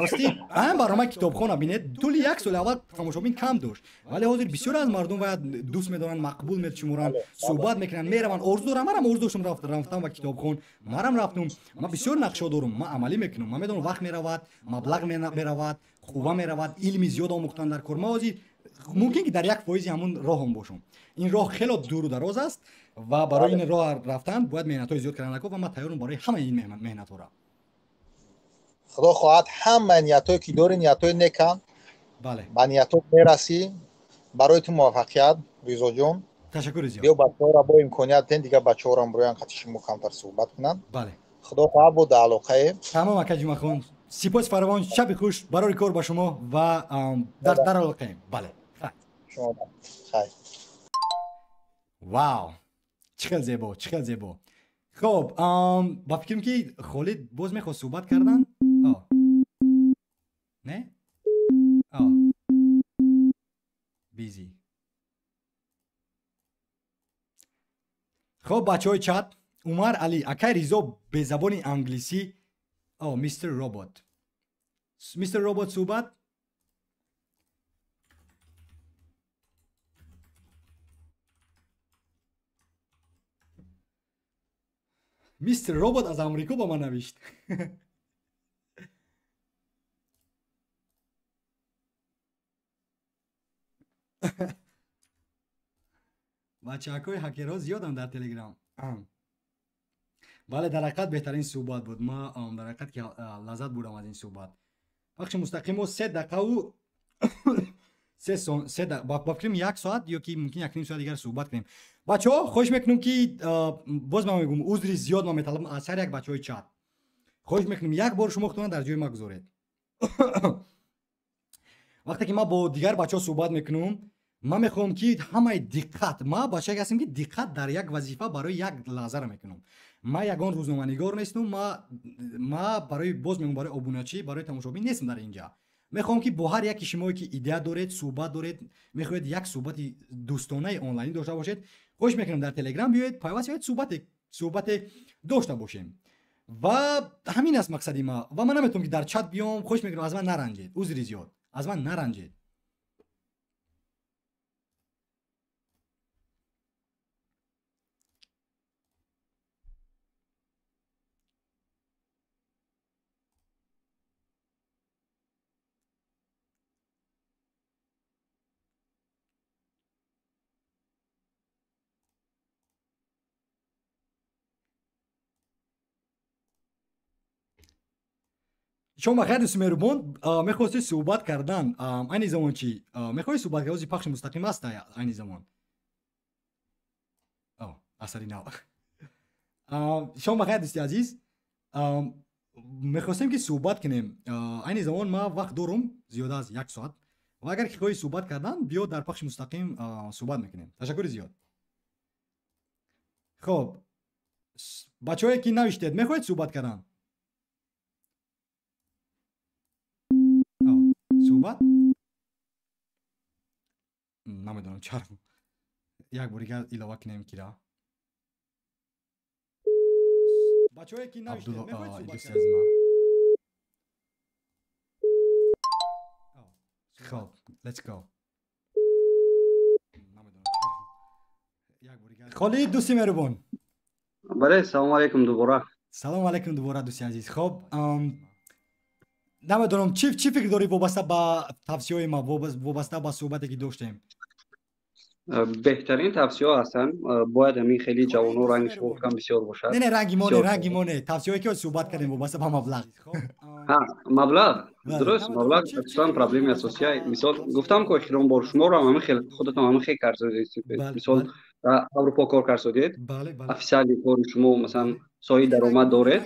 Рости ҳам барномаи китобхона бинед, тӯли як соли аввал тамошобин кам дошт, вале ҳозир бисёре аз мардум бояд дӯст медоранд, мақбул мешуморанд, суҳбат мекунанд, мераванд. Орзу дорам, манам орзу доштам рафтам ба китобхон, манам рафтум. Ман бисёр нақшҳо дорам, ман амалӣ мекунам. Ман медонам вақт меравад, маблағ меравад, қувва меравад, илми зиёд омӯхтан дар кор. Ман ҳозир мумкин ки дар 1% ҳамун роҳам бошам. Ин роҳ хело дуру дароз аст ва барои ин роҳ рафтан бояд меҳнатҳои зиёд кардан ва ман тайёрам барои ҳамаи ин меҳнатҳоро. Худо хоҳад ҳама ниятҳое ки дорӣ, ниятҳои неканд, ба ниятҳо мерасӣ. Барои ту муваффақият, Ризоҷон. Ташаккури зиёд. Биё бачаҳоро бо имконият ден, дигар бачаҳорам бироян қати шумо камтар суҳбат кунанд. Бале. Худо хоҳад бо дар алоқае. Тамом ака Ҷумъахон, сипос фаровон, шаби хуш, барори кор ба шумо ва дар алоқаем. Бале. Шумо хайр. Вау, чӣ хел зебо, чӣ хел зебо. Хоб, ба фикрам ки Холид боз мехост суҳбат кардан. Не? Бизи. Хоб, бачаҳои чат, Умар Али, акай Ризо бе забони англисӣ. Мистер Робот. Мистер Робот суҳбат? Мистер Робот аз Амрико ба ман навишт. Бачаҳакҳои ҳакерҳо зиёданд дар Телеграм. Бале, дар ҳақиқат беҳтарин суҳбат буд. Ман дар ҳақиқат ки лаззат бурдам аз ин суҳбат. Пахши мустақимо 3 дақиқаву ба фикрам 1 соат ё ки мумкин 1.5 соат дигар суҳбат кунем. Бачаҳо, хоҳиш мекунам ки боз ман мегӯям, узри зиёд ман металабам аз ҳар як бачаҳои чат. Хоҳиш мекунам як бор шумо худтонро дар ҷои ман гузоред. Вақте ки ман бо дигар бачаҳо суҳбат мекунам, ман мехоҳам ки ҳамаи диққат, ман бачае ҳастам ки диққат дар як вазифа барои як лаҳзаро мекунам. Ман ягон рӯзноманигор нестам, ман барои боз мегӯям барои обуначӣ, барои тамошобин нестам дар инҷа. Мехоҳам ки бо ҳар яки шумое ки идея доред, суҳбат доред, мехоҳед як суҳбати дӯстонаи онлайнӣ дошта бошед, хоҳиш мекунам дар Телеграм биёед, пайваст шавед, суҳбате дошта бошем. Ва ҳамин аст мақсади ман. Ва ман наметавонам ки дар чат биём, хоҳиш мекунам аз ман наранҷед, узри зиёд, аз ман наранҷед. Шумо бахайр дӯсти меҳрубон, мехостед суҳбат кардан айни замон чӣ? Мехоҳед суҳбат кардан? Ҳозир пахши мустақим аст айни замон. Асари нав. Шумо бахайр дӯсти азиз, мехостем ки суҳбат кунем. Айни замон ман вақт дорум зиёда аз 1 соат ва агар ки хоҳӣ суҳбат кардан, биё дар пахши мустақим суҳбат мекунем. Ташаккури зиёд. Хоб, бачаҳое ки навиштед, мехоҳед суҳбат кардан? Суҳбат? Намедонам чаро. Як бор дигар илова кунем кира. Бачаҳое ки навиштед, мехоҳед суҳбат кунед? Хоб, let's go. Холид дӯсти меҳрубон. Бале, салому алайкум дубора. Салому алайкум дубора, дӯсти азиз. Хоб, намедонам чӣ фикр дорӣ вобаста ба тавсияҳои ма, вобаста ба суҳбате ки доштем? Беҳтарин тавсияҳо ҳастанд. Бояд ҳамин хеле ҷавонҳо ранги шумо кам бисёр бошад. Не, не, ранги мо не, ранги мо не. Тавсияҳое ки суҳбат кардем вобаста ба маблағ. Ҳа, маблағ. Дуруст, маблағ хусусан проблеми асосия. Мисол гуфтам ки охирон бор шуморо ҳам ҳамин хел худатон ҳамин хел кард созед. Мисол Аврупо кор кард созед. Официали кори шумо масалан соҳиби даромад доред.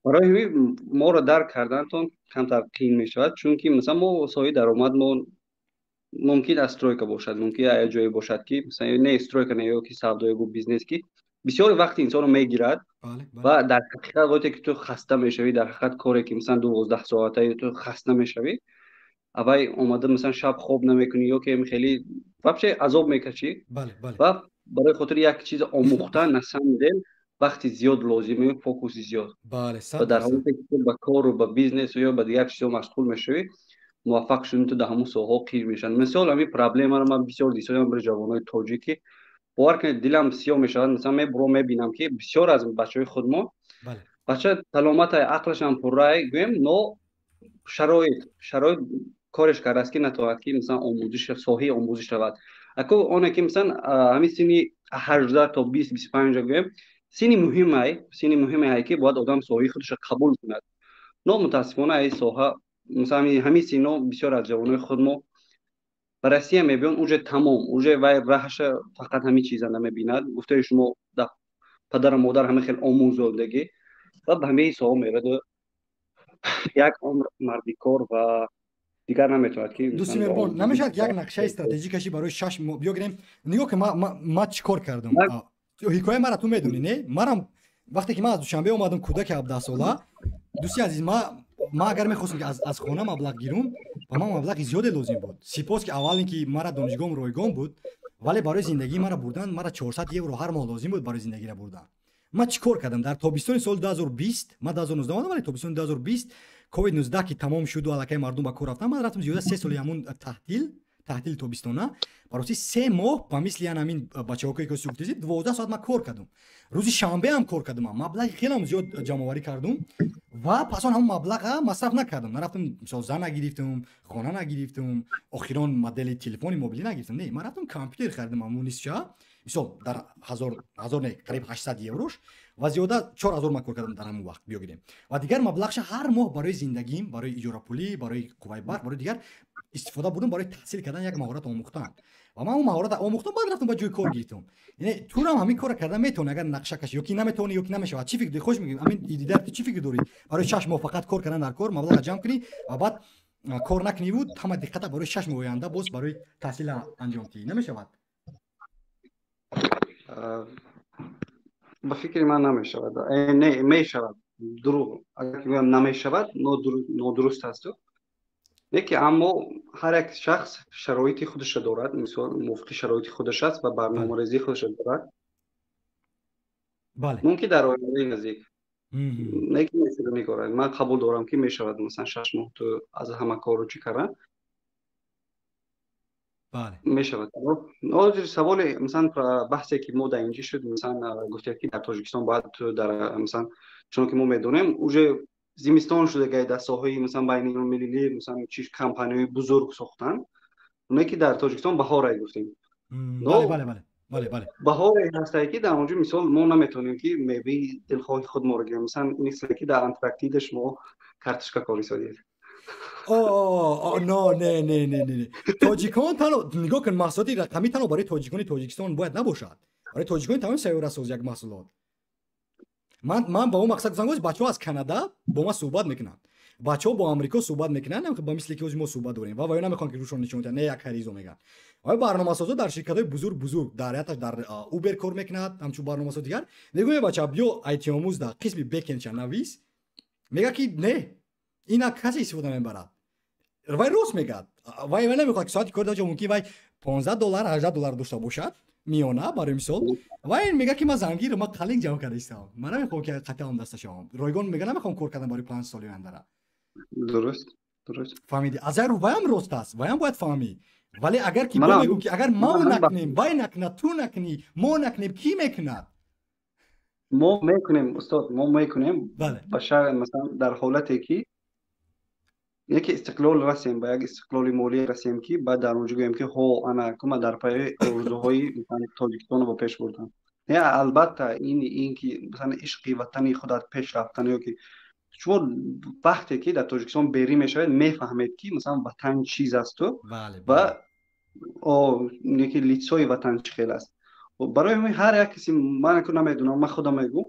Барои ҳамин моро дарк кардантон камтар қиин мешавад, чунки масалан мо соҳиби даромад мо мумкин аз стройка бошад, мумкин аз ҷое бошад ки масалан не стройка не ё ки савдо ё бизнес ки бисёр вақти инсонро мегирад ва дар ҳақиқат вақте ки ту хаста мешавӣ, дар ҳақиқат коре ки масалан 12 соата ту хаста мешавӣ, аввай омада масалан шаб хоб намекунӣ ё ки хеле вообще азоб мекашӣ. Ва барои хотири як чиз омӯхтан на самом деле вақти зиёд лозим, фокуси зиёд. Ва дар ҳолате ки ту ба кору ба бизнесу ё ба дигар чизҳо машғул мешавӣ, муваффақ шудани ту дар ҳамон соҳаҳо қиин мешавад. Мисол ҳамин проблемаро ман бисёр дидам барои ҷавонони тоҷикӣ. Бовар кунед, дилам сиёҳ мешавад. Масалан мебурам мебинам ки бисёр аз бачаҳои худмо бача саломатай, ақлашам пуррай гӯем, но шароит кореш кардааст ки натавонад ки масалан омӯзиш, соҳаи омӯзиш равад. Ако оне ки масалан ҳамин синни 18 то 20 25 гӯем, синни муҳимай, синни муҳиме ки бояд одам соҳаи худашро қабул кунад. Но мутаассифона ин соҳа масалан ҳамин синно бисёр аз ҷавонои худмо ба Россия мебиён, уже тамом, уже вай раҳаша фақат ҳамин чиза намебинад. Гуфтаи шумо падару модар ҳама хел омӯзондагӣ ва ба ҳамаи соҳа мераду як умр мардикор ва дигар наметавонад ки дӯсти меҳрубон, намешавад як нақшаи стратегӣ кашӣ барои 6 моҳ? Биё гирем, нигоҳ ки ма чӣ кор кардам. Ҳикояи мара ту медонӣ, не? Марам вақте ки ман аз Душанбе омадам, кӯдаки 17 сола, дӯсти азиз, ма агар мехостам ки аз хона маблағ гирум, ба ман маблағи зиёде лозим буд. Сипос ки аввал ин ки мара донишгоҳам ройгон буд, вале барои зиндагии мара бурдан мара 400 евро ҳар моҳ лозим буд барои зиндагиро бурдан. Ман чӣ кор кардам? Дар тобистони соли 2020, ман 2019 омадам, вале тобистони 2020 COVID-19 ки тамом шуду аллакай мардум ба кор рафтан, ман рафтам зиёда 3 соли ҳамун таҳтили тобистона, барои 3 моҳ ба мисли ян ҳамин бачаҳое ки сугтизи 12 соат ман кор кардам. Рӯзи шанбе ҳам кор кардам, маблағи хелам зиёд ҷамъоварӣ кардам ва пас он ҳамон маблаға масраф накардам. Нарафтам мисол зан нагирифтам, хона нагирифтам, охирон модели телефони мобилӣ нагирифтам. Не, ман рафтам компютер харидам ҳамун нисча, мисол дар ҳазор не, қариб 800 еврош ва зиёда 4000 ман кор кардам дар ҳамон вақт, биё гирем. Ва дигар маблағша ҳар моҳ барои зиндагим, барои иҷорапулӣ, барои қувваи барқ, барои дигар истифода бурдам барои таҳсил кардан, як маҳорат омӯхтан. Ва ман он маҳоратро омӯхтам, баъд рафтам ба ҷои кор гирифтам. Яъне турам ҳамин корро кардан метавонӣ агар нақша кашӣ, ё ки наметавонӣ, ё ки намешавад. Чӣ фикр дорӣ? Хуш мегӯям, ҳамин дидар ту чӣ фикр дорӣ? Барои 6 моҳ фақат кор кардан дар кор, маблағро ҷамъ кунӣ ва баъд кор накунӣ буд, ҳама диққата барои 6 моҳ оянда боз барои таҳсил анҷом диҳӣ. Намешавад? Ба фикри ман намешавад. Не, мешавад. Дурӯғ. Агар ки гӯям намешавад, нодуруст аст. Неки аммо ҳар як шахс шароити худашро дорад, мисол мувофиқи шароити худаш аст ва барномарезии худашро дорад. Мумкин дар ояндаи наздик. Неки мешуда мекорад. Ман қабул дорам ки мешавад масалан 6 моҳ ту аз ҳама корро чӣ кардан. Мешавад. Ҳозир саволи масалан баҳсе ки мо дар инҷи шуд, масалан гуфтед ки дар Тоҷикистон бояд дар масалан чунон ки мо медонем, уже зимистон шуда дар соҳаи масалан байналмилалӣ масалан чи компанияҳои бузург сохтан, оне ки дар Тоҷикистон баҳорай гуфтем. Баҳоре ҳастае ки дар онҷо мисол мо наметавонем ки меваи дилхоҳи худ моро гирем. Масалан мисле ки дар Антарктида шумо картошка корӣ содед. Но, не, не, не, не. Тоҷикон танҳо нигоҳ кун, маҳсулоти рақамӣ танҳо барои тоҷикони Тоҷикистон бояд набошад. Барои тоҷикони тамоми сайёра соз як маҳсулот. Ман ба он мақсад гуфтам, бачаҳо аз Канада бо ман суҳбат мекунанд. Бачаҳо бо Амрико суҳбат мекунанд, ба мисли ки ҳозир мо суҳбат дорем. Ва ваё намехоҳанд ки рӯшон нишон диҳанд, не як ҳаризо мегӯянд. Ва барномасозо дар ширкатҳои бузург бузург, дар яташ дар Uber кор мекунад, ҳамчун барномасоз дигар. Мегӯям бача биё IT омӯз дар қисми backend-ша навис. Мегӯяд ки не, ина касе истифода мебарад. Вай рост мегӯяд. Вай намехоҳад ки соати кори даҷо мумкин вай $15, $18 дошта бошад. Миёна барои мисол. Ва ин мега ки ман зангир, ман қалинг ҷамъ карда истам, ман намехоҳам ки қатъиам даста шавам. Ройгон мега намехоҳам кор кардан барои 5 соли ояндара. Дуруст, дуруст. Фаҳмидӣ? Аз як рӯ ваям рост аст, ваям бояд фаҳмӣ. Вале агар ки мегӯ ки агар мо накунем, вай накунад, ту накунӣ, мо накунем, кӣ мекунад? Мо мекунем, устод, мо мекунем. Ба шар, масалан, дар ҳолате ки яке истиқлол расем, ба як истиқлоли молӣ расем, ки баъд дар онҷо гӯем, ки ҳо, ана кума дар пайи орзуҳои Тоҷикистонро ба пеш бурдам. Не, албатта, ин ки масалан ишқи ватани худат пеш рафтан, ё ки шумо вақте ки дар Тоҷикистон берӣ мешавед, мефаҳмед, ки масалан ватан чиз асту ва ки лицои ватан чӣ хел аст. Барои ҳамин ҳар як каси, ман намедонам, ман худам мегӯм,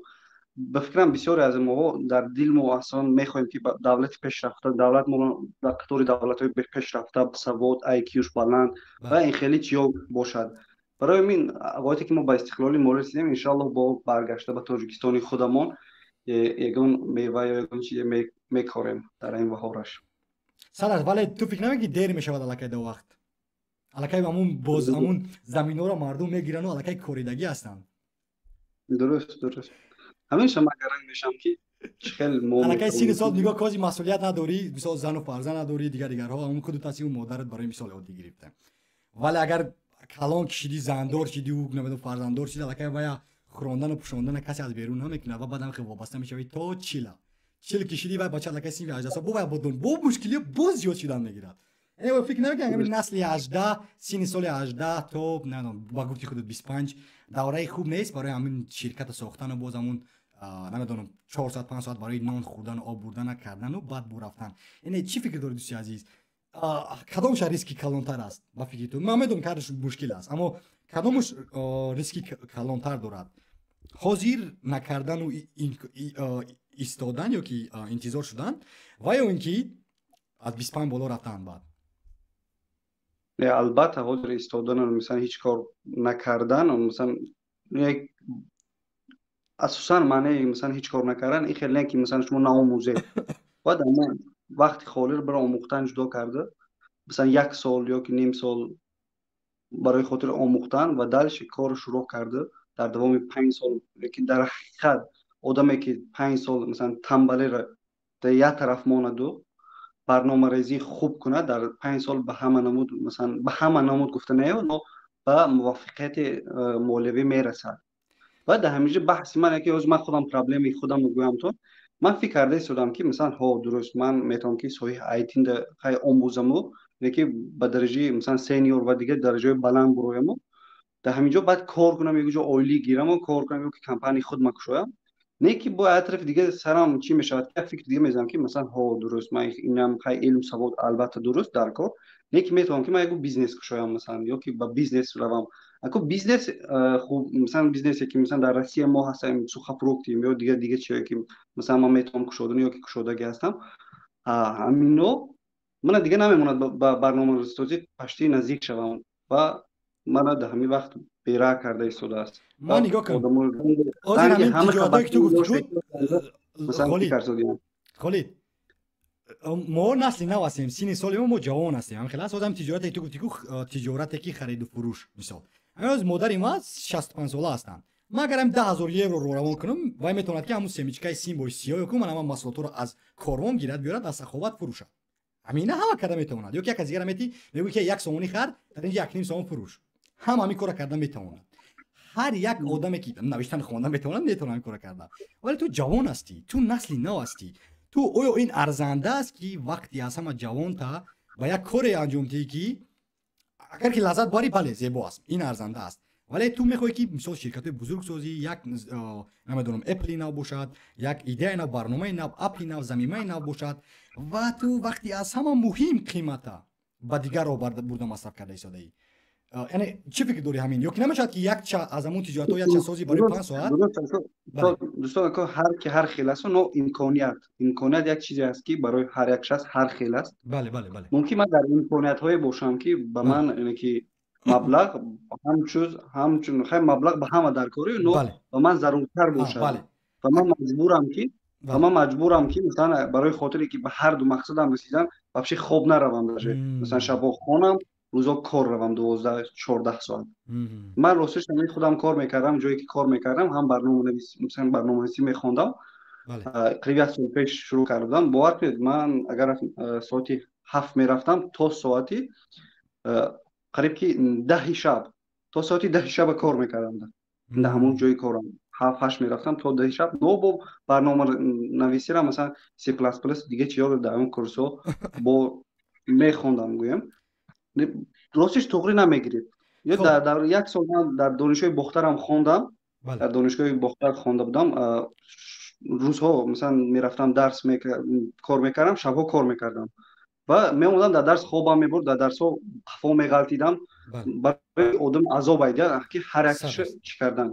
ба фикрам, бисёре аз моҳо дар дил мо аслан мехоҳем, ки давлати пешрафта, давлат мо дар қатори давлатҳои пешрафта, савод, IQ-ш баланд ва ин хеле чиё бошад. Барои ҳамин ғояте ки мо ба истиқлоли молӣ расидем, иншоаллоҳ, бо баргашта ба Тоҷикистони худамон ягон мева ё ягон чизе мекорем дар ин баҳораш. Сад, вале ту фикр намекунӣ, ки дер мешавад? Аллакай до вақт аллакай ҳамун боз ҳамун заминҳоро мардум мегирану аллакай коридагӣ ҳастанд. Дуруст, ҳамеша ман гаранг мешавам, ки чӣ хел мо Аллакай сини сол нигоҳ, кози масъулият надорӣ, мисол, зану фарзанд надорӣ, дигар дигарҳо, ҳамун худу тасиму модарат барои мисол оддӣ гирифта. Вале агар калон кишидӣ, зандор шидӣ, намедонам, фарзанддор шидӣ, аллакай вая хӯрондану пӯшондана касе аз берун намекунад ва баъдам хел вобаста мешавӣ. То чил кишидӣ, вай бача аллакай синфи 18 сол, бо вай бо мушкилиё боз зиёд шудан мегирад. Яъне фикр намекунам, ҳамин насли 18, синни соли 18 то, намедонам, ба гуфти худат, 25 давраи хуб нест барои ҳамин ширката сохтану боз ҳамун, намедонам, 4 соат, 5 соат барои нон хӯрдану об бурдана кардану баъд бурафтан. Яъне чӣ фикр дорӣ, дӯсти азиз, кадомша риски калонтар аст ба фикри ту? Ман медонам, ки ҳардуш мушкил аст, аммо кадомаш риски калонтар дорад: ҳозир накардану истодан ё ки интизор шудан ва ё ин ки аз 25 боло рафтан баъд? Албатта, ҳозир истодану мисалан ҳеҷ кор накардан, мисалан, як асосан маънеи мисалан ҳеҷ кор накардан ин хеле не, ки мисалан шумо наомӯзед. Бояд ама вақти холиро барои омӯхтан ҷудо карда, мисалан, як сол ё ки ним сол барои хотири омӯхтан ва дальше корро шурӯъ карда дар давоми 5 сол. Лекин дар ҳақиқат одаме ки 5 сол мисалан тамбалиро дар як тараф монаду барномарезии хуб кунад, дар 5 сол ба ҳама намуд, масалан, ба ҳама намуд гуфта не, но ба муваффақияти молиявӣ мерасад. Ва дар ҳаминҷо баҳси ман яке ҳозир ман худам проблемаи худамро гӯям то ман фикр карда истодам, ки мисалан, ҳо, дуруст, ман метавонам, ки соҳиҳи IT-нда хай омӯзаму, леки ба дараҷаи мисалан senior ва дигар дараҷаҳои баланд бурояму, дар ҳамин ҷо баъд кор кунам, як ҷо ойлӣ гираму кор кунам ё ки компанияи худ ма кушоям. Не, ки бо як тарафи дига сарам чӣ мешавад, як фикр дига мезанам, ки масалан, ҳо, дуруст, ман инам хай илм, савод, албатта, дуруст дар кор, не, ки метавонам, ки ман ягон бизнес кушоям, масалан, ё ки ба бизнес равам. Ако бизнес хуб, масалан, бизнесе ки масалан дар Россия мо ҳастем, сухофрукты ё дигар дигар чиое ки масалан ман метавонам кушодан ё ки кушодагӣ ҳастам, ҳамино мана дига намемонад ба барномасозӣ пашти наздик шавам ва мана дар ҳамин вақт бера карда истодааст. Ман нигоҳ кун, ҳозир ҳамин тиҷоратое ки ту гуфтӣ, Холид, мо насли нав ҳастем, синни соли мо ҷавон ҳастем, ҳам хел аст. Ҳозир ҳам тиҷорате ту гуфтӣ, тиҷорате ки хариду фурӯш, мисол, ҳамин модари ма 65 сола ҳастанд. Ман агар ҳам 10 000 евро равон кунам, вай метавонад, ки ҳамун семечкаи симбои сиёҳ ку ман ҳама маҳсулотҳоро аз корвон гирад, биёрад, аз Саховат фурӯшад. Ҳамина ҳама карда метавонад. Ё ки як аз дигара мети, мегӯй, ки 1 сомонӣ хар, дар инҷа 1,5 сомон фурӯш. Ҳама ҳамин кора карда метавонад. Ҳар як одаме ки навиштан, хондан метавонад, метавонад ҳамин кора карда. Вале ту ҷавон ҳастӣ, ту насли нав ҳастӣ. Ту оё ин арзанда аст, ки вақти аз ҳама ҷавонта ба як коре анҷом диҳӣ, ки агар ки лаззат барӣ, бале, зебо аст, ин арзанда аст, вале ту мехоҳӣ, ки мисол ширкатҳои бузург созӣ, як, намедонам, Apple-и нав бошад, як идеяи нав, барномаи нав, app-и нав, замимаи нав бошад ва ту вақти аз ҳама муҳим қимата ба дигар роҳ бурда масраф карда истодаӣ. Яъне чӣ фикр дорӣ ҳамин? Ё ки намешавад, ки якча аз ҳамун тиҷоратҳо якча созӣ барои 5 соат? Дӯстон, ҳар ки ҳар хел аст, но имконият як чизе аст, ки барои ҳар як шахс ҳар хел аст. бале бале бале Мумкин ман дар имкониятҳое бошам, ки ба ман ки маблағ ҳамчун хай маблағ ба ҳама дар корӣ, но ба ман заруртар бошад ва ман маҷбурам, ки масалан барои хотире ки ба ҳар ду мақсадам расидан, вообще хоб наравам, даже масалан шабо хонам. Рӯзо кор равам 12-14 соат. Ман ростиш ҳамин худам кор мекардам, ҷое ки кор мекардам, ҳам барноманависӣ мехондам. Қариб як сол пеш шурӯъ карда будам. Бовар кунед, ман агар соати 7 мерафтам, то соати қариб ки 10 шаб, то соати 10 шаба кор мекардам дар ҳамон ҷои корам. 7-8 мерафтам то 10 шаб. Но бо барноманависиро, масалан, C++, дига чизҳоро дар он курсҳо бо мехондам, гӯям. Ростиш туғри намегирифт. Ё дар як сол ман дар донишгоҳи Бохтарам хондам, дар донишгоҳи Бохтар хонда будам. Рӯзҳо, масалан, мерафтам дарс, кор мекардам, шабҳо кор мекардам ва меомадам, дар дарс хобам мебурд, дар дарсҳо қафо меғалтидам. Барои одам азоб айда ки ҳар якша чӣ кардан.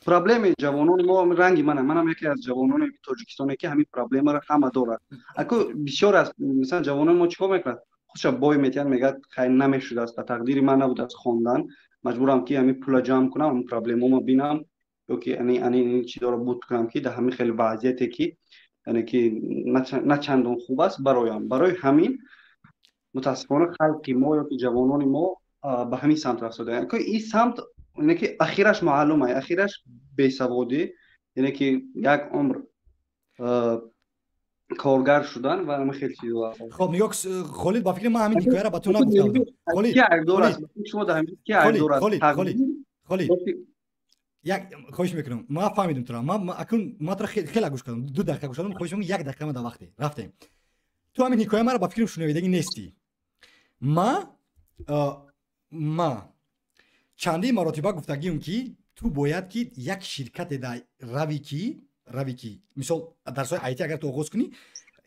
Проблемаи ҷавонони мо ранги манам, манам яке аз ҷавонони Тоҷикистоне ки ҳамин проблемаро ҳама дорад. Аку бисёр аст, масалан, ҷавонони мо чӣ кор мекунад? Худша бой метиҳанд, мегӯяд: «Хай, намешудааст, ба тақдири ман набудааст хондан, маҷбурам ки ҳамин пула ҷамъ кунам, ҳамин проблемаома бинам ё ки ани чизоро буд кунам, ки дар ҳамин хеле вазъияте ки, яъне ки на чандон хуб аст бароям». Барои ҳамин, мутаассифона, халқи мо ё ки ҷавонони мо ба ҳамин самт рафтодаанд. Ин самт, яъне ки, ахираш маълум ай, ахираш бесаводӣ, яъне ки як умр коргар шудан ва ҳама хеле чизо аст. Хоб, нигоҳ, Холид, ба фикри ман ҳамин ҳикояро ба ту нагуфта будам. Холид, шумо дар ҳамин ки айб дорад? Холид, Холид, Холид, як хоҳиш мекунам, ман фаҳмидам туро. Ман акун ман туро хеле гӯш кардам, 2 дақиқа гӯш кардам. Хоҳиш мекунам, як дақиқа ма дар вақте рафтем. Ту ҳамин ҳикоя маро, ба фикрам, шунавидагӣ нестӣ. Ма чандин маротиба гуфтагиам, ки ту бояд ки як ширкате да рави ки мисол, дар соҳаи IT агар ту оғоз кунӣ,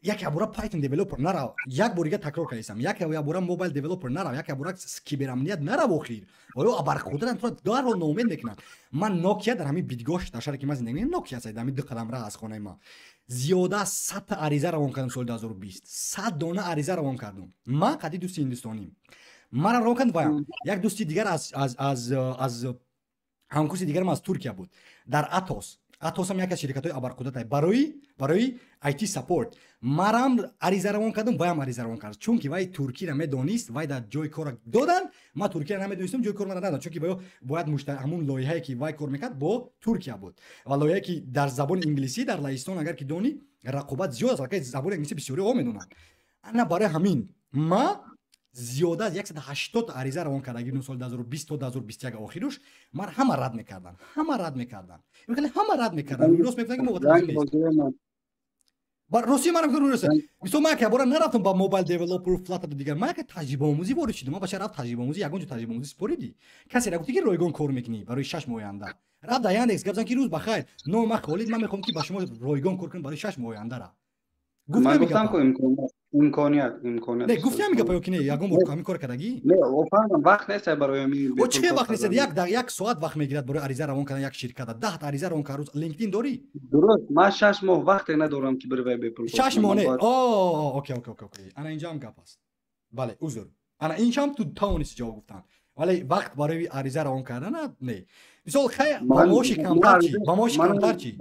як ябора Python developer нарав. Як бор дига такрор кардисам: як ябора mobile developer нарав, як ябора киберамният нарав. Охир оё абарқудрат туро дарҳол ноумед мекунанд. Ман Nokia, дар ҳамин Бидгош, дар шаҳре ки ман зиндагӣ мекунам, Nokia аст, дар ҳамин ду қадам раҳ аз хонаи ман, зиёда аз 100-та ариза равон кардам соли 2020. 100 дона ариза равон кардам. Ман қади дӯсти ҳиндустонӣ манам равон кардам, ваям як дӯсти дигар аз ҳамкурси дигарам аз Туркия буд, дар Атос. Атосам яке аз ширкатҳои абарқудрат барои IT support. Марам ариза равон кардам, ваям ариза равон кард, чунки вай туркиро медонист, вай дар ҷои кора додан. Ман туркиро намедонистам, ҷои кор мара надодам, чунки вай бояд ҳамун лоиҳае ки вай кор мекард, бо Туркия буд ва лоиҳае ки дар забони инглисӣ. Дар Лаҳистон, агар ки донӣ, рақобат зиёд аст, аллакай забони инглисӣ бисёриҳо медонанд. Ана барои ҳамин ма зиёда аз 180 ариза равон карда будем соли 2020 то 2021 охируш. Мар ҳама рад мекарданд, ҳама рад мекарданд, ҳама рад мекарданд. Рост мегуфтанд, ки мо нест. Рости манам рост. Мисол, ман як бора нарафтам ба mobile developer, Flutter, дигар. Ман як таҷрибаомӯзӣ ворид шудам. Ман бача рафт таҷрибаомӯзӣ, ягон ҷо таҷрибаомӯзӣ супоридӣ. Касе нагуфти, ки ройгон кор мекунӣ барои 6 моҳ оянда. Рафт дар Яндекс гап зан, ки рӯз бахайр, ном ман Холид, ман мехоҳам, ки ба шумо ройгон кор кунам барои 6 моҳ ояндара. Ман гуфтам ку, имконият, имконият. Не, гуфти ҳамин гапа ё ки не? Ягон бор ҳамин кор кардагӣ? Не, фаҳмам, вақт нест барои ҳамин. О, чӣ вақт нест? Як соат вақт мегирад барои ариза равон кардан як ширката. 10-та ариза равон кард, рӯз LinkedIn дорӣ? Дуруст, ман 6 моҳ вақте надорам, ки бирвай бепул. 6 моҳ не. О, окей, ана инҷа ҳам гап аст. Бале, узр, ана иншам ту тавонисти ҷавоб гуфтан, вале вақт барои ариза равон кардана не. Мисол, хай, ба маоши камтар чӣ? Ба маоши камтар чӣ?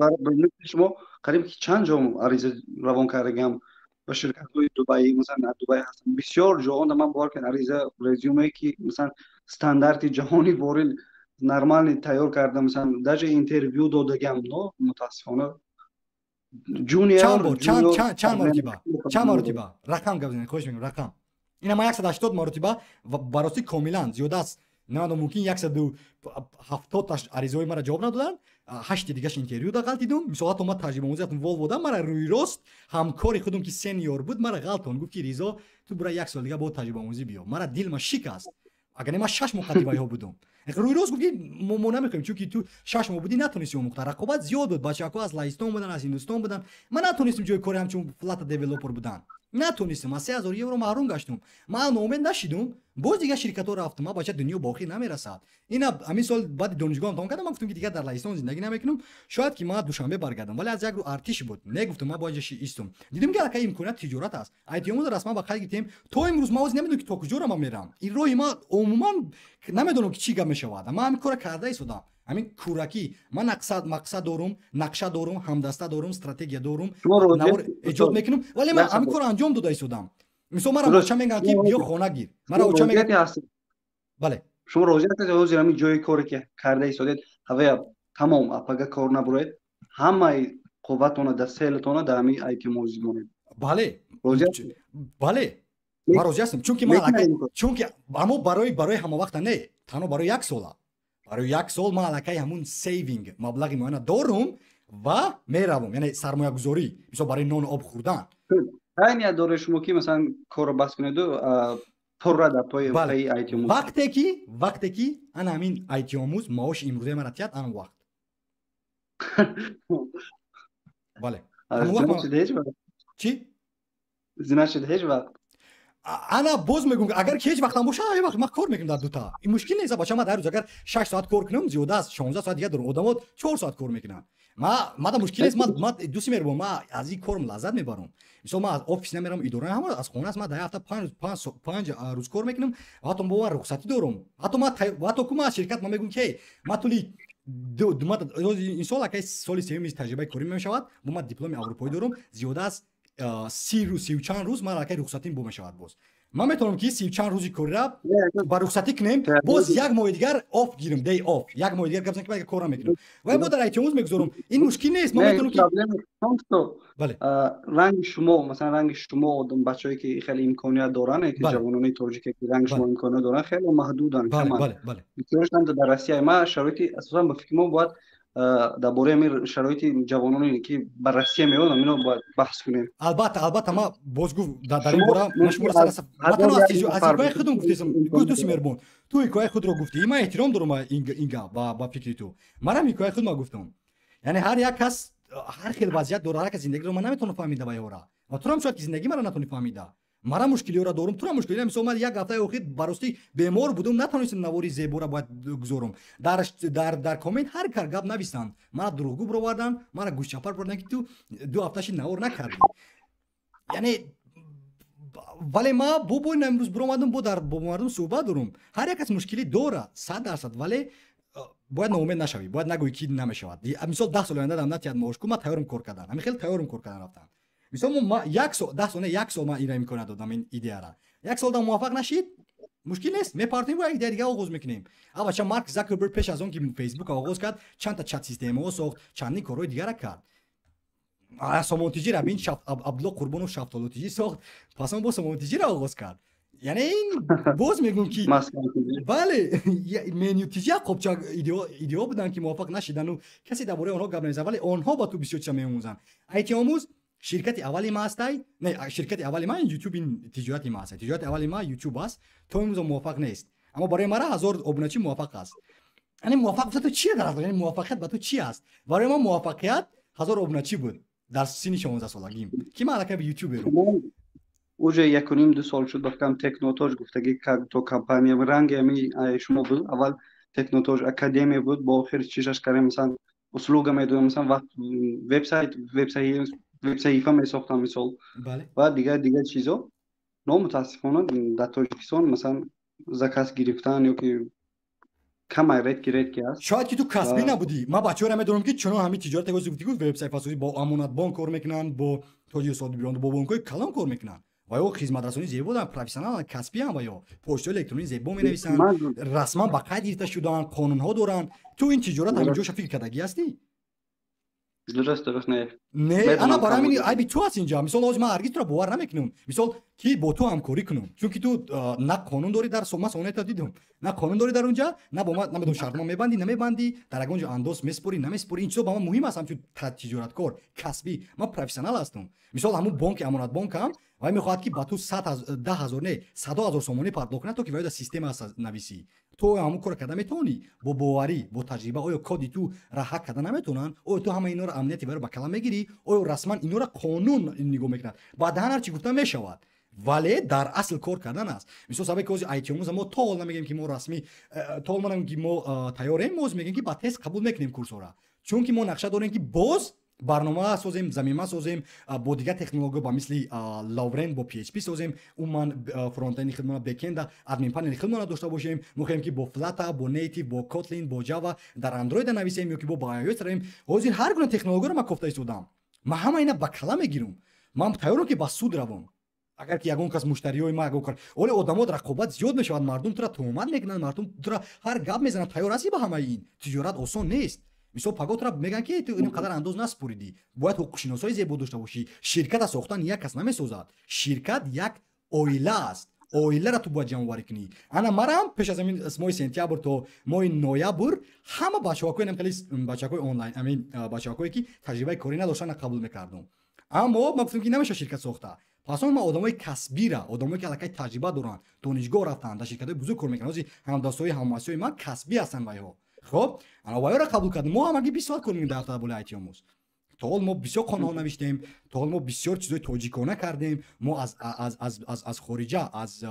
Шумо қариб ки чанд ҷо ариза равон кардагиам ба ширкатҳои Дубаи, масалан, дар Дубай ҳастам, бисёр ҷо онда ман, бовар кунед, ариза, резюме ки, масалан, стандарти ҷаҳони ворид, нормальный тайёр кардам, масалан, даже интервю додагиам, но мутаассифона junior. Чанд бор, чанд маротиба, чанд маротиба? Рақам гап занед, хоҳиш мекунам, рақам. Ина ман 180 маротиба, барости, комилан зиёда аст, намедонам, мумкин 170-таш аризаҳои мара ҷавоб надоданд, ҳашти дигаш интервю да ғалтидум. Мисол, ҳатто ман таҷрибаомӯзӣ рафтам Волво, да мара рӯйрост ҳамкори худум, ки senior буд, мара ғалтон, гуфт, ки Ризо, ту бура як сол дига бо таҷрибаомӯзӣ биё. Мара дилма шикаст. Агар не, ман 6 моҳ қати вайҳо будум. Рӯйрост гуфт, ки мо намехоҳем, чунки ту 6 моҳ будӣ, натонисти омӯхта, рақобат зиёд буд, бачаҳако аз Лаҳистон буданд, аз Ҳиндустон буданд. Ман натонистем ҷои кори ҳамчун Flutter developer будан, натонистем, аз 3000 евро маҳрум гаштум. Ман ноумед нашидум, боз дигар ширкатҳо рафтам. Ман, бача, дунё ба охир намерасад. Ина ҳамин сол баъди донишгоҳам тамом кардам, ман гуфтам, ки дигар дар Лаҳистон зиндагӣ намекунам, шояд ки ман Душанбе баргардам, вале аз як рӯ артиш буд, не, гуфтам, ман бояд ҷаши истум. Дидем, ки аллакай имконият тиҷорат аст. Айтиомода расман ба қайд гирифтем. То имрӯз ман оз намедонам, ки то куҷоро ман мерам. Ин роҳи ман умуман намедонам, ки чӣ гап мешавад. Ман ҳамин кора карда истодам, ҳамин кӯракӣ. Ман мақсад дорум, нақша дорум, ҳамдаста дорум, стратегия дорум, эҷод мекунам, вале ман ҳамин корро анҷом дода истодам. Мисол мара бача мегӯянд, ки биё хона гир. Мара оча мегӯянд. Бале. Шумо розӣ ҳастед, ҳозир ҳамин ҷои коре ки карда истодед, ҳавая тамом, апага кор набуроед, ҳамаи қувватона дар селатона дар ҳамин IT мозӣ монед? Бале. Бале. Ман розӣ ҳастам, чунки ман чунки аммо барои ҳама вақта не, танҳо барои як сола. Барои як сол ман аллакай ҳамун сейвинг маблағи муайяна дорум ва меравам, яъне сармоягузорӣ, мисол барои нону об хӯрдан. Кай ният доред шумо, ки масалан корро бас кунеду пурра дар пои IT омӯз? Вақте ки ана ҳамин IT омӯз маоши имрӯзаи мара тиҳад, ан вақт. Бале. Чӣ? Значит, ҳеҷ вақт. Ана боз мегӯм, агар ки ҳеҷ вақтам боша, ҳеҷ вақт ман кор мекунам дар дута. Ин мушкил нест, бача. Ман дар рӯз агар 6 соат кор кунам, зиёда аз 16 соат дигар дорам. Одамо 4 соат кор мекунанд. Мада мушкил нест. Ма, дӯсти меҳрубон, ма аз ин корм лаззат мебарам. Мисол, ман аз офис намерам, идора ҳама аз хона аст. Ман дар ҳафта панҷ рӯз кор мекунам ва ҳатто бо ман рухсатӣ дорам. Ҳатто ку ман аз ширкат ман мегӯм, ки ман тӯли ин сол акай соли сеюми таҷрибаи корӣ мешавад, бо ман дипломи аврупоӣ дорам, зиёда аз 30 рӯз, сию чанд рӯз ман аллакай рухсатим бо мешавад. Боз ман метавонам, ки сию чанд рӯзи корира ба рухсатӣ кунем, боз як моҳи дигар off гирам, day off, як моҳи дигар гап ки кор намекунам ва бо дар айтиомӯз мегузорам. Ин мушкил нест, ман метавонам ки Бале. Ранги шумо, масалан, ранги шумо одам, бачаҳое ки хеле имконият доранд, ки ҷавонони тоҷике ки ранги шумо имконият доранд, хеле маҳдуданд. Бисёрашон дар Россия. Ма шароити асосан ба фикри мо бояд дар бораи ҳамин шароити ҷавононе, ки ба Россия меоянд, амино бояд баҳс кунем. Албатта, ма боз гуфт, дар ин бора ма шуморо ман танҳо аз ҳикояи худам гуфтесам. Дӯсти меҳрубон, ту ҳикояи худро гуфтӣ, ман эҳтиром дорам ин гап ба фикри ту. Манам ҳикояи худ ма гуфтам. Яъне ҳар як кас ҳар хел вазъият дорад, ҳар кас зиндагиро ман наметавонам фаҳмида ва ёра ва турам шояд ки зиндагӣ маро натавонӣ фаҳмида. Мара мушкилиёра дорум, тура мушкилиёра. Мисол, ман як ҳафтаи охир баростӣ бемор будум, натавонистам навори зебора бояд гузорам. Дар коммент ҳар кар гап нависанд, мара дурӯғгӯ бироварданд, мара гӯшчапар бироварданд, ки ту 2 ҳафташи навор накардӣ. Яъне вале ма бо имрӯз биромадам, бо дар бо мардум суҳбат дорум. Ҳар як кас мушкилӣ дорад, 100%, вале бояд ноумед нашавӣ, бояд нагӯӣ, ки намешавад. Мисол, 10 соли оянда дам натиҳад маош ку, ман тайёрам кор кардан, ҳамин хел тайёрам кор кардан рафтан. Мисол, ма як сол, 10 сол не, як сол ман инро имконият додам, ин идеяра. Як сол дам муваффақ нашид, мушкил нест, мепартем ва як идея дига оғоз мекунем. Абача, Марк Закерберг пеш аз он ки Фейсбук оғоз кард, чандта чат системаҳо сохт, чандин корҳои дигара кард. Сомонтиҷира бин, Абдулло Қурбонов шафтолутиҷӣ сохт, пас он бо сомонтиҷира оғоз кард. Яъне ин боз мегӯм, ки бале, менютиҷи як қопча идео буданд, ки муваффақ нашидану касе дар бораи онҳо гап намезанад, вале онҳо ба ту бисёр чиза меомӯзанд. IT омӯз ширкати аввали ма ҳастай. Не, ширкати аввали ма Ютуб, ин тиҷорати ма аст. Тиҷорати аввали ма Ютуб аст, то имрӯза муваффақ нест, аммо барои мара 1000 обуначӣ муваффақ аст. Яъне муваффақ ба ту чие дар, яъне муваффақият ба ту чи аст? Барои ма муваффақият 1000 обуначӣ буд дар синни 16 солагим, ки ман аллакай ютуберум. Уже якуним ду сол шуд, ба фикрам, Технотоҷ гуфтагӣ то компания ранги ами шумо буд. Аввал Технотоҷ академия буд, бо охир чишаш кардем, масалан, услуга медодем, масалан, вақт вебсайт, вебсаҳифа месохтам, мисол, ва дигар дигар чизо. Но мутаассифона дар Тоҷикистон, масалан, заказ гирифтан ё ки камай, редкий, редкий аст. Шояд ки ту касбӣ набудӣ. Ман бачаҳоро медонам, ки чунон ҳамин тиҷорате гуфтӣ, вебсайтфасозӣ, бо Амонатбонк кор мекунанд, бо Тоҷи бо бонкҳои калон кор мекунанд ва ё хизматрасонӣ зебо доранд, профессионаланд, касбиам ва ё почтаи электронӣ зебо менависанд, расман ба қайд гирифта шудаанд, қонунҳо доранд. Ту ин тиҷорат ҳамин ҷоша фикр кардагӣ ҳастӣ? Дуруст, не. Не, ана барои ҳамин айби ту аст инҷа. Мисол, ҳозир ман ҳаргиз туро бовар намекунам, мисол, ки бо ту ҳамкорӣ кунам, чунки ту на қонун дорӣ дар ман сонета дидум, на қонун дорӣ дар унҷа, на бо ман намедонам шартнома мебандӣ, намебандӣ, дар ягон ҷо андоз меспорӣ, намеспорӣ. Ин чизо ба ман муҳим аст ҳамчун тиҷораткор, касбӣ. Ман профессионал ҳастам. Мисол, ҳамун бонки Амонатбонкам вай мехоҳад, ки ба ту 10 000 не, садо ҳазор сомонӣ пардохт кунад, то ки вай дар система нависӣ. Ту оё ҳамун корро карда метавонӣ бо боварӣ, бо таҷриба? Оё коди ту раҳак карда наметавонанд? Оё ту ҳама инора амнияти вайро ба кала мегирӣ? Оё расман инора қонун нигоҳ мекунад? Баъдаҳан ҳарчи гуфта мешавад, вале дар асл кор кардан аст. Мисол, сабаби ки ҳозир айтиомӯза мо то ҳол намегӯем, ки мо расмӣ, то ҳол намегӯем, ки мо тайёрем. Мо мегӯем, ки ба тест қабул мекунем курсҳоро, чунки мо нақша дорем, ки боз барнома созем, замима созем бо дигар технология, ба мисли Lorem, бо PHP созем, умуман фронтенди худмона, бэкенда, админ панели худмона дошта бошем. Мехоҳем, ки бо Flutter, бо native, бо Kotlin, бо Java дар Android нависем ё ки бо iOS равем. Ҳозир ҳар гуна технологияро ман кофта истодам, ман ҳама ина ба кала мегирам, ман тайёрам, ки ба суд равам. Агар ки ягон кас муштариёи ма ягон кар, оле одамот рақобат зиёд мешавад, мардум тура туҳмат мекунанд, мардум тура ҳар гап мезананд, тайёр ҳастӣ ба ҳамаи ин? Тиҷорат осон нест. Мисол, паго тура мегӯянд, ки ту ин қадар андоз насупоридӣ. Бояд ҳуқуқшиносҳои зебо дошта бошӣ. Ширката сохтан як кас намесозад, ширкат як оила аст, оиларо ту бояд ҷамъоварӣ кунӣ. Ана марам пеш аз ҳамин моҳи сентябр то моҳи ноябр ҳама бачаҳакои хеле бачаҳакои онлайн, ҳамин бачаҳакое ки таҷрибаи корӣ надоштанд, қабул мекардум. Аммо ман гуфтам, ки намешавад ширкат сохта. Пас он ман одамои касбира, одамое ки аллакай таҷриба доранд, донишгоҳ рафтанд, дар ширкатҳои бузург кор мекунанд, ҳозир ҳамдастои ҳаммуассисои ман касбӣ ҳастанд вайҳо. Хоб, ана вайҳоро қабул кардем. Мо ҳамагӣ 20 соат кор мекунем дар ҳафта болои айтиомӯз. То ҳол мо бисёр қонунҳо навиштем, то ҳол мо бисёр чизҳои тоҷикона кардем. Мо аз хориҷа аз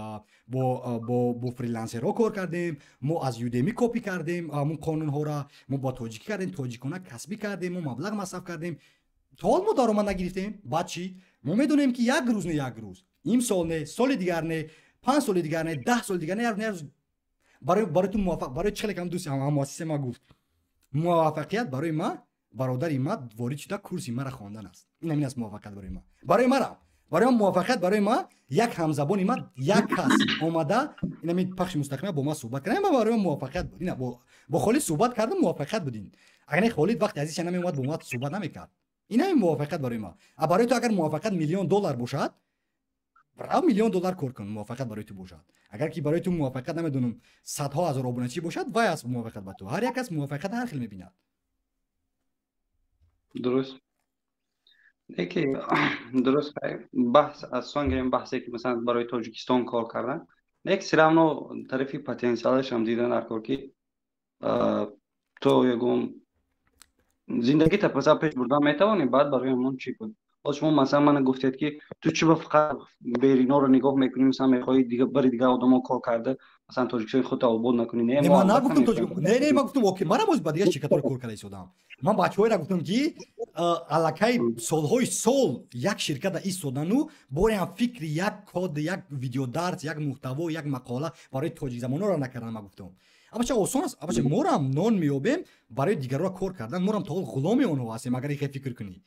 бо фрилансерҳо кор кардем, мо аз Udemy копӣ кардем ҳамун қонунҳоро, мо бо тоҷикӣ кардем, тоҷикона касбӣ кардем, мо маблағ масраф кардем. То ҳол мо даромад нагирифтем. Баъд чӣ? Мо медонем, ки як рӯз не, як рӯз, имсол не, соли дигар не, 5 соли дигар не, 10 соли дигар не, як рӯз барои ту муваффақ, барои чӣ хеле кам дӯст ҳаммуассисе ма гуфт: муваффақият барои ма бародари ма ворид шуда курси мара хондан аст. Ин ҳамин аст муваффақият барои ма. Барои мара, барои ман муваффақият, барои ма як ҳамзабони ма, як кас омада ин ҳамин пахши мустақима бо ман суҳбат кард, ин барои ман муваффақият буд. Ина бо Холид суҳбат кардам, муваффақият буд ин. Агар не, Холид вақти азизша намеомад, бо ман суҳбат намекард. Ин ҳамин муваффақият барои ма. А барои ту агар муваффақият миллион доллар бошад, рав, миллион доллар кор кун, муваффақият барои ту бошад. Агар ки барои ту муваффақият, намедонам, садҳо ҳазор обуначӣ бошад, вай аст муваффақият ба ту. Ҳар як кас муваффақият ҳар хел мебинад. Дуруст, яке дуруст. Баҳс аз он гирем, баҳсе ки масалан барои Тоҷикистон кор кардан, лек всё равно тарафи потенсиалашам дидан дар кор, ки то ягон зиндагита паса пеш бурдан метавонӣ, баъд барои ҳамон чӣ кун. Ҳоз шумо масалан мана гуфтед, ки ту чӣ ба фақат бериноро нигоҳ мекунӣ, масалан мехоҳӣ бари дигар одамо кор карда, масалан Тоҷикистони худро обод накунӣ. Не, ман нагуфтам тоҷик, не, ман гуфтам, окей, манам боз ба дигар ширкатҳоро кор карда истодам. Ман бачаҳоеро гуфтам, ки аллакай солҳои сол як ширката истодану бореам фикри як код, як видеодарс, як муҳтаво, як мақола барои тоҷикзабонҳоро накардан. Ман гуфтам, абача осон аст, абача морам нон меёбем барои дигарро кор кардан, морам то ҳол ғуломи онҳо ҳастем, агар ихе фикр кунӣ.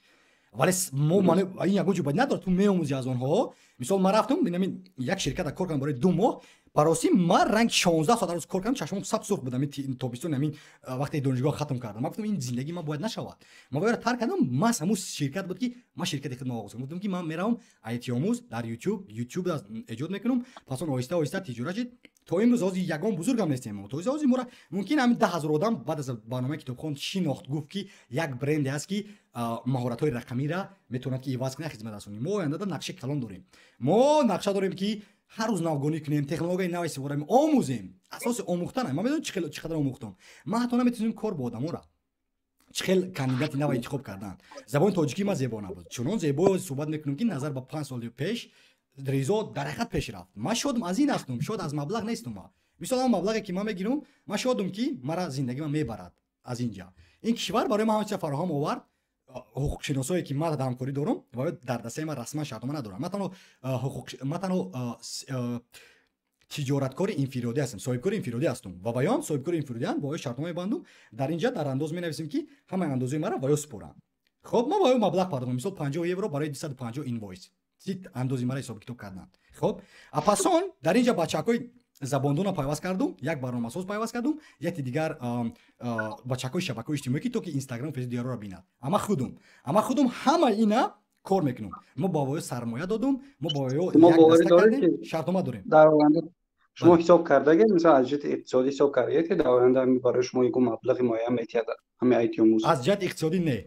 Вале мо ин ягон ҷо бад надорад, ту меомӯзӣ аз онҳо. Мисол, ман рафтам инамин як ширката кор кардам барои 2 моҳ. Баросӣ ман ранг 16 соат рӯз кор кардам, чашмом саб сурх буд. Ҳамин тобистон, ҳамин вақте донишгоҳ хатм кардам, ман гуфтам, ин зиндагии ман бояд нашавад. Ман бояд тарк кардам. Ман ҳамун ширкат буд, ки ман ширкати худро оғоз кардам. Гуфтам, ки ман меравам айтиомӯз дар YouTube эҷод мекунам. Пас он оҳиста оҳиста тиҷорат шид то имрӯз. Ҳозир ягон бузургам нестем. То ҳозир мора мумкин ҳамин 10 000 одам баъд аз барномаи китобхон шинохт, гуфт, ки як бренде ҳаст, ки маҳоратҳои рақамиро метавонад, ки иваз кунад, хизмат расонӣ. Мо ояндада нақшаи калон дорем. Мо нақша дорем, ки ҳар рӯз навгонӣ кунем, технологияи нав истифода кунем, омӯзем. Асоси омӯхтан, ман медонам, чӣ қадар омӯхтам. Ман ҳатто наметавонем кор бо одаморо, чӣ хел кандидати нав интихоб кардан. Забони тоҷикӣ ман зебо набуд. Чунон зебо суҳбат мекунем, ки назар ба 5 соли пеш Ризо дар ҳақиқат пеш рафт. Ман шодам аз ин ҳастум, шод аз маблағ нестум. Ман мисол, ҳамон маблағе ки ман мегирам, ман шодам, ки мара зиндагӣ ман мебарад аз инҷа. Ин кишвар барои ман ҳама чиза фароҳам овард. Ҳуқуқшиносое ки ман ҳамкорӣ дорам ва дар дастаи ман расман шартнома надорам. Ман танҳо тиҷораткори инфиродӣ ҳастам, соҳибкори инфиродӣ ҳастам ва ваён соҳибкори инфиродианд. Бо ё шартнома мебандум, дар инҷа дар андоз менависем, ки ҳамаи андозои мара ва ё супоранд. Хоб, ман ба ё маблағ пардохтам, мисол, 50 евро барои 250 инвойс андози мара ҳисоби китоб карданд. Хоб, а пас он дар инҷа бачаҳакои забондона пайваст кардум, як барномасоз пайваст кардум, яке дигар бачаҳакои шабакаҳои иҷтимоӣ, ки то ки Инстаграм, Фейсбук, дигарро бинад. Ама худум ҳама ина кор мекунам. Мо ба воё сармоя додум, мо ба воё як даста кардем, шартнома дорем. Дар оянда шумо ҳисоб кардагед, мисал, аз ҷиҳати иқтисодӣ ҳисоб кардагед, ки дар оянда барои шумо ягон маблағи муайян метиҳад ҳамин айтиомӯз? Аз ҷиҳати иқтисодӣ не.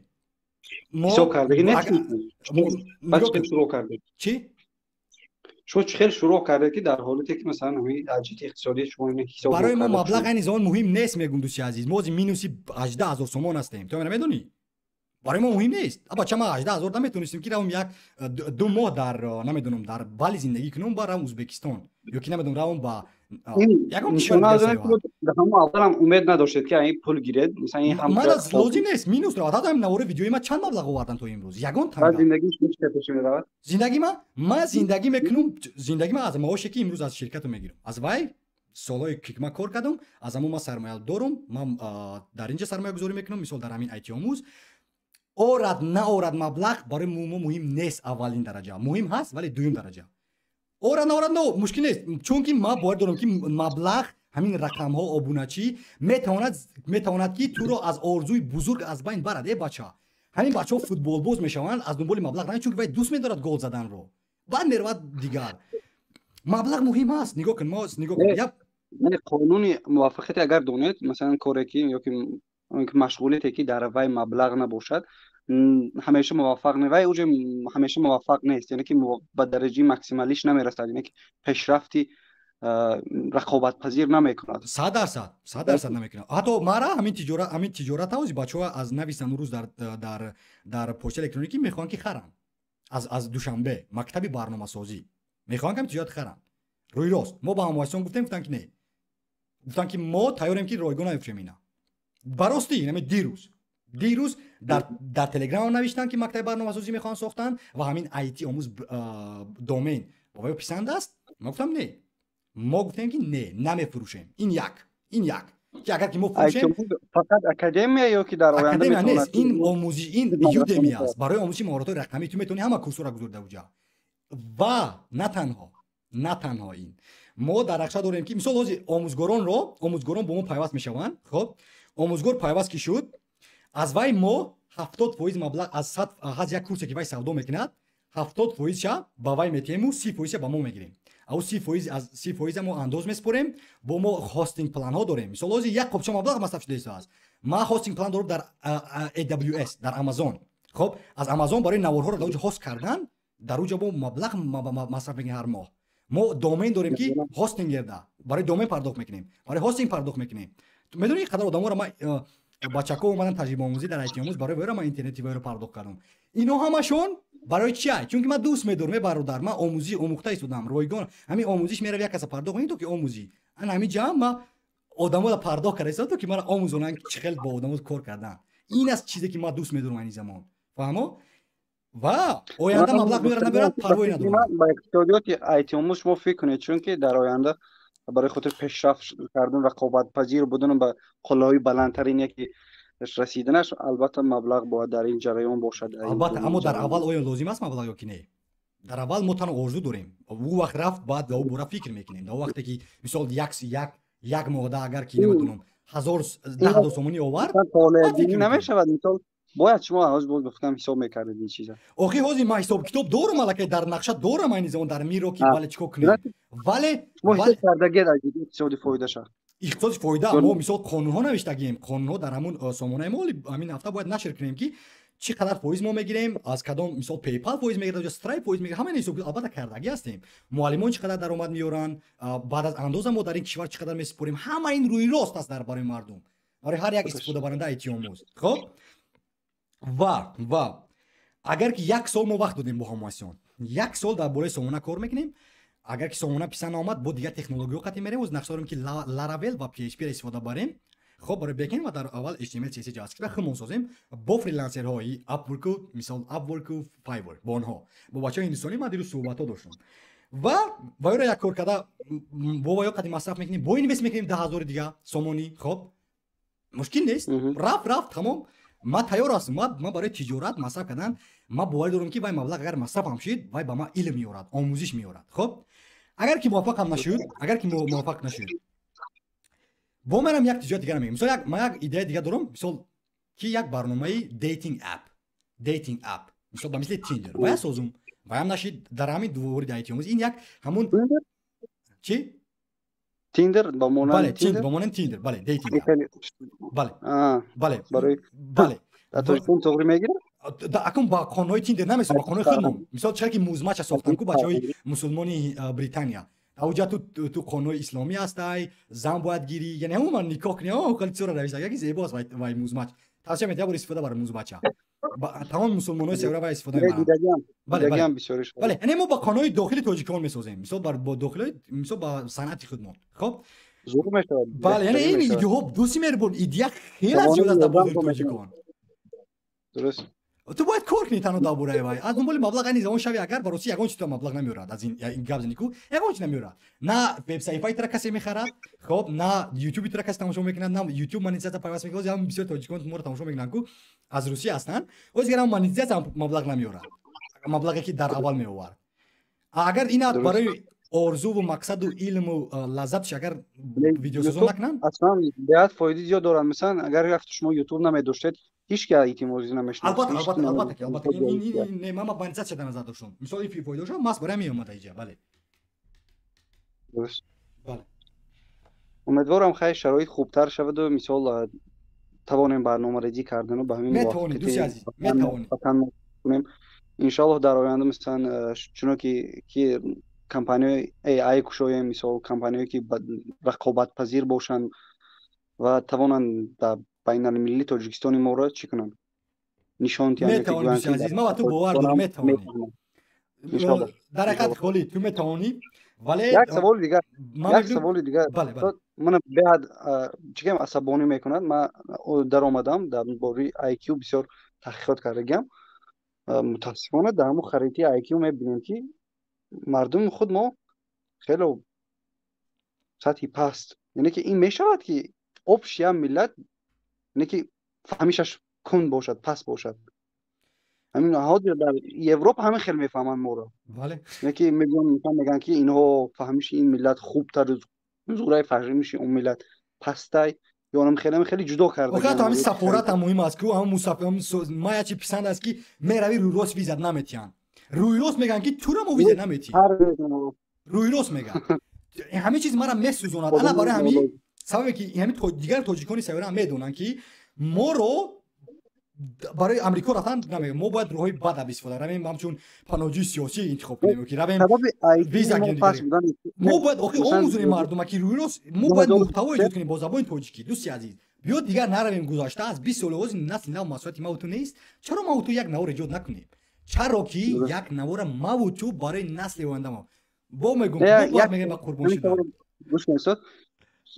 Ҳисоб кардагӣ не? Шурӯъ кардед? Чӣ? Шумо чӣ хел шурӯъ кардед, ки дар ҳолате ки масалан ҳамин аз ҷиҳати иқтисодӣ шумо ҳисоб Барои мо маблағ айни замон муҳим нест, мегӯм, дӯсти азиз. Мо ҳозир минуси 18 000 сомон ҳастем, ту намедонӣ? Барои мо муҳим нест, абача ма 18 000 наметонистем, ки равам як ду моҳ дар, намедонам, дар Бали зиндагӣ кунам, ба равам Узбекистон ё ки, намедонам, равам ба ягон кишвар. Ҳамон аввалам умед надоштед, ки ин пул гиред? Ман лозим нест, минус равад. Ҳатто ҳамин навори видеои ман чанд маблағ овардан то имрӯз? Ягон танга. Зиндагӣ ма, ман зиндагӣ мекунам, зиндагӣ ма аз маоше, ки имрӯз аз ширкату мегирам, аз вай солҳое ки ман кор кардам, аз ҳамон ман сармоя дорум. Ман дар инҷа сармоягузорӣ мекунам, мисол, дар ҳамин айтиомӯз. Орад, наорад маблағ барои мо муҳим нест. Аввалин дараҷа муҳим ҳаст, вале дуюм дараҷа. Ора наора но мушкил нест, чунки ман бовар дорам ки маблағ, ҳамин рақамҳо, обуначӣ метавонад ки туро аз орзуи бузург аз байн барад. Э бача, ҳамин бачаҳо футболбоз мешаванд аз дунболи маблағ на, чунки вай дӯст медорад гол заданро, баъд меравад дигар. Маблағ муҳим аст. Нигоҳ кун, мо нигоҳ кун. Яъне қонуни муваффақияти агар донед, масалан коре ки ёки машғулияте ки дар вай маблағ набошад, ҳамеша муваффақ не, вай уже ҳамеша муваффақ нест, яъне ки ба дараҷаи максималиш намерасад, яъне ки пешрафти рақобатпазир намекунад. 100%, 100% намекунад. Ҳатто мара ҳамин тиҷорат, ҳамин тиҷорат ҳози бачаҳо аз нависанд рӯз дар почта электроникӣ мехоҳанд ки харанд. Аз Душанбе мактаби барномасозӣ мехоҳанд ки ҳамин тиҷорат харанд. Рӯи рост мо ба ҳамвасиён гуфтем, гуфтанд ки не. Гуфтанд ки мо тайёрем ки ройгон намефурӯшем ина. Баростӣ инаме дирӯз дар Телеграм навиштанд ки мактаби барномасозӣ мехоҳанд сохтан ва ҳамин IT омӯз домен ба вай писанд аст. Ма гуфтам не. Мо гуфтем ки не, намефурӯшем. Ин як, ин як. Ки агар ки мо фурӯшем, фақат академия ё ки дар оянда академия нест, ин омӯзиш, ин Udemy аст барои омӯзиши маҳоратҳои рақамӣ. Ту метавонӣ ҳама курсҳоро гузорӣ дар уҷа. Ва на танҳо ин, мо дар нақша дорем ки мисол ҳозир омӯзгорон бо мо пайваст мешаванд. Хоб, омӯзгор пайваст ки шуд, аз вай мо 70% маблағ аз 100 ҳаз як курсе ки вай савдо мекунад, 70%-ша ба вай метиҳему 30%-ша ба мо мегирем. Ау 30% аз 30% мо андоз меспорем. Бо мо hosting plan ҳо дорем. Мисол ҳозир як қопча маблағ масраф шуда истааст. Ман hosting plan дорам дар AWS, дар Amazon. Хоб, аз Amazon барои наворҳоро дар уҷа host кардан, дар уҷа мо маблағ масраф мекунем ҳар моҳ. Мо домен дорем ки hosting герда барои домен пардохт мекунем, барои hosting пардохт мекунем. Медонӣ қадар одаморо ман бачако омадан таҷрибаомӯзӣ дар IT омӯз, барои вайро ман интернети вайро пардохт кардам. Ино ҳамашон барои чи? Чунки ман дӯст медорам, э бародар, ман омӯзиш омӯхта истодам, ройгон ҳамин омӯзиш мерав як каса пардохт мекунӣ то ки омӯзӣ. Ана ҳамин ҷамъ ман одаморо пардохт карда истодам то ки маро омӯзонанд чӣ хел бо одамо кор кардан. Ин аст чизе ки ман дӯст медорам ани замон. Фаҳмо? Ва оянда маблағ меорад набиёрад парвои надорам. Ба иқтисодиёти IT омӯз шумо фикр кунед, чунки дар оянда барои хотир пешрафт кардан, рақобатпазир будан ба қуллаҳои баландтарин яке расиданаш, албатта маблағ бояд дар ин ҷараён бошад. Албатта, аммо дар аввал оё лозим аст маблағ ё ки не? Дар аввал мо танҳо орзу дорем. Ӯ вақт рафт, баъд ба ӯ бора фикр мекунем. Дар вақте ки мисол як моҳда агар ки намедонам 1000 10,000 сомонӣ овард, намешавад. Мисол бояд шумо ҳоз боз гуфтам ҳисоб мекардед ин чиза. Охи ҳозир ман ҳисоб китоб дорам, аллакай дар нақша дорам айни замон дар миро ки бале чикор кунем. Вале шумо ҳисоб кардагед аз иқтисоди фоидаша. Иқтисоди фоида мо мисол қонунҳо навиштагием, қонунҳо дар ҳамун сомонаи мо ҳамин ҳафта бояд нашр кунем ки чӣ қадар фоиз мо мегирем, аз кадом мисол PayPal фоиз мегирад, ё Stripe фоиз мегирад, ҳама ин ҳисоб албатта кардагӣ ҳастем. Муаллимон чӣ қадар даромад меоранд, баъд аз андоза мо дар ин кишвар чӣ қадар месупорем, ҳама ин рӯи рост аст дар барои мардум, барои ҳар як истифодабаранда IT омӯз. Хоб, ва агар ки як сол мо вақт додем бо ҳамвасиён, як сол дар бораи сомона кор мекунем. Агар ки сомона писанд наомад, бо дигар технологиҳо қатъи мерем. Оз нақша дорем ки Laravel ва PHP-ро истифода барем. Хоб, барои backend ва дар аввал HTML, CSS, JavaScript худмон созем бо фрилансерҳои Upwork, мисол Upwork, Fiverr, бо онҳо, бо бачаҳои ҳиндустонӣ ман дирӯз суҳбатҳо доштам ва вайро як кор карда бо вайо қатъи масраф мекунем, бо инвест мекунем 10,000 дига сомонӣ. Хоб, мушкил нест, рафт тамом. Ман тайёр ҳастам, ман барои тиҷорат масраф кардан, ман боварӣ дорам ки вай маблағ агар масрафам шид, вай ба ман илм меорад, омӯзиш меорад. Хоб, агар ки муваффақам нашуд, агар ки муваффақ нашуд, бо манам як тиҷорат дигар мегӯям. Мисол ман як идея дига дорам, мисол ки як барномаи dating app, мисол ба мисли Tinder вая созум, ваям нашид дар ҳамин дувори IT омӯз. Ин як ҳамун чи Tinder ба монанди Tinder, ба монанди Tinder, бале, dating app. Бале. Бале. Барои бале. Дар Тоҷикистон тоғри мегирад? Акун ба қонунҳои Tinder намесозам, ба қонунҳои худмон. Мисол чаро ки музмача сохтан ку бачаҳои мусулмони Британия. Ауҷа ту қонунҳои исломӣ ҳастай, зан бояд гирӣ, яъне ҳамон никоҳ кунӣ, хеле чизро навишта, яке зебо аст вай музмач. Тавсия медиҳам бор истифода барои музмача. Тамоми мусулмонҳои севра вай истифода мебаранд. Бале, бале. Бале, яъне мо ба қонунҳои дохили тоҷикон месозем. Мисол бо дохилҳои, мисол ба санъати худмон. Хоб? Зур мешавад. Бале, яъне ин идеяҳо дӯсти меҳрубон, идея хеле зиёд аст дар бозори тоҷикон. Дуруст. Ту бояд кор кунӣ танҳо дар бораи вай. Аз дунболи маблағ айни замон шави агар ба рости ягон чиз маблағ намеорад. Аз ин гап зани ку ягон чиз намеорад. На вебсайфаи тура касе мехарад, хоб, на ютуби тура касе тамошо мекунад, на ютуб монетизатсия пайваст мекунад. Ҳам бисёр тоҷикон моро тамошо мекунанд ку аз Русия ҳастанд. Оз дигар ҳам монетизатсия маблағ намеорад. Маблағе ки дар аввал меовард. Агар ина барои Орзуву мақсаду илму лаззатш агар видеосозон накунанд, аслан беҳад фоидаи зиёд дорад. Масалан, агар рафт шумо ютуб намедоштед, ҳеҷ ки IT мозӣ намешинохт. Албатта, албатта, албатта, албатта, не, ман монетизатсия дар назар доштам. Мисол, ин фоидаҳошо мас барои ҳамин омада иҷа, бале. Дуруст. Бале. Умедворам, хайр, шароит хубтар шаваду, мисол, тавонем барномарезӣ кардану ба ҳамин Метавонӣ, дӯсти азиз, метавонӣ. Ватан кунем, иншоаллоҳ, дар оянда. Масалан, чуно ки компанияҳои AI кушоем, мисол, компанияҳое ки рақобатпазир бошанд ва тавонанд дар байналмилалӣ Тоҷикистони моро чӣ кунанд, нишон диҳанд. Метавонӣ, дӯсти азиз, ман ба ту бовар дорам, метавонӣ. Дар ҳақиқат, Холид, ту метавонӣ, вале Як саволи дигар, як саволи дигар. Мана, беҳад чӣ гӯям, асабонӣ мекунад. Ман даромадам, дар бораи IQ бисёр таҳқиқот кардагиам. Мутаассифона, дар ҳамун харитаи IQ мебинем, ки мардуми худ мо хело сатҳи паст. Яъне ки ин мешавад, ки общий ям миллат, яъне ки фаҳмишаш кунд бошад, паст бошад. Ҳамин ҳозир дар Европа ҳамин хел мефаҳманд моро. Яъне ки мегӯянд, мегӯянд, ки инҳо фаҳмиши ин миллат хубтар, зураи фаҳмиши он миллат пастай ё хеле хеле ҷудо карда. Охир ҳамин сафорат ҳам муҳим аст, ки ҳамин мусафир ма як чи писанд аст, ки мерави, рӯйрост визат наметиҳанд. Рӯйрост мегӯянд, ки тура мо виза наметиҳем. Рӯйрост мегӯянд. Ҳамин чиз мара месӯзонад. Ана барои ҳамин сабабе, ки ҳамин дигар тоҷикони сайёра медонанд, ки моро барои Амрико рафтан намегӯям, мо бояд роҳҳои бад истифода равем, ҳамчун паноҳҷӯи сиёсӣ интихоб кунем, ки равем, виза гирем. Мо бояд охир омӯзонем мардума, ки рӯйрост мо бояд муҳтаво эҷод кунем бо забони тоҷикӣ. Дӯсти азиз, биё, дигар наравем гузашта аз 20 соли ҳозир насли нав масъулияти маву ту нест. Чаро маву ту як навор эҷод накунем? Чаро ки як навора маву ту барои насли оянда мо бо мегум, бояд мегӯем ба қурбон шудан.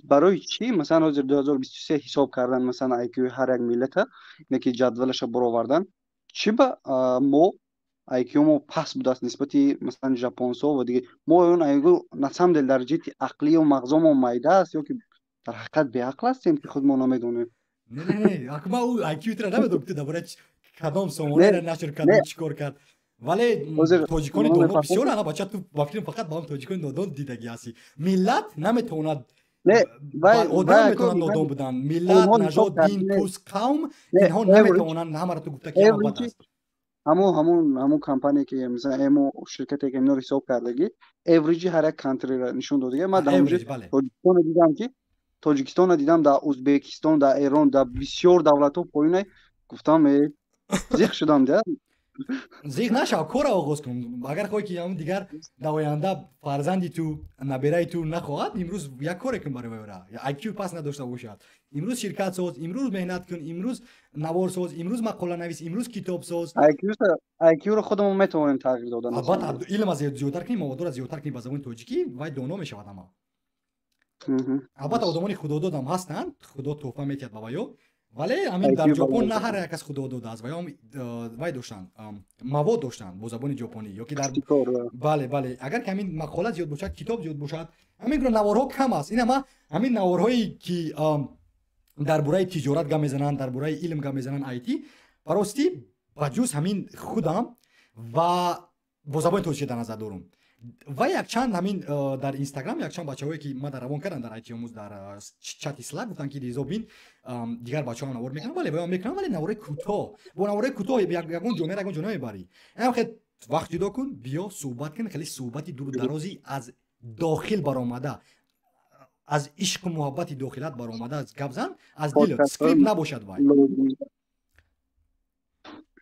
Барои чӣ, масалан, ҳозир 2023 ҳисоб кардан, масалан, IQ ҳар як миллата, ине ки ҷадвалаша баровардан, чӣ ба мо IQ мо паст будааст нисбати, масалан, жапонсо ва дигар? Мо он IQ на самом деле дар ҷиҳати ақлию мағзомо майда аст ё ки дар ҳақиқат беақл ҳастем, ки худ мо намедонем? Не, не, не, ма ӯ IQ тра намедонам, ки ту дар бораи кадом сомонаро нашр кардӣ, чӣ кор кард, вале тоҷикони доно бисёр. Ана, бача, ту ба фикрам фақат ба ҳам тоҷикони нодон дидагӣ ҳастӣ. Миллат наметавонад, одам метавонад нодон будан. Миллат, нажод, дин, пӯст, қавм, инҳо наметавонанд ҳамаро ту гуфта, ки ҳама бад аст. Ҳамун компания, ки масалан эмо ширкате, ки инро ҳисоб кардагӣ, average и ҳар як country ро нишон додага. Ман дар Тоҷикистона дидам, ки Тоҷикистона дидам, дар Узбекистон, дар Эрон, дар бисёр давлатҳо поёна. Гуфтам, зиқ шудам да. Зиқ нашав, корро оғоз кун. Агар хоҳӣ, ки ҳамн дигар дар оянда фарзанди ту, набераи ту нахоҳад, имрӯз як коре кун барои вайра. IQ пас надошта бошад, имрӯз ширкат соз, имрӯз меҳнат кун, имрӯз навор соз, имрӯз мақола навис, имрӯз китоб соз. IQ-ро худамон метавонем тағйир додан. Албатта, илм зиёдтар кунӣ, маводро зиёдтар кунӣ ба забони тоҷикӣ, вай доно мешавад ҳама. Албатта, одамони худододам ҳастанд, худо тӯҳфа метиҳад ба ваё, вале ҳамин дар Ҷопон на ҳар як кас худо додааст. Ваё вай доштанд, мавод доштанд бо забони ҷопонӣ ё ки дар, бале, агар ки ҳамин мақола зиёд бошад, китоб зиёд бошад, ҳамин гуна наворҳо кам аст. Ин ҳама ҳамин наворҳое, ки дар бораи тиҷорат гап мезананд, дар бораи илм гап мезананд, айти, баростӣ, ба ҷуз ҳамин худам ва бо забони тоҷикӣ дар назар дорум ва якчанд ҳамин дар Инстаграм якчанд бачаҳое, ки ма дар равон кардам дар айтиомӯз, дар чати Слак, гуфтанд, ки Ризо, бин, дигар бачаҳо навор мекунанд. Вале ваё мекунанд, вале навораи кӯтоҳ. Бо навораи кӯтоҳ ягон ҷомеа, ягон ҷо намебарӣ. Ам хел вақт ҷудо кун, биё, суҳбат кун, хеле суҳбати дуру дарози аз дохил баромада, аз ишқу муҳаббати дохилат баромада гап зан, аз дил, скрипт набошад вай.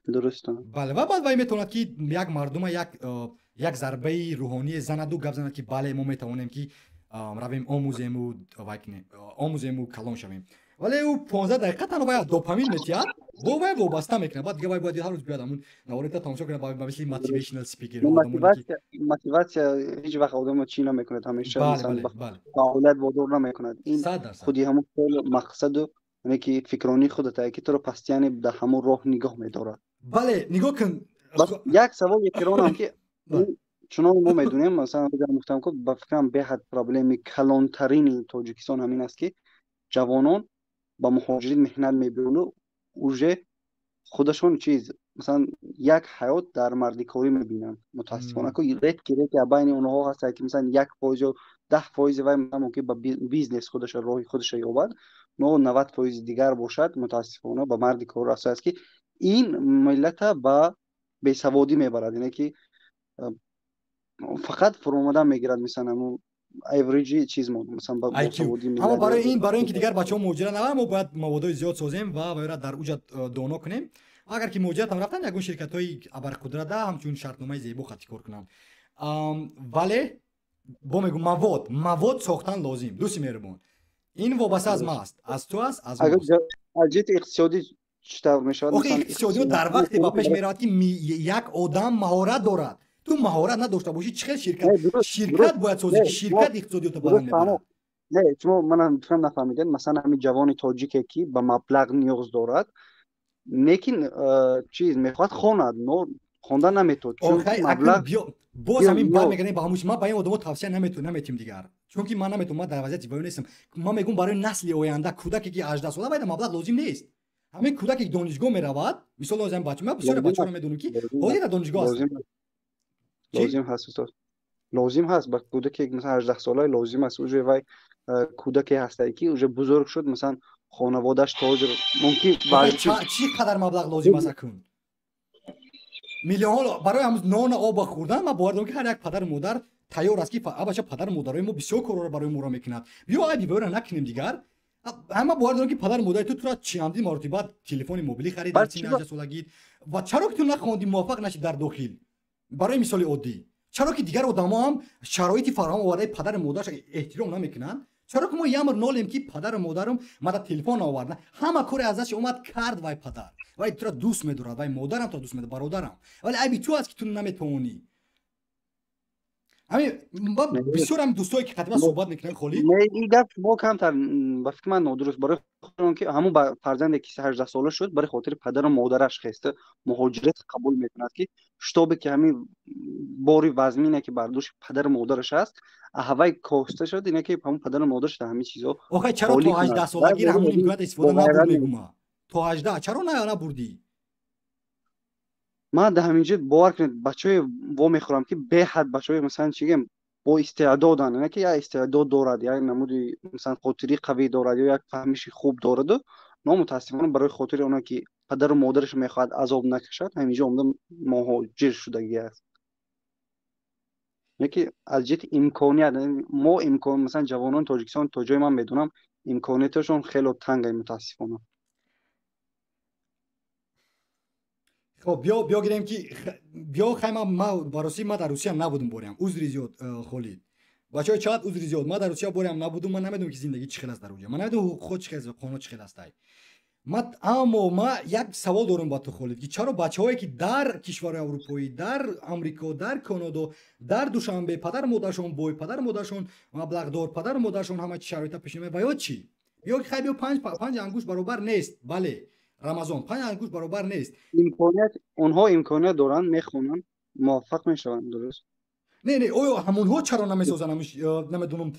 Дуруст. Бале, ва баъд вай метавонад, ки як мардума як зарбаи рӯҳоние занаду гап занад, ки бале, мо метавонем, ки равем, омӯзему, вай кунем, омӯзему, калон шавем. Вале ӯ 15 дақиқа танҳо вай допамин метиҳад, бо вай вобаста мекунад. Баъд дига вай бояд ҳар рӯз биёяд, ҳамун наворита тамошо кунад, ба мисли motivational speaker. Мотиватсия ҳеҷ вақт одамро чӣ намекунад, ҳамеша фаъолият водор намекунад. Ин худи ҳамун мақсаду, яъне ки фикронии худата, ки туро постоянно дар ҳамон роҳ нигоҳ медорад. Бале, нигоҳ кун. Як савол якронам, ки чунон мо медонем, масалан, гуфтам, ку ба фикрам, беҳад проблеми калонтарини Тоҷикистон ҳамин аст, ки ҷавонон ба муҳоҷирит меҳнат мебиёну уже Худашон чиз, масалан, як ҳаёт дар мардикорӣ мебинанд. Мутаассифона, ку редки редки байни онҳо ҳастанд, ки масалан 1% ё 10% вай мумкин ба бизнес худаша роҳи худаша ёбад, но 90% дигар бошад, мутаассифона, ба марди кор рафта аст, ки ин миллата ба бесаводӣ мебарад, яъне ки фақат фуромадан мегирад, мисалан, ҳамун average чиз мо, масалан, ба босаводӣ. Аммо барои ин ки дигар бачаҳо муҳоҷират нараванд, мо бояд маводҳои зиёд созем ва вайро дар уҷа доно кунем. Агар ки муҳоҷират ҳам рафтанд, ягон ширкатҳои абарқудрата ҳамчун шартномаи зебо хати кор кунанд. Вале бо мегӯм, мавод сохтан лозим, дӯсти меҳрубон. Ин вобаста аз ма аст, аз ту аст, аз мост. Аз ҷиҳати иқтисодӣ чӣ тавр мешавад? Охи, иқтисодиёт дар вақте ба пеш меравад, ки як одам маҳорат дорад. Ту маҳорат надошта бошӣ, чӣ хел ширкат бояд созӣ, ки ширкат иқтисодиётро баланд мебарад? Не, шумо манам фикрам нафаҳмидед. Масалан, ҳамин ҷавони тоҷике, ки ба маблағ ниёз дорад, лекин чиз мехоҳад хонад, но хонда наметавонад, чунки маблағ. Боз ҳамин бармегардем ба ҳамун. Ман ба ин одамо тавсия наметим дигар, чунки ман наметавонам, ман дар вазъияти ваё нестам. Ман мегӯм, барои насли оянда, кӯдаке ки 18 сола, вайда маблағ лозим нест. Ҳамин кӯдаке ки донишгоҳ меравад, мисол, ҳозир бача, ман бисёре бачаҳоро медонам, ки ҳозир дар донишгоҳ ҳастанд. Лозим ҳаст, устод, лозим ҳаст. Ба кӯдаке, масалан, 18 сола лозим аст. Уже вай кӯдаке ҳастае, ки уже бузург шуд, масалан, хонаводааш то ҳозир мумкин. Чӣ қадар маблағ лозим аст акун? Миллионҳо барои ҳамун нону оба хӯрдан. Ман бовар дорам, ки ҳар як падару модар тайёр аст, ки абача, падару модарои мо бисёр корҳоро барои моро мекунад. Биё, айби вайро накунем дигар. Ҳама бовар дорам, ки падару модари ту тура чандин маротиба телефони мобилӣ харид дар синни 18 солагӣ. Ва чаро ки ту нахондӣ, муваффақ нашӣ дар дохил? Барои мисоли оддӣ, чаро ки дигар одамо ҳам шароити фароҳам овардаи падару модараш эҳтиром намекунанд? Чаро ки мо ямр нолем, ки падару модарам мада телефон оварда, ҳама коре аз дасташ омад кард, вай падар вай тура дӯст медорад, вай модарам тура дӯст медорад, бародарам, вале айби ту аст, ки ту наметавонӣ. Ҳамин бисёр ҳам дӯстое, ки қатиба суҳбат мекунанд, Холид. Ин гап шумо камтар, ба фикри ман, нодуруст, барои он ки ҳамун фарзанде, ки 18 сола шуд, барои хотири падару модараш хеста муҳоҷират қабул мекунад, ки шутобе ки ҳамин бори вазмине, ки бар дӯши падару модараш аст, аҳвай коста шуд, ине ки ҳамун падару модараш дар ҳамин чизо. Охай, чаро то 18 солагӣ ҳамун имконият истифода набурд, мегӯма? То 18 чаро набурдӣ? Ман дар ҳамин ҷо, бовар кунед, бачаҳое вомехӯрам, ки беҳад бачаҳое, масалан, чӣ гӯем, бо истеъдоданд, яъне ки як истеъдод дорад, як намуди, масалан, хотирии қавӣ дорад ё як фаҳмиши хуб дораду, но мутаассифона, барои хотири оне ки падару модараш мехоҳад азоб накашад, ҳамин ҷо омада муҳоҷир шудагӣ аст. Яъне ки аз ҷиҳати имконият мо имкон, масалан, ҷавонони Тоҷикистон, то ҷое ман медонам, имконияташон хело танга, мутаассифона. Хоб, биё гирем, ки биё хай, ма ба Русия, ма дар Русия набудум борям. Узри зиёд, Холид. Бачаҳои чат, узри зиёд, ма дар Русия борям набудум, ман намедонам, ки зиндагӣ чӣ хел аст дар уҷа, ман намедонам ҳуқуқҳо чӣ хел аст, қонун чӣ хел астай. Аммо ма як савол дорам ба ту, Холид, ки чаро бачаҳое, ки дар кишварҳои аврупоӣ, дар Амрико, дар Канадо, дар Душанбе падару модарашон бой, падару модарашон маблағдор, падару модарашон ҳама чи шароита пеш меояд, ва ё чӣ? Ё ки хай, биё, панҷ ангушт баробар нест, бале, Рамазон, панҷ ангушт баробар нест. Имконият, онҳо имконият доранд, мехонанд, муваффақ мешаванд, дуруст? Не, оё ҳамонҳо чаро намесозанд, намедонам,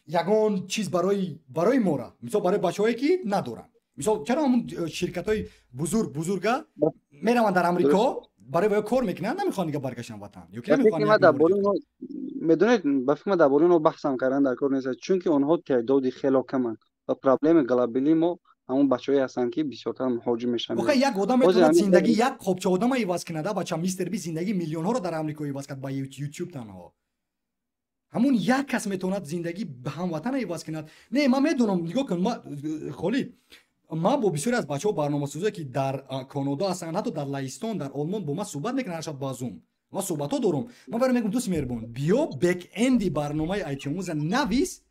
ягон чиз барои мора, мисол, барои бачаҳое, ки надоранд? Мисол, чаро ҳамун ширкатҳои бузург бузурга мераванд дар Амрико, барои ваё кор мекунанд, намехоҳанд дига баргаштан ватан ё ки намехоҳанд? Медонед, ба фикр ман дар бораи онҳо баҳсам кардан дар кор нест, чунки онҳо теъдоди хело каманд ва проблеми глобалии мо ҳамон бачаҳое ҳастанд, ки бисёртар муҳоҷир мешаванд. Охе, як одам метавонад зиндагӣ як қобча одама иваз кунад, бача. Мистер Би зиндагии миллионҳоро дар Амрико иваз кард ба Ютуб танҳо. Ҳамун як кас метавонад зиндагӣ ҳамватана иваз кунад. Не, ман медонам, нигоҳ кун, Холид, ман бо бисёре аз бачаҳо, барномасозое, ки дар Канадо ҳастанд, ҳатто дар Лаҳистон, дар Олмон, бо ман суҳбат мекунанд ҳар шаб ба Зум. Ман суҳбатҳо дорам. Ман барои мегӯм: дӯсти меҳрубон, биё, бэкэнди барномаи айтиомӯза навис.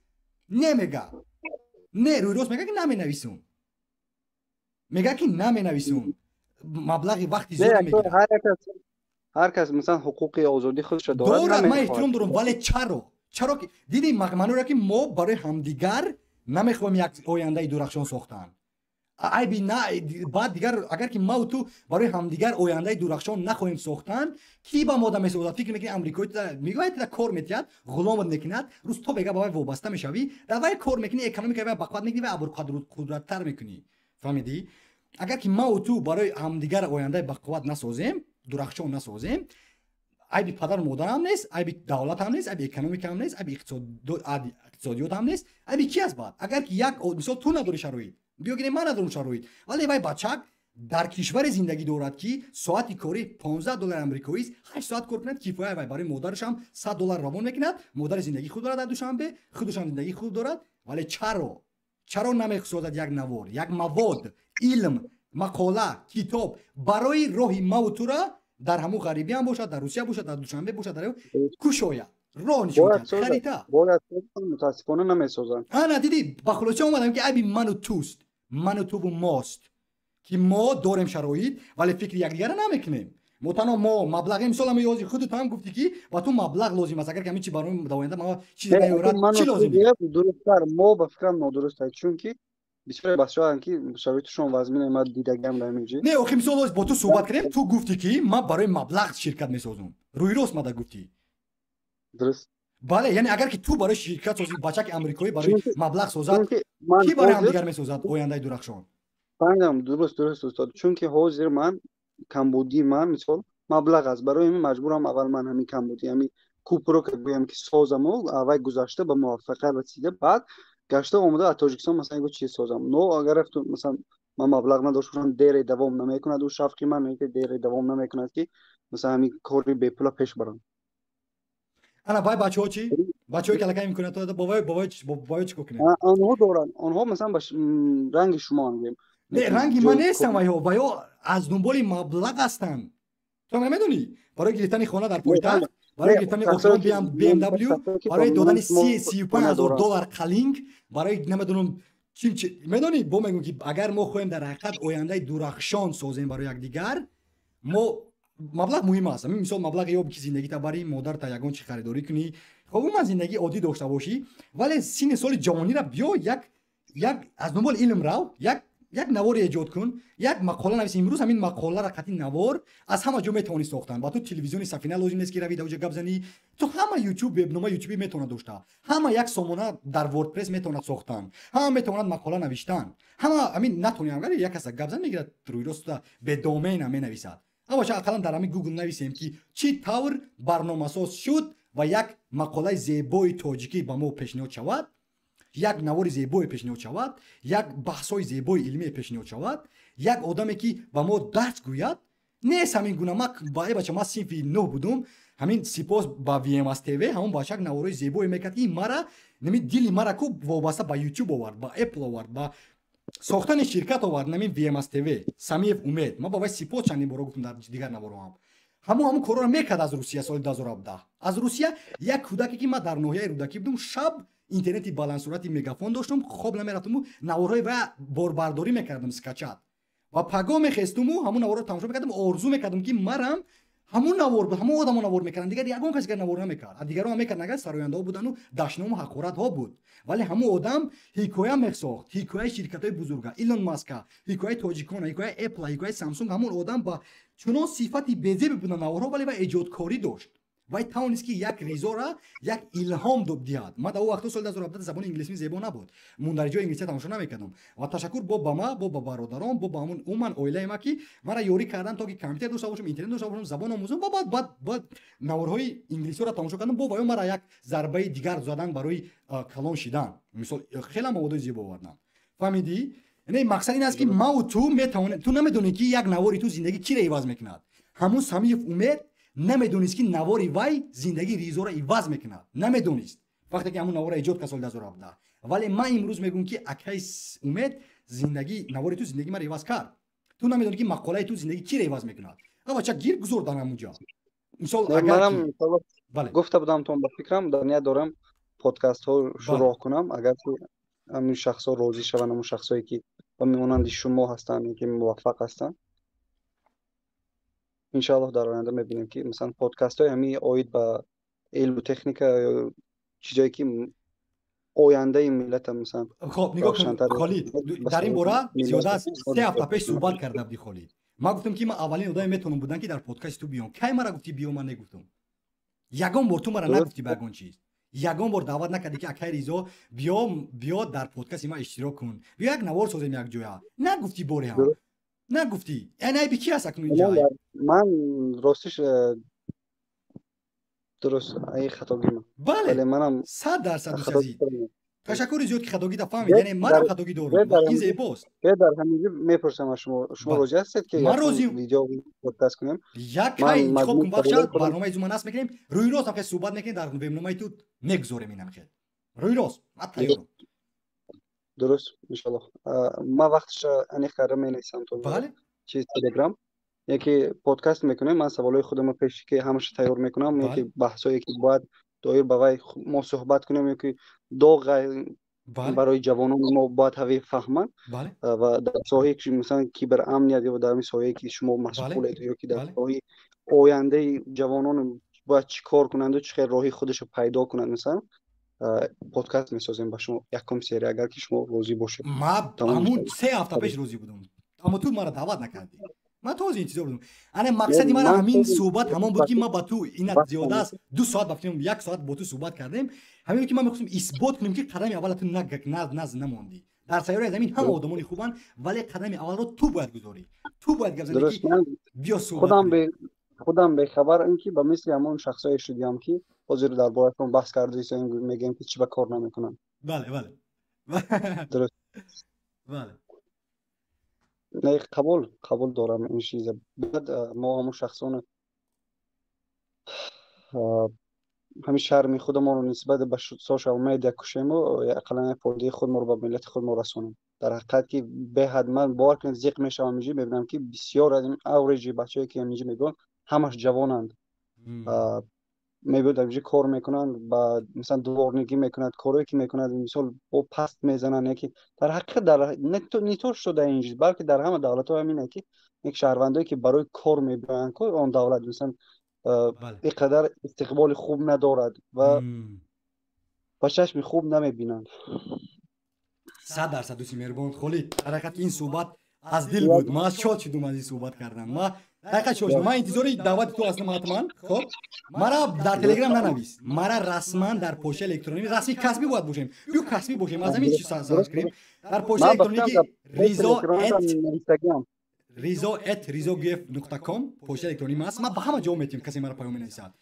Немега, не, рӯй рост мега, ки наменависум, мега, ки наменависум, маблағи вақти зиёд мегирад. Ҳар кас, масалан, ҳуқуқи озодии худашро дорад. Дорад, ман эҳтиром дорам, вале чаро ки диди маъноро, ки мо барои ҳамдигар намехоҳем як ояндаи дурахшон сохтан? Айби на, баъд дигар, агар ки маву ту барои ҳамдигар ояндаи дурахшон нахоҳем сохтан, кӣ ба мо одам месозад? Фикр мекунӣ, амрикои мегӯяд, кор метиҳад, ғуломат мекунад, рӯз то бега ба вай вобаста мешавӣ, дар вай кор мекунӣ, экономикаи вай бақувват мекунӣ ва абрқудраттар мекунӣ. Фаҳмидӣ? Агар ки ма ту барои ҳамдигар ояндаи бақувват насозем, дурахшон насозем, айби падару модарам нест, айби давлатам нест, айби экономикаам нест, айби иқтисодиётам нест, айби ки аст баъд? Агар ки як мисол ту надори шароит, биё гирем ман надорам шароит, вале вай бачак дар кишваре зиндагӣ дорад, ки соати корӣ 15 доллари амрикоист, 8 соат кор кунад кифоя вай, барои модарашам 100 доллар равон мекунад, модари зиндагии худ дорад дар Душанбе, худашам зиндагии худ дорад, вале чаро намесозад як навор, як мавод, илм, мақола, китоб барои роҳи маву тура дар ҳамун ғарибиам бошад, дар Русия бошад, дар Душанбе бошад, дар кушояд, роҳ нишон диҳад, харита. Бояд, мутаассифона намесозанд. Ана дидӣ, ба хулоса омадам, ки айби ману туст, ману туву мост, ки мо дорем шароит, вале фикри якдигарро намекунем. Мо танҳо мо маблағи, мисол ҳами ёзи худут ҳам гуфтӣ, ки ба ту маблағ лозим аст. Агар ки ҳамин чи барои дар оянда ма чизе наёрад, чӣ лозим? Дурусттар, мо ба фикрам нодуруст аст, чунки бисёре бачаҳоянд, ки шароиташон вазмин, ман дидагиам дар ҳамин ҷи. Не, охи, мисол бо ту суҳбат кардем, ту гуфтӣ, ки ман барои маблағ ширкат месозум. Рӯи рост мада гуфтӣ. Дуруст. Бале, яъне агар ки ту барои ширкат созӣ, бачаки амрикоӣ барои маблағ созад, ки барои ҳамдигар месозад ояндаи дурахшон? Фаҳмидам, дуруст, устод. Чунки ҳозир ман камбудии ман, мисол, маблағ аст. Барои ҳамин маҷбурам аввал ман ҳамин камбудӣ, ҳамин купро ки гӯям, ки созаму аввал гузашта ба муваффақият расида, баъд гашта омода аз Тоҷикистон, масалан, ягон чиз созам. Но агар рафту, масалан, ман маблағ надошта бошам, дере давом намекунад. Ӯ шавқи ман ки дере давом намекунад, ки масалан ҳамин кори бепула пеш барам. Ана вай бачаҳо чӣ? Бачаҳое ки аллакай имконият дорад, бо вай чӣ кор кунем? Онҳо доранд, онҳо масалан ба ранги шумо гӯем. Не, ранги ман нестам вайҳо, вайҳо аз дунболи маблағ ҳастанд. Ту намедонӣ? Барои гирифтани хона дар пойтахт, барои гирифтани охирон BMW, барои додани 35 ҳазор доллар қалинг, барои намедонам медонӣ, бо мегӯм, ки агар мо хоҳем дар ҳақиқат ояндаи дурахшон созем барои якдигар, мо маблағ муҳим аст. Ҳамин мисол маблағе ёб, ки зиндагита барӣ, модарта ягон чи харидорӣ кунӣ, хоб, умуман зиндагии оддӣ дошта бошӣ, вале синни соли ҷавонира биё, як аз дунболи илм рав, як наворе эҷод кун, як мақола навис. Имрӯз ҳамин мақоларо қатъи навор аз ҳама ҷо метавонӣ сохтан. Ба ту телевизиони Сафина лозим нест, ки рави дар оҷа гап занӣ. Ту ҳама Ютуб, вебнома ютуби метавонад дошта, ҳама як сомона дар WordPress метавонад сохтан, ҳама метавонад мақола навиштан, ҳама ҳамин натонӣ, агар як каса гап зан мегирад, рӯйроста бедомена менависад. Аммо ша ақаллан дар ҳамин Google нависем, ки чӣ тавр барномасоз шуд, ва як мақолаи зебои тоҷикӣ ба мо пешниҳод шавад, як навори зебое пешниҳод шавад, як баҳсҳои зебои илмие пешниҳод шавад, як одаме, ки ба мо дарс гӯяд. Нест ҳамин гуна. Ма бача, ман синфи нӯҳ будум, ҳамин сипос ба VMS TV, ҳамон бачак наворҳои зебое мекард, ки мара нами дили мара ку вобаста ба YouTube овард, ба Apple овард, ба сохтани ширкат овард. Намин VMS TV, Самиев Умед, ман ба вай сипос чандин боро гуфтам дар дигар наворҳоам. Ҳамун корро мекард аз Русия соли 2017, аз Русия. Як кӯдаке, ки ман дар ноҳияи Рӯдакӣ будум, шаб интернети баландсуръати Мегафон доштум, хоб намерафтуму наворҳои вая борбардорӣ мекардам, скачать, ва пагоҳ мехестуму ҳамун наворро тамошо мекардам, орзу мекардам, ки марам ҳамун навор буд, ҳамон одамо навор мекардам. Дигар ягон кас дигар навор намекард. Дигарон мекард, нагар сарояндаҳо будану дашному ҳақоратҳо буд, вале ҳамун одам ҳикоя месохт, ҳикояи ширкатҳои бузурга, Илон Маска, ҳикояи тоҷикона, ҳикояи Эпла, ҳикояи Самсунг. Ҳамун одам ба чунон сифати безебе буда наворҳо, вале вай эҷодкорӣ дошт, вай тавонист, ки як Ризора як илҳом диҳад. Ман дар он вақтҳо, соли 2017, забони инглисӣ зебо набуд, мундариҷои инглисия тамошо намекардам. Ва ташаккур бо ба ма, бо ба бародарон, бо ба ҳамун умуман оилаи ма, ки мара ёрӣ кардан, то ки компютер дошта бошам, интернет дошта бошам, забон омӯзам. Ва баъд наворҳои инглисиро тамошо кардам, бо ваё мара як зарбаи дигар задан барои калон шидан. Мисол, хеле маводои зебо овардам, фаҳмидӣ? Яъне мақсад ин аст, ки маву ту метавонем. Ту намедонӣ, ки як навори ту зиндагӣ киро иваз мекунад. Ҳамун Самиев Умед намедонист, ки навори вай зиндагии Ризоро иваз мекунад, намедонист, вақте ки ҳамун наворро эҷод кард соли 2017. Вале ман имрӯз мегӯям, ки акай Умед, зиндагӣ, навори ту зиндагии маро иваз кард. Ту намедонӣ, ки мақолаи ту зиндагии киро иваз мекунад. Бача, гир, гузор дар ҳамун ҷо, мисол. Манам гуфта будам тон, ба фикрам, дар ният дорам подкастҳо шурӯъ кунам, агар ҳамин шахсҳо розӣ шаванд, ҳамун шахсҳое, ки ба монанди шумо ҳастанд, ки муваффақ ҳастанд. Иншоаллоҳ, дар оянда мебинем, ки масалан подкастҳои ҳамин оид ба илму техника ё чизое, ки ояндаи миллата масалан. Хоб, нигоҳ кун, Холид, дар ин бора зиёда аз 3 ҳафта пеш суҳбат карда будӣ, Холид. Ман гуфтам, ки ман аввалин одаме метавонам будан, ки дар подкасти ту биём. Кай мара гуфтӣ биё? Ман негуфтам. Ягон бор ту мара нагуфтӣ ба ягон чиз, ягон бор даъват накардӣ, ки акай Ризо, биё, биё, дар подкасти ман иштирок кун, биё, як навор созем якҷоя. Нагуфтӣ боре ҳам. Нагуфтӣ. Яъне айби ки аст акнун инҷа? Ман ростиш дуруст, ин хатогӣ ман. Бале, манам 100%, дӯсти азиз. Ташаккури зиёд, ки хатогита фаҳмид. Яъне манам хатогӣ дорам ва ин зебост. Дар ҳаминҷо мепурсам аз шумо, шумо розӣ ҳастед, ки ман розиам видео подкаст кунем? Як кай интихоб кун вақт, барномаи зума насб мекунем, рӯи рост ҳам хел суҳбат мекунем, дар вебномаи ту мегузорем инам хел. Рӯи рост, ман тайёрам. Дуруст, иншаллоҳ. Ман вақташа аниқ карда менависам то. Бале. Чиз Телеграм. Яке подкаст мекунем, ман саволҳои худамро пеш ки ҳамаша тайёр мекунам, яке баҳсое ки бояд доир ба вай мо суҳбат кунем, ёки доғ барои ҷавонони мо бояд ҳаве фаҳманд ва дар соҳае ки масалан киберамният ё дар ҳамин соҳае ки шумо масъулед, ё ки дар соҳаи ояндаи ҷавонон бояд чӣ кор кунанду чӣ хел роҳи худашро пайдо кунанд, масалан подкаст месозем ба шумо якум серия, агар ки шумо розӣ бошед. Ман ҳамун 3 ҳафта пеш розӣ будам, аммо ту маро даъват накардӣ. Ман тоза интизор будам. Ана мақсади ман ҳамин суҳбат ҳамон буд, ки ман ба ту ина зиёда аст 2 соат, ба фикрам як соат бо ту суҳбат кардем. Ҳамин ки ман мехостам исбот кунем, ки қадами аввала ту наз намондӣ. Дар сайёраи замин ҳама одамони хубанд, вале қадами аввалро ту бояд гузорӣ, ту бояд гап занӣ, ки биё суҳбат. Худам бехабар ин ки ба мисли ҳамон шахсое шудиам, ки ҳозир дар бораашон баҳс карда мегӯем, ки чӣ ба кор намекунанд. Бале. Дуруст. Бале. Не, қабул дорам ин чиза. Баъд мо ҳамон шахсоне ҳамин шарми худамонро нисбат ба social media кушему ақаллан як фоидаи худморо ба миллати худмо расонем. Дар ҳақиқат ки беҳад ман, бовар кунед, зиқ мешавам. Инҷи мебинам, ки бисёр аз ин авреҷи бачаҳое ки инҷи мебиёнд, ҳамаш ҷавонанд, мебиёд инҷи кор мекунанд, ба масалан дворникӣ мекунад, корое ки мекунад, мисол бо паст мезананд. Яки дар ҳақиқат дар не то что дар инҷи, балки дар ҳама давлатҳо ҳамине, ки як шаҳрвандое ки барои кор мебиёянд, ко он давлат масалан ин қадар истиқболи хуб надорад ва ба чашми хуб намебинанд. 100%, дӯсти меҳрубон Холид. Дар ҳақиқат ин суҳбат аз дил буд. Ман шод шудум аз ин суҳбат кардан, ман ҳақиқат шод шудум. Ман интизори даъвати ту ҳастам ҳатман. Хоб, мара дар Телеграм нанавис, мара расман дар почтаи электронӣ, расми касбӣ бояд бошем, ё касбӣ бошем, аз ҳамин чиз сар кунем. Дар почтаи электроники rizo@rizogf.com почтаи электронӣ аст. Ман ба ҳама ҷавоб метиҳам, касе мара паём менависад.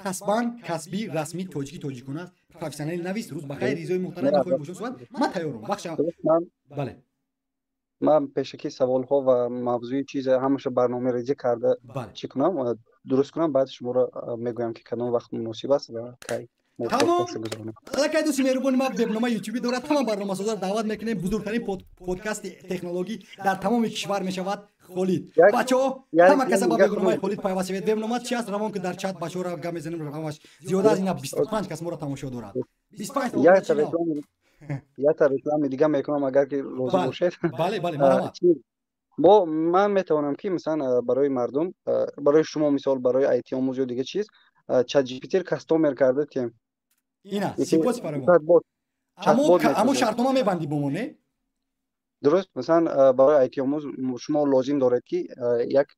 Касбан, касбӣ, расмӣ, тоҷики тоҷикона, профессионалӣ навис: «Рӯз бахайр, Ризои муҳтарам, мехоҳем бо шумо суҳбат». Ман тайёрам вақша, бале. Ман пешакӣ саволҳо ва мавзӯи чиз ҳамаша барномарезӣ карда чӣ кунам, дуруст кунам, баъд шуморо мегӯям, ки кадом вақт муносиб аст ва кай. Тамом, аллакай дӯсти меҳрубони ман вебномаи ютюбӣ дорад. Тамом барномасозро даъват мекунем. Бузургтарин подкасти технологӣ дар тамоми кишвар мешавад. Холид, бачаҳо, ҳама каса ба вебномаи Холид пайваст шавед. Вебнома чи аст, равон ки дар чат бачаҳоро гап мезанем. Ҳамаш зиёда аз ина 25 кас моро тамошо дорад, 25. Якта реклами дига мекунам, агар ки розӣ бошед. Бале, марҳамат. Бо ман метавонам, ки масалан барои мардум, барои шумо, мисол барои IT омӯз ё дига чиз, Чат GPT customer карда тием. Ина сипос фаровон, аммо шартнома мебандӣ бо мо, не? Дуруст, масалан барои IT омӯз шумо лозим доред, ки як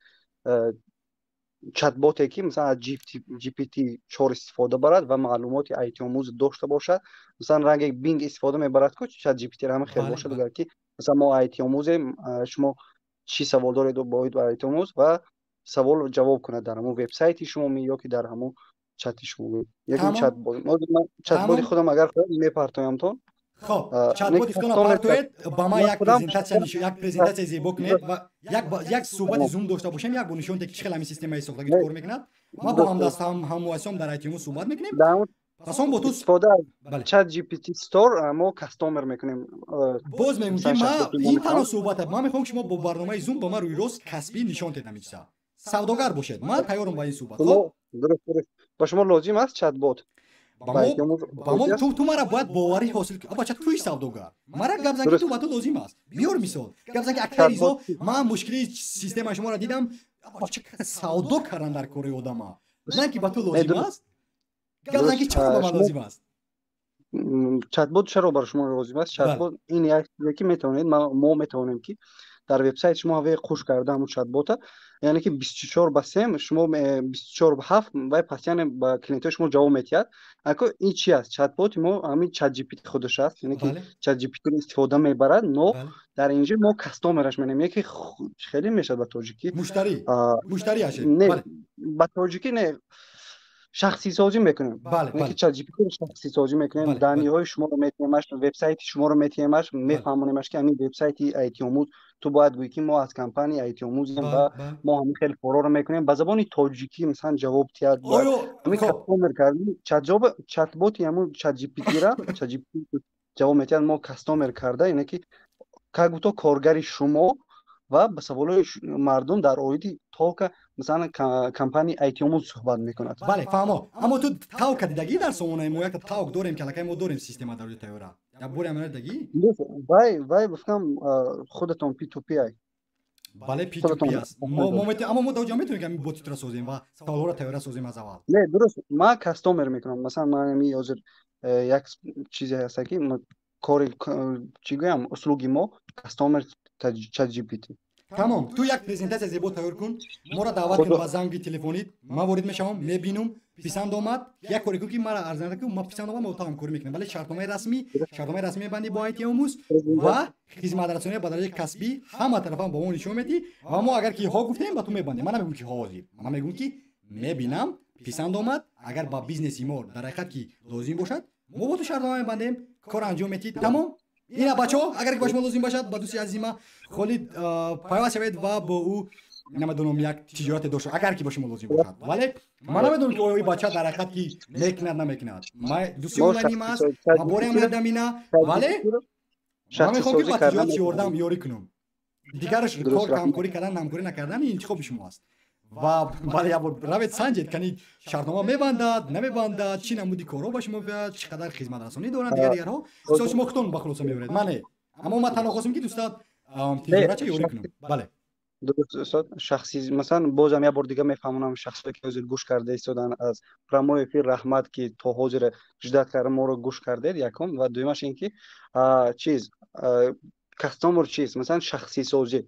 чатботе, ки масалан аз GPT-4 истифода барад ва маълумоти IT омӯз дошта бошад, масалан ранги Bing истифода мебарад ку Чат GPT ҳама хел бошад. Агар ки масалан мо IT омӯзем, шумо чӣ савол доред боид ба IT омӯз ва савол ҷавоб кунад дар ҳамон вебсайти шумо ё ки дар ҳамон чати шумо, яки чатботи худам агар мепартоямтон. Хоб, чатботи худро партоед, ба ман як презентатсия, як презентатсияи зебо кунед ва як суҳбати Zoom дошта бошем, як бор нишон диҳед, ки чӣ хел ҳамин системаи сохтагӣ кор мекунад. Ман бо ҳаммуассисом дар IT мо суҳбат мекунем, пас он бо ту. Истифода аз Chat GPT Store мо customer мекунем. Боз мегӯм, ки ман ин танҳо суҳбат, ман мехоҳам, ки шумо бо барномаи Zoom ба ман рӯи рост касбӣ нишон диҳед ҳамин чиза. Савдогар бошед, ман тайёрам ба ин суҳбат. Хоб. Дуруст, ба шумо лозим аст чатбот? Ба мо ту мара бояд боварӣ ҳосил. Бача, туи савдогар, мара гап зан, ки ту ба ту лозим аст. Биёр мисол, гап зан, ки акай Ризо, ман мушкили системаи шуморо дидам. Бача, савдо кардан дар кори одама, на ки ба ту лозим аст. Гап зан, ки чаро ба ман лозим аст. Чатбот чаро барои шумо лозим аст? Чатбот ин як чизе, ки метавонед, мо метавонем, ки Дар вебсайт шумо ҳаве қуш карда ҳамун чатбота, яъне ки 24/7 шумо 24/7 вай постоянно ба клиентҳои шумо ҷавоб медиҳад. Ако ин чи аст? Чатботи мо ҳамин ChatGPT худаш аст, яъне ки ChatGPT-ро истифода мебарад, но дар инҷо мо customer аш менем, яке хеле мешавад ба тоҷикӣ. Муштарӣ, муштарӣ аше. Не, ба тоҷикӣ не, шахсисозӣ мекунем. Бале. ChatGPT-ро шахсисозӣ мекунем, данные ҳои шуморо метиҳемаш, вебсайти шуморо метиҳемаш, мефаҳмонемаш, ки ҳамин вебсайти IT-омӯз, ту бояд гӯӣ, ки мо аз компанияи IT-омӯзем ва мо ҳамин хеле корҳоро мекунем. Ба забони тоҷикӣ, масалан, ҷавоб диҳад. Ҳамин customer кардем, чатботи ҳамун ChatGPT-ра, ChatGPT ҷавоб медиҳад, мо customer карда, яъне ки как будто коргари шумо ва ба саволҳои мардум дар оиди только, масалан, компанияи IT-омӯз суҳбат мекунад. Бале, фаҳмо. Аммо ту тавка дидагӣ дар сомонаи мо? Якта тавк дорем, ки аллакай мо дорем, система дар рӯи тайёра. Як бори ҳамина дидагӣ? Вай гуфтам, худатон P2P ай. Бале, P2P аст. Аммо мо дар ҷо метавонем, ки ҳамин ботитро созем ва саволҳоро тайёра созем аз аввал. Не, дуруст, ман customer мекунам. Масалан, ман ҳамин ҳозир як чизе ҳаста, ки кори, чӣ гӯям, услуги мо customer ChatGPT. Тамом, ту як презентатсия зебо тайёр кун, моро даъват кун ба занги телефонит. Ман ворид мешавам, мебинум, писанд омад, як коре кун, ки мара арзанда кун, ма писанд омад, мо то ҳамкорӣ мекунем. Вале шартномаи расмӣ мебандӣ бо IT омӯз ва хизматрасонӣ ба дараҷаи касбӣ ҳама тарафам ба мо нишон медиҳӣ. Ва мо агар ки ҳо гуфтем, ба ту мебандем. Ман намегӯм, ки ҳо ҳозир, ман мегӯм, ки мебинам, писанд омад, агар ба бизнеси мо дар ҳақиқат ки лозим бошад, мо бо ту шартнома мебандем, кор анҷом медиҳӣ. Тамом. Ина, бачаҳо, агар ки ба шумо лозим бошад, ба дӯсти азизи ма Холид пайваст шавед ва бо ӯ, намедонам, як тиҷорате дошта, агар ки ба шумо лозим бошад. Вале ман намедонам, ки оё бача дар ҳақиқат ки мекунад, намекунад. Дӯсти онлайни ма аст, ман бореам надидам ина, вале ман мехоҳам, ки ба тиҷорат ёрдам ёрӣ кунам. Дигараш кор, ҳамкорӣ кардан, ҳамкорӣ накардан интихоби шумо аст. Ва бале, як бор равед, санҷед, кани шартнома мебандад, намебандад, чӣ намуди корҳо ба шумо биёяд, чӣ қадар хизматрасонӣ доранд, дигар дигарҳо. Мисол, шумо худтон ба хулоса мебаред, ман не. Аммо ман танҳо хостам, ки дӯстат тиҷоратча ёрӣ кунам. Бале. Дуруст, устод. Шахси, масалан, бозам як бор дига мефаҳмонам шахсое, ки ҳозир гӯш карда истоданд аз прямой эфир. Раҳмат, ки то ҳозир ждать карда моро гӯш кардед, якум. Ва дуюмаш ин ки чиз, customer чиз, масалан, шахсисозӣ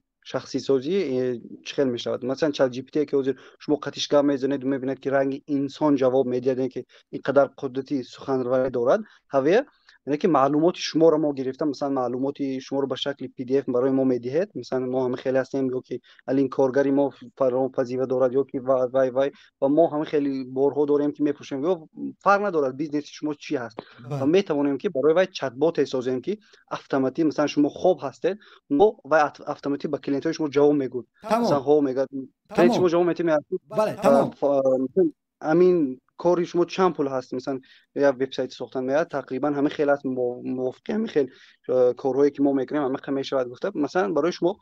чӣ хел мешавад? Масалан, ChatGPT, ки ҳозир шумо қатиш гап мезанед, мебинед, ки ранги инсон ҷавоб медиҳад, ки ин қадар қудрати суханварӣ дорад. Ҳаве, яъне ки маълумоти шуморо мо гирифта, масалан, маълумоти шуморо ба шакли PDF барои мо медиҳед. Масалан, мо ҳама хеле ҳастем, ё ки алин коргари мо фалон вазифа дорад, ё ки вай вай, ва мо ҳама хеле борҳо дорем, ки мефурӯшем, ё фарқ надорад бизнеси шумо чӣ ҳаст. Ва метавонем, ки барои вай чатботе созем, ки автоматӣ, масалан, шумо хоб ҳастед, мо вай автоматӣ ба клиентҳои шумо ҷавоб мегӯяд. Масалан, ҳо мегӯяд, клиент шумо ҷавоб медиҳад. Амин кори шумо чанд пул ҳаст? Масалан, як вебсайт сохтан меяд, тақрибан ҳамин хел аст, мувофиқи ҳамин хел корҳое, ки мо мекунем, ҳамин мешавад гуфта, масалан, барои шумо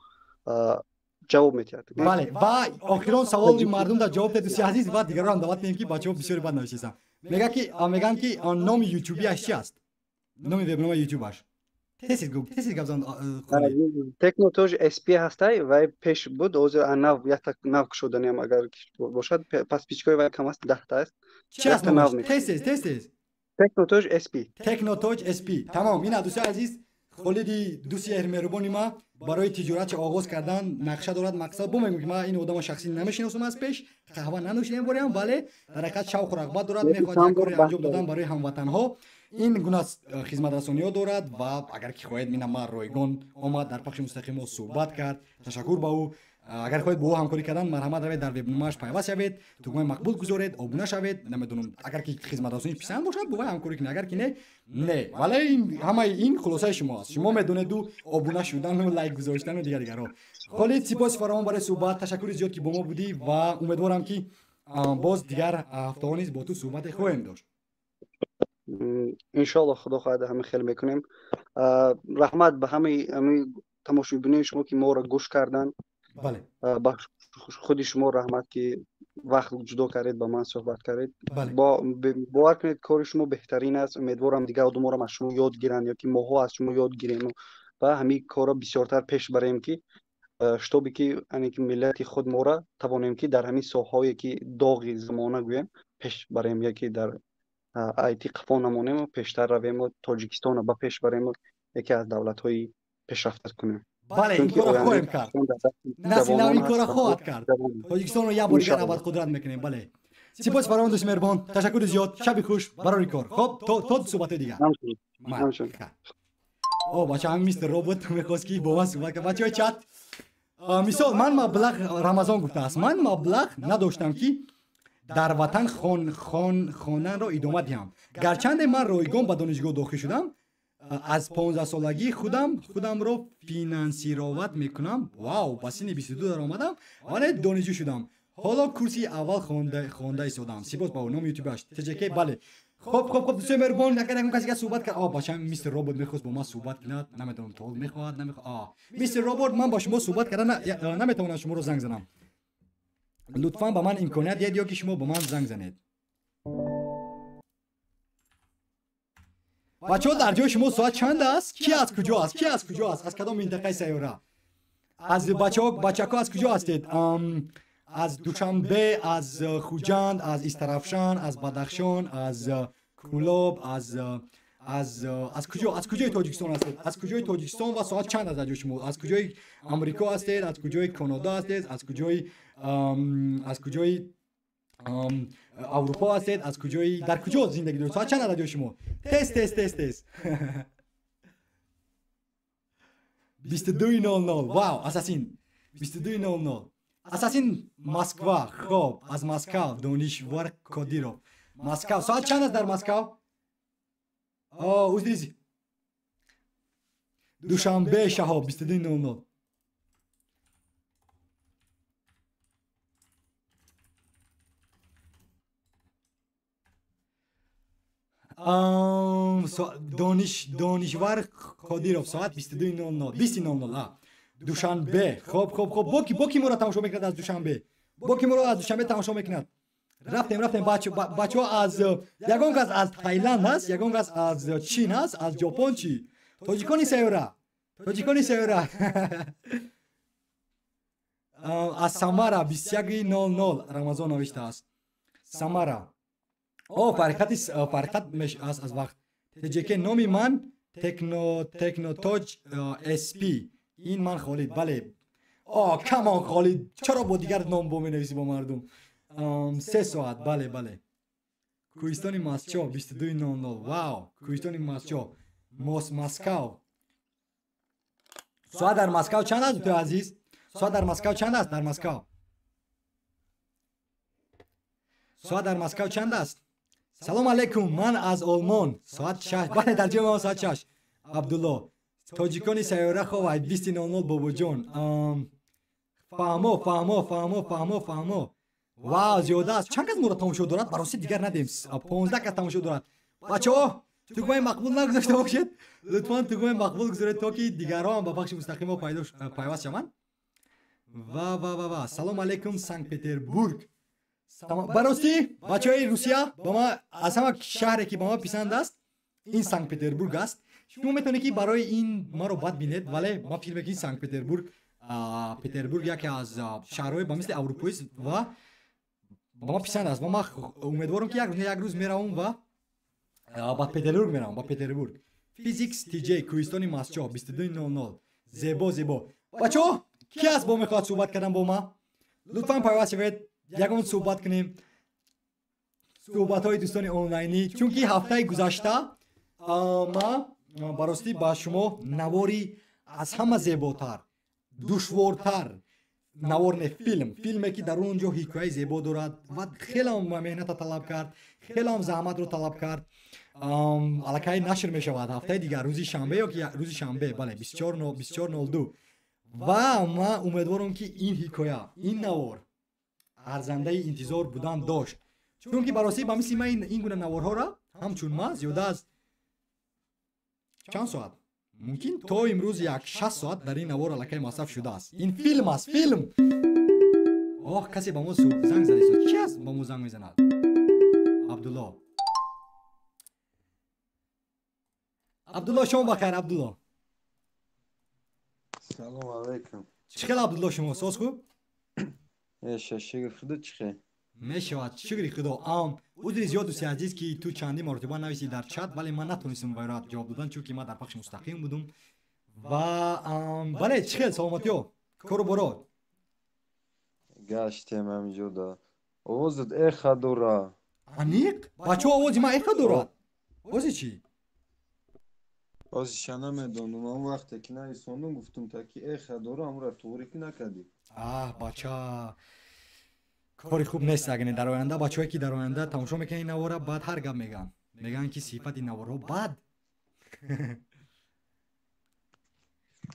ҷавоб медиҳад. Бале, ва охирон саволи мардум дар ҷавоб дед, дӯсти азиз, ва дигарро ҳам даъват кунем, ки бачаҳо бисёре бад нависесам. Мега ки, мегӯянд, ки номи ютубиаш чи аст, номи вебномаи ютубаш. Тез гӯ, тез гап зан. Технотож SP ҳастай. Вай пеш буд, ҳозир нав якта нав кушоданиам. Агар бошад, подписчик ои вай кам аст, 10-та аст. Чи аст? Тез, тез, тез, тез. Технотож SP. Технотож SP. Тамом. Ина, дӯстои азиз, Холиди дӯсти меҳрубони ма барои тиҷоратча оғоз кардан нақша дорад, мақсад. Бо мегӯм, ки ман ин одама шахсӣ намешиносам, аз пеш қаҳва нанӯшидем бореам, вале дар ҳақиқат шавқу рағбат дорад, мехоҳад як коре анҷом додан барои ҳамватанҳо. Ин гуна хизматрасониҳо дорад. Ва агар ки хоҳед, мина ма ройгон омад, дар пахши мустақим мо суҳбат кард, ташаккур ба ӯ. Агар хоҳед бо ӯ ҳамкорӣ кардан, марҳамат, равед, дар вебномааш пайваст шавед, тугмаи мақбул гузоред, обуна шавед. Намедонам, агар ки хизматрасонӣ писанд бошад, бо вай ҳамкорӣ кунед, агар ки не, не. Вале ҳамаи ин хулосаи шумо аст, шумо медонеду обуна шудану лайк гузоштану дигар дигарҳо. Холид, сипоси фаровон барои суҳбат, ташаккури зиёд, ки бо мо будӣ, ва умедворам, ки боз дигар ҳафтаҳо низ бо ту суҳбате хоҳем дошт. Иншоалло, худо хоҳад, ҳама хел мекунем. Раҳмат ба ҳамаи тамошобинои шумо, ки моро гӯш карданд. Ба худи шумо раҳмат, ки вақт ҷудо кардед, ба ман суҳбат кардед. Бовар кунед, кори шумо беҳтарин аст. Умедворам, дигар одаморам аз шумо ёд гиранд, ё ки моҳо аз шумо ёд гирем ва ҳамин корро бисёртар пеш барем, ки чтобы ки ане ки миллати худ мора тавонем, ки дар ҳамин соҳаҳое, ки доғи замона гӯем, пеш барем, яке дар IT қафо намонему пештар равему, Тоҷикистонро ба пеш барему, яке аз давлатҳои пешрафта кунем. Бале, ин корро хоҳем кард. Насли нав ин корро хоҳад кард. Тоҷикистонро як бор дигар абарқудрат мекунем. Бале, сипос фаровон, дӯсти меҳрубон, ташаккури зиёд, шаби хуш, барори кор. Хоб, то суҳбатҳои дигар. О, бача, ҳамин мистер робот мехост ки бо ман суҳбат кунад. Бачаҳои чат, мисол, ман маблағ, Рамазон гуфтааст, ман маблағ надоштам, ки дар ватан хонанро идома диҳам. Гарчанде ман ройгон ба донишгоҳ дохил шудам, аз 15-солагӣ худамро финансировать мекунам. Вау, ба синни 22 даромадам, вале донишҷӯ шудам. Ҳоло курси аввал хонда истодам. Сипос ба номи ютубаш ТЖК. Бале, хоб, хоб, хоб, дӯстои меҳрубон, агар ягон касе суҳбат кард. О, бача, мистер робот мехост бо ман суҳбат кунад, намедонам, то мехоҳад, намехоҳад. А, мистер робот, ман бо шумо суҳбат карда наметавонам, шуморо занг занам. Лутфан ба ман имконият диҳед ё ки шумо ба ман занг занед. Бачаҳо, дар ҷои шумо соат чанд аст? Ки аз куҷо аст? Ки аз куҷо аст? Аз кадом минтақаи сайёра? Аз бачаҳо, бачако, аз куҷо ҳастед? Аз Душанбе, аз Хуҷанд, аз Истарафшан, аз Бадахшон, аз Кӯлоб, аз куҷо, аз куҷои Тоҷикистон ҳастед? Аз куҷои Тоҷикистон ва соат чанд аст дар ҷои шумо? Аз куҷои Амрико ҳастед? Аз куҷои Канода ҳастед? Аз куҷои Аврупо ҳастед? Аз куҷои, дар куҷо зиндагӣ доред? Соат чанд аст дар ҷои шумо? Тез, тез, тез, тез. 22:00. Вау, Асасин, 22:00. Асасин, Москва. Хоб, аз Москав Донишвар Кодиров. Москав, соат чанд аст дар Москав? Узриз, Душанбе, Шаҳоб, 22:00. Донишвар Қодиров, соат 22:00, 20:00, Душанбе. Хоб, хоб, хоб, бо ки моро тамошо мекунад аз Душанбе? Бо ки моро аз Душанбе тамошо мекунад? Рафтем, рафтем, бачаҳо. Аз ягон кас аз Тайланд ҳаст? Ягон кас аз Чин ҳаст? Аз Ҷопон чӣ? Тоҷикони сайёра, тоҷикони сайёра. Аз Самара, 21:00, Рамазон навиштааст. Самара. О, фарқати, фарқат аст аз вақт. ТЖК, номи ман Технотоҷ СП. Ин ман Холид. Бале, о, come on, Холид, чаро бо дигар ном бо менависӣ бо мардум? 3 соат. Бале, бале. Кӯҳистони Масчо, 22:00. Вау, кӯҳистони Масчо, Москав. Соат дар Москав чанд аст, дӯстои азиз? Соат дар Москав чанд аст? Дар Москав соат, дар Москав чанд аст? Салом алейкум, ман аз Олмон, соат 6. Бале, дар ҷои ман соат 6. Абдулло, тоҷикони сайёра, ховай, 20:00. Бобоҷон, фаҳмо, фаҳмо, фаҳмо, фаҳмо, фаҳмо. Вау, зиёда аст. Чанд кас моро тамошо дорад? Барости дигар надем, 15 кас тамошо дорад. Бачаҳо, тугмаи мақбул нагузошта бошед, лутфан тугмаи мақбул гузоред, то ки дигарон ба бахши мустақим мо пайваст шаванд. Ва ва ва ва салом алейкум, Санкт Петербург. Баростӣ, бачаҳои Русия, ба ма аз ҳама шаҳре ки ба ма писанд аст, ин Санкт Петербург аст. Шумо метавонед ки барои ин маро бад бинед, вале ман фикр мекунам, Санкт Петербург, Петербург яке аз шаҳрҳои ба мисли аврупоист ва ба ман писанд аст. Ва ман умедворам, ки як рӯз меравам ва ба Петербург меравам, ба Петербург. Физикс ТЖ, кӯҳистони Масчо, 22:00. Зебо, зебо. Бачаҳо, ки аст бо мехоҳад суҳбат кардан бо ман? Лутфан пайваст шавед, ягон суҳбат кунем, суҳбатҳои дӯстони онлайнӣ. Чунки ҳафтаи гузашта ман баростӣ ба шумо навори аз ҳама зеботар, душвортар навор, не, филм, филме ки дар он ҷо ҳикояи зебо дорад ва хелам меҳната талаб кард, хелам заҳматро талаб кард, аллакай нашр мешавад ҳафтаи дигар, рӯзи шанбе ё ки рӯзи шанбе, бале, 24:02. Ва ман умедворам, ки ин ҳикоя, ин навор арзандаи интизор будан дошт, чунки баросӣ ба мисли ман ин гуна наворҳоро ҳамчун ман зиёда аз чанд соат, мумкин то имрӯз як 6 соат дар ин навор аллакай масраф шудааст. Ин филм аст, филм. Оҳ, касе ба мо занг задистод. Ки аст ба мо занг мезанад? Абдулло, Абдулло, шом бахайр, Абдулло. Салом алейкум. Чӣ хел, Абдулло, шумо соз, хуб? Эша, шукр Худо, чӣ хел? Мешавад, шукри Худо. Узри зиёд, дӯсти азиз, ки ту чандин маротиба нависӣ дар чат, вале ман натонистам байроат ҷавоб додан, чунки ман дар пахши мустақим будум. Ва бале, чӣ хел саломатиё, кору боро? Гаштем ҳаминҷода. Овозат эха дора. Аниқ? Бачаҳо, овози ман эха дорад? Ози чӣ? Озиша намедонам. Он вақте ки нависондум, гуфтум та ки эха дора, амра туғри ки накардӣ. Аҳ, бача, кори хуб нест. Агне дар оянда бачаҳое ки дар оянда тамошо мекунанд ин навора, баъд ҳар гап мегӯянд, мегӯянд ки сифати наворҳо бад.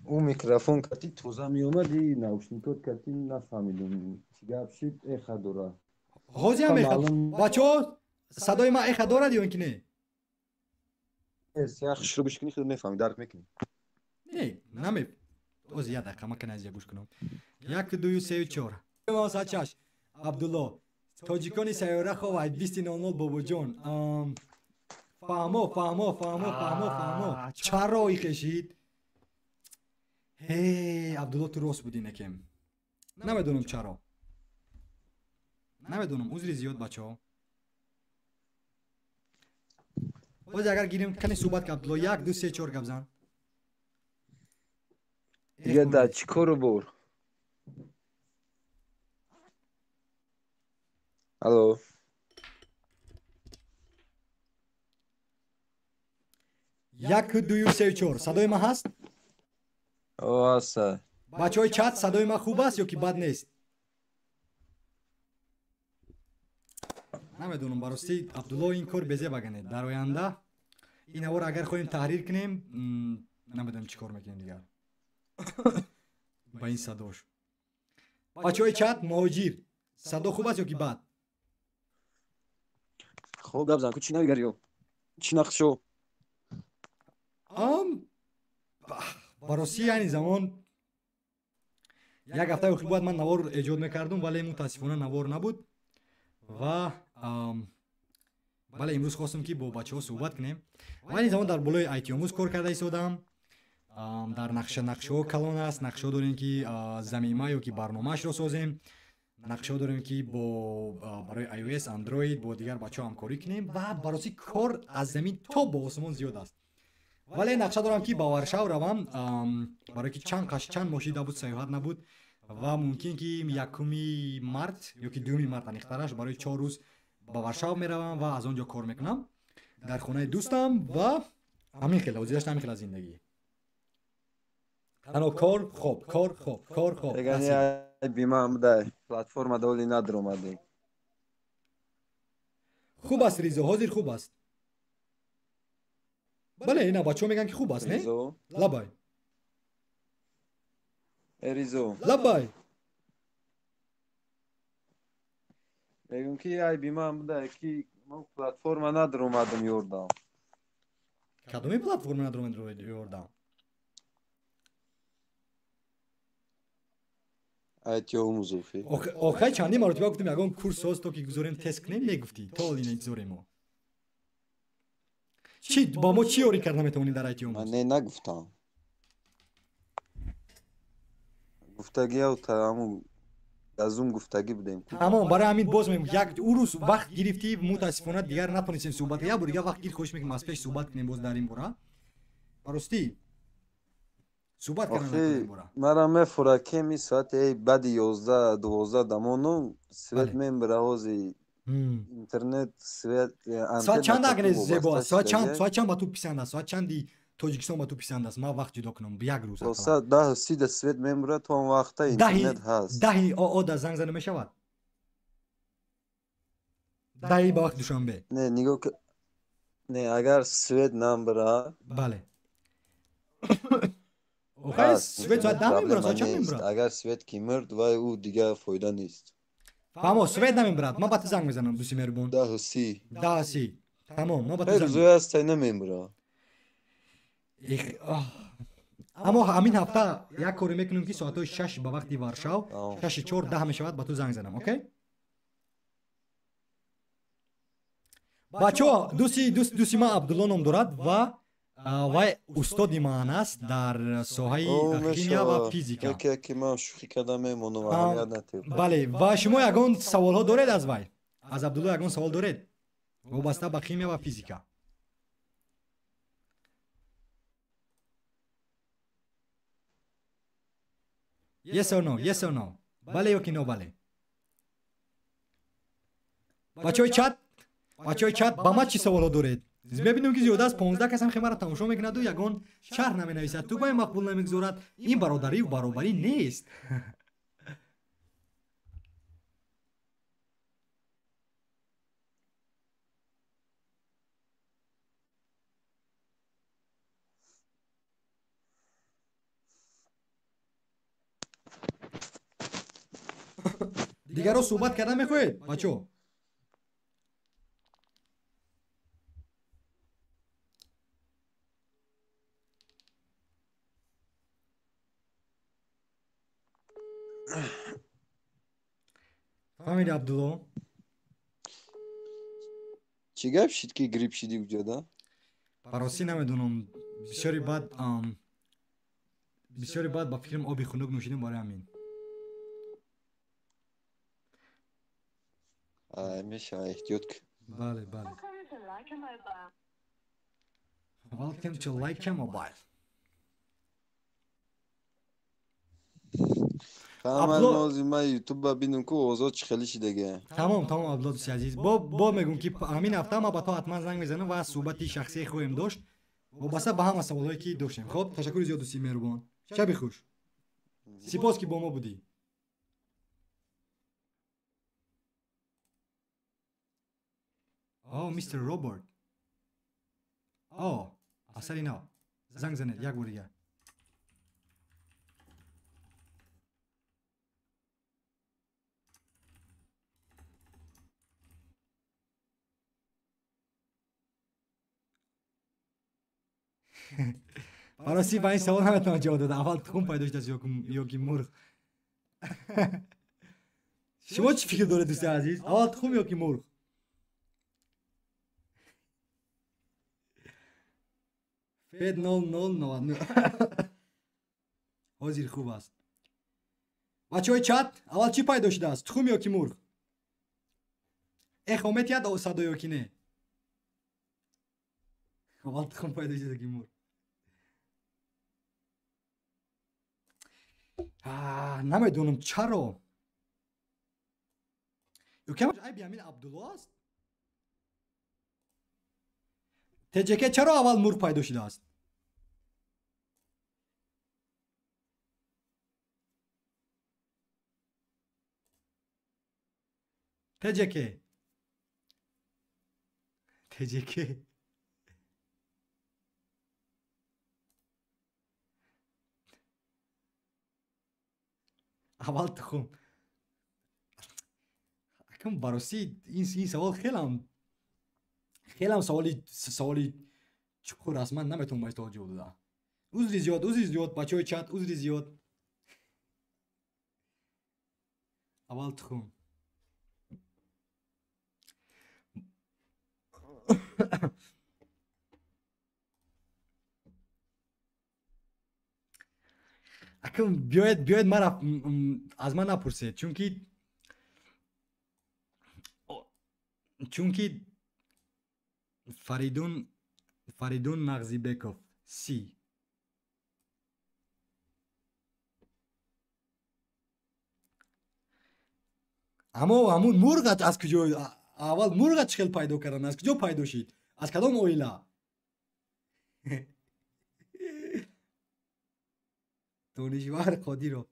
Ӯ микрофон кати тоза меомади, наушникот кати нафаҳмидум чӣ гап шид, эха дора. Ҳозиам эха? Бачаҳо, садои ман эха дорад ё ин ки не? Як хушрӯ гӯш кунӣ, худ мефаҳмӣ, дарк мекунӣ. Не, наме. Ози як дақиқа, ман кани азия гӯш кунам. Як, дую, сею, чор, 6. Абдулло, тоҷикони сайёра ховай, 20:00. Бобоҷон, фаҳмо, фаҳмо, фаҳмо, фаҳмо, фаҳмо, чаро ихешид? Ҳе, Абдулло, ту рост будӣ, некем намедонам чаро, намедонам. Узри зиёд, бачаҳо. Боз агар гирем, кани суҳбат ка, Абдулло, як, ду, се, чор, гап зан. Дига да чӣ кору бор? Алло. Як, дую, се, чор, садои ман ҳаст? О, ҳаста. Бачаҳои чат, садои ман хуб аст ё ки бад нест? Намедонам, баростӣ, Абдулло, ин кор безеб. Аганед дар оянда ин навор агар хоҳем таҳрир кунем, намедонам чӣ кор мекунем дигар ба ин садош. Бачаҳои чат, муҳоҷир, садо хуб аст ё ки бад? Хоб, гап зан ку, чӣ навигариё, чӣ нақшо? Баростӣ, айни замон як ҳафтаи охир бояд ман навор эҷод мекардум, вале мутаассифона навор набуд. Ва бале, имрӯз хостем ки бо бачаҳо суҳбат кунем. Ва айни замон дар болои айтиомӯз кор карда истодам. Дар нақша, нақшаҳо калон аст. Нақшаҳо дорем ки замима ё ки барномаашро созем. Нақшаҳо дорем ки бо барои iOS, Android бо дигар бачаҳо ҳамкорӣ кунем. Ва баросӣ, кор аз замин то бо осмон зиёд аст. Вале нақша дорам ки ба Варшав равам, барое ки чанд қаш чанд моҳ шида буд сайёҳат набуд. Ва мумкин ки 1 март ё ки 2 март аниқтараш барои 4 рӯз ба Варшав меравам ва аз он ҷо кор мекунам дар хонаи дӯстам. Ва ҳамин хел ҳозираш, ҳамин хел аз зиндагӣ: танҳо кор, хоб, кор, хоб, кор, хоб. Бимамдай платформа доли надромадем. Хуб аст, Ризо, ҳозир хуб аст. Бале, ина бачаҳо мегӯянд ки хуб аст, не? Лабай. Ризо. Лабай. Мегӯм ки ай биман буда ки мо платформа надромадам, ёрдам. Кадоми платформа надромад, ёрдам? Айтиомӯзофи. Охай, чандин маротиба гуфтем, ягон курс соз, то ки гузорем, тест кунем, мегуфтӣ, то ҳол ина интизорем мо. Чӣ, ба мо чӣ ёрӣ карда метавонӣ дар айтиомӯз? Не, нагуфтам. Гуфтагиав тааму газум гуфтагӣ будем. Тамом, барои ҳамин боз мегӯм, як ӯ рӯз вақт гирифтӣ, мутаассифона дигар натонистем суҳбат. Як бор дигар вақт гир, хоҳиш мекунем, аз пеш суҳбат кунем боз дар ин бора. Баростӣ, суҳбат кардан дар ин бора. Мара мефура кеми соати баъди 11, 12 дамону свет мембира, ҳози интернет, свет. Соат чанд, агне зебо аст? Соат чанд, соат чанд ба ту писанд аст? Соат чанди Тоҷикистон ба ту писанд аст, ман вақт ҷудо кунам як рӯз? Соат 10:30 да свет мембира, то он вақта интернет ҳаст. Даҳи оо да занг зада мешавад? Даҳи ба вақти Душанбе. Не, нигоҳ, не, агар свет намбира. Бале, охай, свет соат 10 мембирад, соат чанд мембирад? Агар свет ки мирд, вай ӯ дигар фоида нест. Фаҳмо, свет намембирад, ман ба ту занг мезанам, дӯсти меҳрубон. 10:30. 10:30, тамом, ман ба ту занг. Рӯзое ҳастай, намембира. Аммо ҳамин ҳафта як коре мекунем ки соатҳои 6 ба вақти Варшав, 6:40 мешавад, ба ту занг занам. Окей, бачаҳо, дӯсти ман Абдулло ном дорад ва вай устоди ман аст дар соҳаи химия ва физика. Бале, ва шумо ягон саволҳо доред аз вай, аз Абдулло ягон савол доред вобаста ба химия ва физика? Yes or no? Yes or no? Бале ё ки нобале? Бачаҳои чат, бачаҳои чат, ба ман чӣ саволҳо доред? Мебинем, ки зиёда аз 15 кас ҳам хемаро тамошо мекунаду ягон шарҳ наменависад, тугмаи мақбул намегузорад. Ин бародарию баробарӣ нест. Дигарро суҳбат карда мехоҳед, бачаҳо? Фаҳмиди, Абдулло? Чӣ гап шид, ки грипп шидӣ уҷода? Ба ростӣ намедонам. Бисёри баъд ба фикрам оби хунук нӯшидем, барои ҳамин. Мешава, эҳтиёт кун. Бале. Welcome to Leica Mobile. Ҳаманози ман ютуба бинам, ку озод чӣ хеле шидаге. Тамом, Абдулло дӯсти азиз, бо мегӯм, ки ҳамин ҳафта ман ба то ҳатман занг мезанам ва суҳбати шахсие хоҳем дошт вобаста ба ҳама саволҳое, ки доштем. Хоб, ташаккури зиёд, дӯсти меҳрубон, шаби хуш, сипос, ки бо мо будӣ. О, мистер Роберт, о, асари нав, занг занед як бор дигар. Барости, ба ин савол наметавонам ҷавоб додам. Аввал тухм пайдо шудааст ё ки мурғ? Шумо чӣ фикр доред, дӯсти азиз? Аввал тухм ё ки мурғ? Фед 0099 ҳозир хуб аст. Бачаҳои чат, аввал чӣ пайдо шудааст, тухм ё ки мурғ? Эхо метиҳад садо ё ки не? Аввал тухм пайдо шуда ки мурғ? Намедонам чаро. Ё кам айби ҳамин Абдулло аст. Теҷеке, чаро аввал мурғ пайдо шудааст? Теҷеке, теҷеке. Аввал тухм. Акам, баросӣ, ин савол хелам саволи чуқур аст. Ман наметавонам ба ин савол ҷавоб додам. Узри зиёд, узри зиёд, бачаҳои чат, узри зиёд. Аввал тухм. Акам, биёед, мара аз ман напурсед, чунки Фаридун Нағзибеков си. Аммо ҳамун мурғ аз куҷо? Аввал мурға чӣ хел пайдо кардан? Аз куҷо пайдо шид? Аз кадом оила? Донишвар Қодиров.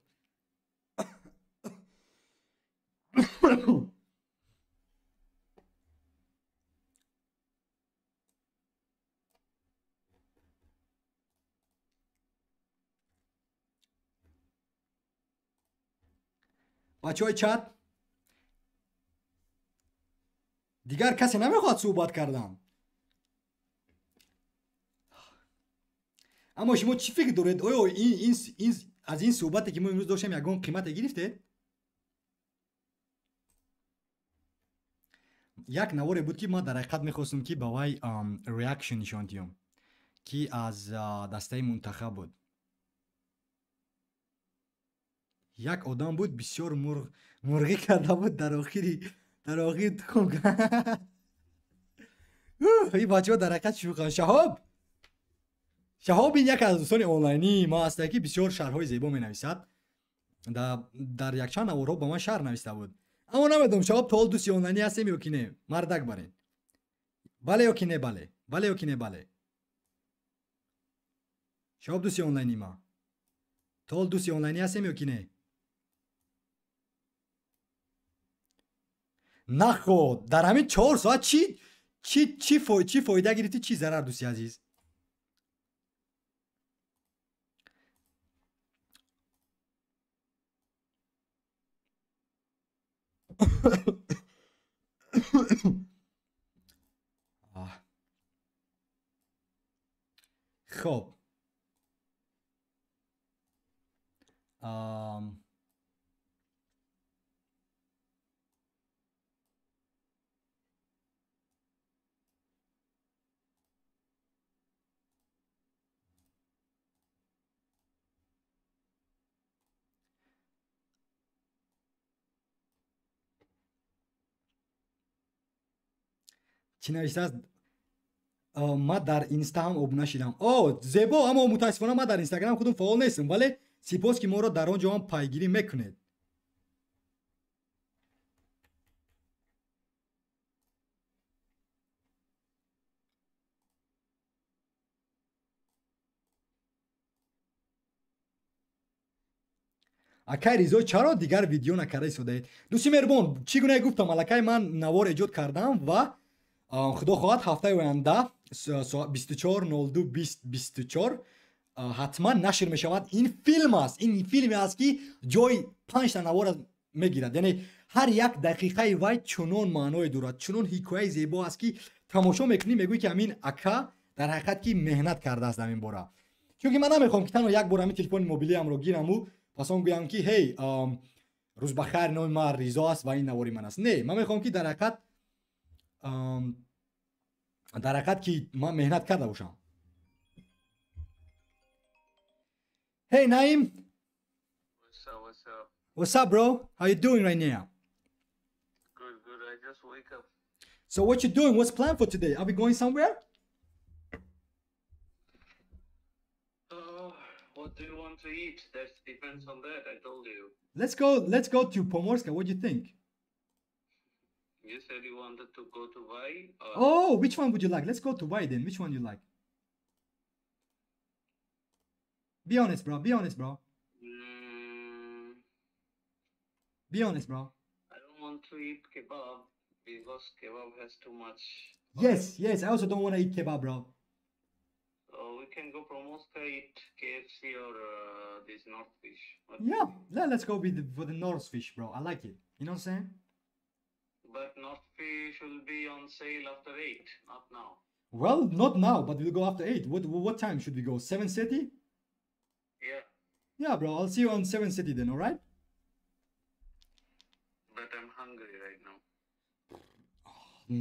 Бачаҳои чат, дигар касе намехоҳад суҳбат кардан? Аммо шумо чӣ фикр доред? Оё аз ин суҳбате, ки мо имрӯз доштем, ягон қимате гирифтед? Як наворе буд, ки ман дар ҳақиқат мехостам, ки ба вай reaction нишон диҳам, ки аз дастаи мунтахаб буд. Як одам буд, бисёр мурғӣ карда буд, дар охир тухм. Ин бачаҳо дар ҳақиқат шӯханд. Шаҳоб, ин яке аз дӯстони онлайнии ма ҳаста, ки бисёр шарҳҳои зебо менависад. Дар якчанд наворҳо ба ман шарҳ нависта буд. Аммо намедонам шабоб то ҳол дӯсти онлайнӣ ҳастем ё ки не. Мардак барен. Бале ё ки не бале? Бале ё ки не бале? Шабоб дӯсти онлайнӣ ма. То ҳол дӯсти онлайнӣ ҳастем ё ки не? Наход, дар ҳамин 4 соат чӣ фоида гирифтӣ, чӣ зарар, дӯсти азиз? Хоб, чӣ навиштааст? Ман дар инста ҳам обуна шидам. О, зебо, аммо мутаассифона ман дар инстаграм худам фаъол нестам, вале сипос ки моро дар он ҷо ҳам пайгирӣ мекунед. Акай Ризо, чаро дигар видео накарда истодаед? Дӯсти меҳрубон, чӣ гуна гуфтам, аллакай ман навор эҷод кардам ва худо хоҳад ҳафтаи оянда 24.02.2024 ҳатман нашр мешавад. Ин филм аст, ин филме аст ки ҷои 5 навор мегирад. Яъне ҳар як дақиқаи вай чунон маъное дорад, чунон ҳикояи зебо аст ки тамошо мекунӣ, мегӯӣ ки ҳамин ака дар ҳақиқат ки меҳнат кардааст дар ин бора. Чунки ман намехоҳам ки танҳо як бор ҳамин телефони мобилиамро гираму пас он гӯям ки ҳей, рӯз ба хайр, номи ман Ризо аст ва ин навори ман аст. Не, ман мехоҳам ки дар ҳақиқат ки ман меҳнат карда бошам. Hey Naim. What's up, what's up? What's up, bro? How you doing right now? Good, good. I just wake up. So what you doing? What's planned for today? Are we going somewhere? What do you want to eat? That depends on that, I told you. Let's go to Pomorska. What do you think? You said you wanted to go to Vai. Or... Oh, which one would you like? Let's go to Vai then. Which one you like? Be honest, bro. Be honest, bro. Be honest, bro. I don't want to eat kebab because kebab has too much. Yes, yes. I also don't want to eat kebab, bro. So we can go Pomorska, eat KFC or this North Fish. What? Yeah, let's go with for the North Fish, bro. I like it. You know what I'm saying? But North Fish will be on sale after 8, not now. Well, not now, but we'll go after 8. What time should we go? 7:30? Yeah. Yeah, bro. I'll see you on 7:30 then, all right? But I'm hungry right now.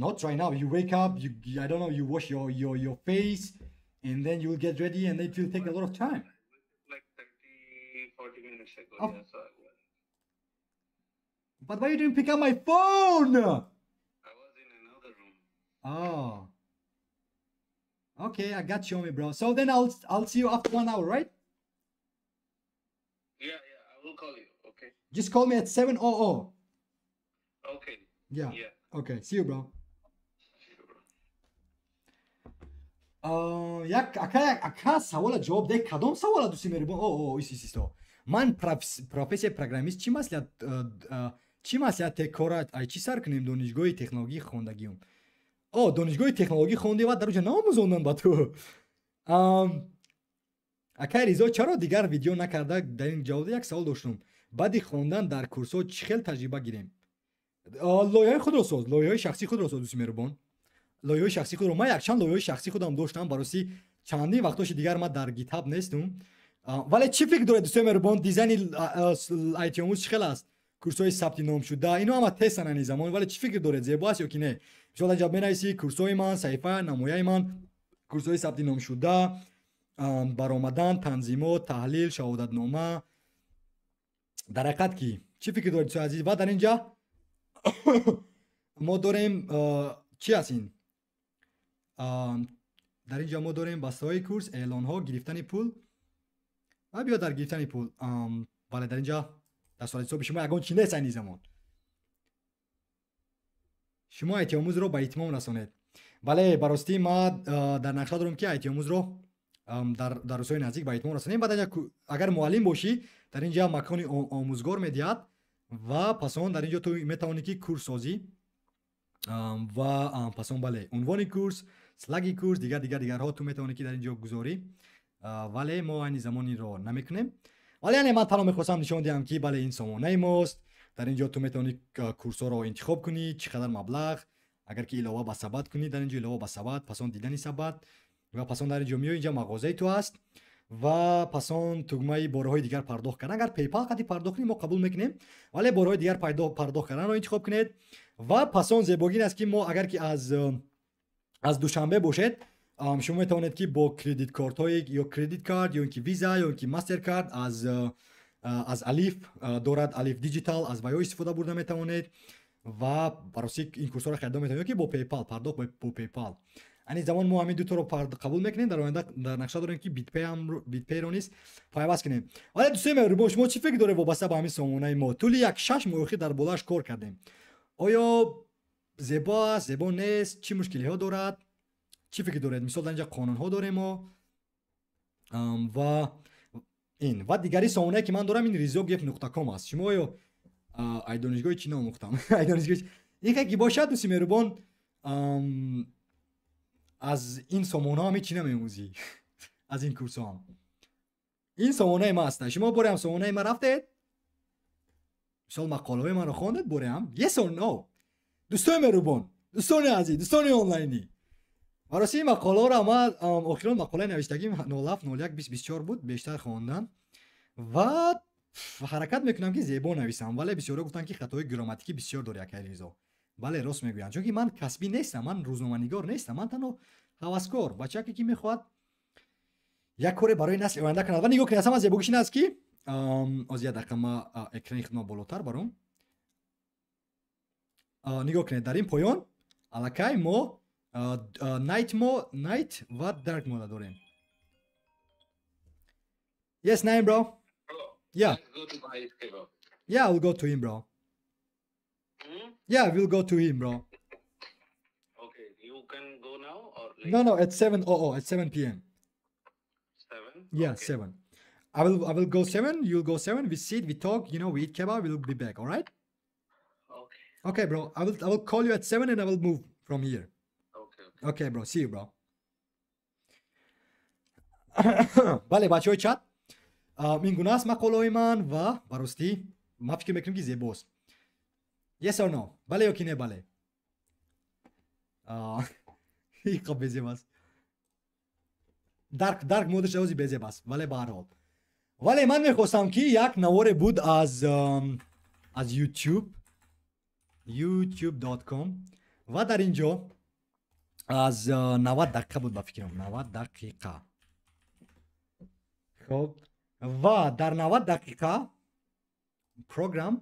Not right now. You wake up, you I don't know, you wash your face, and then you'll get ready, and it will take a lot of time. Like 30, 40 minutes ago. Oh. Yeah, so I will. But why you didn't pick up my phone? I was in another room. Oh. Okay, I got you, me, bro. So then I'll see you after 1 hour, right? Yeah, yeah, I will call you. Okay. Just call me at 7:00. Okay. Yeah. Yeah. Okay. See you, bro. See you, bro. Як ака савола ҷавоб деҳ. Кадом савола, дӯсти меҳрубон? О, ис, ис, ис. Ман профессияи программист чӣ маслиҳат, чӣ маслиҳате кора, ай чӣ сар кунем? Донишгоҳи технологӣ хондагиум. О, донишгоҳи технологӣ хонди ва дар оҷа наомӯзонданд ба ту. Акай Ризо, чаро дигар видео накарда? Дар ин ҷавоб як савол доштум. Баъди хондан дар курсҳо чӣ хел таҷриба гирем? Лоиҳаи худро соз, лоиҳаи шахсии худро соз, дӯсти меҳрубон. Лоиҳаи шахсии худро. Ман якчанд лоиҳаи шахсии худам доштам, бароси чандин вақтоши дигар ман дар GitHub нестум. Вале чӣ фикр доред, дӯстои меҳрубон, дизайни IT-омӯз чӣ хел аст? Курсҳои сабти ном шуда, ино ҳама тестанд ани замон, вале чӣ фикр доред, зебо аст ё ки не? Мисол аҷаб менависӣ курсҳои ман, саҳифа, намояи ман, курсҳои сабти ном шуда, баромадан, танзимот, таҳлил, шаҳодатнома. Дар ҳақиқат ки чӣ фикр доред, дӯстои азиз? Ва дар инҷа мо дорем чӣ аст ин? Дар инҷа мо дорем бастаҳои курс, эълонҳо, гирифтани пул ва биё дар гирифтани пул. Бале, дар инҷа Дар сурати ҳисоби шумо ягон чи нест айни замон. Шумо айтиомӯзро ба итмом расонед. Бале, ба ростӣ ма дар нақша дорам, ки айтиомӯзро дар рӯзҳои наздик ба итмом расонем. Баъд агар муаллим бошӣ, дар ин ҷа макони омӯзгор медиҳад ва пас он дар ин ҷо ту метавонӣ, ки курс созӣ ва пас он, бале, унвони курс, слаги курс, дигар дигар дигарҳо ту метавонӣ, ки дар ин ҷо гузорӣ. Вале мо айни замон инро намекунем. Вале яъне ман танҳо мехостам нишон диҳам, ки бале, ин сомонаи мост. Дар ин ҷо ту метавонӣ курсҳоро интихоб кунӣ, чӣ қадар маблағ, агар ки илова ба сабад кунӣ, дар ин ҷо илова ба сабад, пас он дидани сабад ва пас он дар ин ҷо меои, инҷа мағозаи ту аст ва пас он тугмаи борҳои дигар пардохт кардан. Агар PayPal қади пардохт кунӣ, мо қабул мекунем, вале борҳои дигар пардохт карданро интихоб кунед. Ва пас он зебогӣ ин аст, ки мо агар ки аз Душанбе бошед, шумо метавонед, ки бо кредит картҳои ё кредит карт, ё ин ки Виза, ё ин ки Мастеркард, аз Алиф дорад, Алиф Диджитал, аз ваё истифода бурда метавонед ва барости ин курсҳоро харида метавонед, ё ки бо PayPal пардохт, бо PayPal. Айни замон мо ҳамин дуторо қабул мекунем. Дар оянда дар нақша дорем, ки BitPay-ро низ пайваст кунем. Вале, дӯстои меҳрубон, шумо чӣ фикр доред вобаста ба ҳамин сомонаи мо? Тӯли як 6 моҳи охир дар болоаш кор кардем. Оё зебо аст, зебо нест, чӣ мушкилиҳо дорад, чӣ фикр доред? Мисол, дар инҷа қонунҳо дорем мо ва ин ва дигари сомонае, ки ман дорам, ин rizogf.com аст. Шумо оё ай донишгоҳи чӣ наомӯхтам, ай донишгоҳи ин ки бошад, дӯсти меҳрубон, аз ин сомонаҳо ҳам ҳеҷ намеомӯзӣ, аз ин курсҳо ҳам. Ин сомонаи ма аст. Шумо боре ҳам сомонаи ма рафтед, мисол, мақолаҳои маро хондед боре ҳам? Yes or no? Дӯстони меҳрубон, дӯстони азиз, дӯстони онлайнӣ, бароси ин мақолаҳоро ма охирон мақолаи навиштагим 07.01.2024 буд. Бештар хондан ва ҳаракат мекунам, ки зебо нависам, вале бисёрҳо гуфтанд, ки хатои грамматикӣ бисёр дори, акай Ризо. Бале, рост мегӯянд, чунки ман касбӣ нестам, ман рӯзноманигор нестам, ман танҳо ҳаваскор бачаке, ки мехоҳад як коре барои насли оянда кунад. Ва нигоҳ кунед, аз ҳама зебогиш ин аст, ки оз як дақиқа, ма экрани худро болотар баром. Нигоҳ кунед, дар ин поён аллакай мо night, мо night ва dark mode дорем. Yes, Naim, bro. Yeah. Yeah, we'll go to him, bro. Yeah, we'll go to him, bro. Okay, you can go now or later? No, at 7 oh, at 7 p.m. 7? Yeah, Okay. 7. I will go 7, you'll go 7. We sit, we talk, we eat kebab, we'll be back, all right? Okay. Okay, bro. I will call you at 7 and I will move from here. Okay. Okay, bro. See you, bro. Бале, бачаҳои чат, ин гуна аст мақолаҳои ман ва ба ростӣ ман фикр мекунам, ки зебост. Yes or no? Бале ё ки не, бале? Иқа безеб аст. Dark mode ш ози безеб аст, вале ба ҳар ҳол. Вале ман мехостам, ки як наворе буд аз YouTube, youtube.com, ва дар ин ҷо аз 90 дақиқа буд, ба фикрам, 90 дақиқа. Хоб, ва дар 90 дақиқа программ,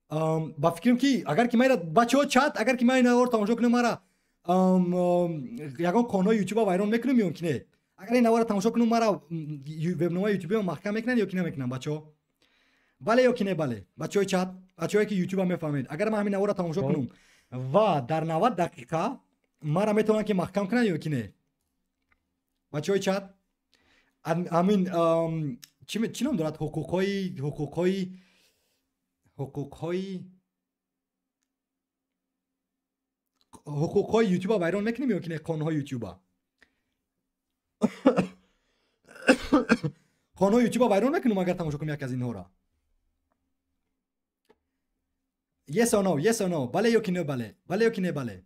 ба фикрам, ки агар ки ман, бачаҳо чат, агар ки ман ин наворро тамошо кунам, мара ягон қонунҳои ютуба вайрон мекунам ё ки не? Агар ин наворро тамошо кунам, мара вебномаи ютубиро маҳкам мекунанд ё ки намекунанд, бачаҳо? Бале ё ки не, бале? Бачаҳои чат, бачаҳое, ки ютуба мефаҳмед, агар ман ҳамин наворро тамошо кунам ва дар 90 дақиқа, мара метавонанд, ки маҳкам кунанд ё ки не, бачаҳои чат? Ҳамин чӣ ном дорад, ҳуқуқҳои ютуба вайрон мекунем ё ки не? Қонунҳои ютуба, қонунҳои ютуба вайрон мекунем, агар тамошо кунем як аз инҳоро? Yes or no? Yes or no? Бале ё ки не, бале? Бале ё ки не, бале?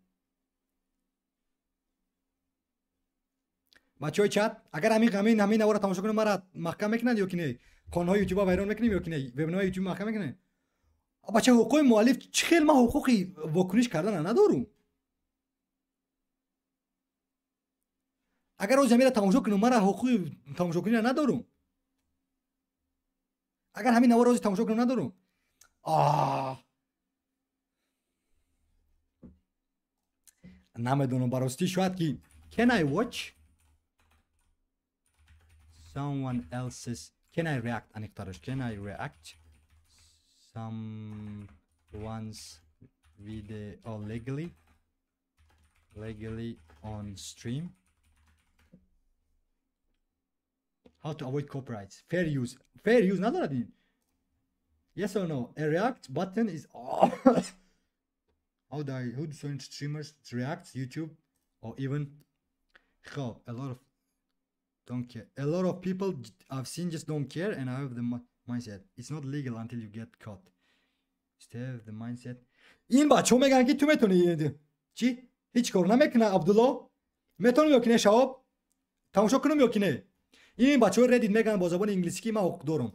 Бачаҳои чат, агар ҳамин наворро тамошо кунем, мара маҳкам мекунанд ё ки не? Қонунҳои ютуба вайрон мекунем ё ки не? Вебномаи ютуб маҳкам мекунем? Бача, ҳуқуқи муаллиф чӣ хел? Ман ҳуқуқи вокуниш кардана надорум. Агар ози ҳаминро тамошо кунам, мара ҳуқуқи тамошокуниро надорум. Агар ҳамин наворро ози тамошо кунам, надорум. Намедонам, ба ростӣ, шояд ки can I watch someone else's Can I react аниқтараш? Can I react someone's video legally on stream? How to avoid copyrights? Fair use. Fair use надорад ин. Yes or no? A react button is how do I who do certain streamers react YouTube or even خب a lot of don't care. A lot of people I've seen just don't care, and I have the mindset. It's not legal until you get caught. Still have the mindset. این بچه‌ها میگن که تو میتونی چی؟ هیچ کار نمیکنه عبدالله. میتونم یا که نه شهاب؟ تماشا کنم یا که نه؟ این بچه‌ها ردیت میگن با زبان انگلیسی که من حقوق دارم.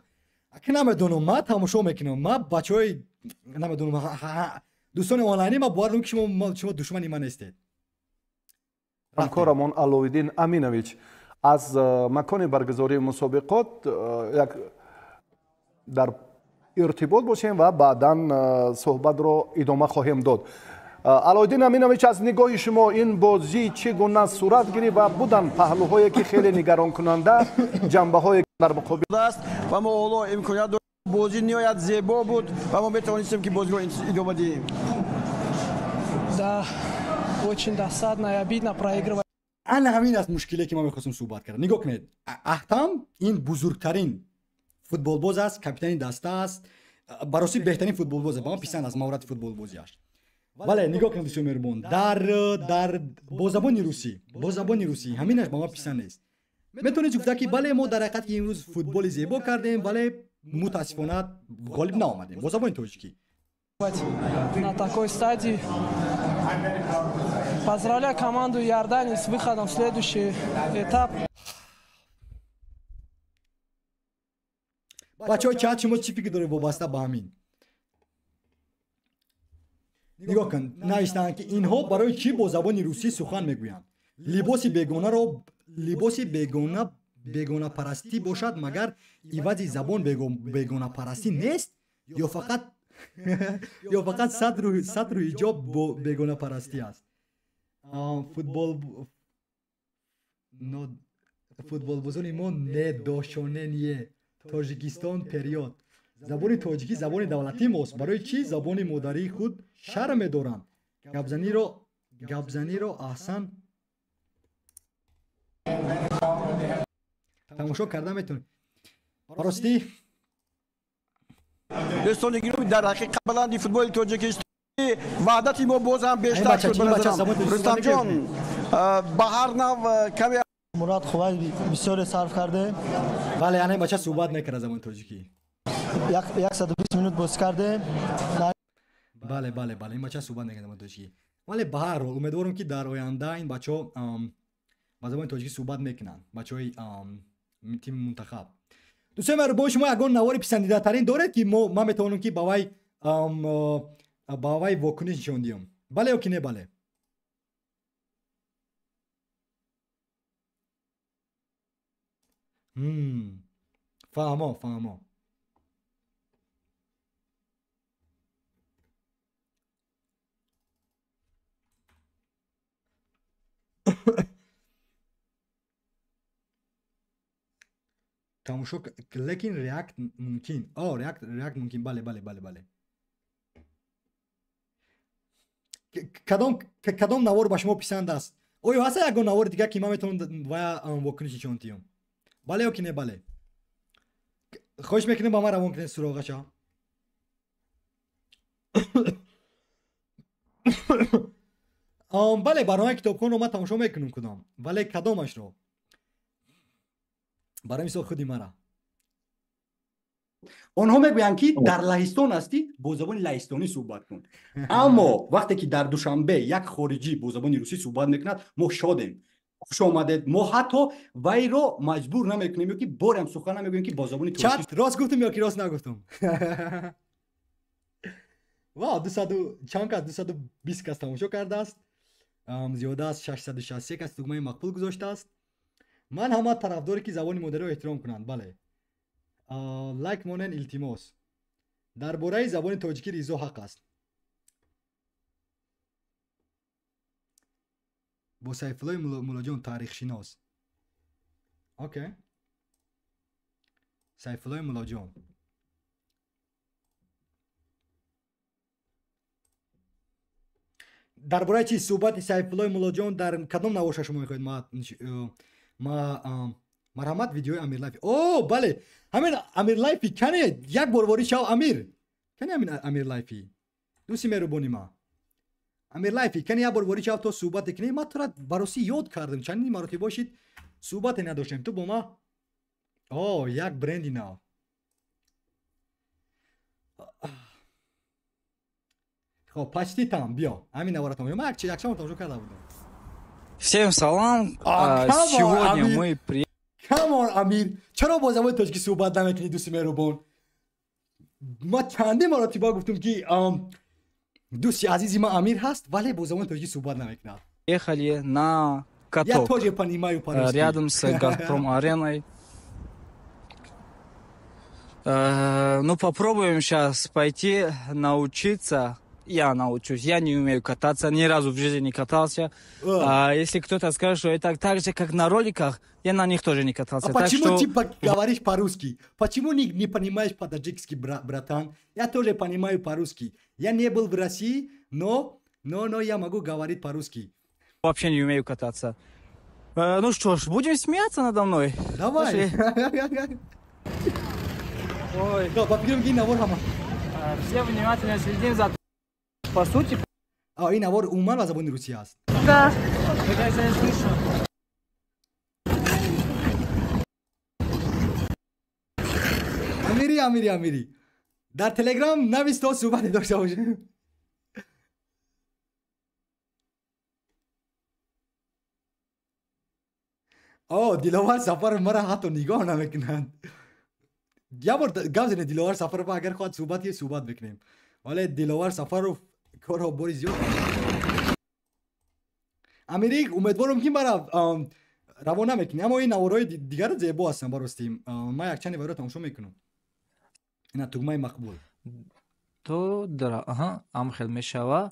که نمیدونم من تماشا میکنم. من بچه‌های نمیدونم دوستان آنلاینی ما باور دارم که شما دشمن من نیستید. ҳамкорамон Аловиддин Аминович аз макони баргузории мусобиқот як дар иртибот бошем ва баъдан суҳбатро идома хоҳем дод. Аловиддин Аминович, аз нигоҳи шумо ин бозӣ чӣ гуна сурат гирифт ва буданд паҳлӯҳое ки хеле нигаронкунанда ҷанбаҳое дар муқобил аст ва мо ҳоло имконият дорем. Бозӣ ниҳоят зебо буд ва мо метавонистем ки бозиро идома диҳем. Да, очень досадно и обидно проигрывать. ана ҳамин аст мушкиле ки ман мехостам суҳбат кардам. Нигоҳ кунед, Аҳтам ин бузургтарин футболбоз аст, капитани даста аст, барости беҳтарин футболбоз аст, ба ман писанд аст маҳорати футболбозиаш. Вале нигоҳ кунед дӯстони меҳрубон, дар бо забони русӣ, бо забони русӣ ҳаминаш ба ман писанд нест. Метавонед гуфта ки бале, мо дар ҳақиқат ки имрӯз футболи зебо кардем, вале мутаассифона ғолиб наомадем бо забони тоҷикӣ. На такой стадии. Поздравляю команду Иордании с выходом в следующий этап. Бачаҳо, чат шумо чӣ фикр доред вобаста ба ҳамин? Нигоҳ кун, навиштаанд ки инҳо барои чӣ бо забони русӣ сухан мегӯянд? Либоси бегонаро либоси бегона бегонапарастӣ бошад, магар ивази забон бегонапарастӣ нест? Ё фақат сатру ҳиҷоб бо бегонапарастӣ аст? Футболбозони мо недошонение Тоҷикистон период. Забони тоҷикӣ забони давлатии мост. Барои чӣ забони модарии худ шарм медоранд? Гапзаниро аҳсан тамошо карда метавонед. Баростӣ дӯстони гиромӣ, дар ҳақиқат баланди футболи тоҷикистон ваҳдати мо боз ҳам бештар шуд. Ба назарам Рустамҷон, ба ҳар нав каме Мурад қувваи бисёре сарф кардем. Бале, яъне бача суҳбат мекард забони тоҷикӣ. 120 минут бозӣ кардем. Бале, бале, бале, ин бача суҳбат мекард забони тоҷикӣ. Вале ба ҳар ҳол умедворам ки дар оянда ин бачаҳо ба забони тоҷикӣ суҳбат мекунанд, бачаҳои тими мунтахаб. Дӯстони меҳрубон, шумо ягон навори писандидатарин доред ки ман метавонам ки ба вай вокуниш нишон диҳам? Бале ё ки не бале? Фаҳмо, фаҳмо. Тамошо, лекин реакт мумкин. О, реакт мумкин. Бале, бале, бале, бале. Кадом навор ба шумо писанд аст? Оё ҳаст ягон навори дигар ки ман метавонам вая вокуниш нишон диҳам? Бале ё ки не бале? Хоҳиш мекунем ба ман равон кунед суроғаша. Бале, барномаи китобхонро ман тамошо мекунам кудом, вале кадомашро? Барои мисол худи мара. Онҳо мегӯянд ки дар Лаҳистон ҳастӣ, бо забони лаҳистонӣ суҳбат кун. Аммо вақте ки дар Душанбе як хориҷӣ бо забони русӣ суҳбат мекунад, мо шодем. Хуш омадед. Мо ҳатто вайро маҷбур намекунем ё ки борам сухан намегӯем ки бо забони тоҷикӣ. Чат, рост гуфтум ё ки рост нагуфтум? Ва 200 чанд кас, 220 кас тамошо кардааст. Зиёда аз 663 кас тугмаи мақбул гузоштааст. Ман ҳама тарафдоре ки забони модариро эҳтиром кунанд. Бале. Лайк монен, илтимос. Дар бораи забони тоҷикӣ Ризо ҳақ аст. Бо Сайфуллои Муллоҷон, таърихшинос. Окей. Сайфуллои Муллоҷон. Дар бораи чи суҳбати Сайфуллои Муллоҷон дар кадом навоша шумо мехоҳед? Ма марҳамат, видеои Амирлайфи. О, бале, ҳамин Амирлайфи кане як бор ворид шав. Амир, кане ҳамин Амирлайфи, дӯсти меҳрубони ма, Амирлайфи, кане як бор ворид шав, то суҳбате кунем. Ман тура баросӣ ёд кардам, чандин маротиба бошид суҳбате надоштем ту бо ма. О, як бренди нав. Хоб, почти там, биё ҳамин навора тамошо. Ман якчанд тамошо карда будам. Всем салам. Сегодня мы при Come on, Амир, чаро бо забони тоҷикӣ суҳбат намекунӣ, дӯсти меҳрубон? Ма чандин маротиба гуфтам, ки дӯсти азизи ман Амир ҳаст, вале бо забони тоҷикӣ суҳбат намекунад. Ехали на каток. Я тоже понимаю по-русски. Рядом с Газпром ареной. Ну, попробуем сейчас пойти научиться. Я научусь. Я не умею кататься, ни разу в жизни не катался. А если кто-то скажет, что это так же, как на роликах, я на них тоже не катался. А так почему что ты говоришь по-русски? Почему не понимаешь по-таджикски, братан? Я тоже понимаю по-русски. Я не был в России, но я могу говорить по-русски. Вообще не умею кататься. Ну что ж, будем смеяться надо мной. Давай. Ой. Да, попьем гина, вот ама. Все внимательно следим за... По сути... А, ин навор умуман ба забони русӣ аст. Да. Я, кажется, не слышу. Амири, Амири, Амири. Дар Телеграм навис, то суҳбате дошта бошем. О, Диловар Сафаров мара ҳатто нигоҳ намекунад. Як бор гап занед Диловар Сафаров, агар хоҳад суҳбат ки суҳбат мекунем. Вале Диловар Сафаров корро бори зиёд. Амири, умедворам, ки мара равон намекунӣ, аммо ин наворҳои дигар зебо ҳастанд барости. Ман якчанде барои тамошо мекунам. Ина тугмаи мақбул. То дара, аҳа, ам хел мешава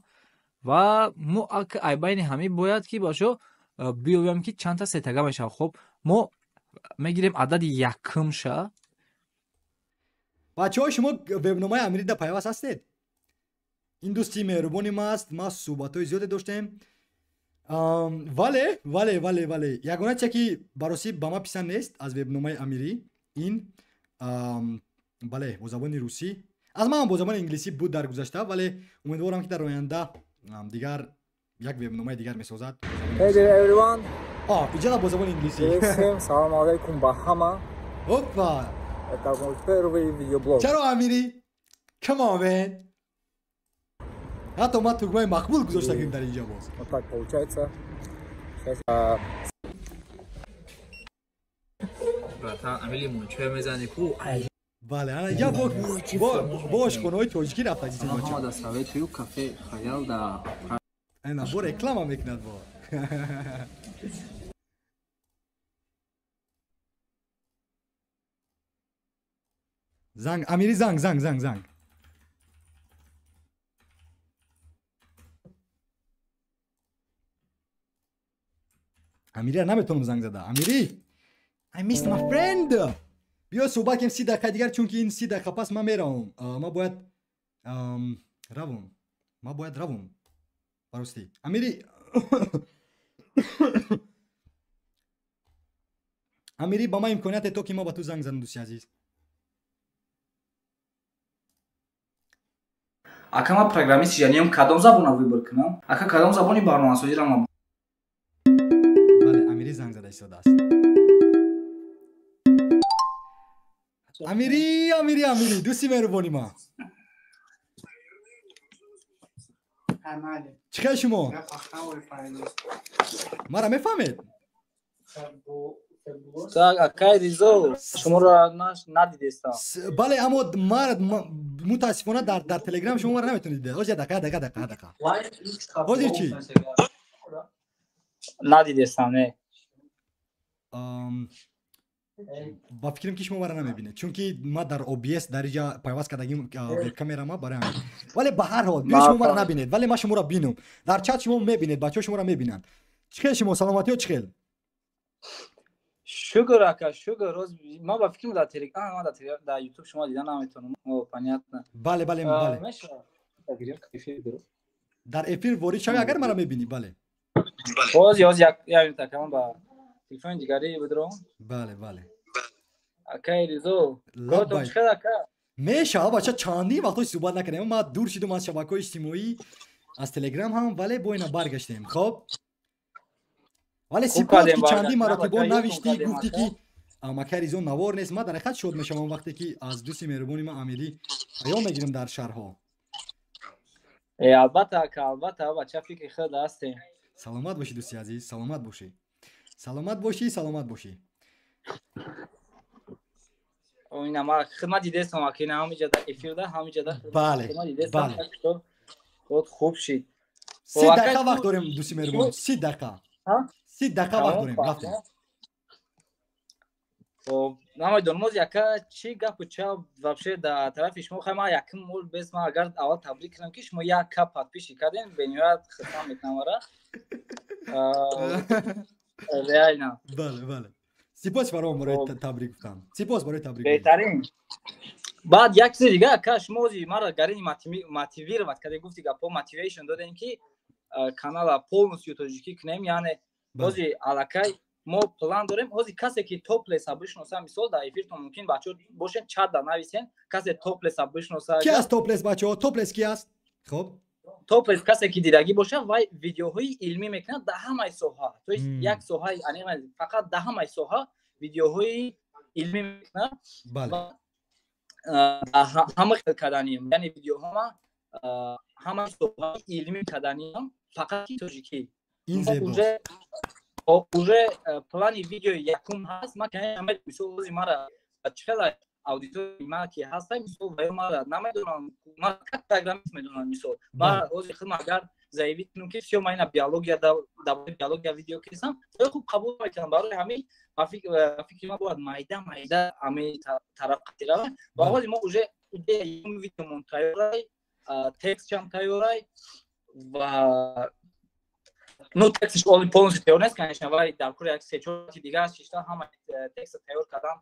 ва мо ай байни ҳамин бояд ки бошо биёбем, ки чандта сетага мешава. Хоб, мо мегирем адади якумша. Бачаҳо, шумо вебномаи Амирида пайваст ҳастед? Ин дӯсти меҳрубони ма аст, ма суҳбатҳои зиёде доштем. Вале ягона чизе, ки баросӣ ба ман писанд нест аз вебномаи Амирӣ, ин бале, бо забони русӣ. Аз ман бо забони инглисӣ буд дар гузашта, вале умедворам, ки дар оянда дигар як вебномаи дигар месозад. Hey there everyone. Иҷала бо забони инглисӣ. Всем салам алейкум ба ҳама. Опа! Это мой первый видеоблог. Чаро, Амирӣ? Come on, man. Ҳатто ман тугмаи мақбул гузоштагим дар инҷа боз. Вот так получается. Сейчас Братан, Амили мунчоя мезани ку. Бале, ана я бо ошхонаҳои тоҷикӣ рафта дидем бача. Ҳама да советую кафе Хаял да. Ана бо реклама мекунад бо. Занг, Амири, занг, занг, занг, занг. Амириро наметавонам занг зада. Амири, I missed my friend. Биё суҳбат кунем 30 дақиқа дигар, чунки ин 30 дақиқа пас ман меравам. Ман бояд равам. Ман бояд равам. Барости. Амири, Амири, ба ман имконияте то ки ма ба ту занг занам, дӯсти азиз. Ака, ман программист ҷаниям, кадом забонро выбор кунам? Ака, кадом забони барномасозиро ман Бале, Амири занг зада истодааст. Амири, Амири, Амири, дӯсти меҳрубони ман. Чӣ хел шумо? Мара мефаҳмед? Так, акай Ризо, шуморо надидестам. Бале, аммо мутаассифона дар Телеграм шумо мара наметавонед дид. Ҳозир дақиқа, дақиқа, дақиқа, дақиқа. Ҳозир чӣ? Надидестам, не. Ба фикрам, ки шумо мара намебинед, чунки ма дар OBS дар инҷа пайваст кардагим вебкамерама барои ҳамин. Вале ба ҳар ҳол, биё, шумо мара набинед, вале ман шуморо бинам. Дар чат шумо мебинед, бачаҳо шуморо мебинанд. Чӣ хел шумо, саломатиҳо чӣ хел? Шукр ака, шукр. Роз ма ба фикрам дар Телеграм, ма дар YouTube шумо дида наметавонам. О, понятно. Бале, бале, бале. Дар эфир ворид шавӣ, агар маро мебинӣ, бале. Боз ёз як минут ака, ман ба телефони дигари бидром. Бале, бале. Акай Ризо, коротон чӣ хел ака? Мешава, бача, чандин вақтҳо суҳбат накардем. Ма дур шидум аз шабакаҳои иҷтимоӣ, аз Телеграм ҳам, вале бо ина баргаштем. Хоб. Вале сипос ки чандин маротибо навиштӣ, гуфтӣ ки амакай Ризо навор нест. Ман дар ҳақиқат шод мешавам вақте ки аз дӯсти меҳрубони ман Амирӣ паём мегирам дар шаҳрҳо. Албатта ака, албатта, бача, фикри худ ҳастем. Саломат бошӣ, дӯсти азиз, саломат бошӣ. Саломат бошӣ, саломат бошӣ. Ина ма хидмат дидестам ака, ина ҳамиҷа дар эфирда, ҳамиҷа дар бале, бале. Худ хуб шид. 30 дақиқа вақт дорем, дӯсти меҳрубон, 30 дақиқа. 30 дақиқа вақт дорем, рафтем. Хоб, намедонам, моз яка чӣ гапу ча вообще дар тарафи шумо. Хай, ман якум мол бес, ман агар аввал табрик кунам, ки шумо як кап подписчик кардем, бениҳоят хурсанд мекунам ара. Реально. Бале, бале. Сипос барои барои табрик гуфтан. Сипос барои табрик. Беҳтарин. Баъд як чизи дига, ака, шумо ози маро гарини мотивировать карде, гуфти гапҳо, motivation додем, ки канала полностью тоҷикӣ кунем, яъне ози аллакай мо план дорем. Ози касе ки топлеса бишноса, мисол, дар эфиртон мумкин бачаҳо бошен, чат да нависен, касе топлеса бишноса. Ки аст топлес, бачаҳо? Топлес ки аст? Хоб. Топлес касе ки дидагӣ боша, вай видеоҳои илмӣ мекунад дар ҳамаи соҳа, то есть як соҳаи фақат дар ҳамаи соҳа видеоҳои илмӣ мекунад. Ҳама хел карданием, яъне видеоҳома ҳамаи соҳаи илмӣ карданием, фақат тоҷикӣ. Ин зебост. Уже плани видеои якум ҳаст. Ман мисол ози мара чӣ хела аудиторияи ма ки ҳаста, мисол, ва ё мара намедонам, ман как программист медонам. Мисол, ман ози худам агар заявить кунам, ки всё, ман ина биология, дар бораи биология видео кисам, ё хуб қабул мекунам. Барои ҳамин ба фикри ман бояд майда майда ҳамин тараф қатӣ равад. Ва ози мо уже идея видеомон тайёрай, текстшам тайёрай, ва ну текстш полностью тайёр нест, конечно, вале дар кори як се-чор дигар шишта ҳама текст тайёр кардан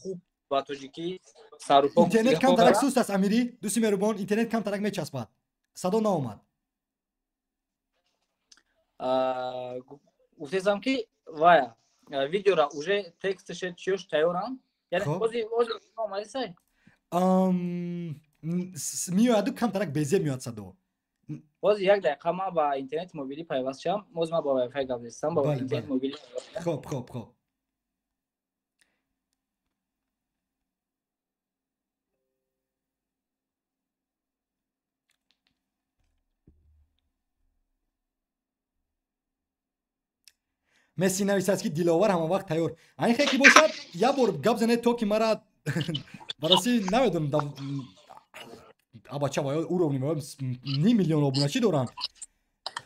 хуб ба тоҷикӣ сарупо. Интернет камтарак суст аст, Амирӣ, дӯсти меҳрубон, интернет камтарак мечаспад. Садо наомад. Гуфтесам, ки вая видеора уже текстше чиёш тайёрам. Яъне ози ози омадисай? Меояду камтарак безеб меояд садо. Боз як дақиқа ман ба интернети мобилӣ пайваст шавам. Боз ман ба вайфай гап зестам, ба интернети мобилӣ. Хоб, хоб, хоб. Месси нависад, ки Диловар ҳама вақт тайёр. Айн хе ки бошад, як бор гап занед, то ки мара бароси намедонам, абача ва уровни ним миллион обуначӣ доранд.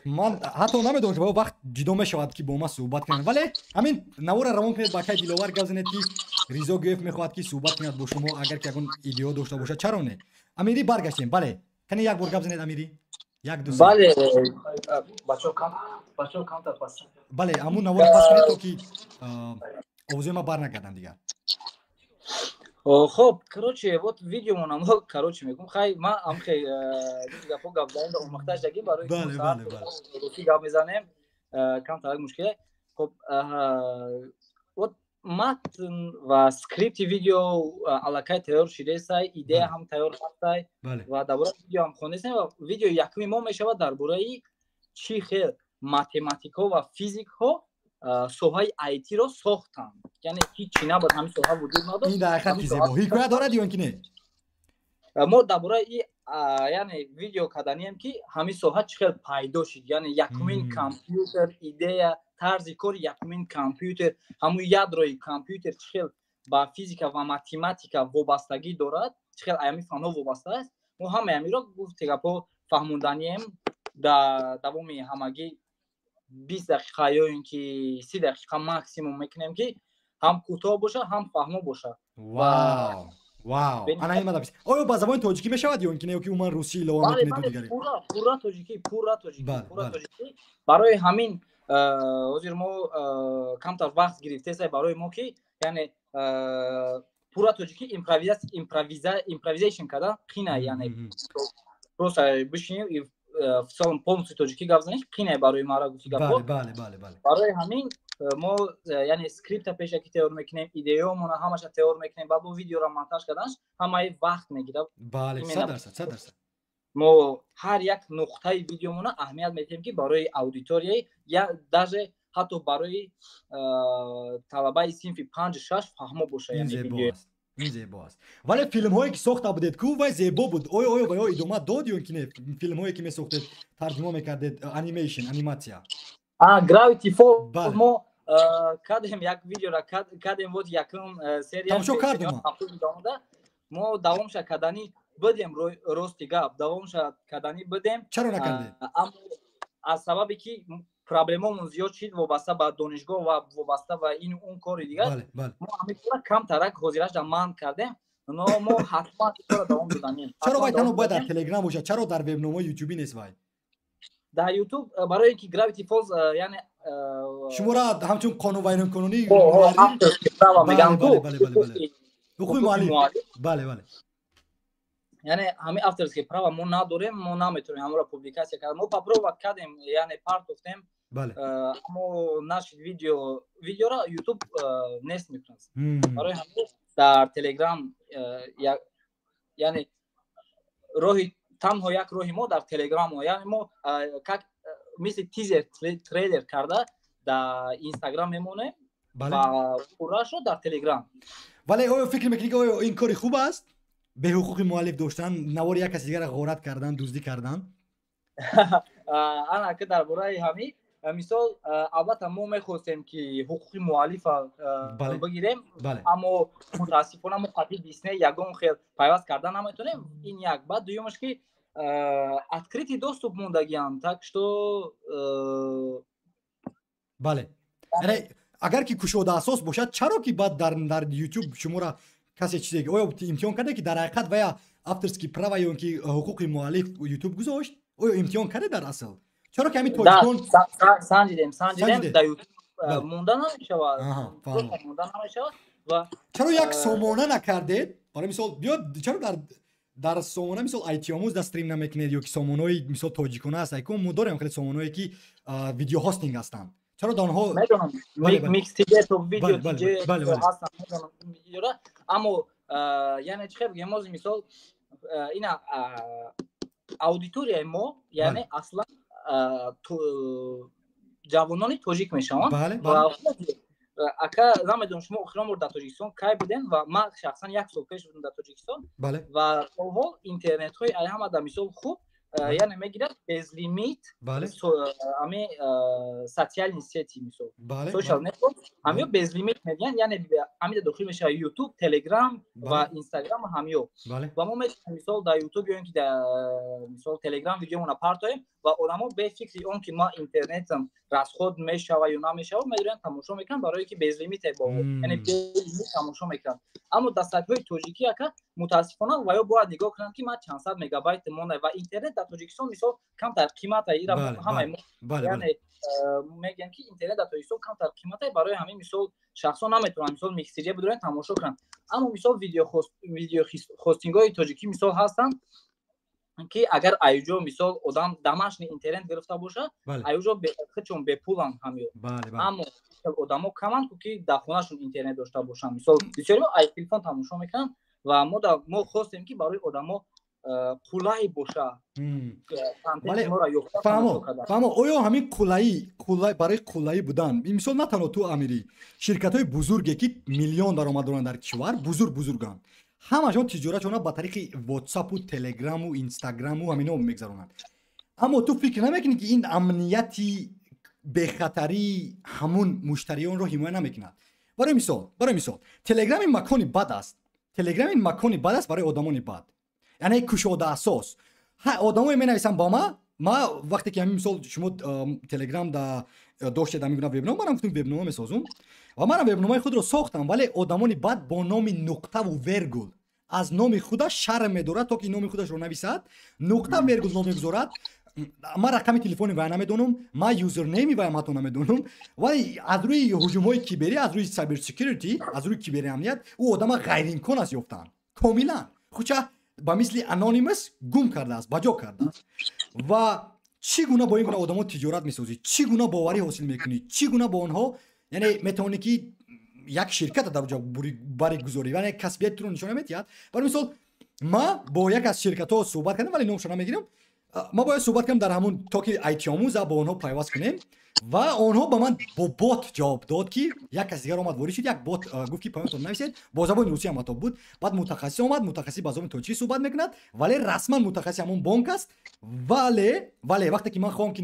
Ман ҳатто намедонам, ки ба вақт ҷудо мешавад, ки бо ман суҳбат кунанд. Вале ҳамин навора равон кунед ба акай Диловар, гап занед, ки Ризо Гӯев мехоҳад, ки суҳбат кунад бо шумо, агар ки ягон идео дошта бошад, чаро не? Амирӣ, баргаштем. Бале, кани як бор гап занед, Амирӣ. Як ду. Бале, бачаҳо кам, бачаҳо камтар пас. Бале, ҳамун навора пас кунед, то ки овозои ман барнагарданд дигар. Хоб, короче, вот видеомонам, короче, мегум, хай, ман амхе гапо гап занем, омӯхташ дагим барои русӣ гап мезанем, камтарак мушкиле. Хоб, вот матн ва скрипти видео аллакай тайёр шидесай, идея ҳам тайёр ҳастай, ва дар бораи видео ҳам хондесем. Ва видеои якуми мо мешавад дар бораи чӣ хел математикҳо ва физикҳо соҳаи IT-ро сохтанд. Яъне ҳичи набуд, ҳамин соҳа вуҷуд надошт. Ин дар ҳақиқат ки зебо. Ҳикоя дорад ё ин ки не? Мо дар бораи яъне видео карданием, ки ҳамин соҳа чӣ хел пайдо шуд. Яъне якумин компютер, идея, тарзи кори якумин компютер, ҳамун ядрои компютер чӣ хел ба физика ва математика вобастагӣ дорад, чӣ хел ҳамин фанҳо вобаста аст. Мо ҳамаи ҳаминро гуфти гапҳо фаҳмонданием дар давоми ҳамагӣ 20 дақиқа ё ин ки 30 дақиқа максимум мекунем, ки ҳам кӯтоҳ бошад, ҳам фаҳмо бошад. Вау, вау, ана ин мадабис. Оё ба забони тоҷикӣ мешавад ё ин ки не, ё ки умуман русӣ илова мекунед ду дигаре? Пурра, пурра тоҷикӣ, пурра тоҷикӣ, пурра тоҷикӣ. Барои ҳамин Ҳозир мо камтар вақт гирифтеса барои мо ки яъне пурра тоҷикӣ improvisation кардан қина, яъне просто бишинӣ в целом полностью тоҷикӣ гап занӣ қина барои мара гуфти гапҳо. Барои ҳамин мо яъне скрипта пешакӣ тайёр мекунем, идеяомона ҳамаша тайёр мекунем, баъд бо видеоро монтаж карданаш ҳамаи вақт мегирад. Бале, 100%, 100%. Мо ҳар як нуқтаи видеомона аҳамият медиҳем, ки барои аудиторияи я даже ҳатто барои талабаи синфи 5-6 фаҳмо боша. Ин зебо аст, ин зебо аст. Вале филмҳое ки сохта будед ку, вай зебо буд. Оё ва ё идома дод ё ки не? Филмҳое ки месохтед, тарҷума мекардед, animation, аниматсия. Gravity Falls мо кардем, як видеора кардем, вот якум серия тамошо кардем. Мо давомша кардани будем, рости гап, давомша кардани будем. Чаро накардед? Аммо аз сабабе ки проблемамон зиёд шид вобаста ба донишгоҳ ва вобаста ба ину он кори дигар, мо ҳамин кора камтарак ҳозирашда манъ кардем, но мо ҳатман кора давом доданем. Чаро вай танҳо бояд дар Телеграм бошад? Чаро дар вебномаи ютубӣ нест вай? Дар Ютуб барои ин ки Gravity Falls яъне шуморо ҳамчун қонунвайронкунонӣ мегӯям. Ҳуқуқи муаллиф, бале, бале. Яъне ҳамин авторские права мо надорем, мо наметавонем ҳамонро публикатсия кардем. Мо попробовать кардем, яъне партофтем, аммо нашид видеоро Ютуб нест мекунад. Барои ҳамин дар Телеграм, яъне роҳи танҳо як роҳи мо дар Телеграм, яъне мо как мисли тизер, трейлер карда дар Инстаграм мемонем ва пуррашро дар Телеграм. Вале оё фикр мекунӣ, ки оё ин кори хуб аст, беҳуқуқи муаллиф доштан, навори як каси дигарро ғорат кардан, дуздӣ кардан? Ана ки дар бораи ҳамин мисол, албатта мо мехостем, ки ҳуқуқи муаллифа бигирем, аммо мутаассифона мо қатъи Дисней ягон хел пайваст карда наметонем. Ин як. Баъд дуюмаш, ки открытый доступ мондагиам, так что Бале, яъне агар ки кушода асос бошад, чаро ки баъд дар Ютуб шуморо касе чизе, оё имтиҳон карде, ки дар ҳақиқат вая авторский права ё ки ҳуқуқи муаллиф Ютуб гузошт? Оё имтиҳон карде дар асл? Чаро ки ҳамин тоҷикон Санҷидем, санҷидем, дар Ютуб монда намешавад, монда намешавад. Ва чаро як сомона накардед? Барои мисол, биё, чаро дар сомона, мисол, айтиомӯз да стрим намекунед ё ки сомонаҳои, мисол, тоҷикона аст? Айкон мо дорем хеле сомонаҳое, ки видео хостинг ҳастанд. Чаро дар онҳо? Медонам, микс.тж, видео ҳастанд, медонам, аммо яъне чӣ хел бигем, ози мисол ина аудиторияи мо яъне аслан ҷавонони тоҷик мешаванд. Ака, намедонам, шумо охирон бор дар Тоҷикистон кай будем, ва ман шахсан як сол пеш будам дар Тоҷикистон, ва ҳол интернетҳои ҳама дар мисол хуб, яъне мегирад безлимит, ами социальные сети, мисол social network, ҳамиё безлимит медиҳанд, яъне ҳамида дохил мешавад Ютуб, Телеграм ва Инстаграм, ҳамиё. Ва мо метавонем, мисол, дар Ютуб ё ин ки дар, мисол, Телеграм видеомона партоем, ва одамо бе фикри он ки ма интернетам расход мешава ё намешава, медоранд, тамошо мекунанд, барое ки безлимите бо, яъне безлимит тамошо мекунанд. Аммо дар сайтҳои тоҷикӣ, ака, мутаассифона ва ё бояд нигоҳ кунанд, ки ман чанд сад мегабайт монда, ва интернет дар Тоҷикистон, мисол, камтар қимата. Ира ҳамаи яъне мегӯянд, ки интернет дар Тоҷикистон камтар қимата, барои ҳамин, мисол, шахсон наметавонанд, мисол, миксиҷе бидоранд, тамошо кунанд. Аммо, мисол, видео хостингҳои тоҷикӣ, мисол, ҳастанд, ки агар аюҷо, мисол, одам домашний интернет гирифта бошад, аюҷо худшон бепуланд ҳамё. Аммо одамо каманд, ки дар хонашон интернет дошта бошанд. Мисол, бисёриҳо ай телефон тамошо мекунанд, ва мо хостем, ки барои одамо қулай боша. Фаҳмо, оё ҳамин қулайӣ, барои қулайӣ будан, мисол, на танҳо ту, Амирӣ, ширкатҳои бузурге, ки миллион даромад доранд дар кишвар, бузург бузурганд, ҳамашон тиҷоратшонро ба тариқи Ватсапу, Телеграму, Инстаграму ҳамино мегзаронанд. Аммо ту фикр намекунӣ, ки ин амнияти бехатарии ҳамун муштариёнро ҳимоя намекунад? Барои мисол, Телеграм ин макони бад аст, Телеграм ин макони бад аст барои одамони бад, яъне кушода асос одамое менависанд ба ма. Ма вақте ки ҳамин, мисол, шумо Телеграм да доштед ҳамин гуна вебнома, манам гуфтам, вебнома месозум, ва манам вебномаи худро сохтам. Вале одамони бад бо номи нуқтаву вергул, аз номи худаш шарм медорад, то ки номи худашро нависад, нуқта, вергул ном мегузорад. Ман рақами телефони вай намедонам, ман username и вайам ҳатто намедонам, вале аз рӯи ҳуҷумҳои киберӣ, аз рӯи cyber security, аз рӯи кибериамният ӯ одама ғайриимкон аст ёфтан комилан. Хуча ба мисли Anonymous гум кардааст, ба ҷо кардааст. Ва чӣ гуна бо ин гуна одамо тиҷорат месозӣ, чӣ гуна боварӣ ҳосил мекунӣ, чӣ гуна бо онҳо, яъне метавонӣ ки як ширката дар ҷо бари гузорӣ, яъне касбияти туро нишона медиҳад. Барои мисол, ман бо як аз ширкатҳо суҳбат кардам, вале номашро намегирам. Ма бояд суҳбат кардам дар ҳамун то ки IT-омӯза бо онҳо пайваст кунем, ва онҳо ба ман бо бот ҷавоб дод, ки як кас дигар омад, ворид шуд, як бот гуфт ки паёмтон нависед, бо забони русӣ ҳам ҳатто буд. Баъд мутахассис омад, мутахассис ба забони тоҷикӣ суҳбат мекунад, вале расман мутахассиси ҳамон бонк аст. Вале вақте ки ман хоҳам ки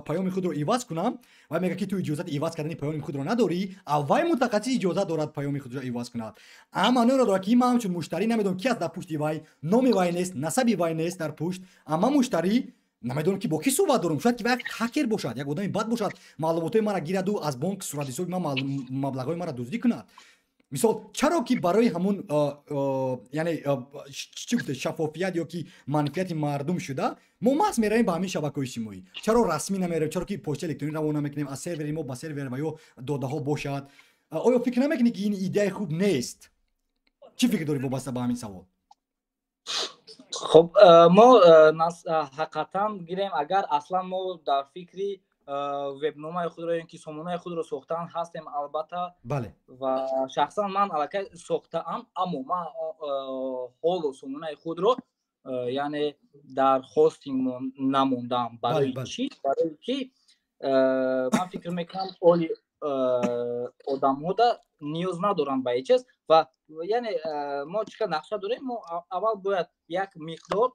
паёми худро иваз кунам, вай мегӯяд ки ту иҷозати иваз кардани паёми худро надорӣ, а вай мутахассис иҷозат дорад паёми худро иваз кунад. Аммо маъноро дорад ки ман ҳамчун муштарӣ намедонам ки аст дар пушти вай, номи вай нест, насаби вай нест дар пушт, амма муштарӣ намедонам ки бо кӣ суҳбат дорам. Шояд ки вай як хакер бошад, як одами бад бошад, маълумотҳои маро гираду аз бонк суратҳисоби ман маблағҳои маро дуздӣ кунад. Мисол, чаро ки барои ҳамун, яъне чӣ гуфте, шаффофият ё ки манфиати мардум шуда, мо маҳз меравем ба ҳамин шабакаҳои иҷтимоӣ? Чаро расмӣ намеравем? Чаро ки почтаи электронӣ равона намекунем, аз сервери мо ба сервер ва ё додаҳо бошад? Оё фикр намекунӣ ки ин идеяи хуб нест? Чӣ фикр дорӣ вобаста ба ҳамин савол? Хуб, мо ҳақиқатан гирем, агар аслан мо дар фикри вебномаи худро ё ки сомонаи худро сохтан ҳастем, албатта. Ва шахсан ман аллакай сохтаам, аммо ман ҳоло сомонаи худро, яъне дар хостинг намондам. Барои чӣ? Барои ки ман фикр мекунам, оли одамҳода ниёз надоранд ба ҳеҷ чиз. Ва яъне мо чӣ қадр нақша дорем, мо аввал бояд як миқдор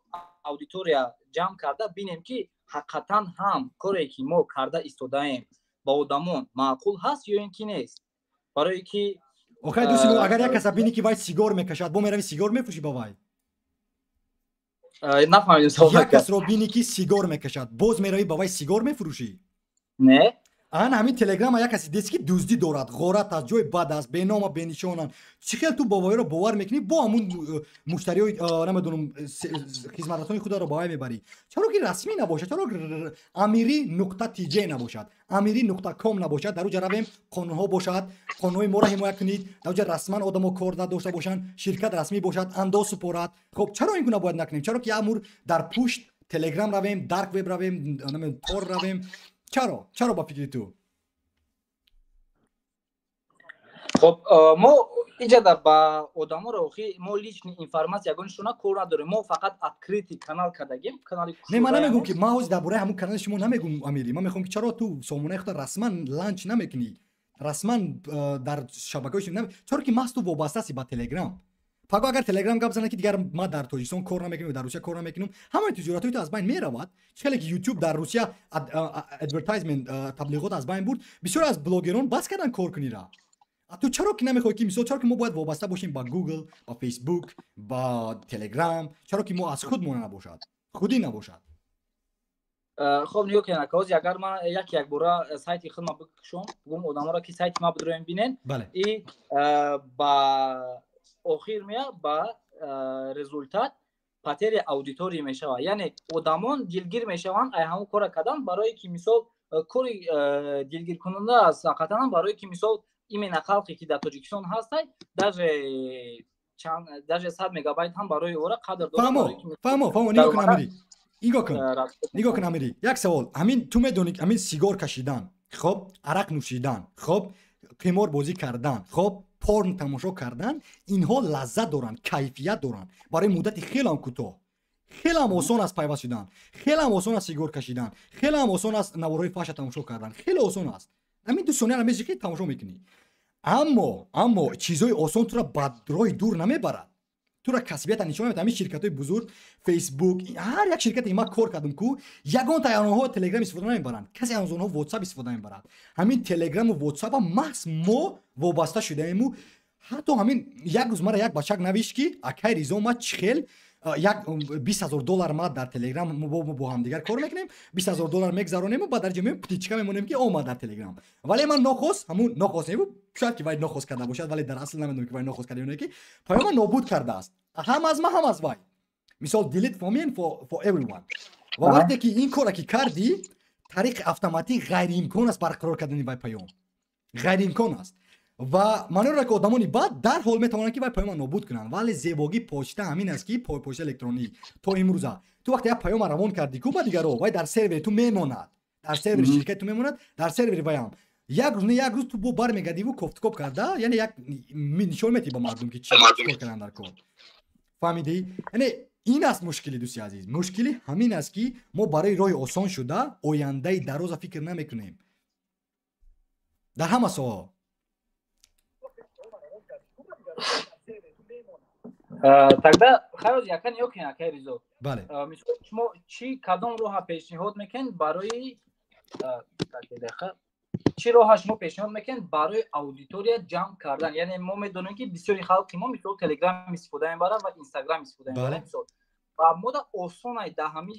аудитория ҷамъ карда бинем, ки ҳақиқатан ҳам коре ки мо карда истодаем ба одамон маъқул ҳаст ё ин ки нест. Барое ки Охай, дӯсти, агар як каса бинӣ ки вай сигор мекашад, бо мерави сигор мефурӯшӣ ба вай? Нафаҳмидем савол. Як касро бинӣ ки сигор мекашад, боз меравӣ ба вай сигор мефурӯшӣ? Не. Ана ҳамин телеграма як касе дист ки дуздӣ дорад, ғорат аст, ҷои бад аст, бенома бенишонанд. Чӣ хел ту бо вайро бовар мекунӣ, бо ҳамун муштариҳои, намедонам, хизматрасони худро ба вай мебарӣ? Чаро ки расмӣ набошад? Чаро Амири.тj набошад, Амири.ком набошад? Дар уҷа равем, қонунҳо бошад, қонунҳои моро ҳимоя кунед, дар уҷа расман одамо кор надошта бошанд, ширкат расмӣ бошад, андоз супорад. Хоб, чаро ин гуна бояд накунем? Чаро ки амур дар пушт телеграм равем, дарк веб равем, Тор равем? Чаро ба фикри ту? Хоб, мо иҷада ба одаморо охи мо личный информация ягоншона кор надорем, мо фақат открытый канал кардагем, канали. Не, ман намегӯм ки ман ҳозир дар бораи ҳамун канали шумо намегӯм, Амири. Ман мехоҳам ки чаро ту сомонаи худро расман launch намекунӣ, расман дар шабакаҳои шумо, чаро ки маҳз ту вобаста ҳасти ба телеграм? Паго агар телеграм гап занад ки дигар ман дар Тоҷикистон кор намекунам, дар Русия кор намекунам, ҳамаи тиҷоратҳои ту аз байн меравад. Чӣ хеле ки YouTube дар Русия advertisement, таблиғот аз байн бурд, бисёр аз блогерон бас кардан кор кунира. Ту чаро ки намехоҳӣ ки, мисол, чаро ки мо бояд вобаста бошем ба Google, ба Facebook, ба Telegram? Чаро ки мо аз худ мо набошад, худӣ набошад? Хоб, нигоҳ кунед, ака, ҳозир агар ман як якбора сайти худма бикушом, бугум одаморо ки сайти ма бидроем бинен, и ба охир мея ба результат потери аудитория мешавад, яъне одамон дилгир мешаванд ай ҳамон кора кардан, барое ки мисол кори дилгиркунанда аст ҳақиқатан, барое ки мисол именно халқе ки дар Тоҷикистон ҳастай, даже 100 мегабайт ҳам барои ора қадр дорад. Фаҳмо, фаҳмо. Нигоҳ кун, Амири, нигоҳ кун, нигоҳ кун, Амири, як савол. Ҳамин ту медонӣ, ҳамин сигор кашидан, хоб, арақ нӯшидан, хоб, қимор бозӣ кардан, хоб, порн тамошо кардан, инҳо лаззат доранд, кайфият доранд барои муддати хелам кӯтоҳ. Хелам осон аст пайваст шудан, хелам осон аст сигор кашидан, хелам осон аст наворҳои фаҳша тамошо кардан, хеле осон аст. Ҳамин 2 сонияро мезиқӣ, тамошо мекунӣ. Аммо чизҳои осон тура ба роҳи дур намебарад, тура касбията нишон намедиҳад. Ҳамин ширкатҳои бузург, Фейсбук, ҳар як ширкате ман кор кардам ку, ягонта аз онҳо Телеграм истифода намебаранд, касе аз онҳо Ватсап истифода намебарад. Ҳамин Телеграму Ватсапа маҳз мо вобаста шудаему. Ҳатто ҳамин як рӯз мара як бачак навишт ки акай Ризо, ма чӣ хел як $20,000 ма дар Телеграм бо ҳамдигар кор мекунем, $20,000 мегзаронему, баъд дар ҷо птичка мемонем ки омад дар Телеграм. Вале ман нохост, ҳамун нохост, шояд ки вай нохост карда бошад, вале дар асл намедонам ки вай нохост карда ё не, ки паёма нобуд кардааст, ҳам аз ма, ҳам аз вай. Мисол, delete for me and for everyone. Ва вақте ки ин корро ки кардӣ, тариқи автоматӣ ғайриимкон аст барқарор кардани вай паём, ғайриимкон аст. Ва маъноро ки одамони бад дарҳол метавонанд ки вай паёмро нобуд кунанд. Вале зебогии почта ҳамин аст, ки почта электронӣ то имрӯза ту вақте як паёмро равон кардӣ ку ба дигаро, вай дар сервери ту мемонад, дар сервери ширкати ту мемонад, дар сервери вайам як рӯз не як рӯз ту бо бармегардиву кофтукоб карда, яъне як нишон метиҳӣ ба мардум, ки чӣ кор кардан дар кор. Фаҳмидӣ? Яъне ин аст мушкили, дӯсти азиз. Мушкили ҳамин аст, ки мо барои роҳи осон шуда ояндаи дароза фикр намекунем дар ҳама соҳа. Тогда хайр, яка ниё кунед, акай Ризо. Бале. Мисол, шумо чӣ кадом роҳа пешниҳод мекунед барои чӣ роҳа шумо пешниҳод мекунед барои аудитория ҷамъ кардан? Яъне мо медонем, ки бисёри халқи мо мисол Телеграм истифода мебарад ва Инстаграм истифода мебарад, мисол. Ва мода осонай дар ҳамин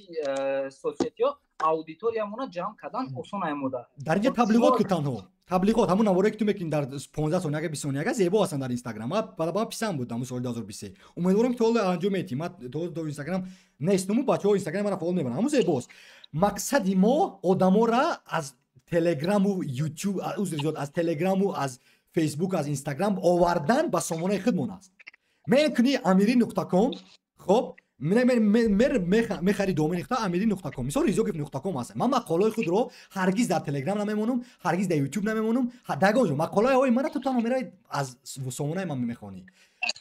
соцсетиҳо аудиториямона ҷамъ кардан осонай мода. Дар инҷа таблиғот ки танҳо таблиғот, ҳамон наворое ки ту мекунӣ дар 15 сония, 20 сония, зебо ҳастанд дар Инстаграм. Ман ба писанд буд ҳамон соли 2023. Умедворам, ки то ҳоло анҷом метиҳӣ. Ман то Инстаграм нестуму бачаҳо Инстаграм мара фаъол мебаранд. Ҳамон зебост. Мақсади мо одамора аз Телеграму Ютуб, узр зиёд, аз Телеграму аз Фейсбук, аз Инстаграм овардан ба сомонаи худмон аст. Мекунӣ amiri.com, хоб, мехари домени худта amiri.com, мисол rizogif.com аст. Ман мақолаҳои худро ҳаргиз дар Телеграм намемонам, ҳаргиз дар Ютуб намемонам, дар ягон ҷо мақолаҳои мана ту танҳо меравӣ аз сомонаи ман мехонӣ.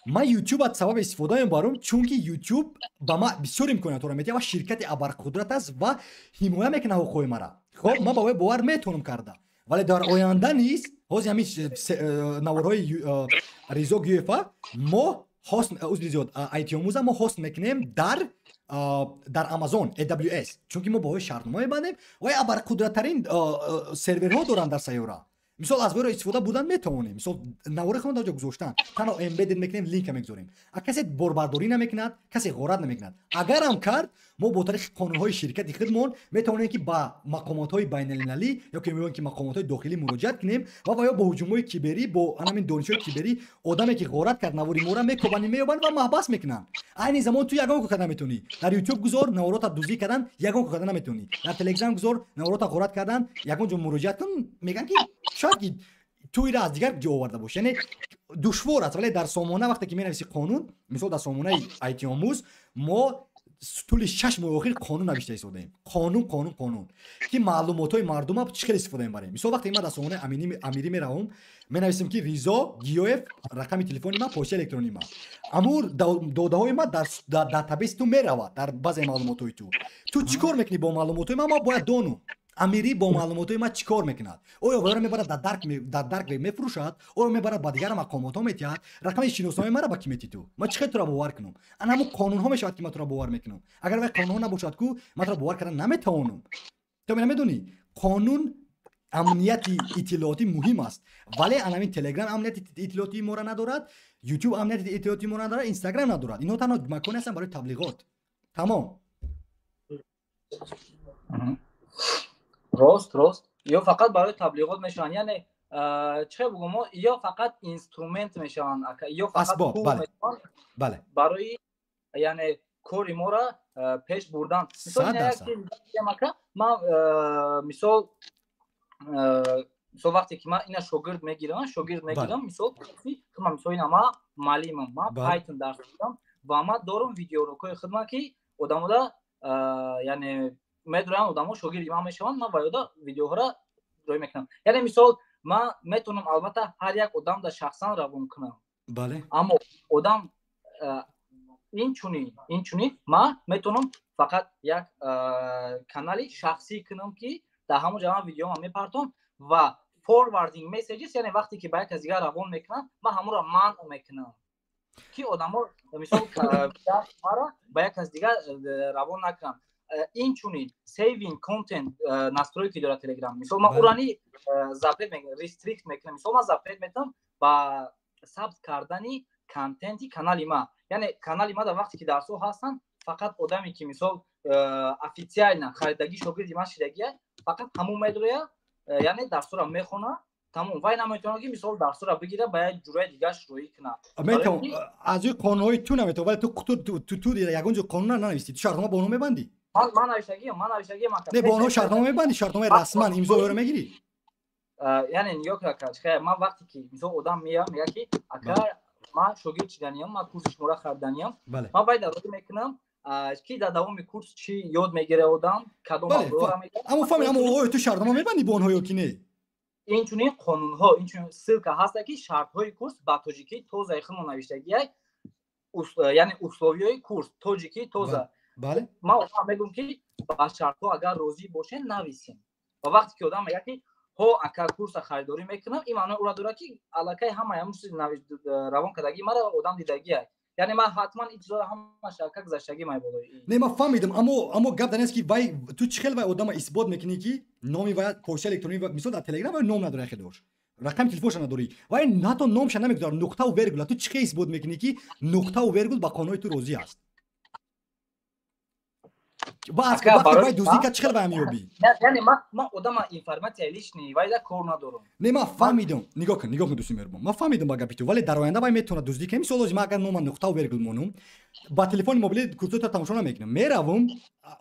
Ман Ютуб аз сабаби истифода мебарам, чунки Ютуб ба ман бисёр имкониятҳоро медиҳад ва ширкати абарқудрат аст ва ҳимоя мекунад ҳуқуқҳои мара. Хоб, ман ба вай бовар метавонам карда, вале дар оянда низ ҳозир ҳамин наворҳои Ризо Гюефа мо хост, узри зиёд, айтиомӯза мо хост мекунем дар Amazon AWS, чунки мо бо ҳои шартнома мебандем ва абарқудраттарин серверҳо доранд дар сайёра. Мисол, аз вайро истифода бурдан метавонем. Мисол, навори худро дар ҷо гузоштан, танҳо embedded мекунем, линка мегузорем. А касе борбардорӣ намекунад, касе ғорат намекунад. Агарам кард, мо бо тариқи қонунҳои ширкати худмон метавонем, ки ба мақомотҳои байналмилалӣ ё ки мегӯем, ки мақомотҳои дохилӣ муроҷиат кунем ва ё бо ҳуҷумҳои киберӣ, бо ҳамин донишҳои киберӣ одаме ки ғорат кард навори моро мекобанд, меёбанд ва маҳбас мекунанд. Айни замон ту ягон кор карда наметавонӣ. Дар Ютуб гузор, наворота дуздӣ кардан, ягон кор карда наметавонӣ. Дар Телеграм гузор, наворота ғорат кардан, ягон ҷо муроҷиат кун, мегӯянд, ки шояд ки ту ира аз дигар ҷо оварда бошӣ. Яъне душвор аст, вале дар сомона вақте ки менависи қонун, мисол дар сомонаи айтиомӯз мо тӯли 6 моҳи охир қонун навишта истодаем. Қонун, қонун, қонун, ки маълумотҳои мардума чӣ хел истифода мебарем. Мисол, вақте ман дар сомонаи Амирӣ меравам, менависем, ки Ризо Гиёев, рақами телефони ман, почтаи электронии ман, амур додаҳои ман дар датабейси ту меравад, дар базаи маълумотҳои ту. Ту чӣ кор мекунӣ бо маълумотҳои ман? Ман бояд донам, Амирӣ бо маълумотҳои ман чӣ кор мекунад. Оё вайро мебарад дар дарк веб мефурӯшад, оё мебарад ба дигар мақомотҳо метиҳад? Рақами шиносномаи маро ба кӣ метиҳӣ ту? Ман чӣ хел туро бовар кунам? Ана ҳамун қонунҳо мешавад, ки ман туро бовар мекунам. Агар вай қонунҳо набошад ку, ман туро бовар кардан наметавонам. Ту намедонӣ, қонун, амнияти иттилоотӣ муҳим аст, вале анамин Телеграм амнияти иттилоотии моро надорад, Ютуб амнияти иттилоотии моро надорад, Инстаграм надорад. Инҳо танҳо маконе ҳастанд барои таблиғот, тамом. Рост, рост. Ё фақат барои таблиғот мешаванд, яъне чӣ бугум, ё фақат инструмент мешаванд, ё фақат асбоб, бале, барои яъне кори моро пеш бурдан. Мисол, ман мисол вақте ки ман ина шогирд мегирам, мисол ман мисол ина ман муаллимам, ман Python дарс медиҳам ва ман дорам видеоурокҳои худман, ки одамода яъне медорам, одамо шогирди ман мешаванд, ман ваёда видеоҳоро рӯй мекунам. Яъне мисол ман метавонам албатта ҳар як одам да шахсан равон кунам, бале, аммо одам инчунин ман метавонам фақат як канали шахсӣ кунам, ки дар ҳамон ҷо ман видеома мепартом ва forwarding messages, яъне вақте ки ба як кас дигар равон мекунам, ман ҳамонро манъ мекунам, ки одамо мисол маро ба як кас дигар равон накунанд. Инчунин saving content настройки дорад Telegram. Мисол ман урани запрет мекунам, restrict мекунам. Мисол ман запрет метавам ба сабт кардани контенти канали ман. Яъне канали ман дар вақте ки дарсҳо ҳастанд, фақат одаме ки мисол официально харидагӣ шогирди ман шидагия, фақат ҳамон медроя, яъне дарсҳоро мехона, тамом. Вай наметавонад, ки мисол дарсҳоро бигира, ба як ҷураи дигар шурӯӣ кунад. Метавон, аз рӯи қонунҳои ту наметавон, вале ту ягон ҷо қонун нанавистӣ. Ту шартнома бо онҳо мебандӣ. Ман навиштагиам, ман навиштагиам ака. Не, бо онҳо шартнома мебандӣ, шартномаи расман имзоро мегирӣ? Яъне нигоҳ кун ака, чӣ ман вақте ки мисол одам меяд, мегӯяд ки ака ман шогирд шиданиям, ман курси шуморо хариданиям, ман вай дароди мекунам ки дар давоми курс чӣ ёд мегирад одам, кадом мавзӯъро мегирад. Аммо фаҳмед, аммо оё ту шартнома мебандӣ бо онҳо ё ки не? Инчунин қонунҳо, инчунин ссылка ҳаста ки шартҳои курс ба тоҷикӣ тозаи худмон навиштагиай, яъне условияи курс тоҷикӣ тоза. Ман одам мегӯям ки ба шартҳо агар розӣ бошед, нависем. Ва вақте ки одам мегӯяд ки ҳо ака курса харидорӣ мекунам, ин маънои ӯро дорад ки аллакай ҳамаи ҳамун чизи равон кардагии мара одам дидагиай. Яъне ман ҳатман ин чизҳоро ҳамааш ака гузаштагӣ майболои. Не, ман фаҳмидам, аммо гап дар ин аст ки вай ту чӣ хел вай одама исбот мекунӣ ки номи вай почтаи электронӣ, мисол дар Телеграм вай ном надорад, хеле дош рақами телефонша надорӣ, вай ҳатто номша намегузорад, нуқтаву вергула. Ту чӣ хел исбот мекунӣ ки нуқтаву вергул ба қонуни ту розӣ аст? Ва аз вақте вай дуздӣ кард, чӣ хел вай меёбӣ? Яъне ман одама информатсияи личный вайда кор надорам. Не, ман фаҳмидам. Нигоҳ кун, нигоҳ кун, дӯсти меҳрубон, ман фаҳмидам ба гапи ту, вале дар оянда вай метавонад дуздӣ кунад. Мисол лозим, агар нома нуқтаву вергул монум, ба телефони мобилӣ курсои туро тамошо намекунам, меравам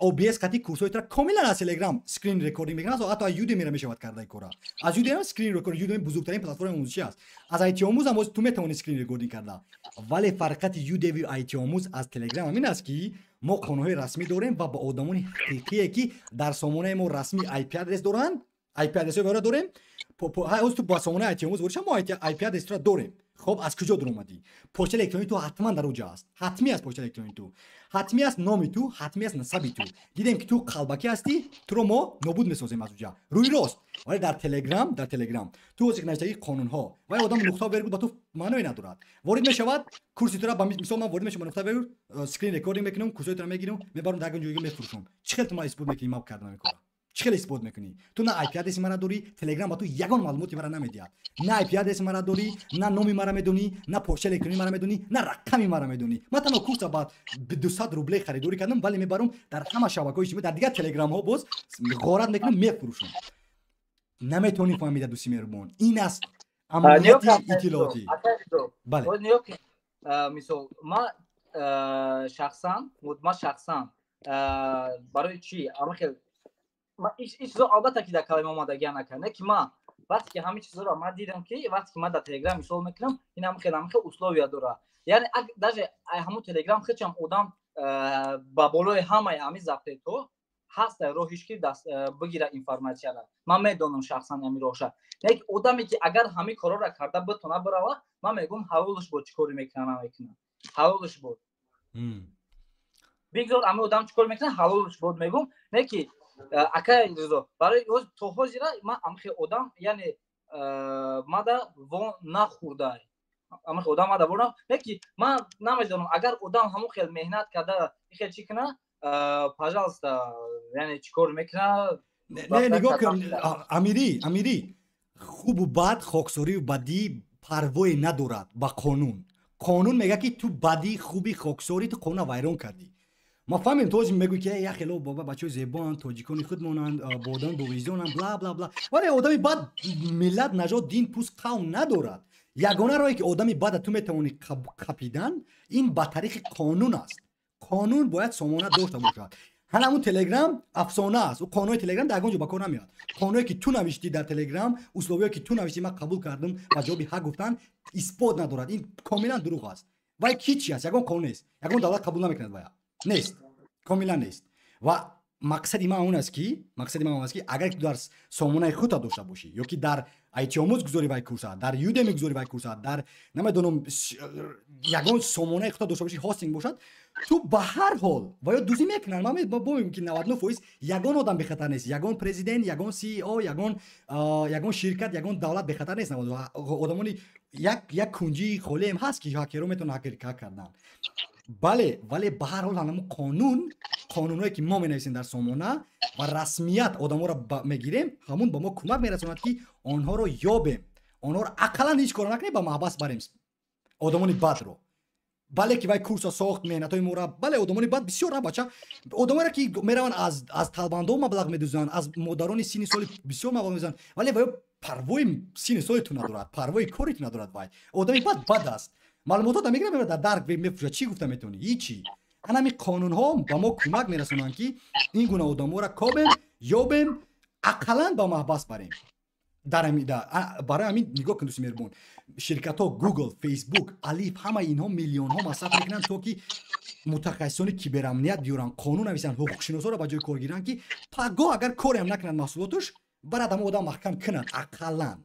OBS қати курсои туро комилан аз Telegram screen recording мекунам, ҳатто аз Udemy мешавад кардаи кора. Аз Udemy screen recording, Udemy бузургтарин платформаи омӯзишӣ аст. Аз IT омӯз ҳам ту метавонӣ screen recording карда. Вале фарқияти Udemy IT омӯз аз Telegram ҳамин аст ки мо қонунҳои расмӣ дорем ва ба одамони ҳақиқие ки дар сомонаи мо расмӣ IP адрес доранд, IP адресҳои вайро дорем. Ҳоз ту ба сомонаи IT омӯз ворид шав, мо IP адрес туро дорем. Хоб, аз куҷо дуромадӣ? Почтаи электронии ту ҳатман дар оҷа аст. Ҳатмӣ аст почтаи электронии ту. Ҳатмӣ аст номи ту, ҳатмӣ аст насаби ту. Дидем ки ту қалбакӣ ҳастӣ, туро мо нобуд месозем аз оҷа. Рӯи рост. Вале дар Телеграм, дар Телеграм ту ҳозир навиштагии қонунҳо, вай одам нуқта вергул ба ту маъное надорад. Ворид мешавад, курси туро ба мисол ман ворид мешавам ба нуқта вергул, screen recording мекунам, курсои туро мегирам, мебарам дар ягон ҷойга мефурӯшам. Чӣ хел ту ман исбот мекунӣ ман кардам ин корро? Чӣ хел исбот мекунӣ? Ту на IP адреси мара дорӣ, Телеграм ба ту ягон маълумоти мара намедиҳад. На IP адреси мара дорӣ, на номи мара медонӣ, на почтаи электронии мара медонӣ, на рақами мара медонӣ. Ман танҳо курса ба 200 рубле харидорӣ кардам, вале мебарам дар ҳама шабакаҳои иҷтимоӣ, дар дигар телеграмҳо боз ғорат мекунам, мефурӯшам. Наметавонӣ фаҳмида, дӯсти меҳрубон. Ин аст амнияти иттилоотӣ. Бале. Мисол, ман шахсан, барои чӣ ама хел ин чизо албатта ки дар калима омадагия накард, не ки ман вақте ки ҳамин чизоро ман дидам ки вақте ки ман дар Телеграм мисол мекунам, ин ҳам хел условия дорад. Яъне даже ҳамун Телеграм хечам одам ба болои ҳамаи ҳамин запретҳо ҳаст роҳиш ки даст бигира информатсияро. Ман медонам шахсан ҳамин роҳша. Не ки одаме ки агар ҳамин корҳоро карда битона бирава, ман мегӯям ҳалолаш бод чӣ коре мекунад, намекунад. Ҳалолаш бод. Бигзор ҳамин одам чӣ кор мекунад, ҳалолаш бод мегӯям. Не ки акай Ризо, барои то ҳозира ман амхе одам, яъне мада во нахӯрдай. Амхе одам мада во не ки ман намедонам агар одам ҳамон хел меҳнат карда хел чӣ кунад, пожалуйста, яъне чӣ кор мекунад. Не, нигоҳ кун, Амирӣ, хубу бад, хоксорию бадӣ парвое надорад ба қонун. Қонун мегӯяд ки ту бадӣ, хуби, хоксорӣ, ту қонунро вайрон кардӣ. Ма фаҳмем, ту ҳозир мегӯӣ ки як хело баба бачаҳои зебоанд, тоҷикони худмонанд, бо одами бовиҷдонанд, бла бла бла. Вале одами бад миллат, нажод, дин, пӯст, қавм надорад. Ягона роҳе ки одами бада ту метавонӣ қапидан, ин ба тариқи қонун аст. Қонун бояд сомона дошта бошад. Ҳамун Телеграм афсона аст. Ӯ қонуни Телеграм дар ягон ҷо ба кор намеояд. Қонуне ки ту навиштӣ дар Телеграм, условие ки ту навиштӣ, ман қабул кардам ва ҷавоби ҳақ гуфтан исбот надорад. Ин комилан дурӯғ аст. Вай ки чи аст? Ягон қонун нест. Ягон давлат қабул намекунад вая. Нест. Комилан нест. Ва мақсади ман он аст ки, агар ту дар сомонаи худта дошта бошӣ ё ки дар IT омӯз гузорӣ вай курса, дар Udemy гузорӣ вай курса, дар намедонам ягон сомонаи худта дошта бошӣ, хостинг бошад, ту ба ҳар ҳол ва ё дуздӣ мекунанд. Ман мебинем ки 99% ягон одам бехатар нест, ягон президент, ягон CEO, ягон ширкат, ягон давлат бехатар нест. Одамони як кунҷии холиам ҳаст ки ҳакерҳо метавонанд ҳак кардан. Бале, вале ба ҳар ҳол ҳамун қонун, қонунҳое ки мо менависем дар сомона ва расмият одаморо мегирем, ҳамун ба мо кӯмак мерасонад ки онҳоро ёбем, онҳоро ақаллан ҳеҷ кор накунем, ба маҳбас барем одамони бадро. Бале ки вай курса сохт, меҳнатҳои мора, бале одамони бад бисёр на бача, одамоеро ки мераванд аз талбандо маблағ медузанд, аз модарони синни соли бисёр маблағ медузанд, вале вай парвои синни соли ту надорад, парвои кори ту надорад. Вай одами бад бад аст. Маълумотҳо мегирад, мебарад дар дарк мефурӯшад. Чӣ гуфта метавонӣ? Ҳичи. Ҳамин қонунҳо ба мо кӯмак мерасонанд, ки ин гуна одамҳоро кобем, ёбем, ақаллан ба маҳбас барем. Барои ҳамин нигоҳ кун, дӯсти меҳрубон, ширкатҳо Google, Facebook, Алиф, ҳамаи инҳо миллионҳо масраф мекунанд, то ки мутахассисони киберамният биёранд, қонун нависанд, ҳуқуқшиносоро ба ҷои кор гиранд, ки пагоҳ агар кореам накунанд маҳсулотуш, барад ҳама одам маҳкам кунанд ақаллан.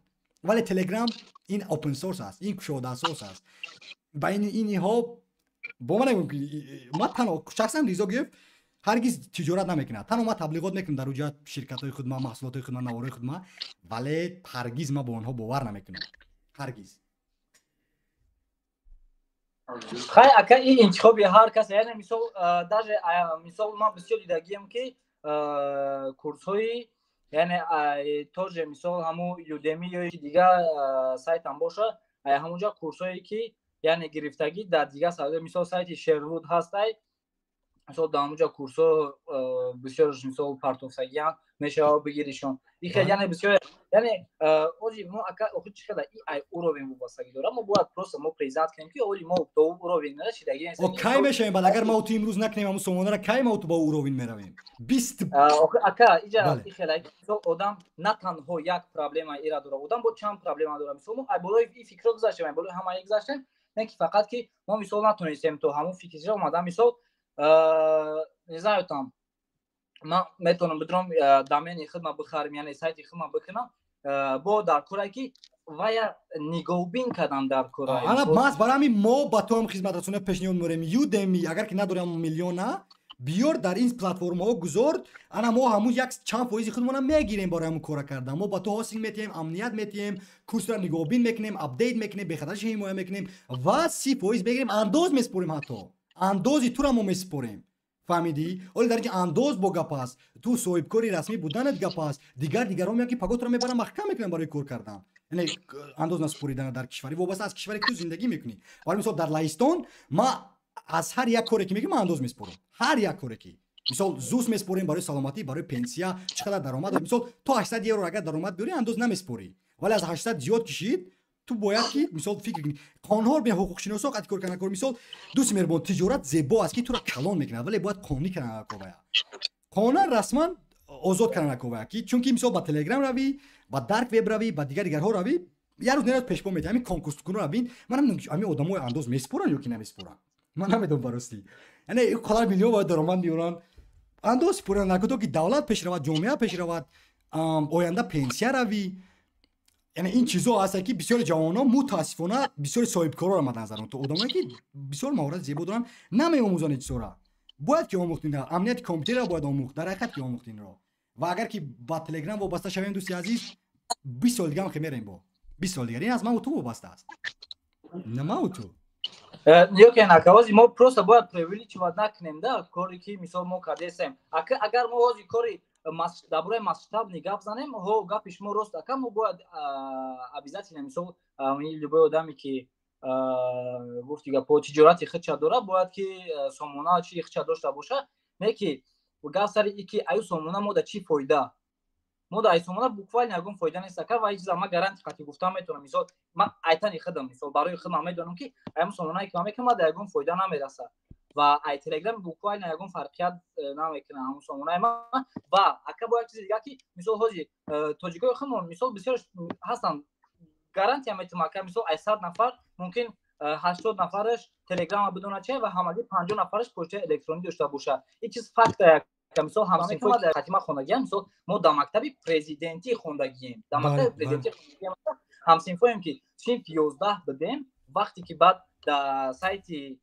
Вале Telegram ин open source аст, ин кушодаасос аст. Ба инҳо бо ман намегӯям, ки ман танҳо шахсан Ризо Гиев ҳаргиз тиҷорат намекунад. Танҳо ман таблиғот мекунам дар уҷа ширкатҳои худ, ман маҳсулотҳои худ, ман наворҳои худ, ман, вале ҳаргиз ман бо онҳо бовар намекунам, ҳаргиз. Хай, ака, ин интихоби ҳар кас. Яъне мисол, даже мисол, ман бисёр дидагием, ки курсҳои, яъне тоже мисол ҳамун Udemy ё дигар сайтам боша, ҳамунҷа курсҳое ки, яъне гирифтагӣ дар дигар сайт, мисол сайти Шервуд ҳастай, мисол дар ҳамунҷа курсҳо бисёрш мисол партофтагиан, мешава бигиришон. Ихел, яъне бисёр, яъне ози мо, ака, охир чӣ қадар и ай уровень вобастагӣ дорад. Мо бояд просто мо признать кунем, ки оли мо до уровень нарасидагӣ. Кай мешавем баъд, агар ма ту имрӯз накунем ҳамун сомонаро, кай ма ту ба уровень меравем? Бист Ака, иҷа ихел, мисол одам на танҳо як проблема ира дорад, одам бо чанд проблема дорад. Мисол мо ай болои и фикрро гузаштем, ай болои ҳамаи гузаштем, не ки фақат ки мо мисол натонистем то ҳамун фикрро омадан. Мисол, не знаю, там ман метавонам бидурам, домени худма бихарем, яъне сайти худма бикунам, бо дар коре ки вая нигоҳбин кардан дар кора. Ана маҳз барои ҳамин мо ба ту ҳам хизматрасониё пешниҳод меорем. Udemy агар ки надорем, миллиона биёр, дар ин платформаҳо гузор. Ана мо ҳамун як чанд фоизи худмона мегирем барои ҳамун кора кардан. Мо ба ту хостинг метиҳем, амният метиҳем, курсро нигоҳбин мекунем, апдейт мекунем, бехатариш ҳимоя мекунем ва 30% мегирем, андоз месупорем, ҳатто андози тура мо месупорем. Фаҳмидӣ? Оли дар инҷа андоз бо гап аст, ту соҳибкори расмӣ буданат гап аст. Дигар дигарон меян, ки паго туро мебаранд, маҳкам мекунанд барои кор кардан, яъне андоз насупоридана дар кишвари, вобаста аз кишваре ки ту зиндагӣ мекунӣ. Барои мисол, дар Лаҳистон ма аз ҳар як коре ки мегӯям, ман андоз месупорам. Ҳар як коре ки, мисол, ЗУС месупорем барои саломатӣ, барои пенсия, чӣ қадар даромад. Мисол, то 800 евро агар даромад биёрӣ, андоз намесупорӣ, вале аз 800 зиёд кишид, ту бояд ки мисол фикр кунӣ. Қонунҳоро бе ҳуқуқшиносо қати кор кардан кор. Мисол, дӯсти меҳрубон, тиҷорат зебо аст, ки туро калон мекунад, вале бояд қонунӣ кардан аковая, қонунан расман озод кардан аковая, ки чунки мисол ба Телеграм равӣ, ба дарк веб равӣ, ба дигар дигарҳо равӣ, як рӯз нераз пешпо метиҳ. Ҳамин конкурскунро бин, ман ҳамин одамои андоз месупоранд ё ки намесупоранд, ман намедонам баростӣ. Яъне қадар миллион бояд даромад меоранд, андоз супоранд нако, то ки давлат пеш равад, ҷомеа пеш равад, оянда пенсия равӣ. Яъне ин чизо ҳаста, ки бисёри ҷавонон, мутаассифона, бисёри соҳибкорро мад назар, то одамое ки бисёр маҳорати зебо доранд, намеомӯзанд чизора. Бояд ки омӯхт, амнияти компютерро бояд омӯхт, дар ҳақиқат ки омӯхт инро. Ва агар ки ба Телеграм вобаста шавем, дӯсти азиз, 20 соли дигар ҳам мерем, бо 20 соли дигар. Ин аз ман ту вобаста аст, на ман ту. Ёке, накавози мо просто бояд преувеличивать накунем да коре ки мисол мо кардесем. Агар мо ҳози кори дар бораи масштабный гап занем, ҳо, гапи шумо рост, ака. Мо бояд обязательно, мисол, любой одаме ки гуфти гапо, тиҷорати худша дорад, бояд ки сомона чи худша дошта боша. Не ки гап сари и ки аю сомона мо да чӣ фоида? Мо да ай сомона буквально ягон фоида нест, ака. Ва чиза ма гарантия қати гуфта метавонам. Мисол, ман айтани худам, мисол, барои худам медонам, ки аям сомонае ки ман мекунам, ма да ягон фоида намерасад ва ай Телеграм буквально ягон фарқият намекунад ҳамун сомонаи ма. Ва, ака, бо як чизи дигар, ки мисол ҳози тоҷикои худмон, мисол, бисёр ҳастанд, гарантия метавонам, ака, мисол, ай 100 нафар мумкин 80 нафараш Телеграма бидонад че ва ҳамагӣ 50 нафараш почтаи электронӣ дошта бошад. Ин чиз факта. Мисол, ҳамсинфои хатима хондагиам, мисол, мо дар мактаби президентӣ хондагием, дар мактаби президентӣ хондагием. Ҳамсинфоем ки синфи 11 будем, вақте ки баъд дар сайти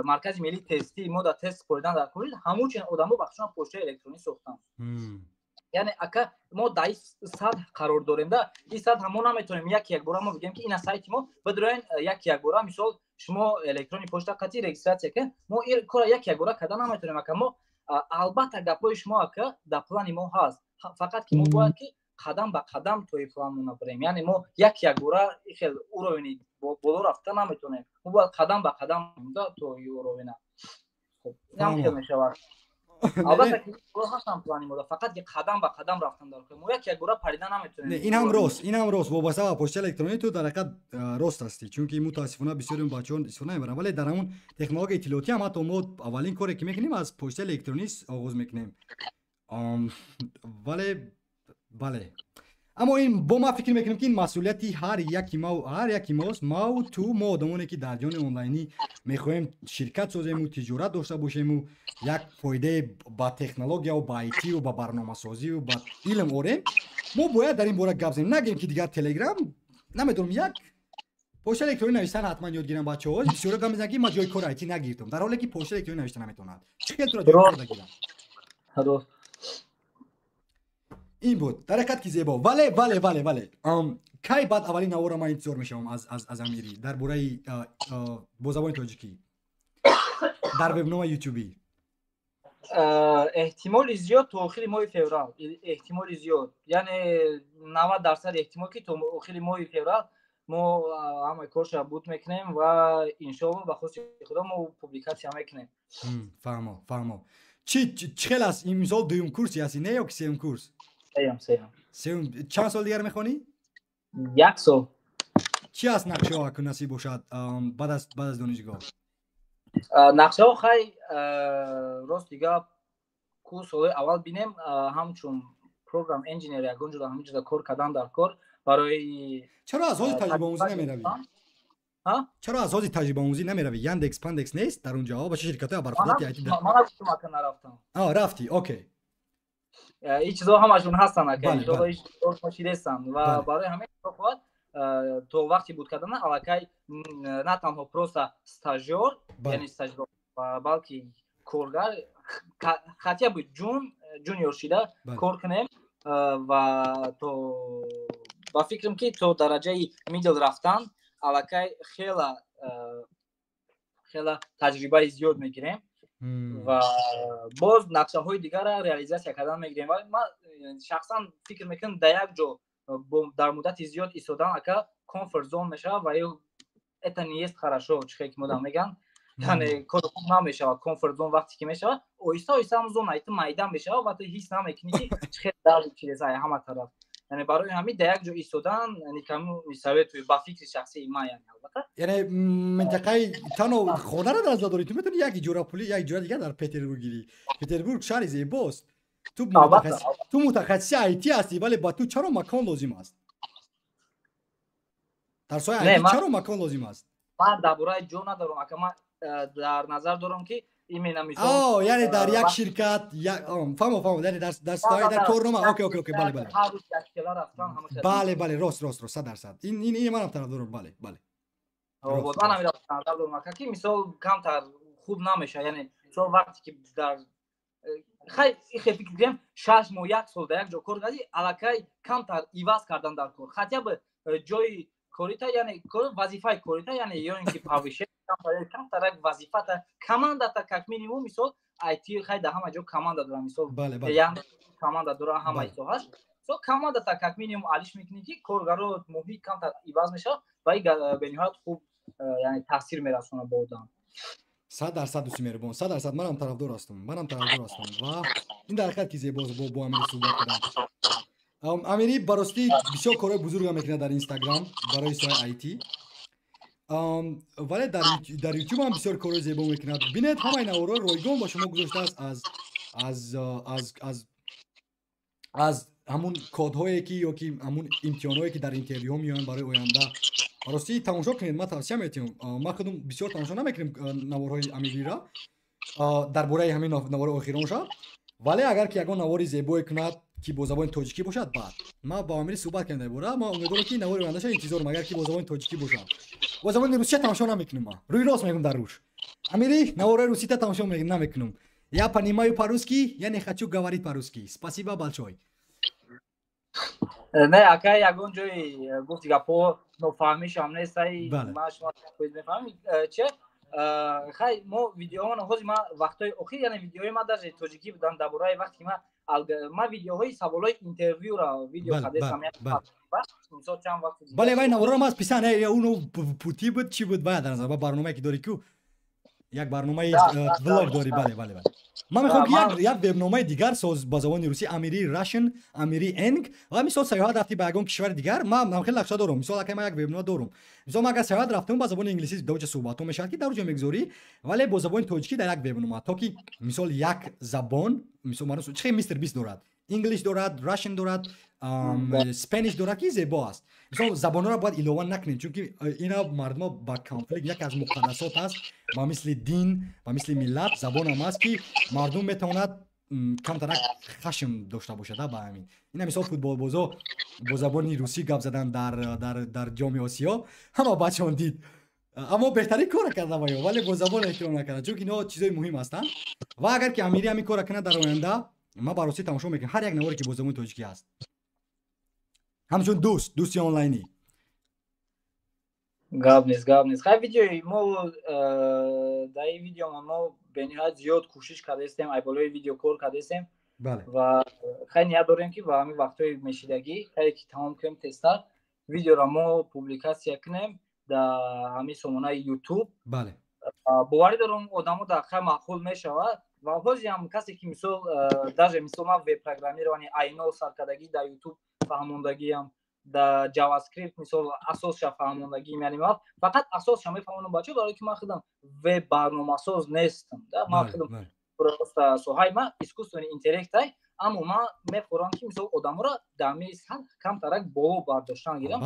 Маркази миллии тестӣ мо дар тест супоридан дар кор, ҳамун чен одамо ба худшон почтаи электронӣ сохтанд. Яъне, ака, мо дар ин сатҳ қарор дорем. Да ин сатҳ мо наметавонем як якбора мо бигем, ки ина сайти мо, бидроен, як якбора, мисол, шумо электронный почта қатӣ регистрация кунед. Мо ин кора як якбора карда наметавонем, ака. Мо албатта, гапҳои шумо, ака, дар плани мо ҳаст, фақат ки мо бояд ки қадам ба қадам то ин планмона бирем. Яъне мо як якбора хел уровени боло рафта наметавонем, мо бояд қадам ба қадам то ин уровена. Хел мешавад. Албатта ки ҳастан плани мо, фақат ки қадам ба қадам рафтан дар кор. Мо як як гура парида наметавонем. Не, ин ҳам рост, ин ҳам рост. Вобаста ба почтаи электронӣ ту дар ҳақиқат рост ҳастӣ, чунки мутаассифона бисёри бачаҳо истифода намебаранд, вале дар ҳамон технологияи иттилоотӣ ҳам ҳатто мо аввалин коре ки мекунем, аз почтаи электронӣ оғоз мекунем. Вале бале, аммо ин бо ман фикр мекунем, ки ин масъулияти ҳар яки ма, ҳар яки мост, мау, ту, мо, одамоне ки дар ҷони онлайнӣ мехоҳем ширкат созему, тиҷорат дошта бошему, як фоидае ба технологияву ба айтиву ба барномасозиву ба илм орем, мо бояд дар ин бора гап занем. Нагем, ки дигар Телеграм намедонам, як почта электронӣ навиштан ҳатман ёд гирам. Бачаҳо бисёро гап мезананд, ки ман ҷои кори айти нагирифтам, дар ҳоле ки почта электронӣ навишта наметавонад. Чӣ хел тура ҷои кор нагирам? Ин буд дар ҳақиқат ки зебо. Вале кай баъд аввалин навора ман интизор мешавам аз Амирӣ дар бораи бо забони тоҷикӣ дар вебнома ютубӣ? Эҳтимоли зиёд то охири моҳи феврал, эҳтимоли зиёд, яъне 90% эҳтимол, ки то охири моҳи феврал мо ҳамаи корша буд мекунем ва иншоалло, ба хости Худо, мо публикатсия мекунем. Фаҳмо, фаҳмо. Чӣ хел аст? Имсол дуюм курси ҳасти, не, ё ки сеюм курс? Сеюм, сеюм. Сеюм. Чанд сол дигар мехонӣ? Як сол. Чӣ аст нақшаҳо, акун насиб бошад, баъд аз донишгоҳ? Нақшаҳо, хай, рост дига, ку солҳои аввал бинем, ҳамчун program engineer ягон ҷода, ҳамин ҷода кор кардан дар кор барои Чаро аз ҳози таҷрибаомӯзӣ намеравӣ? Чаро аз ҳози таҷрибаомӯзӣ намеравӣ? Яндекс Пандекс нест дар он ҷо? Ба чӣ ширкатҳои абарқудрати айти? Ман нагуфтам, ака, нарафтам. Рафтӣ, окей. Ин чизҳо ҳамашон ҳастанд, ака, шидестанд ва барои ҳамин хоҳад то вақти буд кардана аллакай на танҳо просто стажёр, яъне стажёр, балки коргар, хотя бы junior шида кор кунем ва то ба фикрам, ки то дараҷаи middle рафтан аллакай хела хела таҷрибаи зиёд мегирем ва боз нақшаҳои дигарро реализатсия кардан мегирем. Ва ман шахсан фикр мекунам, дар як ҷо дар муддати зиёд истодан, ака, comfort zone мешавад ва это не есть хорошо, чихе ки модам меган, яъне кори хуб намешавад. Comfort zone вақте ки мешавад, оҳиста оҳиста ҳам зона ту майда мешавад ва ту ҳис намекунӣ, ки чихе дард чиз ҳама тараф. Яъне барои ҳамин дар як ҷо истодан никому не советую, ба фикри шахсии ман, яъне албатта. Яъне минтақаи танҳо хонаро дар назар дорӣ? Ту метавонӣ як иҷорапулӣ, як иҷора дигар дар Петербург гирӣ. Петербург шаҳри зебост. Ту мутахассиси айти ҳастӣ, вале ба ту чаро макон лозим аст? Дар соҳаи айти чаро макон лозим аст? Ман дар бораи ҷо надорам, ака, ман дар назар дорам, ки именно мисол Яъне дар як ширкат, фаҳмо, фаҳмо, яъне дар корнома. Окей, бале. Бале, рост, рост, рост, 100%. Ин манам тарафдорам, бале. Ман ҳамин назар дорам, ака, ки мисол камтар хуб намешавад. Яъне мисол вақте ки дар хай ихе фикр кунем, 6 моҳ, як сол дар як ҷо кор кардӣ, аллакай камтар иваз кардан дар кор, хотя бы ҷои корита, яъне вазифаи корита, яъне ё ин ки повышение камтар, як вазифата, командата, как минимум. Мисол айти хай дар ҳама ҷо команда дора, мисол команда дора ҳамаи соҳаш. Мисол командата как минимум алиш мекунӣ, ки коргаро, муҳит камтар иваз мешавад ва ин бениҳоят хуб, яъне таъсир мерасонад ба одам. 100%, дӯсти меҳрубон, 100%. Манам тарафдор ҳастам, манам тарафдор ҳастам. Ва ин дар ҳақиқат ки зебост бо Амири суҳбат кардан. Амири баростӣ бисёр корҳои бузурга мекунад дар Инстаграм барои соҳаи айти, вале дар Ютуб ҳам бисёр корҳои зебо мекунад. Бинед, ҳамаи наворҳои ройгон ба шумо гузоштааст аз ҳамун кодҳое ки ё ки ҳамун имтиҳонҳое ки дар интервюҳо меоянд барои оянда. Ростӣ тамошо кунед, ман тавсия метиҳам. Ман худам бисёр тамошо намекунем наворҳои Амирира дар бораи ҳамин навори охиронша, вале агар ки ягон навори зебое кунад, ки бо забони тоҷикӣ бошад, баъд ман бо Амири суҳбат кардам дар бора. Ман умедворам, ки навори ояндаша интизорам, агар ки бо забони тоҷикӣ бошад. Бо забони русия тамошо намекунам, ман рӯи рост мегӯм. Дар руш Амири наворҳои русита тамошо намекунам. Я понимаю по-русски, я не хочу говорить по-русски, спасибо большое. Не, ака, ягон ҷои гуфти гапҳо нофаҳмишам нестай, ман шумо мефаҳмам. Че хай, мо видеоҳоно ҳозир ман вақтҳои охир, яъне видеоҳои ман даже тоҷикӣ буданд дар бораи вақте ки ман видеоҳои саволҳои интервюра видео кардесам, мисол чанд вақт. Бале, вай наворро ман аз писанд уно пути буд, чӣ буд, вай дар назар барномае ки дорӣ ку. Як барномаи влог дорӣ, бале, бале, бале. Ман мехоҳам ки як вебномаи дигар соз ба забони русӣ, Амири Russian, Амири Eng, ва мисол сайёҳат рафтӣ ба ягон кишвари дигар, ман хеле нақша дорам. Мисол ака, ман як вебнома дорам. Мисол ман агар сайёҳат рафтам, ба забони англисӣ дар оҷа суҳбатҳо мешавад, ки дар оҷа мегузорӣ, вале бо забони тоҷикӣ дар як вебнома, то ки мисол як забон, мисол мардум чӣ Мистер Бист дорад, English дорад, Russian дорад, Spanish дорад, ки зебо аст. Мисол забонҳоро бояд илова накунем, чунки ина мардумо ба конфликт, яке аз муқаддасот аст, ба мисли дин, ба мисли миллат забонам аст, ки мардум метавонад камтарак хашм дошта бошад ба ҳамин. Ина мисол футболбозо бо забони русӣ гап задан дар Ҷоми Осиё, ҳама бачаон дид, аммо беҳтарин кора карда ваё, вале бо забон эҳтиром накарда, чунки инҳо чизои муҳим ҳастанд. Ва агар ки Амирӣ ҳамин кора кунад дар оянда, ман ба ростӣ тамошо мекунам ҳар як наворе, ки бо забони тоҷикӣ аст, ҳамчун дӯст, дӯсти онлайнӣ. Гап нест, гап нест. Хай, видеои мо, дар ин видео мо бениҳоят зиёд кӯшиш кардаистем, ай болои видео кор кардаистем ва хай, ният дорем, ки ба ҳамин вақтҳои мешидагӣ, хеле ки тамом кунем тезтар, видеоро мо публикатсия кунем дар ҳамин сомонаи Ютуб. Боварӣ дорам, одамо дар хай маъқул мешавад. Ва ҳозиам касе ки мисол, даже мисол ман веб программирование айно саркардагӣ дар Ютуб фаҳмондагиам, дар JavaScript мисол асосша фаҳмондагиам, яъне ман фақат асосша мефаҳмонам бачаҳо, барое ки ман худам веб барномасоз нестам. Ман худам просто соҳаи ман искусственный интеллектай, аммо ман мехоҳам, ки мисол одаморо дар ҳамин сатҳ камтарак боло бардоштан гирам.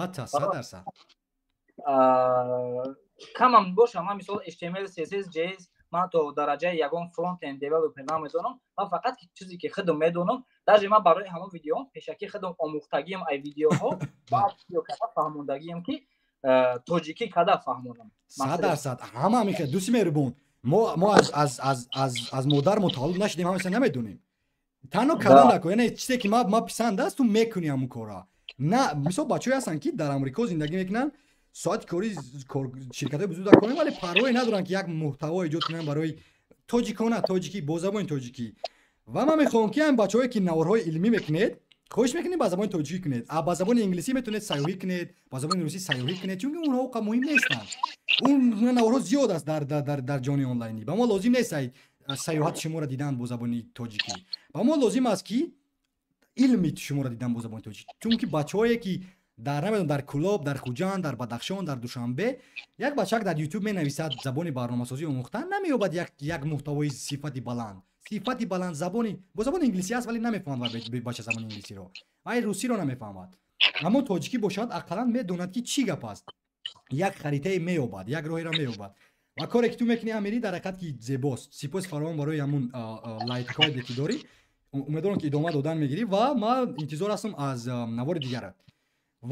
Камам бошам, ман мисол HTML, CSS, JS, ман то дараҷаи ягон frontend developer намедонам. Ман фақат чизе ки худам медонам, даже ман барои ҳамон видеоам пешакӣ худам омӯхтагиам, ай видеоҳо видео када фаҳмондагиам, ки тоҷикӣ када фаҳмонам. 100% ҳама ҳамин. Дӯсти меҳрубон, мо аз модар мо таваллуд нашудем, ҳамаша намедонем. Танҳо кардан нако, яъне чизе ки ма писанд аст, ту мекунӣ ҳамун кора. На мисол бачаҳое ҳастанд, ки дар Амрико зиндагӣ мекунанд, соати кори ширкатҳои бузург дар кор, вале парвое надоранд, ки як муҳтаво эҷод кунанд барои тоҷикона, тоҷикӣ, бо забони тоҷикӣ. Ва ман мехоҳам, ки ҳам бачаҳое, ки наворҳои илмӣ мекунед, хоҳиш мекунем, ба забони тоҷикӣ кунед. А ба забони англисӣ метавонед сайёҳӣ кунед, ба забони русӣ сайёҳӣ кунед, чунки онҳо қа муҳим нестанд. Он наворҳо зиёд аст дар ҷони онлайнӣ. Ба мо лозим нест сайёҳати шуморо дидан бо забони тоҷикӣ, ба мо лозим аст, ки илми шуморо дидан бо забони тоҷикӣ, чунки бачаҳое, ки дар, намедонам, дар Кулоб, дар Хуҷанд, дар Бадахшон, дар Душанбе, як бачак дар Ютуб менависад забони барномасозӣ омӯхтан, намеёбад як муҳтавои сифати баланд. Забони бо забони англисӣ аст, вале намефаҳмад бача забони англисиро, вай русиро намефаҳмад, аммо тоҷикӣ бошад, ақаллан медонад, ки чӣ гап аст, як харитае меёбад, як роҳеро меёбад. Ва коре, ки ту мекунӣ, Амирӣ, дар ҳақиқат ки зебост. Сипоси фаровон барои ҳамун лайкҳое, ки дорӣ. Умедворам, ки идома додан мегирӣ, ва ман интизор ҳастам аз навори дигарат.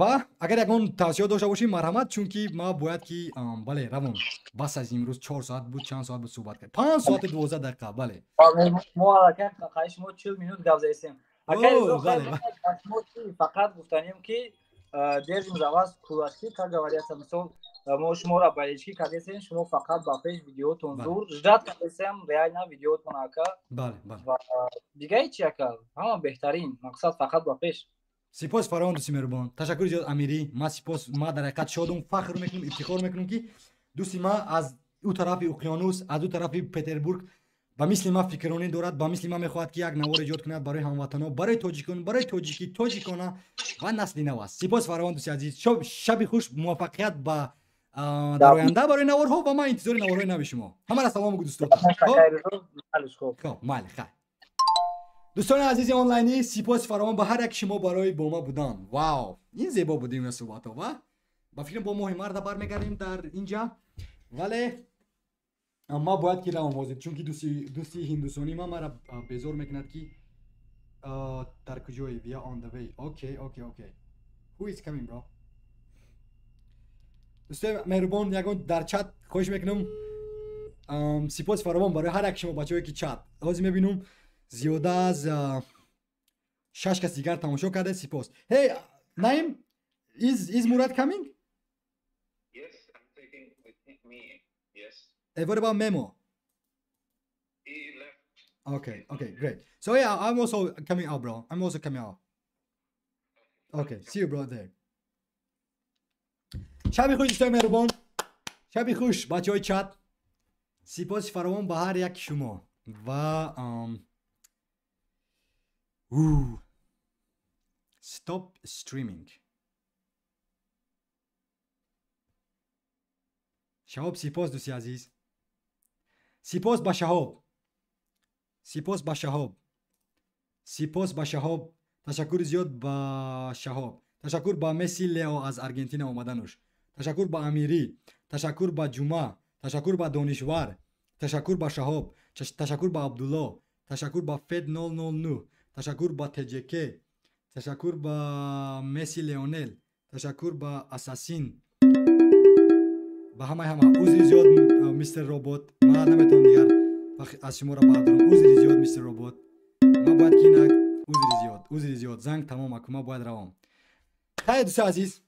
Ва агар ягон тавсия дошта бошӣ, марҳамат, чунки ма бояд ки, бале, равон. Бас аз имрӯз 4 соат буд, чанд соат буд суҳбат кард? 5 соату 12 дақиқа, бале. Мо аллакай қаи шумо 40 минут гап заистем. Фақат гуфтанем, ки держим за вас кулачки, как говорится. Мисол мо шуморо болельщики кардесем, шумо фақат ба пеш, видеотон зур, ждать кардесем реально видеотон, ака. Бале, бале. Дигаи чи, ака, ҳама беҳтарин, мақсад фақат ба пеш. Сипос фаровон, дӯсти меҳрубон, ташаккури зиёд, Амирӣ. Ма сипос, ма дар ҳақиқат шодум, фахр мекунам, ифтихор мекунам, ки дӯсти ма аз ӯ тарафи уқёнус, аз ӯ тарафи Петербург ба мисли ма фикронӣ дорад, ба мисли ма мехоҳад, ки як навор эҷод кунад барои ҳамватанҳо, барои тоҷикон, барои тоҷикӣ, тоҷикона ва насли нав аст. Сипос фаровон, дӯсти азиз, шаби хуш, муваффақият ба дар оянда барои наворҳо, ва ман интизори наворҳои нави шумо. Ҳамара салом гу дӯстотон. Хоб, майли, хайр. Дӯстони азизи онлайнӣ, сипоси фаровон ба ҳар як шумо барои бо ма будан. Вау, ин зебо будим суҳбатҳо, ва ба фикрам, бо моҳи марда бармегардем дар инҷа, вале ма бояд ки равам ҳозир, чунки дӯсти ҳиндустонӣ ма мара безор мекунад, ки дар куҷое. We are on the way. Okay, who is coming, bro? Дӯстои меҳрубон, ягон дар чат хоҳиш мекунам. Сипоси фаровон барои ҳар як шумо, бачаҳое, ки чат ҳозир мебинум, зиёда аз шаш кас дигар тамошо карда. Сипос. Hey, Naim, is Murad coming? Yes, I'm taking with me. Yes. Hey, what about Memo? He left. Okay, great. So yeah, I'm also coming out, bro. I'm also coming out. Okay, see you, bro, there. شبی خوش دوستای مهربان، شبی خوش بچه های چت. Сипоси фаровон ба ҳар яки шумо ва stop streaming. Шаҳоб, сипос, дӯсти азиз. Сипос ба Шаҳоб, сипос ба Шаҳоб, сипос ба Шаҳоб. Ташаккури зиёд ба Шаҳоб. Ташаккур ба Месси Лео аз Аргентина омадануш. Ташаккур ба Амирӣ, ташаккур ба Ҷума, ташаккур ба Донишвар, ташаккур ба Шаҳоб, ташаккур ба Абдулло, ташаккур ба Фед 009, ташаккур ба ТJK, ташаккур ба Месси Леонел, ташаккур ба Ассасин, ба ҳамаи ҳама. Узри зиёд, мистер Робот, ман наметавонам дигар аз шуморо бардорам. Узри зиёд, мистер Робот, ман бояд ки инак, узри зиёд, узри зиёд, занг тамом аку, ман бояд равам. Хайр, дӯстои азиз.